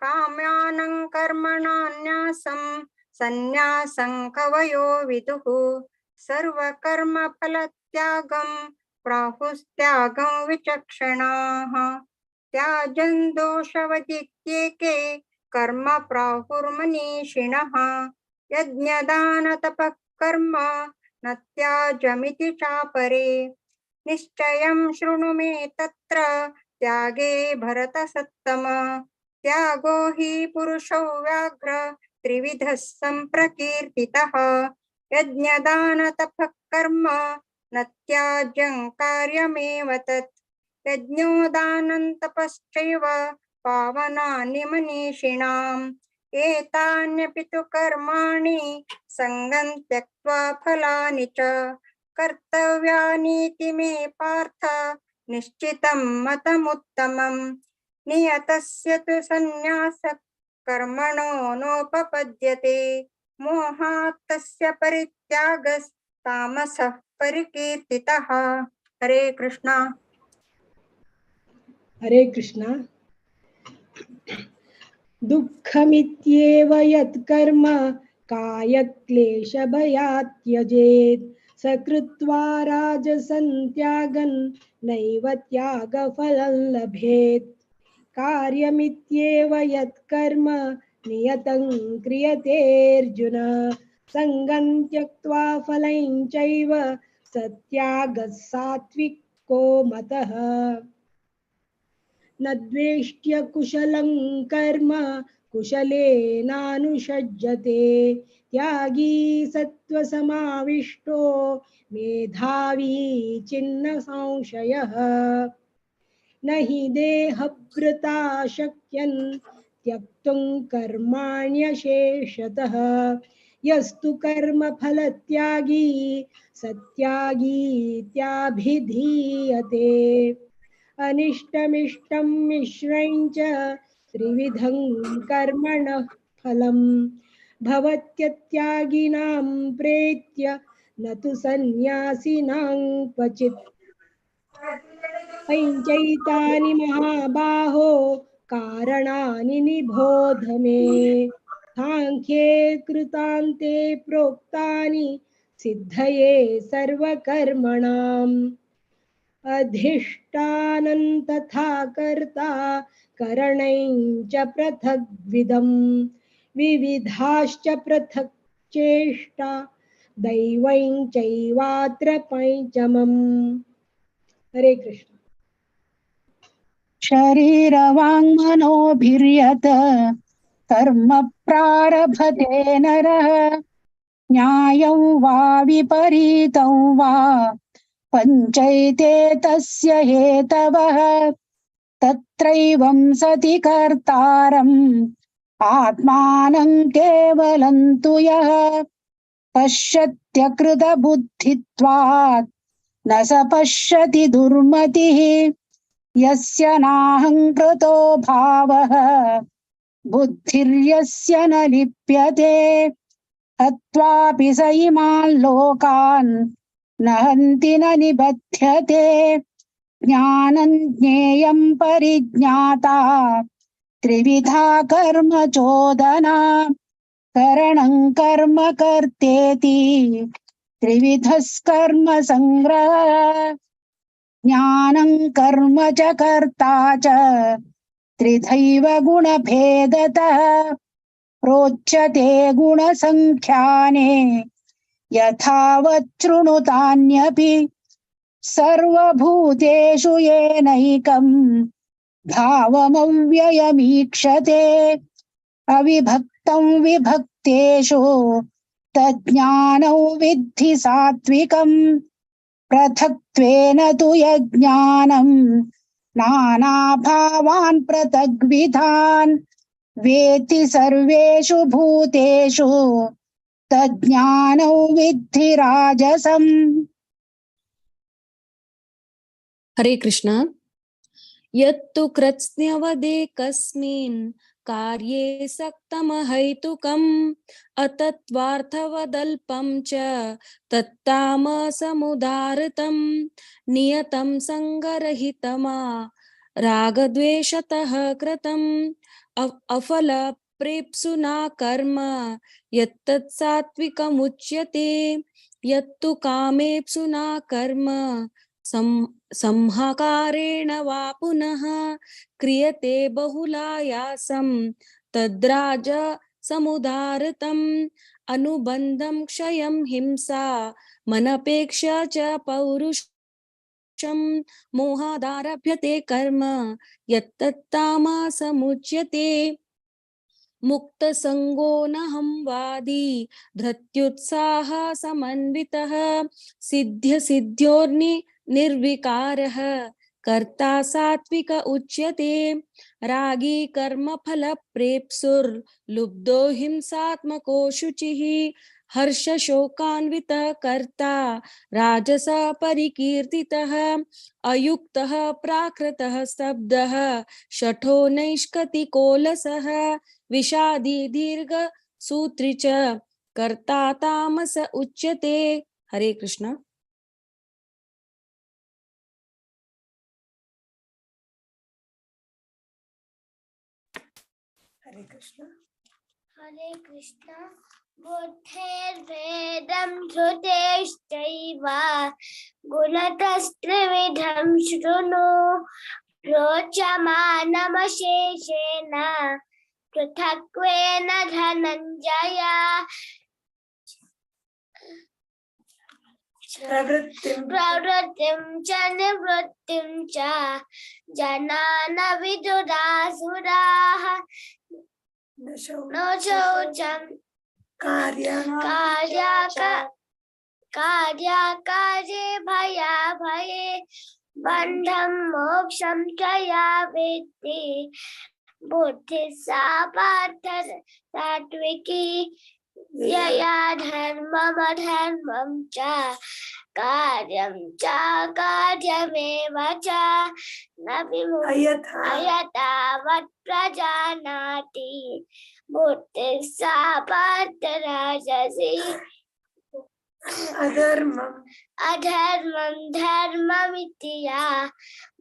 काम्यानं कर्मणान्यासं संन्यासं कवयो विदुः, सर्वकर्मफलत्यागं प्राहुस्त्यागं विचक्षणाः. त्याजन् दोषवदित्येके कर्म प्राहुर्मनीषिणः, यज्ञदानतपः कर्म न त्याजमिति चापरे. निश्चयं शृणु मे तत्र त्यागे भरतसत्तम, त्यागो हि पुरुषो व्याघ्र त्रिविधः संप्रकीर्तितः. यज्ञदानतपः कर्म न त्याज्यं कार्यमेव तत्, यज्ञोदानं तपश्चैव पावनानि मनीषिणाम्. एतान्यपि तु कर्माणि सङ्गं त्यक्त्वा फलानि च, कर्तव्यानीति मे पार्थ निश्चितं मतमुत्तमम्. नियतस्य तु संन्यासः कर्मणो नोपपद्यते, मोहात् तस्य परित्यागस्तामसः परिकीर्तितः. हरे कृष्णा. हरे कृष्णा. दुःखमित्येव यत्कर्म कायक्लेशभयात् त्यजेत्, स कृत्वा राजसं त्यागन् नैव त्यागफलं लभेत्. कार्यमित्येव यत्कर्म नियतं क्रियतेऽर्जुन, सङ्गं त्यक्त्वा फलं चैव सत्यागः सात्विको मतः. न द्वेष्ट्य कुशलं कर्म कुशलेनानुषज्यते, त्यागी सत्त्वसमाविष्टो मेधावी छिन्न संशयः. न हि देहभृता शक्यन् त्यक्तुं कर्माण्यशेषतः, यस्तु कर्मफलत्यागी सत्यागीत्याभिधीयते. अनिष्टमिष्टं मिश्रं च त्रिविधं कर्मणः फलं, भवत्यत्यागिनां प्रेत्य न तु सन्न्यासिनां क्वचित्. पञ्चैतानि महाबाहो कारणानि निबोध मे, साङ्ख्ये कृतान्ते प्रोक्तानि सिद्धये सर्वकर्मणाम्. अधिष्ठानं तथा कर्ता करणं च पृथग्विदं, विविधाश्च पृथक् चेष्टा दैवं चैवात्र पञ्चमम्. हरे कृष्ण. शरीरवाङ्मनोभिर्यत् कर्म प्रारभते नरः, न्यायं वा विपरीतं वा पञ्चैते तस्य हेतवः. तत्रैवं सति कर्तारम् आत्मानं केवलं तु यः पश्यत्यकृतबुद्धित्वात् न स पश्यति दुर्मतिः। यस्य नाहङ्कृतो भावः बुद्धिर्यस्य न लिप्यते। हत्वापि स इमान् लोकान् न हन्ति न निबध्यते। ज्ञानं ज्ञेयं परिज्ञाता त्रिविधा कर्म चोदना। करणं कर्म कर्तेति त्रिविधस्कर्म संग्रहः। ज्ञानं कर्म च कर्ता च त्रिधैव गुणभेदतः। प्रोच्यते गुणसंख्याने यथावत् शृणुतान्यपि। सर्वभूतेषु येनैकं भावमव्ययमीक्षते। अविभक्तं विभक्तेषु तज्ज्ञानं विद्धि सात्विकम्। पृथक्त्वेन तु यज्ञानं नानाभावान् पृथग्विधान्। वेत्ति सर्वेषु भूतेषु तज्ज्ञानं विद्धि राजसम्। हरे कृष्ण। यत्तु कृत्स्न्यवदेकस्मिन् कार्ये सक्तमहैतुकम् अतत्त्वार्थवदल्पं च तत्तामसमुदाहृतं। नियतं सङ्गरहितमा रागद्वेषतः कृतम् अफलप्रेप्सुना कर्म यत्तत् सात्विकमुच्यते। यत्तु कामेप्सुना कर्म संहाकारेण वा पुनः क्रियते बहुलायासं तद्राज समुदाहृतम्। अनुबन्धं क्षयं हिंसा मनपेक्षा च पौरुषं मोहादारभ्यते कर्म यत्तत्तामसमुच्यते। मुक्तसङ्गो नहं वादी धृत्युत्साह समन्वितः सिद्ध्यसिद्ध्योर्नि निर्विकारः कर्ता सात्विक उच्यते। रागी कर्मफलप्रेप्सुर्लुब्धो हिंसात्मको शुचिः हर्षशोकान्वितः कर्ता राजस परिकीर्तितः। अयुक्तः प्राकृतः स्तब्धः शठो नैष्कतिकोलसः विषादी दीर्घसूत्री च कर्ता तामस उच्यते। हरे कृष्ण। हरे कृष्ण। हरे कृष्ण। बुद्धेर्भेदं धृतेश्चैव गुणतस्त्रिविधं शृणु। रोचमानमशेषेण पृथक्त्वेन धनञ्जय। प्रवृत्तिं च निवृत्तिं च जनान विदुरासुराः। न शौचं कार्याकार्ये भयाभये बन्धं मोक्षं च या वेत्ति। बुद्धिः सा पार्थ सात्विकी यया धर्ममधर्मं च कार्यं च कार्यमेव च न अयथावत् प्रजानाति। बुद्धिः सा पार्थ राजसी। अधर्मं अधर्मं धर्ममिति या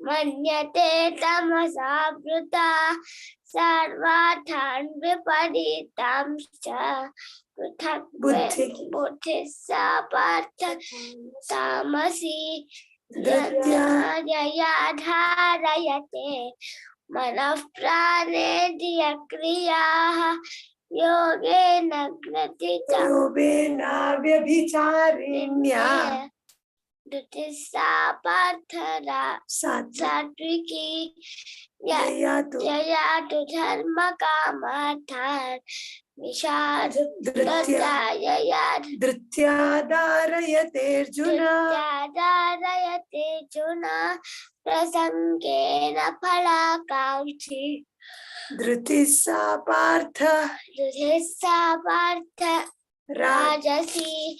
मन्यते तमसावृता। सर्वार्थान् विपरीतांश्च पृथक् बुद्धिः सा पार्थ तामसी। यया धारयते मनः प्राणेन्द्रियक्रियाः योगेन ग्रथिता व्यभिचारिण्या। धृतिः सा पार्थ सात्विकी यया तु धर्मकामार्थान् धृत्या धारयतेऽर्जुन। प्रसङ्गेन फलाकाङ्क्षी। धृतिः सा पार्थ राजसी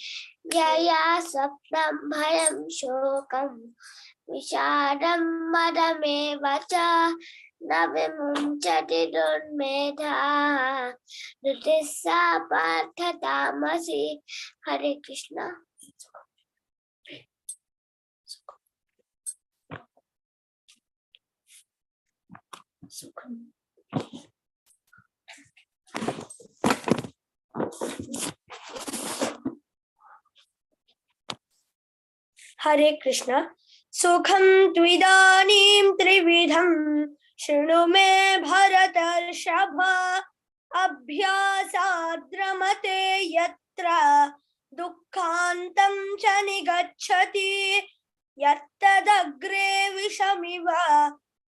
यया स्वप्नं भयं शोकं विषादं मदमेव च न विमुञ्चति दुर्मेधा धृतिः सा पार्थ तामसी। हरे कृष्ण। हरे कृष्ण। सुखं त्विदानीं त्रिविधं शृणु मे भरतर्षभ। अभ्यासाद्रमते यत्र दुःखान्तं च निगच्छति। यत्तदग्रे विषमिव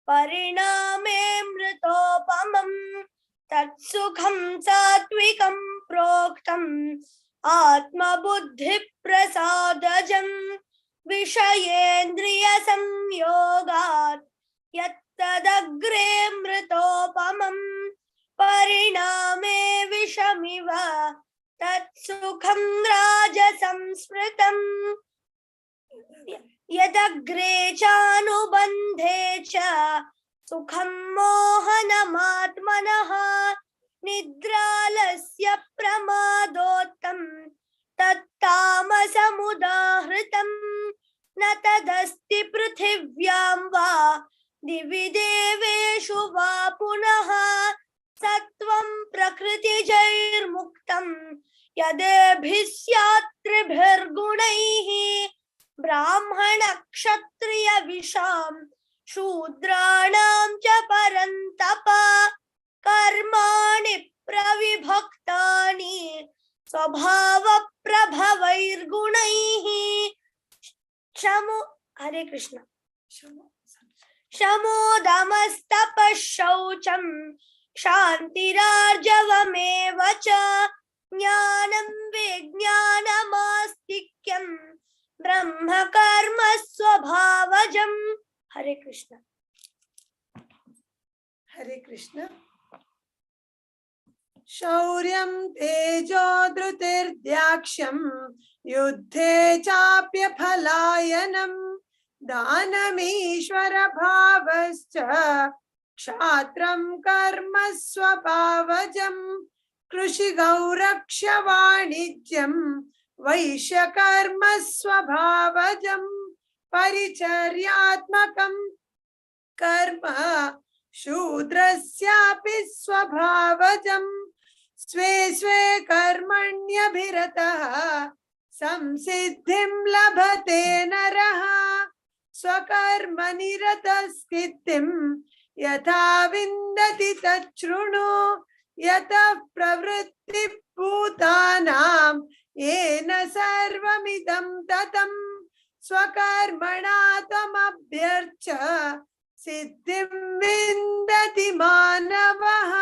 परिणामे मृतोपमं तत्सुखं सात्विकं प्रोक्तम् आत्मबुद्धिप्रसादजं विषयेन्द्रियसंयोगात् यत्तदग्रे मृतोपमं परिणामे विषमिव तत्सुखं राजसंस्मृतम्। यदग्रे चानुबन्धे च सुखं मोहनमात्मनः निद्रालस्य प्रमादोत्तं तत्तामसमुदाहृतं न तदस्ति पृथिव्यां वा दिवि देवेषु वा पुनः सत्त्वं प्रकृतिजैर्मुक्तं यदेभिः स्यात् त्रिभिर्गुणैः ब्राह्मणक्षत्रियविषां शूद्राणां च परन्तप कर्माणि प्रविभक्तानि स्वभावप्रभवैर्गुणैः। शमो हरे कृष्ण। शमोदमस्तपः शौचं शान्तिरार्जवमेव च ज्ञानं विज्ञानमास्तिक्यं ब्रह्म कर्म स्वभावजम्। हरे कृष्ण। हरे कृष्ण। शौर्यं तेजो धृतिर्दाक्ष्यं युद्धे चाप्यफलायनं दानमीश्वर भावश्च क्षात्रं कर्म स्वभावजं कृषिगौरक्ष वाणिज्यं वैश्यकर्म स्वभावजं परिचर्यात्मकं कर्म शूद्रस्यापि स्वभावजं स्वे स्वे कर्मण्यभिरतः संसिद्धिं लभते नरः स्वकर्मनिरतस्थितिं यथा विन्दति तच्छृणु यतः प्रवृत्तिः भूतानां येन सर्वमिदं ततं स्वकर्मणा त्वमभ्यर्च सिद्धिं विन्दति मानवः।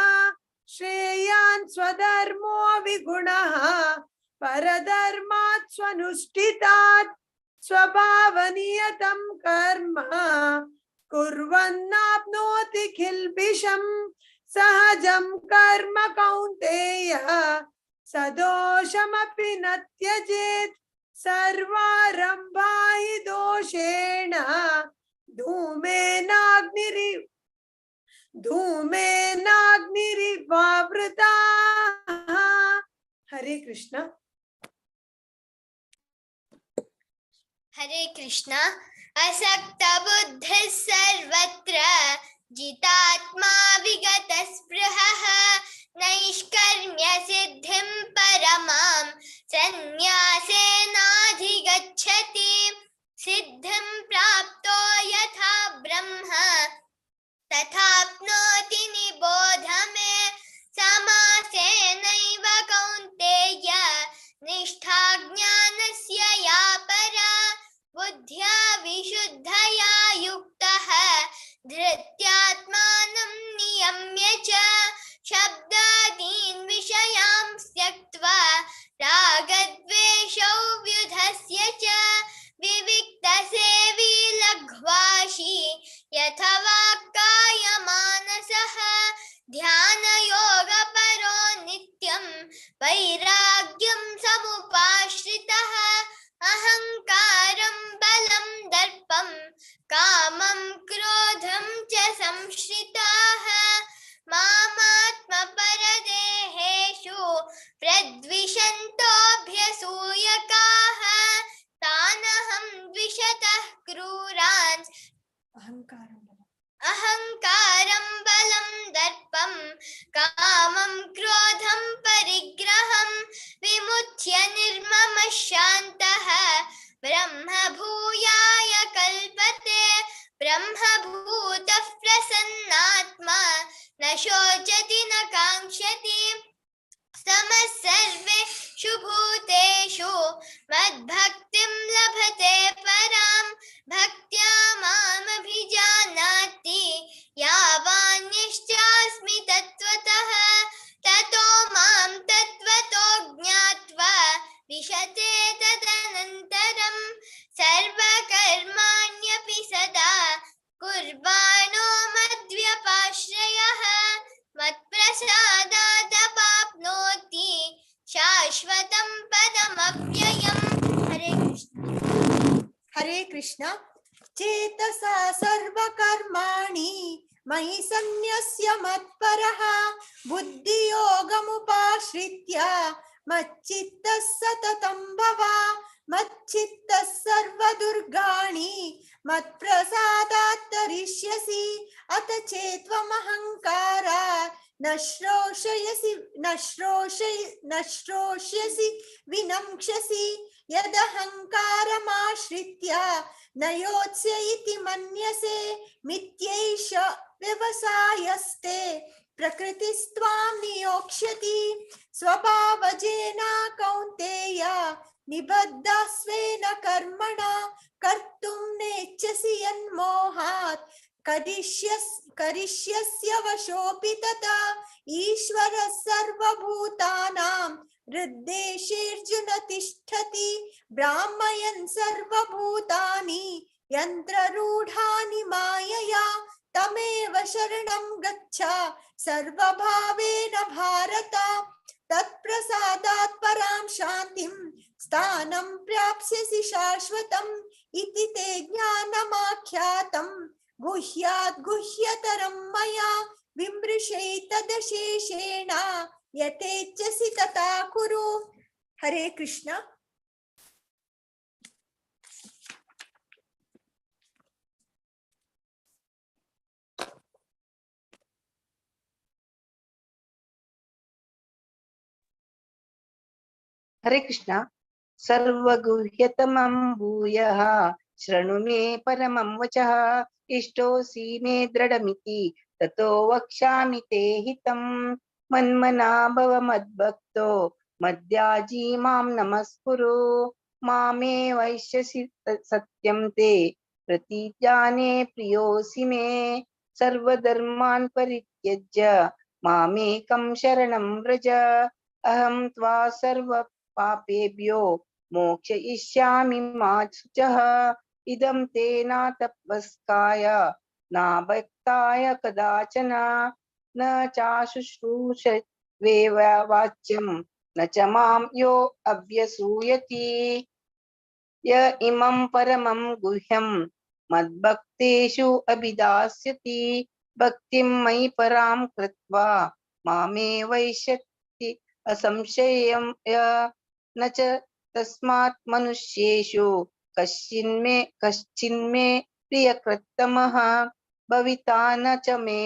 श्रेयान् स्वधर्मो विगुणः परधर्मात् स्वनुष्ठितात् स्वभावनियतं कर्म कुर्वन्नाप्नोति किल्बिषं सहजं कर्म कौन्तेय सदोषमपि न त्यजेत्। सर्वारम्भा हि दोषेण धूमेनाग्निरिवावृताः। हरे कृष्ण। हरे कृष्ण। असक्त बुद्धिः सर्वत्र जितात्मा विगतस्पृहः नैष्कर्म्य सिद्धिं परमां सन्न्यासेनाधिगच्छति। सिद्धिं प्राप्तो यथा ब्रह्म तथाप्नोति निबोध मे। समासेनैव कौन्तेय निष्ठा ज्ञानस्य या परा बुद्ध्या विशुद्धया युक्तः धृत्यात्मानं नियम्य च शब्दादीन् विषयान् त्यक्त्वा रागद्वेषौ व्युधस्य च विविक्तसेवी लघ्वाशी यथा वाक्कायमानसः ध्यानयोगपरो नित्यं वैराग्यं बुद्धियोगमुपाश्रितः अहङ्कारं बलं दर्पं कामं क्रोधं च संश्रिताः मामात्मपरदेहेषु प्रद्विषन्तोऽभ्यसूयकाः तानहं द्विषतः क्रूरान् अहङ्कारं बलं दर्पं कामं क्रोधं परिग्रहं विमुच्य निर्ममः शान्तः ब्रह्मभूयाय कल्पते। ब्रह्मभूतः प्रसन्नात्मा न शोचति न काङ्क्षति समः सर्वेषु भूतेषु मद्भक्तिं लभते परां भक्त्या मामभिजानाति यावान्यश्चास्मि तत्त्वतः ततो मां तत्त्वतो ज्ञात्वा विशते तदनन्तरं सर्वकर्माण्यपि सदा कुर्वाणो मद्व्यपाश्रयः मत्प्रसादादवाप्नोति शाश्वतं पदमव्ययम्। हरे कृष्ण। हरे कृष्ण। चेतसा सर्वकर्माणि मयि सन्न्यस्य मत्परः बुद्धियोगमुपाश्रित्य मच्चित्तः सततं भव मच्चित्तः सर्वदुर्गाणि मत्प्रसादात् तरिष्यसि अत चेत्त्वमहङ्कारा न श्रोष्यसि विनंक्ष्यसि यदहङ्कारमाश्रित्य न योत्स्य इति मन्यसे मिथ्यैष व्यवसायस्ते प्रकृतिस्त्वां नियोक्ष्यति स्वभावजेन कौन्तेय निबद्धः स्वेन कर्मणा कर्तुं नेच्छसि यन्मोहात् करिष्यस्य वशोऽपि तथा ईश्वरः सर्वभूतानां हृद्देशेऽर्जुन तिष्ठति ब्राह्मयन् सर्वभूतानि यन्त्ररूढानि मायया तमेव शरणं गच्छ सर्वभावेन भारत तत्प्रसादात् परां शान्तिं स्थानं प्राप्स्यसि शाश्वतम् इति ते ज्ञानमाख्यातं गुह्यात् गुह्यतरं मया विमृशैतदशेषेण यथेच्छसि तथा कुरु। हरे कृष्ण। हरे कृष्ण। सर्वगुह्यतमं भूयः शृणु मे परमं वचः इष्टोऽसि मे दृढमिति ततो वक्ष्यामि ते हितं। मन्मना भव मद्भक्तो मद्याजी मां नमस्कुरु मामे वैश्यसि सत्यं ते प्रतिजाने प्रियोऽसि मे। सर्वधर्मान् परित्यज्य मामेकं शरणं व्रज अहं त्वा सर्व पापेभ्यो मोक्षयिष्यामि मा शुचः। इदं ते न तपस्काय न भक्ताय कदाचन न चाशुश्रूषवे वाच्यं न च मां यो अभ्यसूयति। य इमं परमं गुह्यं मद्भक्तेषु अभिदास्यति भक्तिं मयि परां कृत्वा मामे वैष्यति असंशयं न च तस्मात् मनुष्येषु कश्चिन्मे प्रियकृत्तमः भविता न च मे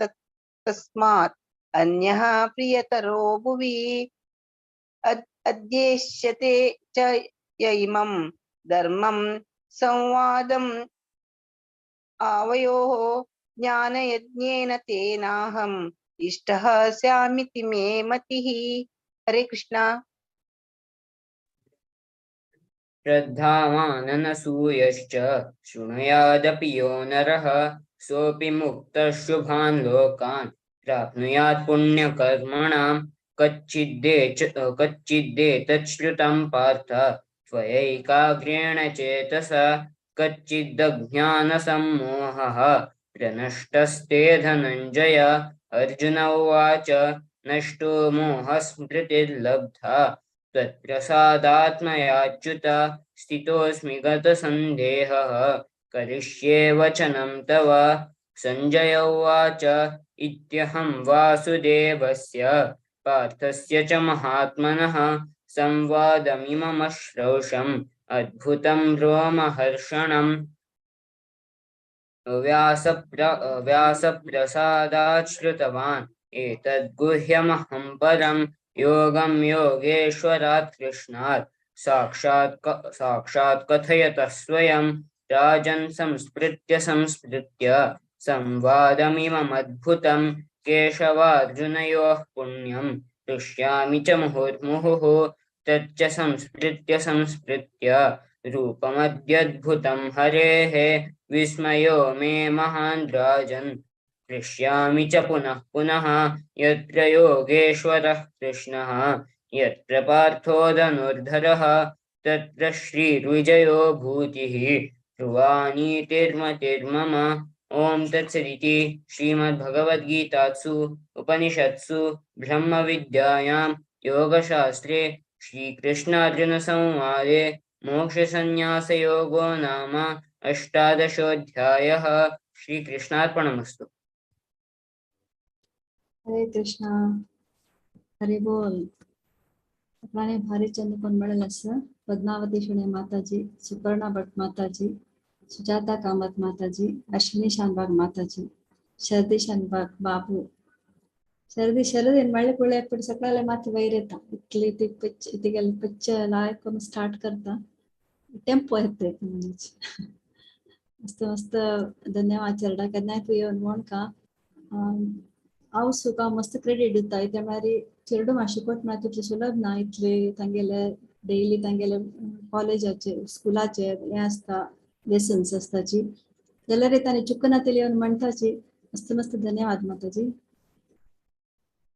तस्मात् अन्यः प्रियतरो भुवि। अद्येष्यते च य इमं धर्मं संवादम् आवयोः ज्ञानयज्ञेन तेनाहम् इष्टः स्यामिति मे मतिः। हरे कृष्णा। श्रद्धावाननसूयश्च शृणुयादपि यो नरः सोऽपि मुक्तः शुभान् लोकान् प्राप्नुयात् पुण्यकर्मणां। कच्चिदेतच्छ्रुतं पार्थ त्वयैकाग्रेण चेतसा कच्चिदज्ञानसम्मोहः प्रनष्टस्ते धनञ्जय। अर्जुन उवाच नष्टो मोहस्मृतिर्लब्धा त्वत्प्रसादात्मयाच्युत स्थितोऽस्मि गतसन्देहः करिष्ये वचनं तव। सञ्जय उवाच इत्यहं वासुदेवस्य पार्थस्य च महात्मनः संवादमिममश्रौषम् अद्भुतं रोमहर्षणम्। व्यासप्रसादात् श्रुतवान् एतद्गुह्यमहं परं योगं योगेश्वरात् कृष्णात् साक्षात् कथयतः स्वयं राजन् संस्मृत्य संस्मृत्य संवादमिममद्भुतं केशवार्जुनयोः पुण्यं हृष्यामि च मुहुर्मुहुः। तच्च संस्मृत्य संस्मृत्य रूपमद्यद्भुतं हरेः विस्मयो मे महान् राजन् हृष्यामि च पुनः पुनः। यत्र योगेश्वरः कृष्णः यत्र पार्थो धनुर्धरः तत्र श्रीर्विजयो भूतिः ध्रुवानीतिर्मतिर्मम। ॐ तत्सदिति श्रीमद्भगवद्गीतासु उपनिषत्सु ब्रह्मविद्यायां योगशास्त्रे श्रीकृष्णार्जुनसंवादे मोक्षसंन्यासयोगो नाम अष्टादशोऽध्यायः। श्रीकृष्णार्पणमस्तु। हरे कृष्णा, हरे बोल। आपणाने भारी चंद कोण मेळेल असं पद्मावती शणे माताजी, सुपर्णा भट माताजी, सुजाता कामत माताजी, अश्विनी शानबाग माताजी, शरदी शानबाग बाबू, शरदी शरद मेळ्ळे कुळे पण सकाळी माती वैर येता इतली ती तिगेले पिक्चर लायक करून स्टार्ट करता टेम्पो येता म्हणजे मस्त मस्त धन्यवाद चेरडा केन्नाय तूं येवन म्हण का हांव सुका मस्त क्रेडीट दिता ते म्हळ्यार चेरडू मातशें शिकवत म्हळ्यार तितलें सुलभ ना इतले तांगेले डेली तांगेले कॉलेजाचे स्कुलाचे हें आसता लेसन्स आसताची जाल्यार तांणी चुकना तेली येवन म्हणटाची मस्त मस्त धन्यवाद माताजी।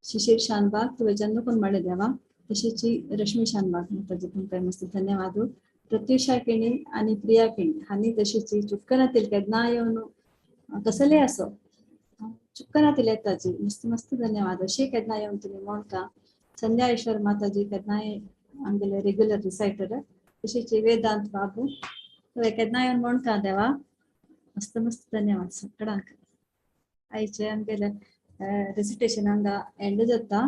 शिशिर शानबाग तुवें जेन्ना कोण म्हणलें देवा तशीच रश्मी शानबाग माताजी तुमकां मस्त धन्यवाद। प्रत्युषा केणी आनी प्रिया केणी हांणी तशीच चुकना तेली केन्ना येवन कसलेय असो चुकना तेली येताची मस्त मस्त धन्यवाद। अशें केन्ना येवन तुमी म्हणटा संध्या ईश्वर माताजी केन्नाय आमगेले रेग्युलर रिसायटर तशीच वेदांत बाबू तुवें केन्ना येवन म्हणटा देवा मस्त मस्त धन्यवाद सगळ्यांक। आयचे आमगेले रेसिटेशन हांगा एंड जाता।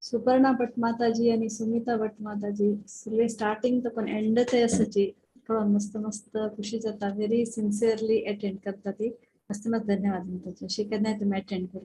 सुपर्णा भट माताजी आनी सुमिता भट माताजी सुरवे स्टार्टिंग तो पण एंड ते आसाची पळोवन मस्त मस्त खुशी जाता। व्हेरी सिन्सियरली अटेंड करता ती मस्त मस्त धन्यवाद माताजी। अशी केन्नाय तुमी अटेंड करता।